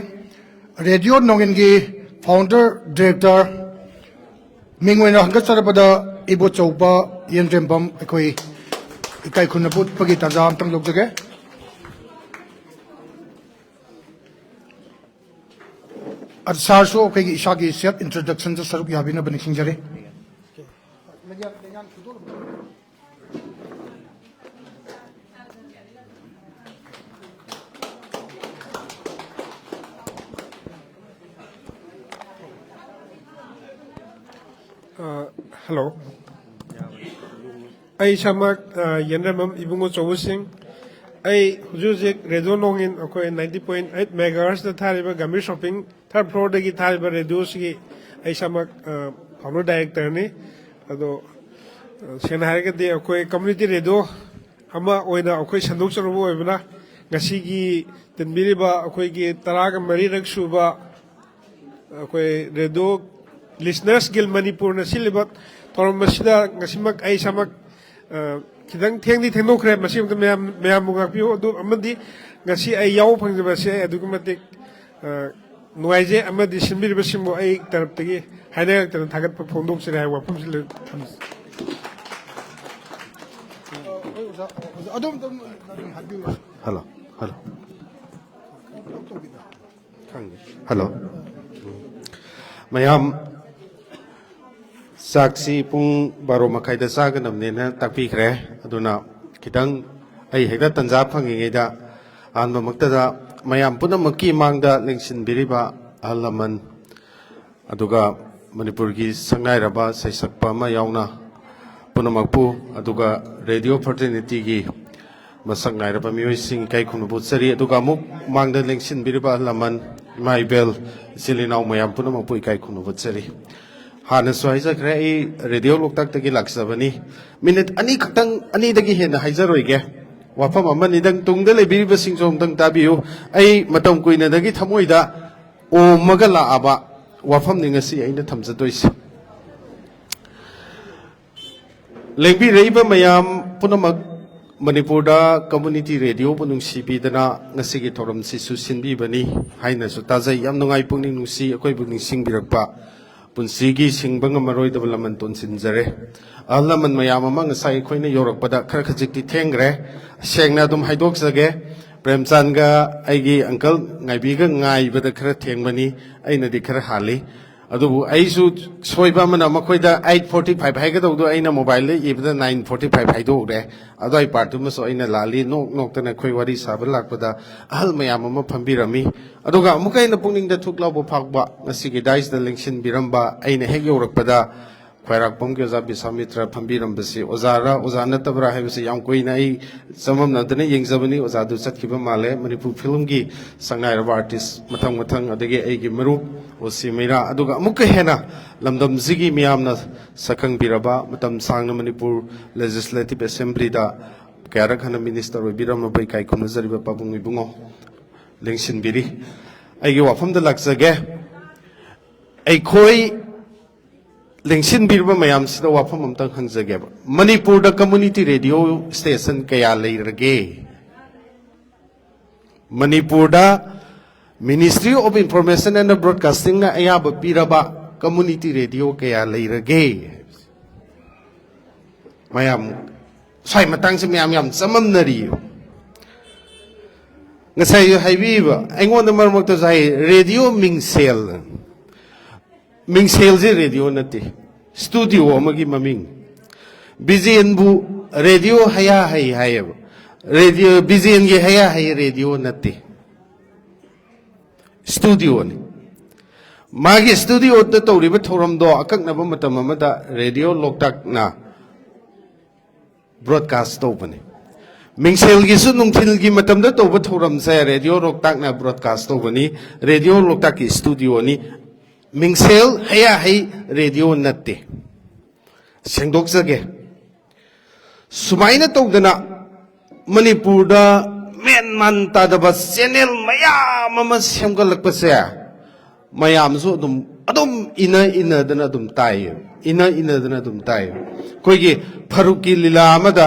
ꯔꯦꯗꯤꯑꯣ ꯅꯣꯡꯏꯟꯒꯤ founder director, ꯃꯤꯡ ꯑꯣꯏꯅ ꯍꯪꯒꯠꯆꯔꯕꯗ ꯏꯕꯣꯆꯧꯕ ꯌꯦꯟꯗ꯭ꯔꯦꯝꯕꯝ ꯑꯩꯈꯣꯏ ꯏꯀꯥꯏ ꯈꯨꯝꯅꯕ ꯎꯠꯄꯒꯤ ꯇꯥꯟꯖꯥ ꯑꯝꯇꯪ ꯂꯧꯖꯒꯦ꯫ ꯑ, ꯁꯥꯔꯁꯨ ꯑꯩꯈꯣꯏꯒꯤ ꯏꯁꯥꯒꯤ self introductionꯗ ꯁꯔꯨꯛ ꯌꯥꯕꯤꯅꯕ ꯅꯤꯡꯁꯤꯡꯖꯔꯤ꯫ ꯑ, ꯍꯜꯂꯣ꯫ ꯑꯩ ꯏꯁꯥꯃꯛ, ꯑ, ꯌꯦꯟꯗ꯭ꯔꯦꯝꯕꯝ ꯏꯕꯨꯡꯉꯣ ꯆꯧꯕꯁꯤꯡ꯫ ꯑꯩ ꯍꯧꯖꯤꯛ ꯍꯧꯖꯤꯛ ꯔꯦꯗꯤꯑꯣ ꯅꯣꯡꯏꯟ ꯑꯩꯈꯣꯏ ninety point eight megahertzꯇ ꯊꯥꯔꯤꯕ ꯒꯝꯚꯤꯔ shopping third floorꯗꯒꯤ ꯊꯥꯔꯤꯕ ꯔꯦꯗꯤꯑꯣꯁꯤꯒꯤ ꯑꯩ ꯏꯁꯥꯃꯛ, ꯑ, founder directorꯅꯤ꯫ ꯑꯗꯣ, ꯑ, ꯁꯦꯡꯅ ꯍꯥꯏꯔꯒꯗꯤ ꯑꯩꯈꯣꯏ community radio ꯑꯃ ꯑꯣꯏꯅ ꯑꯩꯈꯣꯏ ꯁꯟꯗꯣꯛꯆꯔꯨꯕ ꯑꯣꯏꯕꯅ ꯉꯁꯤꯒꯤ ꯇꯤꯟꯕꯤꯔꯤꯕ ꯑꯩꯈꯣꯏꯒꯤ ꯇꯔꯥꯒ ꯃꯔꯤꯔꯛ ꯁꯨꯕ ꯑꯩꯈꯣꯏ ꯔꯦꯗꯤꯑꯣ Listeners Guild ꯃꯅꯤꯄꯨꯔꯅ ꯁꯤꯜꯂꯤꯕ ꯊꯧꯔꯝ ꯑꯁꯤꯗ ꯉꯁꯤꯃꯛ ꯑꯩ ꯏꯁꯥꯃꯛ, ꯑ, ꯈꯤꯇꯪ ꯊꯦꯡꯗꯤ ꯊꯦꯡꯗꯣꯛꯈ꯭ꯔꯦ, ꯃꯁꯤ ꯑꯃꯇ ꯃꯌꯥꯝ, ꯃꯌꯥꯝꯕꯨ ꯉꯥꯛꯄꯤꯌꯨ꯫ ꯑꯗꯨ ꯑꯃꯗꯤ ꯉꯁꯤ ꯑꯩ ꯌꯥꯎꯕ ꯐꯪꯖꯕ ꯑꯁꯤ ꯑꯩ ꯑꯗꯨꯛꯀꯤ ꯃꯇꯤꯛ, ꯑ, ꯅꯨꯡꯉꯥꯏꯖꯩ, ꯑꯃꯗꯤ ꯁꯤꯟꯕꯤꯔꯤꯕꯁꯤꯡꯕꯨ ꯑꯩ ꯇꯔꯞꯇꯒꯤ ꯍꯥꯏꯅ ꯍꯥꯏꯔꯛꯇꯅ ꯊꯥꯒꯠꯄ ꯐꯣꯡꯗꯣꯛꯆꯔꯤ ꯍꯥꯏꯕ ꯋꯥꯐꯝꯁꯤ ꯂꯣꯏ ꯊꯝꯖꯩ꯫ ꯑꯗꯣꯝ, ꯑꯗꯣꯝ ꯍꯥꯏꯕꯤꯌꯨ꯫ Hello, hello. ꯈꯪꯗꯦ꯫ ꯍꯜꯂꯣ꯫ ꯃꯌꯥꯝ, ꯆꯥꯛꯁꯤ ꯄꯨꯡ ꯕꯥꯔꯣ ꯃꯈꯥꯏꯗ ꯆꯥꯒꯗꯕꯅꯦꯅ ꯇꯥꯛꯄꯤꯈ꯭ꯔꯦ꯫ ꯑꯗꯨꯅ ꯈꯤꯇꯪ ꯑꯩ ꯍꯦꯛꯇ ꯇꯟꯖꯥ ꯐꯪꯉꯤꯉꯩꯗ ꯑꯍꯥꯟꯕꯃꯛꯇꯗ ꯃꯌꯥꯝ ꯄꯨꯝꯅꯃꯛꯀꯤ ꯃꯥꯡꯗ ꯂꯦꯡꯁꯤꯟꯕꯤꯔꯤꯕ ꯑꯍꯜ ꯂꯃꯟ, ꯑꯗꯨꯒ ꯃꯅꯤꯄꯨꯔꯒꯤ ꯁꯛꯅꯥꯏꯔꯕ ꯁꯩꯁꯛꯄ ꯑꯃ ꯌꯥꯎꯅ ꯄꯨꯝꯅꯃꯛꯄꯨ, ꯑꯗꯨꯒ ꯔꯦꯗꯤꯑꯣ fraternityꯒꯤ ꯃꯁꯛ ꯅꯥꯏꯔꯕ ꯃꯤꯑꯣꯏꯁꯤꯡ ꯏꯀꯥꯏ ꯈꯨꯝꯅꯕ ꯎꯠꯆꯔꯤ꯫ ꯑꯗꯨꯒ ꯑꯃꯨꯛ ꯃꯥꯡꯗ ꯂꯦꯡꯁꯤꯟꯕꯤꯔꯤꯕ ꯑꯍꯜ ꯂꯃꯟ, ꯏꯃꯥ ꯏꯕꯦꯜ, ꯏꯆꯤꯜ ꯏꯅꯥꯎ ꯃꯌꯥꯝ ꯄꯨꯝꯅꯃꯛꯄꯨ ꯏꯀꯥꯏ ꯈꯨꯝꯅꯕ ꯎꯠꯆꯔꯤ꯫ ꯍꯥꯟꯅꯁꯨ ꯍꯥꯏꯖꯈ꯭ꯔꯦ, ꯑꯩ ꯔꯦꯗꯤꯑꯣ ꯂꯣꯛꯇꯥꯛꯇꯒꯤ ꯂꯥꯛꯆꯕꯅꯤ꯫ ꯃꯤꯅꯤꯠ ꯑꯅꯤ ꯈꯛꯇꯪ, ꯑꯅꯤꯗꯒꯤ ꯍꯦꯟꯅ ꯍꯥꯏꯖꯔꯣꯏꯒꯦ꯫ ꯋꯥꯐꯝ ꯑꯃꯅꯤꯗꯪ, ꯇꯨꯡꯗ ꯂꯩꯕꯤꯔꯤꯕꯁꯤꯡꯁꯨ ꯑꯃꯨꯛꯇꯪ ꯇꯥꯕꯤꯌꯨ꯫ ꯑꯩ ꯃꯇꯝ ꯀꯨꯏꯅꯗꯒꯤ ꯊꯃꯣꯏꯗ ꯑꯣꯝꯃꯒ ꯂꯥꯛꯑꯕ ꯋꯥꯐꯝꯅꯤ ꯉꯁꯤ ꯑꯩꯅ ꯊꯝꯖꯗꯣꯏꯁꯦ꯫ ꯂꯦꯡꯕꯤꯔꯛꯏꯕ ꯃꯌꯥꯝ ꯄꯨꯝꯅꯃꯛ, ꯃꯅꯤꯄꯨꯔꯗ ꯀꯝꯃꯨꯅꯤꯇꯤ ꯔꯦꯗꯤꯑꯣꯕꯨ ꯅꯨꯡꯁꯤꯕꯤꯗꯅ ꯉꯁꯤꯒꯤ ꯊꯧꯔꯝꯁꯤꯁꯨ ꯁꯤꯟꯕꯤꯕꯅꯤ ꯍꯥꯏꯅꯁꯨ ꯇꯥꯖꯩ꯫ ꯌꯥꯝ ꯅꯨꯡꯉꯥꯏ, ꯄꯨꯛꯅꯤꯡ ꯅꯨꯡꯁꯤ ꯑꯩꯈꯣꯏꯕꯨ ꯅꯤꯡꯁꯤꯡꯕꯤꯔꯛꯄ꯫ ꯄꯨꯟꯁꯤꯒꯤ ꯁꯤꯡꯕ ꯉꯝꯃꯔꯣꯏꯗꯕ ꯂꯃꯟ ꯇꯣꯟꯁꯤꯟꯖꯔꯦ꯫ ꯑꯍꯜ ꯂꯃꯟ ꯃꯌꯥꯝ ꯑꯃ ꯉꯁꯥꯏ ꯑꯩꯈꯣꯏꯅ ꯌꯧꯔꯛꯄꯗ ꯈꯔ ꯈꯖꯤꯛꯇꯤ ꯊꯦꯡꯈ꯭ꯔꯦ꯫ ꯁꯦꯡꯅ ꯑꯗꯨꯝ ꯍꯥꯏꯗꯣꯛꯆꯒꯦ, ꯄ꯭ꯔꯦꯝꯆꯥꯟꯒ ꯑꯩꯒꯤ ꯑꯪꯀꯜ ꯉꯥꯏꯕꯤꯒ ꯉꯥꯏꯕꯗ ꯈꯔ ꯊꯦꯡꯕꯅꯤ, ꯑꯩꯅꯗꯤ ꯈꯔ ꯍꯥꯜꯂꯤ꯫ ꯑꯗꯨꯕꯨ ꯑꯩꯁꯨ ꯁꯣꯏꯕ ꯑꯃꯅ ꯃꯈꯣꯏꯗ eight forty five ꯍꯥꯏꯒꯗꯧꯗꯣ ꯑꯩꯅ ꯃꯣꯕꯥꯏꯜꯗ ꯏꯕꯗ nine forty five ꯍꯥꯏꯗꯣꯛꯎꯔꯦ꯫ ꯑꯗꯨꯋꯥꯏ ꯄꯥꯔꯠꯇꯨꯃꯁꯨ ꯑꯩꯅ ꯂꯥꯜꯂꯤ꯫ ꯅꯣꯛ ꯅꯣꯛꯇꯅ ꯑꯩꯈꯣꯏ ꯋꯥꯔꯤ ꯁꯥꯕ ꯂꯥꯛꯄꯗ ꯑꯍꯜ ꯃꯌꯥꯝ ꯑꯃ ꯐꯝꯕꯤꯔꯝꯃꯤ꯫ ꯑꯗꯨꯒ ꯑꯃꯨꯛꯀ ꯍꯦꯟꯅ ꯄꯨꯛꯅꯤꯡꯗ ꯊꯨꯛ ꯂꯥꯎꯕ ꯐꯥꯎꯕ ꯉꯁꯤꯒꯤ ꯗꯥꯏꯁꯇ ꯂꯦꯡꯁꯤꯟꯕꯤꯔꯝꯕ, ꯑꯩꯅ ꯍꯦꯛ ꯌꯧꯔꯛꯄꯗ ꯈ꯭ꯋꯥꯏꯔꯥꯛꯄꯝꯒꯤ ꯑꯣꯖꯥ ꯕꯤꯁ꯭ꯋꯥꯃꯤꯇ꯭ꯔ ꯐꯝꯕꯤꯔꯝꯕꯁꯤ ꯑꯣꯖꯥꯔ ꯑꯣꯖꯥ ꯅꯠꯇꯕ꯭ꯔꯥ ꯍꯥꯏꯕꯁꯤ ꯌꯥꯝ ꯀꯨꯏꯅ ꯑꯩ ꯆꯃꯝꯅꯗꯅ ꯌꯦꯡꯖꯕꯅꯤ꯫ ꯑꯣꯖꯥꯗꯨ ꯆꯠꯈꯤꯕ ꯃꯥꯜꯂꯦ꯫ ꯃꯅꯤꯄꯨꯔ ꯐꯤꯂꯝꯒꯤ ꯁꯛꯅꯥꯏꯔꯕ ꯑꯥꯔꯇꯤꯁ ꯃꯊꯪ ꯃꯊꯪ, ꯑꯗꯒꯤ ꯑꯩꯒꯤ ꯃꯔꯨꯞ ꯑꯣ ꯁꯤ ꯃꯩꯔꯥ, ꯑꯗꯨꯒ ꯑꯃꯨꯛꯀ ꯍꯦꯟꯅ ꯂꯝꯗꯝꯁꯤꯒꯤ ꯃꯤꯌꯥꯝꯅ ꯁꯛꯈꯪꯕꯤꯔꯕ, ꯃꯇꯝ ꯁꯥꯡꯅ ꯃꯅꯤꯄꯨꯔ ꯂꯦꯖꯤꯁꯂꯦꯇꯤꯚ ꯑꯦꯁꯦꯝꯕ꯭ꯂꯤꯗ ꯀꯌꯥꯔꯛ ꯍꯟꯅ ꯃꯤꯅꯤꯁꯇꯔ ꯑꯣꯏꯕꯤꯔꯝꯂꯕ ꯏꯀꯥꯏ ꯈꯨꯝꯅꯖꯔꯤꯕ ꯄꯥꯕꯨꯡ ꯏꯕꯨꯡꯉꯣ ꯂꯦꯡꯁꯤꯟꯕꯤꯔꯤ꯫ ꯑꯩꯒꯤ ꯋꯥꯐꯝꯗ ꯂꯥꯛꯆꯒꯦ꯫ ꯑꯩꯈꯣꯏ ꯂꯦꯡꯁꯤꯟꯕꯤꯔꯤꯕ ꯃꯌꯥꯝꯁꯤꯗ ꯋꯥꯐꯝ ꯑꯝꯇꯪ ꯍꯪꯖꯒꯦꯕ꯫ ꯃꯅꯤꯄꯨꯔꯗ ꯀꯝꯃꯨꯅꯤꯇꯤ ꯔꯦꯗꯤꯑꯣ ꯁ꯭ꯇꯦꯁꯟ ꯀꯌꯥ ꯂꯩꯔꯒꯦ? ꯃꯅꯤꯄꯨꯔꯗ Ministry of Information and Broadcastingꯅ ꯑꯌꯥꯕ ꯄꯤꯔꯕ ꯀꯝꯃꯨꯅꯤꯇꯤ ꯔꯦꯗꯤꯑꯣ ꯀꯌꯥ ꯂꯩꯔꯒꯦ? ꯃꯌꯥꯝ ꯁ꯭ꯋꯥꯏ ꯃꯇꯥꯡꯁꯤ ꯃꯌꯥꯝ ꯌꯥꯝ ꯆꯃꯝꯅꯔꯤꯌꯦ꯫ ꯉꯁꯥꯏ ꯍꯥꯏꯕꯤꯕ, ꯑꯩꯉꯣꯟꯗ ꯃꯔꯛ ꯃꯔꯛꯇꯁꯨ ꯍꯥꯏ, "ꯔꯦꯗꯤꯑꯣ ꯃꯤꯡꯁꯦꯜ"꯫ ꯃꯤꯡꯁꯦꯜꯁꯦ ꯔꯦꯗꯤꯑꯣ ꯅꯠꯇꯦ, ꯁ꯭ꯇꯨꯗꯤꯑꯣ ꯑꯃꯒꯤ ꯃꯃꯤꯡ꯫ ꯕꯤꯖꯦꯟꯕꯨ ꯔꯦꯗꯤꯑꯣ ꯍꯌꯥ ꯍꯩ ꯍꯥꯏꯌꯦꯕ꯫ ꯔꯦꯗꯤꯑꯣ, ꯕꯤꯖꯦꯟꯒꯤ ꯍꯌꯥ ꯍꯩ ꯔꯦꯗꯤꯑꯣ ꯅꯠꯇꯦ, ꯁ꯭ꯇꯨꯗꯤꯑꯣꯅꯤ꯫ ꯃꯥꯒꯤ ꯁ꯭ꯇꯨꯗꯤꯑꯣꯗ ꯇꯧꯔꯤꯕ ꯊꯧꯔꯝꯗꯣ ꯑꯀꯛꯅꯕ ꯃꯇꯝ ꯑꯃꯗ ꯔꯦꯗꯤꯑꯣ ꯂꯣꯛꯇꯥꯛꯅ ꯕ꯭ꯔꯣꯗꯀꯥꯁ ꯇꯧꯕꯅꯤ꯫ ꯃꯤꯡꯁꯦꯜꯒꯤꯁꯨ ꯅꯨꯡꯊꯤꯜꯒꯤ ꯃꯇꯝꯗ ꯇꯧꯕ ꯊꯧꯔꯝꯁꯦ ꯔꯦꯗꯤꯑꯣ ꯂꯣꯛꯇꯥꯛꯅ ꯕ꯭ꯔꯣꯗꯀꯥꯁ ꯇꯧꯕꯅꯤ꯫ ꯔꯦꯗꯤꯑꯣ ꯂꯣꯛꯇꯥꯛꯀꯤ ꯁ꯭ꯇꯨꯗꯤꯑꯣꯅꯤ꯫ ꯃꯤꯡꯁꯦꯜ ꯍꯌꯥ ꯍꯩ ꯔꯦꯗꯤꯑꯣ ꯅꯠꯇꯦ꯫ ꯁꯦꯡꯗꯣꯛꯆꯒꯦ꯫ ꯁꯨꯃꯥꯏꯅ ꯇꯧꯗꯅ ꯃꯅꯤꯄꯨꯔꯗ ꯃꯦꯟ ꯃꯥꯟ ꯇꯥꯗꯕ ꯆꯦꯅꯦꯜ ꯃꯌꯥꯝ ꯑꯃ ꯁꯦꯝꯒꯠꯂꯛꯄꯁꯦ ꯃꯌꯥꯝꯁꯨ ꯑꯗꯨꯝ, ꯑꯗꯨꯝ ꯏꯅ ꯏꯅꯗꯅ ꯑꯗꯨꯝ ꯇꯥꯏꯌꯦ, ꯏꯅ ꯏꯅꯗꯅ ꯑꯗꯨꯝ ꯇꯥꯏꯌꯦ꯫ ꯑꯩꯈꯣꯏꯒꯤ ꯐꯔꯨꯛꯀꯤ ꯂꯤꯂꯥ ꯑꯃꯗ,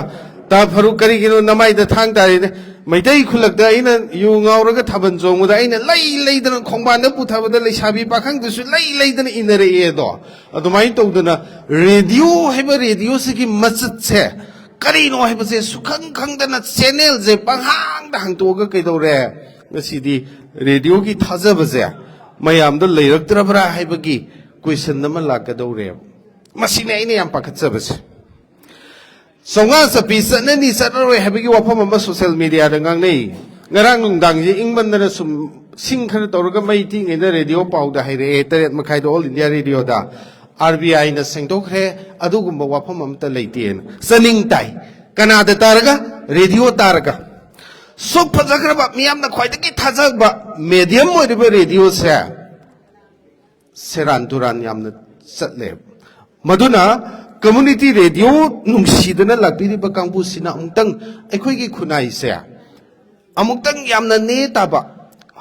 "ꯇꯥ ꯐꯔꯨꯛ, ꯀꯔꯤꯒꯤꯅꯣ ꯅꯃꯥꯏꯗ ꯊꯥꯡ ꯇꯥꯔꯤꯅꯦ?" "ꯃꯩꯇꯩ ꯈꯨꯜꯂꯛꯇ ꯑꯩꯅ ꯌꯨ ꯉꯥꯎꯔꯒ ꯊꯥꯕꯜ ꯆꯣꯡꯕꯗ ꯑꯩꯅ ꯂꯩ ꯂꯩꯗꯅ ꯈꯣꯡꯕꯥꯟꯗ ꯄꯨꯊꯕꯗ ꯂꯩꯁꯥꯕꯤ ꯄꯥꯈꯪꯗꯨꯁꯨ ꯂꯩ ꯂꯩꯗꯅ ꯏꯟꯅꯔꯛꯑꯦ" ꯑꯗꯣ꯫ ꯑꯗꯨꯃꯥꯏꯅ ꯇꯧꯗꯅ ꯔꯦꯗꯤꯑꯣ ꯍꯥꯏꯕ ꯔꯦꯗꯤꯑꯣꯁꯤꯒꯤ ꯃꯆꯠꯁꯦ ꯀꯔꯤꯅꯣ ꯍꯥꯏꯕꯁꯦ ꯁꯨꯈꯪ ꯈꯪꯗꯅ ꯆꯦꯅꯦꯜꯁꯦ ꯄꯪꯍꯥꯡꯗ ꯍꯥꯡꯇꯣꯛꯑꯒ ꯀꯩꯗꯧꯔꯦ? ꯉꯁꯤꯗꯤ ꯔꯦꯗꯤꯑꯣꯒꯤ ꯊꯥꯖꯕꯁꯦ ꯃꯌꯥꯝꯗ ꯂꯩꯔꯛꯇ꯭ꯔꯕ꯭ꯔꯥ ꯍꯥꯏꯕꯒꯤ ꯀꯣꯏꯁꯟ ꯑꯃ ꯂꯥꯛꯀꯗꯧꯔꯦꯕ꯫ ꯃꯁꯤꯅꯦ ꯑꯩꯅ ꯌꯥꯝ ꯄꯥꯈꯠꯆꯕꯁꯦ꯫ ꯆꯥꯝꯃꯉꯥ ꯆꯠꯄꯤ ꯆꯠꯅꯅꯤ ꯆꯠꯂꯔꯣꯏ ꯍꯥꯏꯕꯒꯤ ꯋꯥꯐꯝ ꯑꯃ ꯁꯣꯁꯦꯜ ꯃꯦꯗꯤꯌꯥꯗ ꯉꯥꯡꯅꯩ꯫ ꯉꯔꯥꯡ ꯅꯨꯡꯗꯥꯡꯁꯦ ꯏꯪꯃꯟꯗꯅ ꯁꯨꯝ ꯁꯤꯡ ꯈꯔ ꯇꯧꯔꯒ ꯃꯩ ꯇꯤꯛꯏꯉꯩꯗ ꯔꯦꯗꯤꯑꯣ ꯄꯥꯎꯗ ꯍꯥꯏꯔꯛꯑꯦ, ꯇꯔꯦꯠ ꯃꯈꯥꯏꯗ ꯑꯣꯜ ꯏꯟꯗꯤꯌꯥ ꯔꯦꯗꯤꯑꯣꯗ꯫ "ꯑꯥꯔ ꯕꯤ ꯑꯥꯏꯅ ꯁꯦꯡꯗꯣꯛꯈ꯭ꯔꯦ, ꯑꯗꯨꯒꯨꯝꯕ ꯋꯥꯐꯝ ꯑꯃꯠꯇ ꯂꯩꯇꯦꯅ"꯫ ꯆꯥꯅꯤꯡ ꯇꯥꯏ꯫ ꯀꯅꯥꯗ ꯇꯥꯔꯒ? ꯔꯦꯗꯤꯑꯣ ꯇꯥꯔꯒ꯫ ꯁꯨꯛ ꯐꯖꯈ꯭ꯔꯕ, ꯃꯤꯌꯥꯝꯅ ꯈ꯭ꯋꯥꯏꯗꯒꯤ ꯊꯥꯖꯕ ꯃꯦꯗꯤꯌꯝ ꯑꯣꯏꯔꯤꯕ ꯔꯦꯗꯤꯑꯣꯁꯦ ꯁꯦꯔꯥꯟ ꯇꯨꯔꯥꯟ ꯌꯥꯝꯅ ꯆꯠꯂꯦ꯫ ꯃꯗꯨꯅ ꯀꯝꯃ꯭ꯌꯨꯅꯤꯇꯤ ꯔꯦꯗꯤꯑꯣ ꯅꯨꯡꯁꯤꯗꯅ ꯂꯥꯛꯄꯤꯔꯤꯕ ꯀꯥꯡꯕꯨꯁꯤꯅ ꯑꯃꯨꯛꯇꯪ ꯑꯩꯈꯣꯏꯒꯤ ꯈꯨꯟꯅꯥꯏꯁꯦ ꯑꯃꯨꯛꯇꯪ ꯌꯥꯝꯅ ꯅꯦ ꯇꯥꯕ,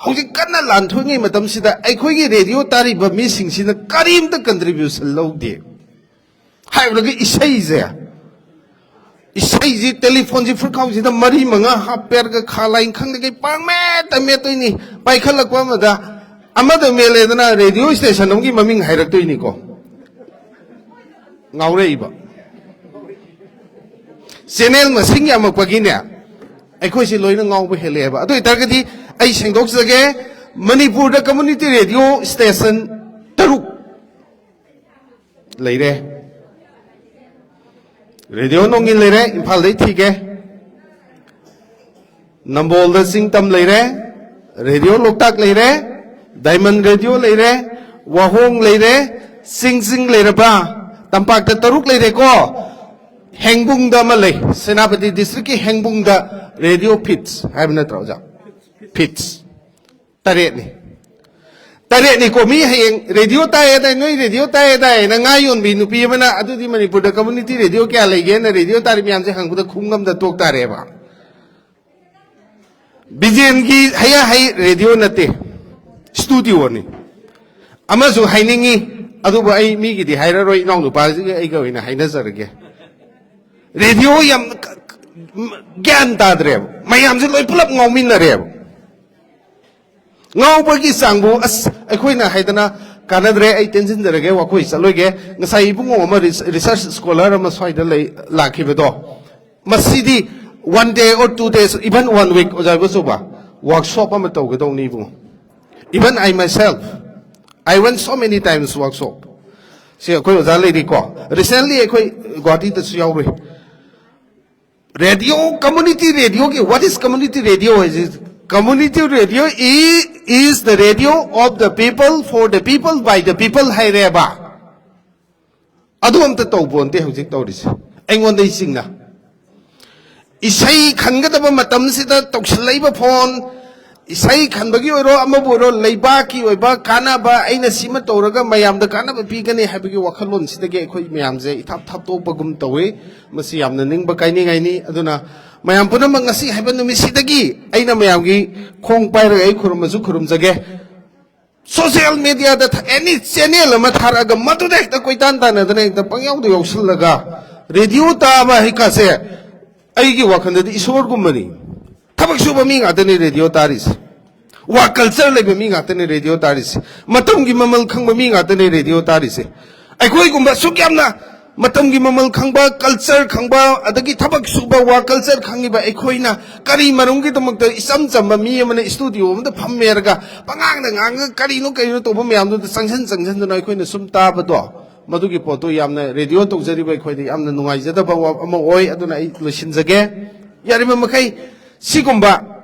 ꯍꯧꯖꯤꯛ ꯀꯟꯅ ꯂꯥꯟ ꯊꯣꯛꯏꯉꯩ ꯃꯇꯝꯁꯤꯗ ꯑꯩꯈꯣꯏꯒꯤ ꯔꯦꯗꯤꯑꯣ ꯇꯥꯔꯤꯕ ꯃꯤꯁꯤꯡꯁꯤꯅ ꯀꯔꯤꯝꯇ ꯀꯟꯇ꯭ꯔꯤꯕ꯭ꯌꯨꯁꯟ ꯂꯧꯗꯦ꯫ ꯍꯥꯏꯕꯗꯒꯤ ꯏꯁꯩꯁꯦ, ꯏꯁꯩꯁꯤ ꯇꯦꯂꯤꯐꯣꯟꯁꯤ ꯐꯨꯔꯈꯥꯎꯁꯤꯗ ꯃꯔꯤ ꯃꯉꯥ ꯍꯥꯞꯄꯦꯔꯒ ꯈꯥ ꯂꯥꯏꯟ ꯈꯪꯗꯒꯩ ꯄꯥꯡꯃꯦꯠꯇ ꯃꯦꯠꯇꯣꯏꯅꯤ꯫ ꯄꯥꯏꯈꯠꯂꯛꯄ ꯑꯃꯗ, ꯑꯃꯗ ꯃꯦꯠꯂꯦꯗꯅ ꯔꯦꯗꯤꯑꯣ ꯁ꯭ꯇꯦꯁꯟ ꯑꯃꯒꯤ ꯃꯃꯤꯡ ꯍꯥꯏꯔꯛꯇꯣꯏꯅꯤꯀꯣ꯫ ꯉꯥꯎꯔꯛꯏꯕ꯫ ꯆꯦꯅꯦꯜ ꯃꯁꯤꯡ ꯌꯥꯝꯃꯛꯄꯒꯤꯅꯦ, ꯑꯩꯈꯣꯏꯁꯤ ꯂꯣꯏꯅ ꯉꯥꯎꯕ ꯍꯦꯜꯂꯛꯑꯦꯕ꯫ ꯑꯗꯨ ꯑꯣꯏꯇꯥꯔꯒꯗꯤ ꯑꯩ ꯁꯦꯡꯗꯣꯛꯆꯒꯦ, ꯃꯅꯤꯄꯨꯔꯗ ꯀꯝꯃ꯭ꯌꯨꯅꯤꯇꯤ ꯔꯦꯗꯤꯑꯣ ꯁ꯭ꯇꯦꯁꯟ ꯇꯔꯨꯛ ꯂꯩꯔꯦ꯫ ꯔꯦꯗꯤꯑꯣ ꯅꯣꯡꯏꯟ ꯂꯩꯔꯦ, ꯏꯝꯐꯥꯜꯗꯩ ꯊꯤꯒꯦ꯫ ꯅꯝꯕꯣꯜꯗ ꯆꯤꯡ ꯇꯝ ꯂꯩꯔꯦ, ꯔꯦꯗꯤꯑꯣ ꯂꯣꯛꯇꯥꯛ ꯂꯩꯔꯦ, ꯗꯥꯏꯃꯟ ꯔꯦꯗꯤꯑꯣ ꯂꯩꯔꯦ, ꯋꯥꯍꯣꯡ ꯂꯩꯔꯦ, ꯆꯤꯡ ꯆꯤꯡ ꯂꯩꯔꯕ ꯇꯝꯄꯥꯛꯇ ꯇꯔꯨꯛ ꯂꯩꯔꯦꯀꯣ꯫ ꯍꯦꯡꯕꯨꯡꯗ ꯑꯃ ꯂꯩ, ꯁꯦꯅꯥꯄꯇꯤ ꯗꯤꯁꯇ꯭ꯔꯤꯛꯀꯤ ꯍꯦꯡꯕꯨꯡꯗ ꯔꯦꯗꯤꯑꯣ ꯐꯤꯠꯁ ꯍꯥꯏꯕ ꯅꯠꯇ꯭ꯔꯣ ꯑꯣꯖꯥ? ꯐꯤꯠꯁ꯫ ꯇꯔꯦꯠꯅꯤ꯫ ꯇꯔꯦꯠꯅꯤꯀꯣ, ꯃꯤ ꯍꯌꯦꯡ ꯔꯦꯗꯤꯑꯣ ꯇꯥꯏꯌꯦ ꯇꯥꯏ, ꯅꯣꯏ ꯔꯦꯗꯤꯑꯣ ꯇꯥꯏꯌꯦ ꯇꯥꯏꯌꯦꯅ ꯉꯥ ꯌꯣꯟꯕꯤ ꯅꯨꯄꯤ ꯑꯃꯅ "ꯑꯗꯨꯗꯤ ꯃꯅꯤꯄꯨꯔꯗ ꯀꯝꯃ꯭ꯌꯨꯅꯤꯇꯤ ꯔꯦꯗꯤꯑꯣ ꯀꯌꯥ ꯂꯩꯒꯦꯅ ꯔꯦꯗꯤꯑꯣ ꯇꯥꯔꯤ ꯃꯌꯥꯝꯁꯦ ꯍꯪꯕꯗ ꯈꯨꯡꯒꯪꯗ ꯇꯣꯛ ꯇꯥꯔꯦꯕ"꯫ ꯕꯤꯖꯦꯟꯒꯤ ꯍꯩꯌꯥ ꯍꯩ ꯔꯦꯗꯤꯑꯣ ꯅꯠꯇꯦ, ꯁ꯭ꯇꯨꯗꯤꯑꯣꯅꯤ꯫ ꯑꯃꯁꯨ ꯍꯥꯏꯅꯤꯡꯉꯤ, ꯑꯗꯨꯕꯨ ꯑꯩ ꯃꯤꯒꯤꯗꯤ ꯍꯥꯏꯔꯔꯣꯏ, ꯏꯅꯥꯎꯅꯨꯄꯥꯁꯤꯒ ꯑꯩꯒ ꯑꯣꯏꯅ ꯍꯥꯏꯅꯖꯔꯒꯦ꯫ ꯔꯦꯗꯤꯑꯣ ꯌꯥꯝ ꯒ꯭ꯌꯥꯟ ꯇꯥꯗ꯭ꯔꯦꯕ, ꯃꯌꯥꯝꯁꯦ ꯂꯣꯏ ꯄꯨꯂꯞ ꯉꯥꯎꯃꯤꯟꯅꯔꯦꯕ꯫ ꯉꯥꯎꯕꯒꯤ ꯆꯥꯡꯕꯨ ꯑꯁ ꯑꯩꯈꯣꯏꯅ ꯍꯥꯏꯗꯅ ꯀꯥꯟꯅꯗ꯭ꯔꯦ, ꯑꯩ ꯇꯦꯟꯁꯤꯟꯖꯔꯒꯦ, ꯋꯥꯈꯣꯏ ꯆꯠꯂꯣꯏꯒꯦ꯫ ꯉꯁꯥꯏ ꯏꯕꯨꯡꯉꯣ ꯑꯃ ꯔꯤꯁ-, ꯔꯤꯁꯔꯁ ꯁ꯭ꯀꯣꯂꯔ ꯑꯃ ꯁ꯭ꯋꯥꯏꯗ ꯂꯩ, ꯂꯥꯛꯈꯤꯕꯗꯣ, ꯃꯁꯤꯗꯤ one day or two days, even one week, ꯑꯣꯖꯥ ꯏꯕꯣꯆꯧꯕ, ꯋꯥꯔꯛꯁꯣꯞ ꯑꯃ ꯇꯧꯒꯗꯧꯅꯤ ꯏꯕꯨꯡꯉꯣ꯫ Even I myself, I went so many times workshop. ꯁꯤ ꯑꯩꯈꯣꯏ ꯑꯣꯖꯥ ꯂꯩꯔꯤꯀꯣ, recently ꯑꯩꯈꯣꯏ ꯒꯨꯋꯥꯍꯥꯇꯤꯗꯁꯨ ꯌꯥꯎꯔꯨꯏ꯫ ꯔꯦꯗꯤꯑꯣ, ꯀꯝꯃꯨꯅꯤꯇꯤ ꯔꯦꯗꯤꯑꯣꯒꯤ, what is community radio ꯍꯥꯏꯁꯤ? Community radio is, is the radio of the people, for the people, by the people ꯍꯥꯏꯔꯦꯕ꯫ ꯑꯗꯨ ꯑꯝꯇ ꯇꯧꯕꯣꯟꯇꯦ ꯍꯧꯖꯤꯛ ꯇꯧꯔꯤꯁꯦ, ꯑꯩꯉꯣꯟꯗꯩ ꯆꯤꯡꯅ꯫ ꯏꯁꯩ ꯈꯟꯒꯗꯕ ꯃꯇꯝꯁꯤꯗ ꯇꯧꯁꯤꯜꯂꯛꯏꯕ ꯐꯣꯟ, ꯏꯁꯩ ꯈꯟꯕꯒꯤ ꯑꯣꯏꯔꯣ, ꯑꯃꯕꯨ ꯑꯣꯏꯔꯣ, ꯂꯩꯕꯥꯛꯀꯤ ꯑꯣꯏꯕ ꯀꯥꯟꯅꯕ, ꯑꯩꯅ ꯁꯤꯃ ꯇꯧꯔꯒ ꯃꯌꯥꯝꯗ ꯀꯥꯟꯅꯕ ꯄꯤꯒꯅꯤ ꯍꯥꯏꯕꯒꯤ ꯋꯥꯈꯜꯂꯣꯟꯁꯤꯗꯒꯤ ꯑꯩꯈꯣꯏ ꯃꯌꯥꯝꯁꯦ ꯏꯊꯥꯞ ꯊꯥꯞꯇꯣꯛꯄꯒꯨꯝ ꯇꯧꯏ꯫ ꯃꯁꯤ ꯌꯥꯝꯅ ꯅꯤꯡꯕ ꯀꯥꯏꯅꯤꯡꯉꯥꯏꯅꯤ꯫ ꯑꯗꯨꯅ ꯃꯌꯥꯝ ꯄꯨꯝꯅꯃꯛ ꯉꯁꯤ ꯍꯥꯏꯕ ꯅꯨꯃꯤꯠꯁꯤꯗꯒꯤ ꯑꯩꯅ ꯃꯌꯥꯝꯒꯤ ꯈꯣꯡ ꯄꯥꯏꯔꯒ ꯑꯩ ꯈꯨꯔꯨꯝꯕꯁꯨ ꯈꯨꯔꯨꯝꯖꯒꯦ꯫ ꯁꯣꯁꯤꯌꯦꯜ ꯃꯦꯗꯤꯌꯥꯗ ꯑꯦꯅꯤ ꯆꯦꯅꯦꯜ ꯑꯃ ꯊꯥꯔꯛꯑꯒ ꯃꯗꯨꯗ ꯍꯦꯛꯇ ꯀꯣꯏꯇꯥꯟ ꯇꯥꯟꯅꯗꯅ ꯍꯦꯛꯇ ꯄꯪꯌꯥꯎꯗ ꯌꯥꯎꯁꯜꯂꯒ, ꯔꯦꯗꯤꯑꯣ ꯇꯥꯕ ꯍꯩꯀꯥꯁꯦ ꯑꯩꯒꯤ ꯋꯥꯈꯜꯗꯗꯤ ꯏꯁꯣꯔꯒꯨꯝꯕꯅꯤ꯫ ꯊꯕꯛ ꯁꯨꯕ ꯃꯤ ꯉꯥꯛꯇꯅꯤ ꯔꯦꯗꯤꯑꯣ ꯇꯥꯔꯤꯁꯦ꯫ ꯋꯥ ꯀꯜꯆꯔ ꯂꯩꯕ ꯃꯤ ꯉꯥꯛꯇꯅꯤ ꯔꯦꯗꯤꯑꯣ ꯇꯥꯔꯤꯁꯦ꯫ ꯃꯇꯝꯒꯤ ꯃꯃꯜ ꯈꯪꯕ ꯃꯤ ꯉꯥꯛꯇꯅꯤ ꯔꯦꯗꯤꯑꯣ ꯇꯥꯔꯤꯁꯦ꯫ ꯑꯩꯈꯣꯏꯒꯨꯝꯕ ꯑꯁꯨꯛ ꯌꯥꯝꯅ ꯃꯇꯝꯒꯤ ꯃꯃꯜ ꯈꯪꯕ, ꯀꯜꯆꯔ ꯈꯪꯕ, ꯑꯗꯒꯤ ꯊꯕꯛ ꯁꯨꯕ, ꯋꯥ ꯀꯜꯆꯔ ꯈꯪꯉꯤꯕ ꯑꯩꯈꯣꯏꯅ ꯀꯔꯤ ꯃꯔꯝꯒꯤꯗꯃꯛꯇ ꯏꯆꯝ ꯆꯝꯕ ꯃꯤ ꯑꯃꯅ ꯏꯁꯇꯨꯗꯤꯑꯣ ꯑꯃꯗ ꯐꯝꯃꯦꯔꯒ ꯄꯉꯥꯡꯗ ꯉꯥꯡꯉꯒ ꯀꯔꯤꯅꯣ ꯀꯔꯤꯅꯣ ꯇꯧꯕ ꯃꯌꯥꯝꯗꯨꯗ ꯆꯪꯁꯤꯟ ꯆꯪꯁꯤꯟꯗꯨꯅ ꯑꯩꯈꯣꯏꯅ ꯁꯨꯝ ꯇꯥꯕꯗꯣ, ꯃꯗꯨꯒꯤ ꯄꯣꯠꯇꯨ ꯌꯥꯝꯅ, ꯔꯦꯗꯤꯑꯣ ꯇꯧꯖꯔꯤꯕ ꯑꯩꯈꯣꯏꯗ ꯌꯥꯝꯅ ꯅꯨꯡꯉꯥꯏꯖꯗꯕ ꯋꯥ ꯑꯃ ꯑꯣꯏ꯫ ꯑꯗꯨꯅ ꯑꯩ ꯂꯣꯏꯁꯤꯟꯖꯒꯦ꯫ ꯌꯥꯔꯤꯕ ꯃꯈꯩ ꯁꯤꯒꯨꯝꯕ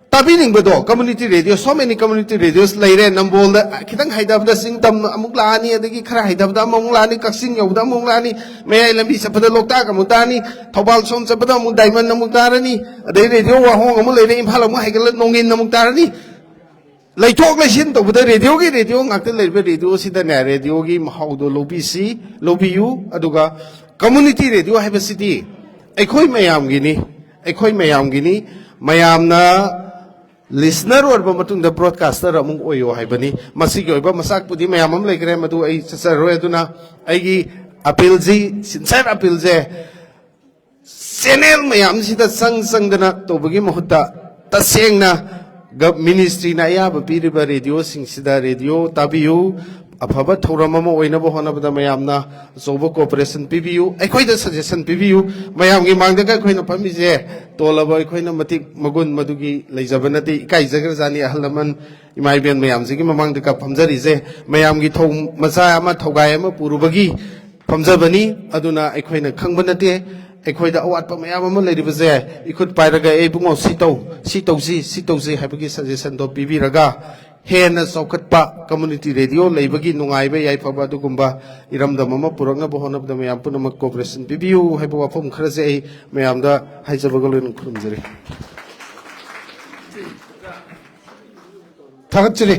ꯇꯥꯕꯤꯅꯤꯡꯕꯗꯣ, community radio, so many community radios ꯂꯩꯔꯦ꯫ ꯅꯝꯕꯣꯜꯗ ꯈꯤꯇꯪ ꯍꯥꯏꯊꯕꯗ ꯆꯤꯡ ꯇꯝ ꯑꯃꯨꯛ ꯂꯥꯛꯑꯅꯤ, ꯑꯗꯒꯤ ꯈꯔ ꯍꯥꯏꯊꯕꯗ ꯑꯃꯃꯨꯛ ꯂꯥꯛꯑꯅꯤ, ꯀꯛꯆꯤꯡ ꯌꯧꯕꯗ ꯑꯃꯨꯛ ꯂꯥꯛꯑꯅꯤ, ꯃꯌꯥꯏ ꯂꯝꯕꯤ ꯆꯠꯄꯗ ꯂꯣꯛꯇꯥꯛ ꯑꯃꯨꯛ ꯇꯥꯔꯅꯤ, ꯊꯧꯕꯥꯜ ꯁꯣꯝ ꯆꯠꯄꯗ ꯑꯃꯨꯛ ꯗꯥꯏꯃꯟ ꯑꯃꯨꯛ ꯇꯥꯔꯅꯤ, ꯑꯗꯩ ꯔꯦꯗꯤꯑꯣ ꯋꯥꯍꯣꯡ ꯑꯃꯨꯛ ꯂꯩꯔꯦ, ꯏꯝꯐꯥꯜ ꯑꯃꯨꯛ ꯍꯥꯏꯒꯠꯂ ꯅꯣꯡꯏꯟ ꯑꯃꯨꯛ ꯇꯥꯔꯅꯤ꯫ ꯂꯩꯊꯣꯛ ꯂꯩꯁꯤꯟ ꯇꯧꯕꯗ ꯔꯦꯗꯤꯑꯣꯒꯤ ꯔꯦꯗꯤꯑꯣ ꯉꯥꯛꯇ ꯂꯩꯔꯤꯕ ꯔꯦꯗꯤꯑꯣꯁꯤꯗꯅꯦ, ꯔꯦꯗꯤꯑꯣꯒꯤ ꯃꯍꯥꯎꯗꯣ ꯂꯧꯕꯤꯁꯤ, ꯂꯧꯕꯤꯌꯨ꯫ ꯑꯗꯨꯒ ꯀꯝꯃꯨꯅꯤꯇꯤ ꯔꯦꯗꯤꯑꯣ ꯍꯥꯏꯕꯁꯤꯗꯤ ꯑꯩꯈꯣꯏ ꯃꯌꯥꯝꯒꯤꯅꯤ, ꯑꯩꯈꯣꯏ ꯃꯌꯥꯝꯒꯤꯅꯤ꯫ ꯃꯌꯥꯝꯅ Listener ꯑꯣꯏꯔꯕ ꯃꯇꯨꯡꯗ broadcaster ꯑꯃꯨꯛ ꯑꯣꯏꯌꯣ ꯍꯥꯏꯕꯅꯤ꯫ ꯃꯁꯤꯒꯤ ꯑꯣꯏꯕ ꯃꯆꯥꯛꯄꯨꯗꯤ ꯃꯌꯥꯝ ꯑꯃ ꯂꯩꯈ꯭ꯔꯦ, ꯃꯗꯨ ꯑꯩ ꯆꯠꯆꯔꯔꯣꯏ꯫ ꯑꯗꯨꯅ ꯑꯩꯒꯤ appealꯁꯤ, sincere appealꯁꯦ, channel ꯃꯌꯥꯝꯁꯤꯗ ꯆꯪ ꯆꯪꯗꯅ ꯇꯧꯕꯒꯤ ꯃꯍꯨꯠꯇ ꯇꯁꯦꯡꯅ ꯒ-, ministryꯅ ꯑꯌꯥꯕ ꯄꯤꯔꯤꯕ radioꯁꯤꯡꯁꯤꯗ radio ꯇꯥꯕꯤꯌꯨ, ꯑꯐꯕ ꯊꯧꯔꯝ ꯑꯃ ꯑꯣꯏꯅꯕ ꯍꯣꯠꯅꯕꯗ ꯃꯌꯥꯝꯅ ꯑꯆꯧꯕ cooperation ꯄꯤꯕꯤꯌꯨ, ꯑꯩꯈꯣꯏꯗ suggestion ꯄꯤꯕꯤꯌꯨ꯫ ꯃꯌꯥꯝꯒꯤ ꯃꯥꯡꯗꯒ ꯑꯩꯈꯣꯏꯅ ꯐꯝꯃꯤꯁꯦ ꯇꯣꯜꯂꯕ ꯑꯩꯈꯣꯏꯅ ꯃꯇꯤꯛ ꯃꯒꯨꯟ ꯃꯗꯨꯒꯤ ꯂꯩꯖꯕ ꯅꯠꯇꯦ, ꯏꯀꯥꯏꯖꯈ꯭ꯔꯖꯥꯠꯅꯤ꯫ ꯑꯍꯜ ꯂꯃꯟ, ꯏꯃꯥ ꯏꯕꯦꯟ ꯃꯌꯥꯝꯁꯤꯒꯤ ꯃꯃꯥꯡꯗꯒ ꯐꯝꯖꯔꯤꯁꯦ ꯃꯌꯥꯝꯒꯤ ꯊꯧ ꯃꯆꯥ ꯑꯃ, ꯊꯧꯒꯥꯏ ꯑꯃ ꯄꯨꯔꯨꯕꯒꯤ ꯐꯝꯖꯕꯅꯤ꯫ ꯑꯗꯨꯅ ꯑꯩꯈꯣꯏꯅ ꯈꯪꯕ ꯅꯠꯇꯦ, ꯑꯩꯈꯣꯏꯗ ꯑꯋꯥꯠꯄ ꯃꯌꯥꯝ ꯑꯃ ꯂꯩꯔꯤꯕꯁꯦ ꯏꯈꯨꯠ ꯄꯥꯏꯔꯒ, "ꯑꯦ ꯏꯕꯨꯡꯉꯣ, ꯁꯤ ꯇꯧ, ꯁꯤ ꯇꯧꯁꯤ, ꯁꯤ ꯇꯧꯁꯤ" ꯍꯥꯏꯕꯒꯤ suggestionꯗꯣ ꯄꯤꯕꯤꯔꯒ, ꯍꯦꯟꯅ ꯆꯥꯎꯈꯠꯄ community radio ꯂꯩꯕꯒꯤ ꯅꯨꯡꯉꯥꯏꯕ ꯌꯥꯏꯐꯕ ꯑꯗꯨꯒꯨꯝꯕ ꯏꯔꯝꯗꯝ ꯑꯃ ꯄꯨꯔꯛꯅꯕ ꯍꯣꯠꯅꯕꯗ ꯃꯌꯥꯝ ꯄꯨꯝꯅꯃꯛ cooperation ꯄꯤꯕꯤꯌꯨ ꯍꯥꯏꯕ ꯋꯥꯐꯝ ꯈꯔꯁꯦ ꯑꯩ ꯃꯌꯥꯝꯗ ꯍꯥꯏꯖꯕꯒ ꯂꯣꯏꯅꯅ ꯈꯨꯔꯨꯝꯖꯔꯤ꯫ ꯊꯥꯒꯠꯆꯔꯤ꯫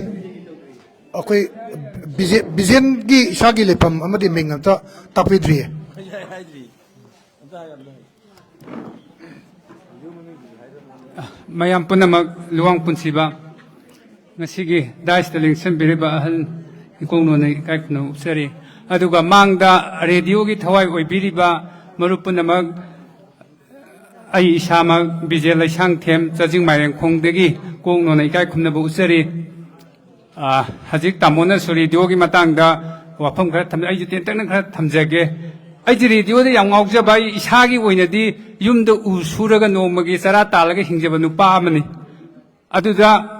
ꯑꯩꯈꯣꯏ ꯕꯤꯖꯦ-, ꯕꯤꯖꯦꯟꯒꯤ ꯏꯁꯥꯒꯤ ꯂꯩꯐꯝ ꯑꯃꯗꯤ ꯃꯤꯡ ꯑꯝꯇ ꯇꯥꯛꯄꯤꯗ꯭ꯔꯤꯌꯦ꯫ ꯃꯌꯥꯝ ꯄꯨꯝꯅꯃꯛ ꯂꯨꯋꯥꯡ ꯄꯨꯟꯁꯤꯕ, ꯉꯁꯤꯒꯤ dais ꯇ ꯂꯦꯡꯁꯤꯟꯕꯤꯔꯤꯕ ꯑꯍꯜ ꯏꯀꯣꯛꯅꯣꯅ ꯏꯀꯥꯏ ꯈꯨꯝꯅꯕ ꯎꯠꯆꯔꯤ꯫ ꯑꯗꯨꯒ ꯃꯥꯡꯗ radio ꯒꯤ ꯊꯋꯥꯏ ꯑꯣꯏꯕꯤꯔꯤꯕ ꯃꯔꯨꯞ ꯄꯨꯝꯅꯃꯛ, ꯑꯩ ꯏꯁꯥꯃꯛ ꯕꯤꯖꯦ ꯂꯩꯁꯥꯡꯊꯦꯝ ꯆꯥꯖꯤꯡ ꯃꯥꯏꯔꯦꯟꯈꯣꯡꯗꯒꯤ ꯀꯣꯛꯅꯣꯅ ꯏꯀꯥꯏ ꯈꯨꯝꯅꯕ ꯎꯠꯆꯔꯤ꯫ ꯑ, ꯍꯧꯖꯤꯛ ꯇꯥꯃꯣꯅꯁꯨ radio ꯒꯤ ꯃꯇꯥꯡꯗ ꯋꯥꯐꯝ ꯈꯔ ꯊꯝ-, ꯑꯩꯁꯨ ꯇꯦꯟꯇꯛꯅ ꯈꯔ ꯊꯝꯖꯒꯦ꯫ ꯑꯩꯁꯦ radio ꯗ ꯌꯥꯝ ꯉꯥꯎꯖꯕ, ꯑꯩ ꯏꯁꯥꯒꯤ ꯑꯣꯏꯅꯗꯤ ꯌꯨꯝꯗ ꯎ ꯁꯨꯔꯒ ꯅꯣꯡꯃꯒꯤ ꯆꯔꯥ ꯇꯥꯜꯂꯒ ꯍꯤꯡꯖꯕ ꯅꯨꯄꯥ ꯑꯃꯅꯤ꯫ ꯑꯗꯨꯗ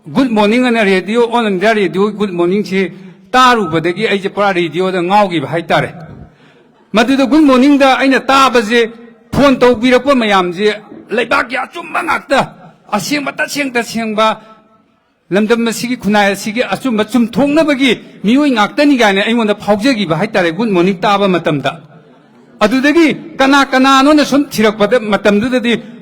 Good Morning ꯑꯅ radio, All India Radio Good Morning ꯁꯤ ꯇꯥꯔꯨꯕꯗꯒꯤ ꯑꯩꯁꯦ ꯄꯨꯔꯥ radio ꯗ ꯉꯥꯎꯈꯤꯕ ꯍꯥꯏꯇꯥꯔꯦ꯫ ꯃꯗꯨꯗ Good Morning ꯗ ꯑꯩꯅ ꯇꯥꯕꯁꯦ, phone ꯇꯧꯕꯤꯔꯛꯄ ꯃꯌꯥꯝꯁꯦ ꯂꯩꯕꯥꯛꯀꯤ ꯑꯆꯨꯝꯕ ꯉꯥꯛꯇ, ꯑꯁꯦꯡꯕ, ꯇꯁꯦꯡ ꯇꯁꯦꯡꯕ ꯂꯝꯗꯝ ꯑꯁꯤꯒꯤ, ꯈꯨꯟꯅꯥꯏ ꯑꯁꯤꯒꯤ ꯑꯆꯨꯝꯕ ꯆꯨꯝꯊꯣꯛꯅꯕꯒꯤ ꯃꯤꯑꯣꯏ ꯉꯥꯛꯇꯅꯤ ꯀꯥꯏꯅ ꯑꯩꯉꯣꯟꯗ ꯐꯥꯎꯖꯈꯤꯕ ꯍꯥꯏꯇꯥꯔꯦ, Good Morning ꯇꯥꯕ ꯃꯇꯝꯗ꯫ ꯑꯗꯨꯗꯒꯤ ꯀꯅꯥ ꯀꯅꯥꯅꯣꯅ ꯁꯨꯝ ꯊꯤꯔꯛꯄꯗ, ꯃꯇꯝꯗꯨꯗꯗꯤ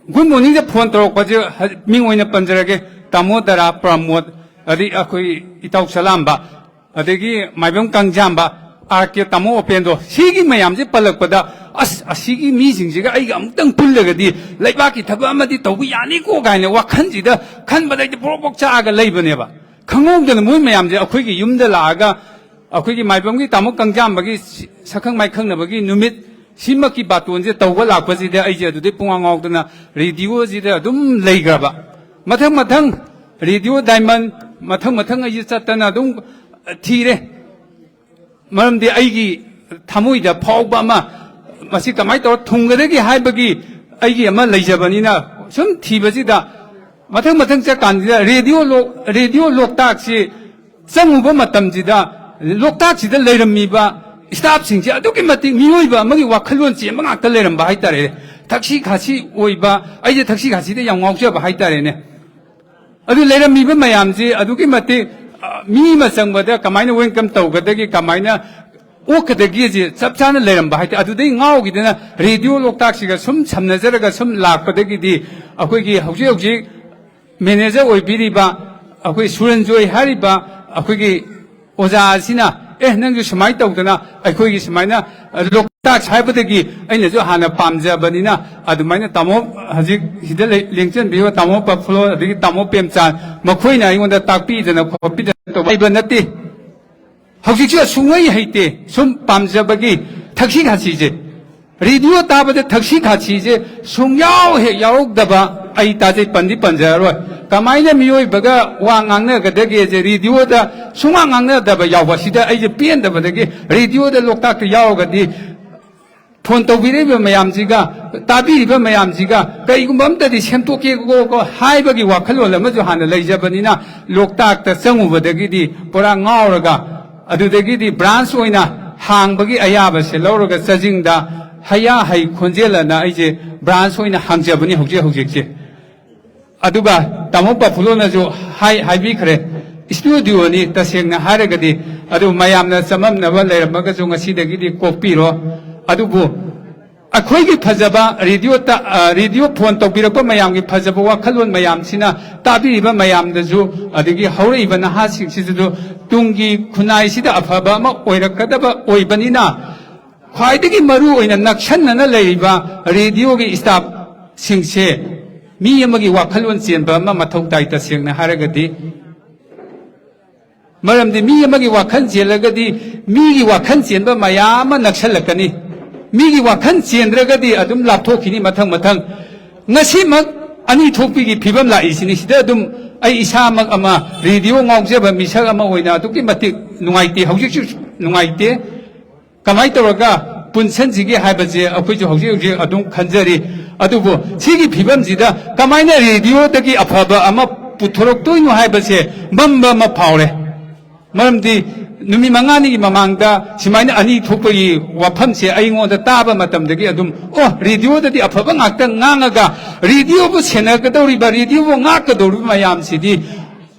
Good Morning ꯗ phone ꯇꯧꯔꯛꯄꯁꯦ, ꯍ-, ꯃꯤꯡ ꯑꯣꯏꯅ ꯄꯟꯖꯔꯒꯦ, ꯇꯥꯃꯣ ꯗꯔꯥ ꯄ꯭ꯔꯃꯣꯗ, ꯑꯗꯩ ꯑꯩꯈꯣꯏ ꯏꯇꯥꯎ ꯆꯂꯥꯝꯕ, ꯑꯗꯒꯤ ꯃꯥꯏꯕꯝ ꯀꯥꯡꯖꯥꯝꯕ, ꯑꯥꯔ ꯀꯦ, ꯇꯥꯃꯣ ꯑꯣꯄꯦꯟꯗ꯭ꯔꯣ, ꯁꯤꯒꯤ ꯃꯌꯥꯝꯁꯦ ꯄꯜꯂꯛꯄꯗ, "ꯑꯁ, ꯑꯁꯤꯒꯤ ꯃꯤꯁꯤꯡꯁꯤꯒ ꯑꯩꯒ ꯑꯃꯨꯛꯇꯪ ꯄꯨꯜꯂꯒꯗꯤ ꯂꯩꯕꯥꯛꯀꯤ ꯊꯕꯛ ꯑꯃꯗꯤ ꯇꯧꯕ ꯌꯥꯅꯤꯀꯣ" ꯀꯥꯏꯅ ꯋꯥꯈꯜꯁꯤꯗ ꯈꯟꯕꯗ ꯑꯩꯗꯤ ꯄ꯭ꯔꯣꯛ ꯄ꯭ꯔꯣꯛ ꯆꯥꯛꯑꯒ ꯂꯩꯕꯅꯦꯕ꯫ ꯈꯪꯍꯧꯗꯅ ꯃꯣꯏ ꯃꯌꯥꯝꯁꯦ ꯑꯩꯈꯣꯏꯒꯤ ꯌꯨꯝꯗ ꯂꯥꯛꯑꯒ, ꯑꯩꯈꯣꯏꯒꯤ ꯃꯥꯏꯕꯝꯒꯤ ꯇꯥꯃꯣ ꯀꯪꯖꯥꯝꯕꯒꯤ ꯁꯤ-, ꯁꯛꯈꯪ ꯃꯥꯏꯈꯪꯅꯕꯒꯤ ꯅꯨꯃꯤꯠ ꯁꯤꯃꯛꯀꯤ ꯕꯥꯇꯣꯟꯁꯦ ꯇꯧꯕ ꯂꯥꯛꯄꯁꯤꯗ ꯑꯩꯁꯦ ꯑꯗꯨꯗꯩ ꯄꯨꯡꯉꯥꯎ ꯉꯥꯎꯗꯅ ꯔꯦꯗꯤꯑꯣꯁꯤꯗ ꯑꯗꯨꯝ ꯂꯩꯈ꯭ꯔꯕ꯫ ꯃꯊꯪ ꯃꯊꯪ ꯔꯦꯗꯤꯑꯣ ꯗꯥꯏꯃꯟ, ꯃꯊꯪ ꯃꯊꯪ ꯑꯩꯁꯦ ꯆꯠꯇꯅ ꯑꯗꯨꯝ ꯊꯤꯔꯦ꯫ ꯃꯔꯝꯗꯤ ꯑꯩꯒꯤ ꯊꯃꯣꯏꯗ ꯐꯥꯎꯕ ꯑꯃ, ꯃꯁꯤ ꯀꯃꯥꯏꯅ ꯇꯧꯔ ꯊꯨꯡꯒꯗꯒꯦ ꯍꯥꯏꯕꯒꯤ ꯑꯩꯒꯤ ꯑꯃ ꯂꯩꯖꯕꯅꯤꯅ, ꯁꯨꯝ ꯊꯤꯕꯁꯤꯗ ꯃꯊꯪ ꯃꯊꯪ ꯆꯠꯀꯥꯟꯁꯤꯗ ꯔꯦꯗꯤꯑꯣ ꯂꯣꯛ-, ꯔꯦꯗꯤꯑꯣ ꯂꯣꯛꯇꯥꯛꯁꯤ ꯆꯪꯉꯨꯕ ꯃꯇꯝꯁꯤꯗ, ꯂꯣꯛꯇꯥꯛꯁꯤꯗ ꯂꯩꯔꯝꯃꯤꯕ ꯁ꯭ꯇꯥꯐꯁꯤꯡꯁꯦ ꯑꯗꯨꯛꯀꯤ ꯃꯇꯤꯛ ꯃꯤꯑꯣꯏꯕ ꯑꯃꯒꯤ ꯋꯥꯈꯜꯂꯣꯟ ꯆꯦꯟꯕ ꯉꯥꯛꯇ ꯂꯩꯔꯝꯕ ꯍꯥꯏꯇꯥꯔꯦ꯫ ꯊꯛꯁꯤ ꯈꯥꯁꯤ ꯑꯣꯏꯕ, ꯑꯩꯁꯦ ꯊꯛꯁꯤ ꯈꯥꯁꯤꯗ ꯌꯥꯝ ꯉꯥꯎꯖꯕ ꯍꯥꯏꯇꯥꯔꯦꯅꯦ꯫ ꯑꯗꯨ ꯂꯩꯔꯝꯃꯤꯕ ꯃꯌꯥꯝꯁꯤ ꯑꯗꯨꯛꯀꯤ ꯃꯇꯤꯛ, ꯑ, ꯃꯤ ꯑꯃ ꯆꯪꯕꯗ ꯀꯃꯥꯏꯅ ꯋꯦꯜꯀꯝ ꯇꯧꯒꯗꯒꯦ, ꯀꯃꯥꯏꯅ ꯑꯣꯛꯀꯗꯒꯦꯁꯦ ꯆꯞ ꯆꯥꯅ ꯂꯩꯔꯝꯕ ꯍꯥꯏꯇꯥꯔꯦ꯫ ꯑꯗꯨꯗꯩ ꯉꯥꯎꯈꯤꯗꯅ ꯔꯦꯗꯤꯑꯣ ꯂꯣꯛꯇꯥꯛꯁꯤꯒ ꯁꯨꯝ ꯁꯝꯅꯖꯔꯒ ꯁꯨꯝ ꯂꯥꯛꯄꯗꯒꯤꯗꯤ ꯑꯩꯈꯣꯏꯒꯤ ꯍꯧꯖꯤꯛ ꯍꯧꯖꯤꯛ ꯃꯦꯅꯦꯖꯔ ꯑꯣꯏꯕꯤꯔꯤꯕ ꯑꯩꯈꯣꯏ ꯁꯨꯔꯟꯖꯣꯏ ꯍꯥꯏꯔꯤꯕ ꯑꯩꯈꯣꯏꯒꯤ ꯑꯣꯖꯥ ꯑꯁꯤꯅ, "ꯑꯦ, ꯅꯪꯁꯨ ꯁꯨꯃꯥꯏꯅ ꯇꯧꯗꯅ ꯑꯩꯈꯣꯏꯒꯤ ꯁꯨꯃꯥꯏꯅ, ꯑ, ꯂꯣꯛꯇꯥꯛ ꯍꯥꯏꯕꯗꯒꯤ ꯑꯩꯅꯁꯨ ꯍꯥꯟꯅ ꯄꯥꯝꯖꯕꯅꯤꯅ ꯑꯗꯨꯃꯥꯏꯅ ꯇꯥꯃꯣ ꯍꯧꯖꯤꯛ ꯁꯤꯗ ꯂꯩ-, ꯂꯦꯡꯖꯟꯕꯤꯔꯤꯕ ꯇꯥꯃꯣ ꯄꯥꯐꯨꯂꯣꯟ ꯑꯗꯒꯤ ꯇꯥꯃꯣ ꯄ꯭ꯔꯦꯝꯆꯥꯟ ꯃꯈꯣꯏꯅ ꯑꯩꯉꯣꯟꯗ ꯇꯥꯛꯄꯤꯗꯅ ꯈꯣꯠꯄꯤꯗꯅ ꯇꯧꯕ ꯍꯩꯕ ꯅꯠꯇꯦ꯫ ꯍꯧꯖꯤꯛꯁꯨ ꯁꯨꯡꯍꯩ ꯍꯩꯇꯦ꯫ ꯁꯨꯝ ꯄꯥꯝꯖꯕꯒꯤ ꯊꯛꯁꯤ ꯈꯥꯁꯤꯁꯦ, ꯔꯦꯗꯤꯑꯣ ꯇꯥꯕꯗ ꯊꯛꯁꯤ ꯈꯥꯁꯤꯁꯦ ꯁꯨꯡꯌꯥꯎ ꯍꯦꯛ ꯌꯥꯎꯔꯛꯇꯕ ꯑꯩ ꯇꯥꯖꯩ, ꯄꯟꯗꯤ ꯄꯟꯖꯔꯔꯣꯏ꯫ ꯀꯃꯥꯏꯅ ꯃꯤꯑꯣꯏꯕꯒ ꯋꯥ ꯉꯥꯡꯅꯒꯗꯒꯦꯁꯦ ꯔꯦꯗꯤꯑꯣꯗ ꯁꯨꯡꯉꯥꯡ ꯉꯥꯡꯅꯗꯕ ꯌꯥꯎꯕ, ꯁꯤꯗ ꯑꯩꯁꯦ ꯄꯦꯟꯗꯕꯗꯒꯤ ꯔꯦꯗꯤꯑꯣꯗ ꯂꯣꯛꯇꯥꯛꯇ ꯌꯥꯎꯔꯒꯗꯤ ꯐꯣꯟ ꯇꯧꯕꯤꯔꯛꯏꯕ ꯃꯌꯥꯝꯁꯤꯒ, ꯇꯥꯕꯤꯔꯤꯕ ꯃꯌꯥꯝꯁꯤꯒ ꯀꯩꯒꯨꯝꯕ ꯑꯝꯇꯗꯤ ꯁꯦꯝꯗꯣꯛꯀꯦꯀꯣ ꯍꯥꯏꯕꯒꯤ ꯋꯥꯈꯜꯂꯣꯟ ꯑꯃꯁꯨ ꯍꯥꯟꯅ ꯂꯩꯖꯕꯅꯤꯅ, ꯂꯣꯛꯇꯥꯛꯇ ꯆꯪꯉꯨꯕꯗꯒꯤꯗꯤ ꯄꯨꯔꯥ ꯉꯥꯎꯔꯒ, ꯑꯗꯨꯗꯒꯤꯗꯤ ꯕ꯭ꯔꯥꯟꯁ ꯑꯣꯏꯅ ꯍꯥꯡꯕꯒꯤ ꯑꯌꯥꯕꯁꯦ ꯂꯧꯔꯒ ꯆꯥꯖꯤꯡꯗ ꯍꯌꯥ ꯍꯩ ꯈꯣꯟꯖꯦꯜ ꯑꯅ ꯑꯩꯁꯦ ꯕ꯭ꯔꯥꯟꯁ ꯑꯣꯏꯅ ꯍꯥꯡꯖꯕꯅꯤ ꯍꯧꯖꯤꯛ ꯍꯧꯖꯤꯛꯁꯦ꯫ ꯑꯗꯨꯒ ꯇꯥꯃꯣ ꯄꯥꯐꯨꯂꯣꯅꯁꯨ ꯍꯥꯏ-, ꯍꯥꯏꯕꯤꯈ꯭ꯔꯦ, ꯏꯁꯇꯨꯗꯤꯑꯣꯅꯤ ꯇꯁꯦꯡꯅ ꯍꯥꯏꯔꯒꯗꯤ, ꯑꯗꯨ ꯃꯌꯥꯝꯅ ꯆꯃꯝꯅꯕ ꯂꯩꯔꯝꯃꯒꯁꯨ ꯉꯁꯤꯗꯒꯤꯗꯤ ꯀꯣꯛꯄꯤꯔꯣ꯫ ꯑꯗꯨꯕꯨ ꯑꯩꯈꯣꯏꯒꯤ ꯐꯖꯕ ꯔꯦꯗꯤꯑꯣ ꯇ-, ꯑ, ꯔꯦꯗꯤꯑꯣ ꯐꯣꯟ ꯇꯧꯕꯤꯔꯛꯄ ꯃꯌꯥꯝꯒꯤ ꯐꯖꯕ ꯋꯥꯈꯜꯂꯣꯟ ꯃꯌꯥꯝꯁꯤꯅ ꯇꯥꯕꯤꯔꯤꯕ ꯃꯌꯥꯝꯗꯁꯨ, ꯑꯗꯒꯤ ꯍꯧꯔꯛꯏꯕ ꯅꯍꯥꯁꯤꯡꯁꯤꯗꯁꯨ ꯇꯨꯡꯒꯤ ꯈꯨꯟꯅꯥꯏꯁꯤꯗ ꯑꯐꯕ ꯑꯃ ꯑꯣꯏꯔꯛꯀꯗꯕ ꯑꯣꯏꯕꯅꯤꯅ, ꯈ꯭ꯋꯥꯏꯗꯒꯤ ꯃꯔꯨ ꯑꯣꯏꯅ ꯅꯛꯁꯟꯅꯅ ꯂꯩꯔꯤꯕ ꯔꯦꯗꯤꯑꯣꯒꯤ ꯁ꯭ꯇꯥꯐꯁꯤꯡꯁꯦ ꯃꯤ ꯑꯃꯒꯤ ꯋꯥꯈꯜꯂꯣꯟ ꯆꯦꯟꯕ ꯑꯃ ꯃꯊꯧ ꯇꯥꯏ, ꯇꯁꯦꯡꯅ ꯍꯥꯏꯔꯒꯗꯤ꯫ ꯃꯔꯝꯗꯤ ꯃꯤ ꯑꯃꯒꯤ ꯋꯥꯈꯜ ꯆꯦꯜꯂꯒꯗꯤ ꯃꯤꯒꯤ ꯋꯥꯈꯜ ꯆꯦꯟꯕ ꯃꯌꯥꯝ ꯑꯃ ꯅꯛꯁꯜꯂꯛꯀꯅꯤ꯫ ꯃꯤꯒꯤ ꯋꯥꯈꯜ ꯆꯦꯟꯗ꯭ꯔꯒꯗꯤ ꯑꯗꯨꯝ ꯂꯥꯞꯊꯣꯛꯈꯤꯅꯤ ꯃꯊꯪ ꯃꯊꯪ꯫ ꯉꯁꯤꯃꯛ ꯑꯅꯤ ꯊꯣꯛꯄꯤꯒꯤ ꯐꯤꯕꯝ ꯂꯥꯛꯏꯁꯤꯅꯤ꯫ ꯁꯤꯗ ꯑꯗꯨꯝ ꯑꯩ ꯏꯁꯥꯃꯛ ꯑꯃ ꯔꯦꯗꯤꯑꯣ ꯉꯥꯎꯖꯕ ꯃꯤꯁꯛ ꯑꯃ ꯑꯣꯏꯅ ꯑꯗꯨꯛꯀꯤ ꯃꯇꯤꯛ ꯅꯨꯡꯉꯥꯏꯇꯦ, ꯍꯧꯖꯤꯛꯁꯨ ꯅꯨꯡꯉꯥꯏꯇꯦ꯫ ꯀꯃꯥꯏꯅ ꯇꯧꯔꯒ ꯄꯨꯟꯁꯟꯁꯤꯒꯦ ꯍꯥꯏꯕꯁꯦ ꯑꯩꯈꯣꯏꯁꯨ ꯍꯧꯖꯤꯛ ꯍꯧꯖꯤꯛ ꯑꯗꯨꯝ ꯈꯟꯖꯔꯤ꯫ ꯑꯗꯨꯕꯨ ꯁꯤꯒꯤ ꯐꯤꯕꯝꯁꯤꯗ ꯀꯃꯥꯏꯅ ꯔꯦꯗꯤꯑꯣꯗꯒꯤ ꯑꯐꯕ ꯑꯃ ꯄꯨꯊꯣꯔꯛꯇꯣꯏꯅꯣ ꯍꯥꯏꯕꯁꯦ ꯃꯝꯕ ꯑꯃ ꯐꯥꯎꯔꯦ꯫ ꯃꯔꯝꯗꯤ ꯅꯨꯃꯤꯠ ꯃꯉꯥꯅꯤꯒꯤ ꯃꯃꯥꯡꯗ ꯁꯨꯃꯥꯏꯅ ꯑꯅꯤ ꯊꯣꯛꯄꯒꯤ ꯋꯥꯐꯝꯁꯦ ꯑꯩꯉꯣꯟꯗ ꯇꯥꯕ ꯃꯇꯝꯗꯒꯤ ꯑꯗꯨꯝ, "ꯑꯣ, ꯔꯦꯗꯤꯑꯣꯗꯗꯤ ꯑꯐꯕ ꯉꯥꯛꯇ ꯉꯥꯡꯉꯒ ꯔꯦꯗꯤꯑꯣꯕꯨ ꯁꯦꯟꯅꯒꯗꯧꯔꯤꯕ, ꯔꯦꯗꯤꯑꯣꯕꯨ ꯉꯥꯛꯀꯗꯧꯔꯤꯕ ꯃꯌꯥꯝꯁꯤꯗꯤ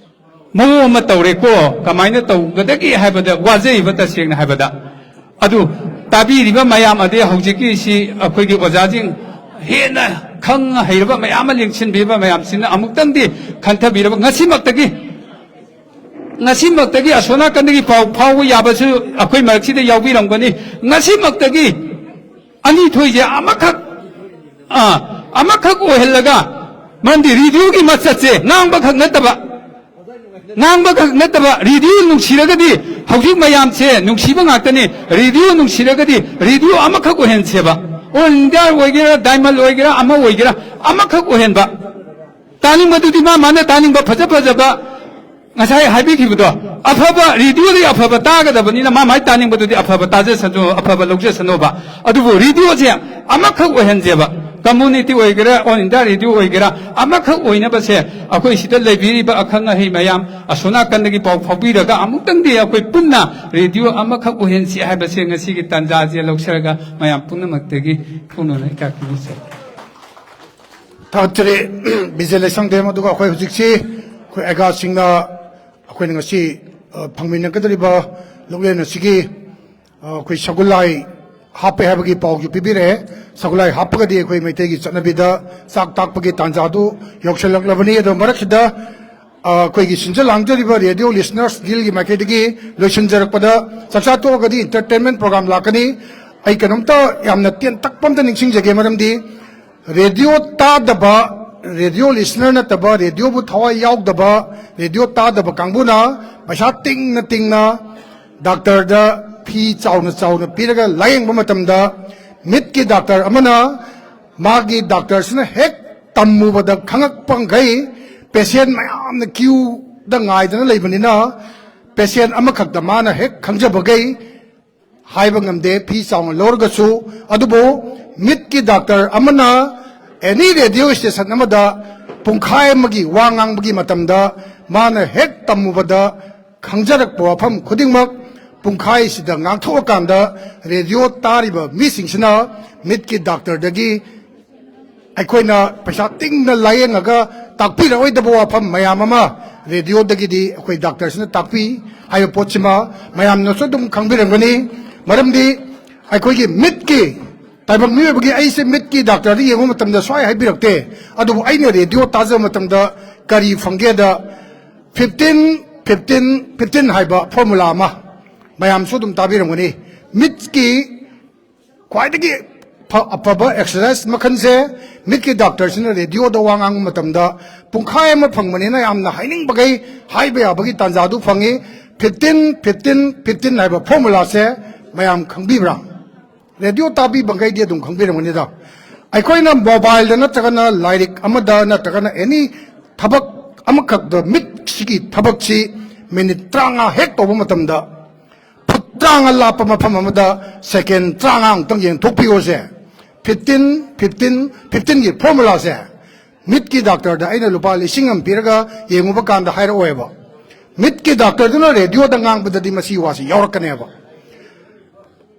ꯃꯑꯣꯡ ꯑꯃ ꯇꯧꯔꯦꯀꯣ, ꯀꯃꯥꯏꯅ ꯇꯧꯒꯗꯒꯦ?" ꯍꯥꯏꯕꯗ ꯋꯥꯖꯩꯕ, ꯇꯁꯦꯡꯅ ꯍꯥꯏꯕꯗ꯫ ꯑꯗꯨ ꯇꯥꯕꯤꯔꯤꯕ ꯃꯌꯥꯝ, ꯑꯗꯩ ꯍꯧꯖꯤꯛꯀꯤꯁꯤ ꯑꯩꯈꯣꯏꯒꯤ ꯑꯣꯖꯥꯁꯤꯡ, ꯍꯦꯟꯅ ꯈꯪ ꯍꯩꯔꯕ ꯃꯌꯥꯝ ꯑꯃ ꯂꯦꯡꯁꯤꯟꯕꯤꯕ ꯃꯌꯥꯝꯁꯤꯅ ꯑꯃꯨꯛꯇꯪꯗꯤ ꯈꯟꯊꯕꯤꯔꯕ, ꯉꯁꯤꯃꯛꯇꯒꯤ, ꯉꯁꯤꯃꯛꯇꯒꯤ ꯑꯁꯣꯝ ꯅꯥꯀꯟꯗꯒꯤ ꯄꯥꯎ ꯐꯥꯎꯕ ꯌꯥꯕꯁꯨ ꯑꯩꯈꯣꯏ ꯃꯔꯛꯁꯤꯗ ꯌꯥꯎꯕꯤꯔꯝꯒꯅꯤ꯫ ꯉꯁꯤꯃꯛꯇꯒꯤ ꯑꯅꯤ ꯊꯣꯛꯏꯁꯦ ꯑꯃꯈꯛ, ꯑꯥ, ꯑꯃꯈꯛ ꯑꯣꯏꯍꯜꯂꯒ, ꯃꯔꯝꯗꯤ ꯔꯦꯗꯤꯑꯣꯒꯤ ꯃꯆꯠꯁꯦ ꯉꯥꯡꯕ ꯈꯛ ꯅꯠꯇꯕ, ꯉꯥꯡꯕ ꯈꯛ ꯅꯠꯇꯕ, ꯔꯦꯗꯤꯑꯣ ꯅꯨꯡꯁꯤꯔꯒꯗꯤ, ꯍꯧꯖꯤꯛ ꯃꯌꯥꯝꯁꯦ ꯅꯨꯡꯁꯤꯕ ꯉꯥꯛꯇꯅꯤ, ꯔꯦꯗꯤꯑꯣ ꯅꯨꯡꯁꯤꯔꯒꯗꯤ ꯔꯦꯗꯤꯑꯣ ꯑꯃꯈꯛ ꯑꯣꯏꯍꯟꯁꯦꯕ꯫ ꯑꯣꯜ ꯏꯟꯗꯤꯌꯥ ꯑꯣꯏꯒꯦꯔꯥ, ꯗꯥꯏꯃꯟ ꯑꯣꯏꯒꯦꯔꯥ, ꯑꯃ ꯑꯣꯏꯒꯦꯔꯥ, ꯑꯃꯈꯛ ꯑꯣꯏꯍꯟꯕ꯫ ꯇꯥꯅꯤꯡꯕꯗꯨꯗꯤ ꯃꯥ ꯃꯥꯅ ꯇꯥꯅꯤꯡꯕ ꯐꯖ ꯐꯖꯕ, ꯉꯁꯥꯏ ꯍꯥꯏꯕꯤꯈꯤꯕꯗꯣ, ꯑꯐꯕ ꯔꯦꯗꯤꯑꯣꯗꯒꯤ ꯑꯐꯕ ꯇꯥꯒꯗꯕꯅꯤꯅ ꯃꯥ ꯃꯥꯏ ꯇꯥꯅꯤꯡꯕꯗꯨꯗꯤ ꯑꯐꯕ ꯇꯥꯖꯁꯅꯨ, ꯑꯐꯕ ꯂꯧꯖꯁꯅꯨꯕ꯫ ꯑꯗꯨꯕꯨ ꯔꯦꯗꯤꯑꯣꯁꯦ ꯑꯃꯈꯛ ꯑꯣꯏꯍꯟꯁꯦꯕ, ꯀꯝꯃꯨꯅꯤꯇꯤ ꯑꯣꯏꯒꯦꯔꯥ, ꯑꯣꯜ ꯏꯟꯗꯤꯌꯥ ꯔꯦꯗꯤꯑꯣ ꯑꯣꯏꯒꯦꯔꯥ, ꯑꯃꯈꯛ ꯑꯣꯏꯅꯕꯁꯦ ꯑꯩꯈꯣꯏ ꯁꯤꯗ ꯂꯩꯕꯤꯔꯤꯕ ꯑꯈꯪ ꯑꯍꯩ ꯃꯌꯥꯝ ꯑꯁꯣꯝ ꯅꯥꯀꯟꯗꯒꯤ ꯄꯥꯎ ꯐꯥꯎꯕꯤꯔꯒ ꯑꯃꯨꯛꯇꯪꯗꯤ ꯑꯩꯈꯣꯏ ꯄꯨꯟꯅ ꯔꯦꯗꯤꯑꯣ ꯑꯃꯈꯛ ꯑꯣꯏꯍꯟꯁꯤ ꯍꯥꯏꯕꯁꯦ ꯉꯁꯤꯒꯤ ꯇꯥꯟꯖꯥꯁꯦ ꯂꯧꯁꯔꯒ ꯃꯌꯥꯝ ꯄꯨꯝꯅꯃꯛꯇꯒꯤ ꯐꯣꯡꯗꯣꯛꯅ ꯏꯀꯥꯏ ꯈꯨꯝꯅꯖꯔꯤ꯫ ꯊꯥꯒꯠꯆꯔꯤ꯫ ꯕꯤꯖꯦ ꯂꯩꯁꯪꯊꯦꯝ꯫ ꯑꯗꯨꯒ ꯑꯩꯈꯣꯏ ꯍꯧꯖꯤꯛꯁꯤ ꯑꯩꯈꯣꯏ ꯑꯦꯒꯥꯁꯤꯡꯅ ꯑꯩꯈꯣꯏꯅ ꯉꯁꯤ, ꯑ, ꯐꯪꯃꯤꯟꯅꯒꯗꯧꯔꯤꯕ ꯂꯧꯂꯦꯟ ꯑꯁꯤꯒꯤ, ꯑ, ꯑꯩꯈꯣꯏ ꯁꯒꯣꯜ ꯂꯥꯏ ꯍꯥꯞꯄꯦ ꯍꯥꯏꯕꯒꯤ ꯄꯥꯎꯁꯨ ꯄꯤꯕꯤꯔꯛꯑꯦ꯫ ꯁꯒꯣꯜꯍꯋꯥꯏ ꯍꯥꯞꯄꯒꯗꯤ ꯑꯩꯈꯣꯏ ꯃꯩꯇꯩꯒꯤ ꯆꯠꯅꯕꯤꯗ ꯆꯥꯛ ꯇꯥꯛꯄꯒꯤ ꯇꯥꯟꯖꯥꯗꯨ ꯌꯧꯁꯤꯜꯂꯛꯂꯕꯅꯤ꯫ ꯑꯗꯣ ꯃꯔꯛꯁꯤꯗ, ꯑ, ꯑꯩꯈꯣꯏꯒꯤ ꯁꯤꯟꯖ ꯂꯥꯡꯖꯔꯤꯕ ꯔꯦꯗꯤꯑꯣ ꯂꯤꯁꯅꯔꯁ ꯒꯤꯜꯒꯤ ꯃꯥꯏꯀꯩꯗꯒꯤ ꯂꯣꯏꯁꯤꯟꯖꯔꯛꯄꯗ, ꯆꯥꯛꯆꯥ ꯇꯣꯛꯑꯒꯗꯤ ꯏꯟꯇꯔꯇꯦꯟꯃꯦꯟ ꯄ꯭ꯔꯣꯒ꯭ꯔꯥꯝ ꯂꯥꯛꯀꯅꯤ꯫ ꯑꯩ ꯀꯩꯅꯣꯝꯇ ꯌꯥꯝꯅ ꯇꯦꯟꯇꯛꯄ ꯑꯝꯇ ꯅꯤꯡꯁꯤꯡꯖꯒꯦ, ꯃꯔꯝꯗꯤ ꯔꯦꯗꯤꯑꯣ ꯇꯥꯗꯕ, ꯔꯦꯗꯤꯑꯣ ꯂꯤꯁꯅꯔ ꯅꯠꯇꯕ, ꯔꯦꯗꯤꯑꯣꯕꯨ ꯊꯋꯥꯏ ꯌꯥꯎꯗꯕ, ꯔꯦꯗꯤꯑꯣ ꯇꯥꯗꯕ ꯀꯥꯡꯕꯨꯅ ꯄꯩꯁꯥ ꯇꯤꯡꯅ ꯇꯤꯡꯅ ꯗꯥꯛꯇꯔꯗ ꯐꯤ ꯆꯥꯎꯅ ꯆꯥꯎꯅ ꯄꯤꯔꯒ ꯂꯥꯌꯦꯡꯕ ꯃꯇꯝꯗ, ꯃꯤꯠꯀꯤ ꯗꯥꯛꯇꯔ ꯑꯃꯅ ꯃꯥꯒꯤ ꯗꯥꯛꯇꯔꯁꯤꯅ ꯍꯦꯛ ꯇꯝꯃꯨꯕꯗ ꯈꯪꯉꯛꯄꯈꯩ, ꯄꯦꯁꯦꯟ ꯃꯌꯥꯝꯅ ꯀ꯭ꯌꯨꯗ ꯉꯥꯏꯗꯅ ꯂꯩꯕꯅꯤꯅ, ꯄꯦꯁꯦꯟ ꯑꯃꯈꯛꯇ ꯃꯥꯅ ꯍꯦꯛ ꯈꯪꯖꯕꯈꯩ ꯍꯥꯏꯕ ꯉꯝꯗꯦ, ꯐꯤ ꯆꯥꯎꯅ ꯂꯧꯔꯒꯁꯨ꯫ ꯑꯗꯨꯕꯨ ꯃꯤꯠꯀꯤ ꯗꯥꯛꯇꯔ ꯑꯃꯅ ꯑꯦꯅꯤ ꯔꯦꯗꯤꯑꯣ ꯁ꯭ꯇꯦꯁꯟ ꯑꯃꯗ ꯄꯨꯡꯈꯥꯏ ꯑꯃꯒꯤ ꯋꯥ ꯉꯥꯡꯕꯒꯤ ꯃꯇꯝꯗ, ꯃꯥꯅ ꯍꯦꯛ ꯇꯝꯃꯨꯕꯗ ꯈꯪꯖꯔꯛꯄ ꯋꯥꯐꯝ ꯈꯨꯗꯤꯡꯃꯛ ꯄꯨꯡꯈꯥꯏꯁꯤꯗ ꯉꯥꯡꯊꯣꯛꯑꯀꯥꯟꯗ, ꯔꯦꯗꯤꯑꯣ ꯇꯥꯔꯤꯕ ꯃꯤꯁꯤꯡꯁꯤꯅ ꯃꯤꯠꯀꯤ ꯗꯥꯛꯇꯔꯗꯒꯤ ꯑꯩꯈꯣꯏꯅ ꯄꯩꯁꯥ ꯇꯤꯡꯅ ꯂꯥꯌꯦꯡꯉꯒ ꯇꯥꯛꯄꯤꯔꯛꯑꯣꯏꯗꯕ ꯋꯥꯐꯝ ꯃꯌꯥꯝ ꯑꯃ ꯔꯦꯗꯤꯑꯣꯗꯒꯤꯗꯤ ꯑꯩꯈꯣꯏ ꯗꯥꯛꯇꯔꯁꯤꯅ ꯇꯥꯛꯄꯤ ꯍꯥꯏꯕ ꯄꯣꯠꯁꯤꯃ ꯃꯌꯥꯝꯅꯁꯨ ꯑꯗꯨꯝ ꯈꯪꯕꯤꯔꯝꯒꯅꯤ꯫ ꯃꯔꯝꯗꯤ ꯑꯩꯈꯣꯏꯒꯤ ꯃꯤꯠꯀꯤ, ꯇꯥꯏꯕꯪ ꯃꯤꯑꯣꯏꯕꯒꯤ ꯑꯩꯁꯦ ꯃꯤꯠꯀꯤ ꯗꯥꯛꯇꯔꯗ ꯌꯦꯡꯕ ꯃꯇꯝꯗ ꯁ꯭ꯋꯥꯏ ꯍꯥꯏꯕꯤꯔꯛꯇꯦ, ꯑꯗꯨꯕꯨ ꯑꯩꯅ ꯔꯦꯗꯤꯑꯣ ꯇꯥꯖꯕ ꯃꯇꯝꯗ ꯀꯔꯤ ꯐꯪꯒꯦꯗ, ꯐꯤꯐꯇꯤꯟ ꯐꯤꯐꯇꯤꯟ ꯐꯤꯐꯇꯤꯟ ꯍꯥꯏꯕ ꯐꯣꯔꯃꯨꯂꯥ ꯑꯃ ꯃꯌꯥꯝꯁꯨ ꯑꯗꯨꯝ ꯇꯥꯕꯤꯔꯝꯒꯅꯤ꯫ ꯃꯤꯠꯀꯤ ꯈ꯭ꯋꯥꯏꯗꯒꯤ ꯐ-, ꯑꯐꯕ ꯑꯦꯛꯁꯔꯁꯥꯏꯁ ꯃꯈꯜꯁꯦ, ꯃꯤꯠꯀꯤ ꯗꯥꯛꯇꯔꯁꯤꯅ ꯔꯦꯗꯤꯑꯣꯗ ꯋꯥ ꯉꯥꯡꯕ ꯃꯇꯝꯗ ꯄꯨꯡꯈꯥꯏ ꯑꯃ ꯐꯪꯕꯅꯤꯅ ꯌꯥꯝꯅ ꯍꯥꯏꯅꯤꯡꯕꯈꯩ ꯍꯥꯏꯕ ꯌꯥꯕꯒꯤ ꯇꯥꯟꯖꯥꯗꯨ ꯐꯪꯉꯤ꯫ ꯐꯤꯐꯇꯤꯟ ꯐꯤꯐꯇꯤꯟ ꯐꯤꯐꯇꯤꯟ ꯍꯥꯏꯕ ꯐꯣꯔꯃꯨꯂꯥꯁꯦ ꯃꯌꯥꯝ ꯈꯪꯕꯤꯕ꯭ꯔꯥ? ꯔꯦꯗꯤꯑꯣ ꯇꯥꯕꯤꯕꯈꯩꯗꯤ ꯑꯗꯨꯝ ꯈꯪꯕꯤꯔꯝꯒꯅꯤꯗ꯫ ꯑꯩꯈꯣꯏꯅ ꯃꯣꯕꯥꯏꯜꯗ ꯅꯠꯇ꯭ꯔꯒꯅ ꯂꯥꯏꯔꯤꯛ ꯑꯃꯗ ꯅꯠꯇ꯭ꯔꯒꯅ ꯑꯦꯅꯤ ꯊꯕꯛ ꯑꯃꯈꯛꯇ, ꯃꯤꯠꯁꯤꯒꯤ ꯊꯕꯛꯁꯤ ꯃꯤꯅꯤꯠ ꯇꯔꯥꯃꯉꯥ ꯍꯦꯛ ꯇꯧꯕ ꯃꯇꯝꯗ, ꯐꯨꯠ ꯇꯔꯥꯃꯉꯥ ꯂꯥꯞꯄ ꯃꯐꯝ ꯑꯃꯗ ꯁꯦꯀꯦꯟ ꯇꯔꯥꯃꯉꯥꯃꯨꯛꯇꯪ ꯌꯦꯡꯊꯣꯛꯄꯤꯌꯣꯁꯦ꯫ ꯐꯤꯐꯇꯤꯟ ꯐꯤꯐꯇꯤꯟ ꯐꯤꯐꯇꯤꯟꯒꯤ ꯐꯣꯔꯃꯨꯂꯥꯁꯦ ꯃꯤꯠꯀꯤ ꯗꯥꯛꯇꯔꯗ ꯑꯩꯅ ꯂꯨꯄꯥ ꯂꯤꯁꯤꯡ ꯑꯃ ꯄꯤꯔꯒ ꯌꯦꯡꯉꯨꯕ ꯀꯥꯟꯗ ꯍꯥꯏꯔꯛꯑꯣꯏꯕ꯫ ꯃꯤꯠꯀꯤ ꯗꯥꯛꯇꯔꯗꯨꯅ ꯔꯦꯗꯤꯑꯣꯗ ꯉꯥꯡꯕꯗꯗꯤ ꯃꯁꯤ ꯋꯥꯁꯤ ꯌꯥꯎꯔꯛꯀꯅꯦꯕ꯫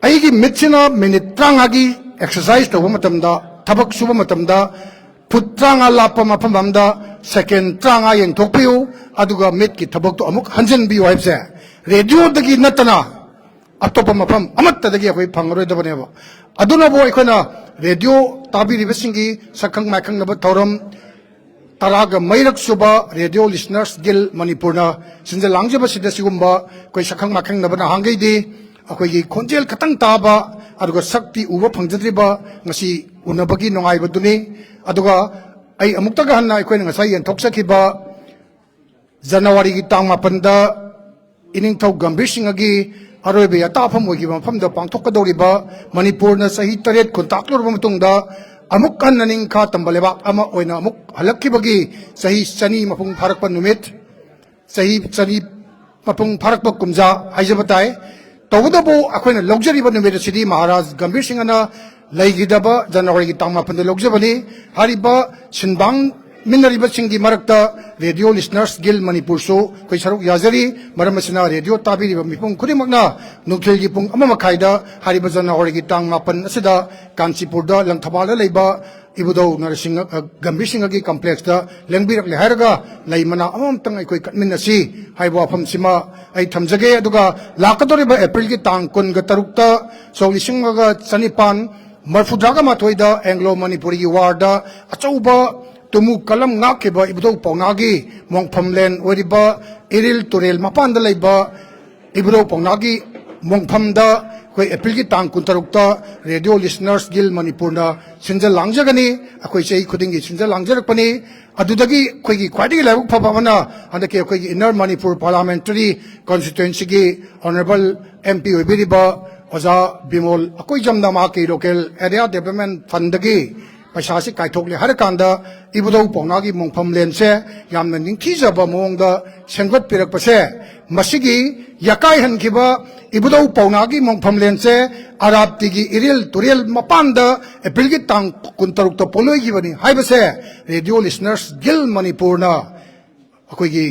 ꯑꯩꯒꯤ ꯃꯤꯠꯁꯤꯅ ꯃꯤꯅꯤꯠ ꯇꯔꯥꯃꯉꯥꯒꯤ ꯑꯦꯛꯁꯔꯁꯥꯏꯁ ꯇꯧꯕ ꯃꯇꯝꯗ, ꯊꯕꯛ ꯁꯨꯕ ꯃꯇꯝꯗ, ꯐꯨꯠ ꯇꯔꯥꯃꯉꯥ ꯂꯥꯞꯄ ꯃꯐꯝ ꯑꯃꯗ ꯁꯦꯀꯦꯟ ꯇꯔꯥꯃꯉꯥ ꯌꯦꯡꯊꯣꯛꯄꯤꯌꯨ, ꯑꯗꯨꯒ ꯃꯤꯠꯀꯤ ꯊꯕꯛꯇꯣ ꯑꯃꯨꯛ ꯍꯟꯖꯤꯟꯕꯤꯌꯨ ꯍꯥꯏꯕꯁꯦ ꯔꯦꯗꯤꯑꯣꯗꯒꯤ ꯅꯠꯇꯅ ꯑꯇꯣꯞꯄ ꯃꯐꯝ ꯑꯃꯠꯇꯗꯒꯤ ꯑꯩꯈꯣꯏ ꯐꯪꯉꯔꯣꯏꯗꯕꯅꯦꯕ꯫ ꯑꯗꯨꯅꯕꯨ ꯑꯩꯈꯣꯏꯅ ꯔꯦꯗꯤꯑꯣ ꯇꯥꯕꯤꯔꯤꯕꯁꯤꯡꯒꯤ ꯁꯛꯈꯪ ꯃꯥꯏꯈꯪꯅꯕ ꯊꯧꯔꯝ, ꯇꯔꯥꯒ ꯃꯔꯤꯔꯛ ꯁꯨꯕ ꯔꯦꯗꯤꯑꯣ ꯂꯤꯁꯅꯔꯁ ꯒꯤꯜ ꯃꯅꯤꯄꯨꯔꯅ ꯁꯤꯟꯖ ꯂꯥꯡꯖꯕꯁꯤꯗ ꯁꯤꯒꯨꯝꯕ ꯑꯩꯈꯣꯏ ꯁꯛꯈꯪ ꯃꯥꯏꯈꯪꯅꯕ ꯅꯍꯥꯟꯈꯩꯗꯤ ꯑꯩꯈꯣꯏꯒꯤ ꯈꯣꯟꯖꯦꯜ ꯈꯇꯪ ꯇꯥꯕ, ꯑꯗꯨꯒ ꯁꯛꯇꯤ ꯎꯕ ꯐꯪꯖꯗ꯭ꯔꯤꯕ, ꯉꯁꯤ ꯎꯅꯕꯒꯤ ꯅꯨꯡꯉꯥꯏꯕꯗꯨꯅꯤ꯫ ꯑꯗꯨꯒ ꯑꯩ ꯑꯃꯨꯛꯇꯒ ꯍꯟꯅ ꯑꯩꯈꯣꯏꯅ ꯉꯁꯥꯏ ꯌꯦꯟꯊꯣꯛꯆꯈꯤꯕ ꯖꯅꯋꯥꯔꯤꯒꯤ ꯇꯥꯡ ꯃꯥꯄꯟꯗ ꯏꯅꯤꯡꯊꯧ ꯒꯝꯚꯤꯔ ꯁꯤꯡꯍꯒꯤ ꯑꯔꯣꯏꯕ ꯌꯥꯇꯥꯐꯝ ꯑꯣꯏꯈꯤꯕ ꯃꯐꯝꯗ ꯄꯥꯡꯊꯣꯛꯀꯗꯧꯔꯤꯕ, ꯃꯅꯤꯄꯨꯔꯅ ꯆꯍꯤ ꯇꯔꯦꯠ ꯈꯨꯟꯇꯥꯛꯂꯨꯔꯕ ꯃꯇꯨꯡꯗ ꯑꯃꯨꯛ ꯍꯟꯅ ꯅꯤꯡꯈꯥ ꯇꯝꯕ ꯂꯩꯕꯥꯛ ꯑꯃ ꯑꯣꯏꯅ ꯑꯃꯨꯛ ꯍꯜꯂꯛꯈꯤꯕꯒꯤ ꯆꯍꯤ ꯆꯅꯤ ꯃꯄꯨꯡ ꯐꯥꯔꯛꯄ ꯅꯨꯃꯤꯠ, ꯆꯍꯤ ꯆꯅꯤ ꯃꯄꯨꯡ ꯐꯥꯔꯛꯄ ꯀꯨꯝꯖꯥ ꯍꯥꯏꯖꯕ ꯇꯥꯏ꯫ ꯇꯧꯕꯇꯕꯨ ꯑꯩꯈꯣꯏꯅ ꯂꯧꯖꯔꯤꯕ ꯅꯨꯃꯤꯠ ꯑꯁꯤꯗꯤ ꯃꯍꯥꯔꯥꯖ ꯒꯝꯚꯤꯔ ꯁꯤꯡꯍꯅ ꯂꯩꯈꯤꯗꯕ ꯖꯅꯋꯥꯔꯤꯒꯤ ꯇꯥꯡ ꯃꯥꯄꯟꯗ ꯂꯧꯖꯕꯅꯤ꯫ ꯍꯥꯏꯔꯤꯕ ꯁꯤꯟꯕꯥꯡꯃꯤꯟꯅꯔꯤꯕꯁꯤꯡꯒꯤ ꯃꯔꯛꯇ ꯔꯦꯗꯤꯑꯣ ꯂꯤꯁꯅꯔꯁ ꯒꯤꯜ ꯃꯅꯤꯄꯨꯔꯁꯨ ꯑꯩꯈꯣꯏ ꯁꯔꯨꯛ ꯌꯥꯖꯔꯤ꯫ ꯃꯔꯝ ꯑꯁꯤꯅ ꯔꯦꯗꯤꯑꯣ ꯇꯥꯕꯤꯔꯤꯕ ꯃꯤꯄꯨꯝ ꯈꯨꯗꯤꯡꯃꯛꯅ ꯅꯨꯡꯊꯤꯜꯒꯤ ꯄꯨꯡ ꯑꯃ ꯃꯈꯥꯏꯗ ꯍꯥꯏꯔꯤꯕ ꯖꯅꯋꯥꯔꯤꯒꯤ ꯇꯥꯡ ꯃꯥꯄꯟ ꯑꯁꯤꯗ ꯀꯥꯟꯆꯤꯄꯨꯔꯗ ꯂꯪꯊꯕꯥꯜꯗ ꯂꯩꯕ ꯏꯕꯨꯙꯧ ꯅꯔꯁꯤꯡꯍ, ꯑ, ꯒꯝꯚꯤꯔ ꯁꯤꯡꯍꯒꯤ ꯀꯝꯄ꯭ꯂꯦꯛꯁꯇ ꯂꯦꯡꯕꯤꯔꯛꯂꯦ ꯍꯥꯏꯔꯒ ꯂꯩ ꯃꯅꯥ ꯑꯃꯃꯝꯇꯪ ꯑꯩꯈꯣꯏ ꯀꯠꯃꯤꯟꯅꯁꯤ ꯍꯥꯏꯕ ꯋꯥꯐꯝꯁꯤꯃ ꯑꯩ ꯊꯝꯖꯒꯦ꯫ ꯑꯗꯨꯒ ꯂꯥꯛꯀꯗꯧꯔꯤꯕ ꯑꯦꯄ꯭ꯔꯤꯜꯒꯤ ꯇꯥꯡ ꯀꯨꯟꯒ ꯇꯔꯨꯛꯇ ꯁꯣꯛ ꯂꯤꯁꯤꯡ ꯑꯃꯒ ꯆꯅꯤꯄꯥꯟ ꯃꯔꯐꯨꯇꯔꯥꯒ ꯃꯥꯊꯣꯏꯗ ꯑꯦꯡꯒ꯭ꯂꯣ ꯃꯅꯤꯄꯨꯔꯤꯒꯤ ꯋꯥꯔꯗ ꯑꯆꯧꯕ ꯇꯨꯃꯨ ꯀꯂꯝ ꯉꯥꯛꯈꯤꯕ ꯏꯕꯨꯙꯧ ꯄꯥꯎꯅꯥꯒꯤ ꯃꯣꯡꯐꯝꯂꯦꯟ ꯑꯣꯏꯔꯤꯕ ꯏꯔꯤꯜ ꯇꯨꯔꯦꯜ ꯃꯄꯥꯟꯗ ꯂꯩꯕ ꯏꯕꯨꯙꯧ ꯄꯥꯎꯅꯥꯒꯤ ꯃꯣꯡꯐꯝꯗ ꯑꯩꯈꯣꯏ ꯑꯦꯄ꯭ꯔꯤꯜꯒꯤ ꯇꯥꯡ ꯀꯨꯟꯇꯔꯨꯛꯇ ꯔꯦꯗꯤꯑꯣ ꯂꯤꯁꯅꯔꯁ ꯒꯤꯜ ꯃꯅꯤꯄꯨꯔꯅ ꯁꯤꯟꯖ ꯂꯥꯡꯖꯒꯅꯤ꯫ ꯑꯩꯈꯣꯏ ꯆꯍꯤ ꯈꯨꯗꯤꯡꯒꯤ ꯁꯤꯟꯖ ꯂꯥꯡꯖꯔꯛꯄꯅꯤ꯫ ꯑꯗꯨꯗꯒꯤ ꯑꯩꯈꯣꯏꯒꯤ ꯈ꯭ꯋꯥꯏꯗꯒꯤ ꯂꯥꯏꯕꯛ ꯐꯕ ꯑꯃꯅ ꯍꯟꯗꯛꯀꯤ ꯑꯩꯈꯣꯏꯒꯤ ꯏꯟꯅꯔ ꯃꯅꯤꯄꯨꯔ ꯄꯥꯔꯂꯥꯃꯦꯟꯇꯔꯤ ꯀꯣꯟꯁꯇꯤꯇ꯭ꯋꯦꯟꯁꯤꯒꯤ ꯑꯣꯅꯔꯦꯕꯜ ꯑꯦꯝ ꯄꯤ ꯑꯣꯏꯕꯤꯔꯤꯕ ꯑꯣꯖꯥ ꯕꯤꯃꯣꯜ ꯑꯀꯣꯏꯖꯝꯅ ꯃꯍꯥꯛꯀꯤ ꯂꯣꯀꯦꯜ ꯑꯦꯔꯤꯌꯥ ꯗꯦꯕꯂꯞꯃꯦꯟ ꯐꯟꯗꯒꯤ ꯄꯩꯁꯥꯁꯤ ꯀꯥꯏꯊꯣꯛꯂꯦ ꯍꯥꯏꯔꯀꯥꯟꯗ ꯏꯕꯨꯙꯧ ꯄꯥꯎꯅꯥꯒꯤ ꯃꯣꯡꯐꯝꯂꯦꯟꯁꯦ ꯌꯥꯝꯅ ꯅꯤꯡꯊꯤꯖꯕ ꯃꯑꯣꯡꯗ ꯁꯦꯝꯒꯠꯄꯤꯔꯛꯄꯁꯦ, ꯃꯁꯤꯒꯤ ꯌꯥꯀꯥꯏꯍꯟꯈꯤꯕ ꯏꯕꯨꯙꯧ ꯄꯥꯎꯅꯥꯒꯤ ꯃꯣꯡꯐꯝꯂꯦꯟꯁꯦ ꯑꯔꯥꯞꯇꯤꯒꯤ ꯏꯔꯤꯜ ꯇꯨꯔꯦꯜ ꯃꯄꯥꯟꯗ ꯑꯦꯄ꯭ꯔꯤꯜꯒꯤ ꯇꯥꯡ ꯀꯨꯟꯇꯔꯨꯛꯇ ꯄꯣꯟꯂꯣꯏꯈꯤꯕꯅꯤ ꯍꯥꯏꯕꯁꯦ ꯔꯦꯗꯤꯑꯣ ꯂꯤꯁꯅꯔꯁ ꯒꯤꯜ ꯃꯅꯤꯄꯨꯔꯅ ꯑꯩꯈꯣꯏꯒꯤ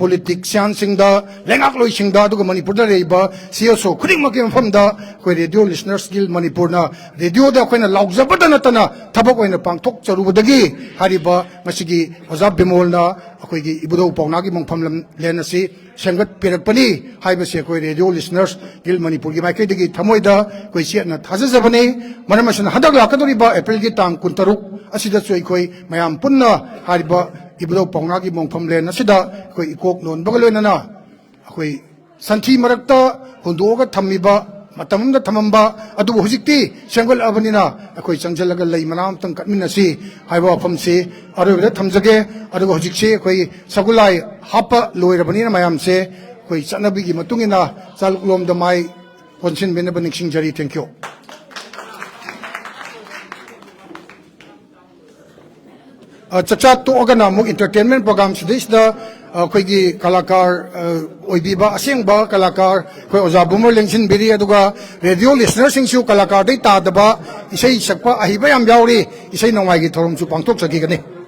ꯄꯣꯂꯤꯇꯤꯛꯁꯤꯌꯥꯟꯁꯤꯡꯗ, ꯂꯩꯉꯥꯛꯂꯣꯏꯁꯤꯡꯗ, ꯑꯗꯨꯒ ꯃꯅꯤꯄꯨꯔꯗ ꯂꯩꯔꯤꯕ ꯁꯤ ꯑꯦꯁ ꯑꯣ ꯈꯨꯗꯤꯡꯃꯛꯀꯤ ꯃꯐꯝꯗ ꯑꯩꯈꯣꯏ ꯔꯦꯗꯤꯑꯣ ꯂꯤꯁꯅꯔꯁ ꯒꯤꯜ ꯃꯅꯤꯄꯨꯔꯅ ꯔꯦꯗꯤꯑꯣꯗ ꯑꯩꯈꯣꯏꯅ ꯂꯥꯎꯖꯕꯗ ꯅꯠꯇꯅ ꯊꯕꯛ ꯑꯣꯏꯅ ꯄꯥꯡꯊꯣꯛꯆꯔꯨꯕꯗꯒꯤ ꯍꯥꯏꯔꯤꯕ ꯉꯁꯤꯒꯤ ꯑꯣꯖꯥ ꯕꯤꯃꯣꯜꯅ ꯑꯩꯈꯣꯏꯒꯤ ꯏꯕꯨꯙꯧ ꯄꯥꯎꯅꯥꯒꯤ ꯃꯣꯡꯐꯝ ꯂꯝ ꯂꯦꯟ ꯑꯁꯤ ꯁꯦꯝꯒꯠꯄꯤꯔꯛꯄꯅꯤ ꯍꯥꯏꯕꯁꯤ ꯑꯩꯈꯣꯏ ꯔꯦꯗꯤꯑꯣ ꯂꯤꯁꯅꯔꯁ ꯒꯤꯜ ꯃꯅꯤꯄꯨꯔꯒꯤ ꯃꯥꯏꯀꯩꯗꯒꯤ ꯊꯃꯣꯏꯗ ꯑꯩꯈꯣꯏ ꯆꯦꯠꯅ ꯊꯥꯖꯖꯕꯅꯤ꯫ ꯃꯔꯝ ꯑꯁꯤꯅ ꯍꯟꯗꯛ ꯂꯥꯛꯀꯗꯧꯔꯤꯕ ꯑꯦꯄ꯭ꯔꯤꯜꯒꯤ ꯇꯥꯡ ꯀꯨꯟꯇꯔꯨꯛ ꯑꯁꯤꯗꯁꯨ ꯑꯩꯈꯣꯏ ꯃꯌꯥꯝ ꯄꯨꯟꯅ ꯍꯥꯏꯔꯤꯕ ꯏꯕꯨꯙꯧ ꯄꯥꯎꯅꯥꯒꯤ ꯃꯣꯡꯐꯝ ꯂꯦꯟ ꯑꯁꯤꯗ ꯑꯩꯈꯣꯏ ꯏꯀꯣꯛ ꯅꯣꯟꯕꯒ ꯂꯣꯏꯅꯅ ꯑꯩꯈꯣꯏ ꯁꯟꯊꯤ ꯃꯔꯛꯇ ꯍꯨꯟꯗꯣꯛꯑꯒ ꯊꯝꯃꯤꯕ, ꯃꯇꯝ ꯑꯃꯗ ꯊꯝꯃꯝꯕ, ꯑꯗꯨꯕꯨ ꯍꯧꯖꯤꯛꯇꯤ ꯁꯦꯝꯒꯠꯂꯛꯑꯕꯅꯤꯅ ꯑꯩꯈꯣꯏ ꯆꯪꯁꯤꯜꯂꯒ ꯂꯩ ꯃꯅꯥ ꯑꯃꯇꯪ ꯀꯠꯃꯤꯟꯅꯁꯤ ꯍꯥꯏꯕ ꯋꯥꯐꯝꯁꯤ ꯑꯔꯣꯏꯕꯗ ꯊꯝꯖꯒꯦ꯫ ꯑꯗꯨꯒ ꯍꯧꯖꯤꯛꯁꯤ ꯑꯩꯈꯣꯏ ꯁꯒꯣꯜꯂꯥꯏ ꯍꯥꯞꯄ ꯂꯣꯏꯔꯕꯅꯤꯅ ꯃꯌꯥꯝꯁꯦ ꯑꯩꯈꯣꯏ ꯆꯠꯅꯕꯤꯒꯤ ꯃꯇꯨꯡ ꯏꯟꯅ ꯆꯥꯂꯨꯛꯂꯣꯝꯗ ꯃꯥꯏ ꯑꯣꯟꯁꯤꯟꯕꯤꯅꯕ ꯅꯤꯡꯁꯤꯡꯖꯔꯤ꯫ Thank you꯫ ꯑ, ꯆꯥꯛꯆꯥ ꯇꯣꯛꯑꯒꯅ ꯑꯃꯨꯛ entertainment program ꯁꯤꯗꯩꯁꯤꯗ, ꯑ, ꯑꯩꯈꯣꯏꯒꯤ ꯀꯂꯥꯀꯥꯔ, ꯑ, ꯑꯣꯏꯕꯤꯕ ꯑꯁꯦꯡꯕ ꯀꯂꯥꯀꯥꯔ ꯑꯩꯈꯣꯏ ꯑꯣꯖꯥ ꯕꯨꯃꯔ ꯂꯦꯡꯁꯤꯟꯕꯤꯔꯤ꯫ ꯑꯗꯨꯒ ꯔꯦꯗꯤꯑꯣ ꯂꯤꯁꯅꯔꯁꯤꯡꯁꯨ ꯀꯂꯥꯀꯥꯔꯗꯩ ꯇꯥꯗꯕ ꯏꯁꯩ ꯁꯛꯄ ꯑꯍꯩꯕ ꯌꯥꯝ ꯌꯥꯎꯔꯤ꯫ ꯏꯁꯩ ꯅꯣꯡꯃꯥꯏꯒꯤ ꯊꯧꯔꯝꯁꯨ ꯄꯥꯡꯊꯣꯛꯆꯈꯤꯒꯅꯤ꯫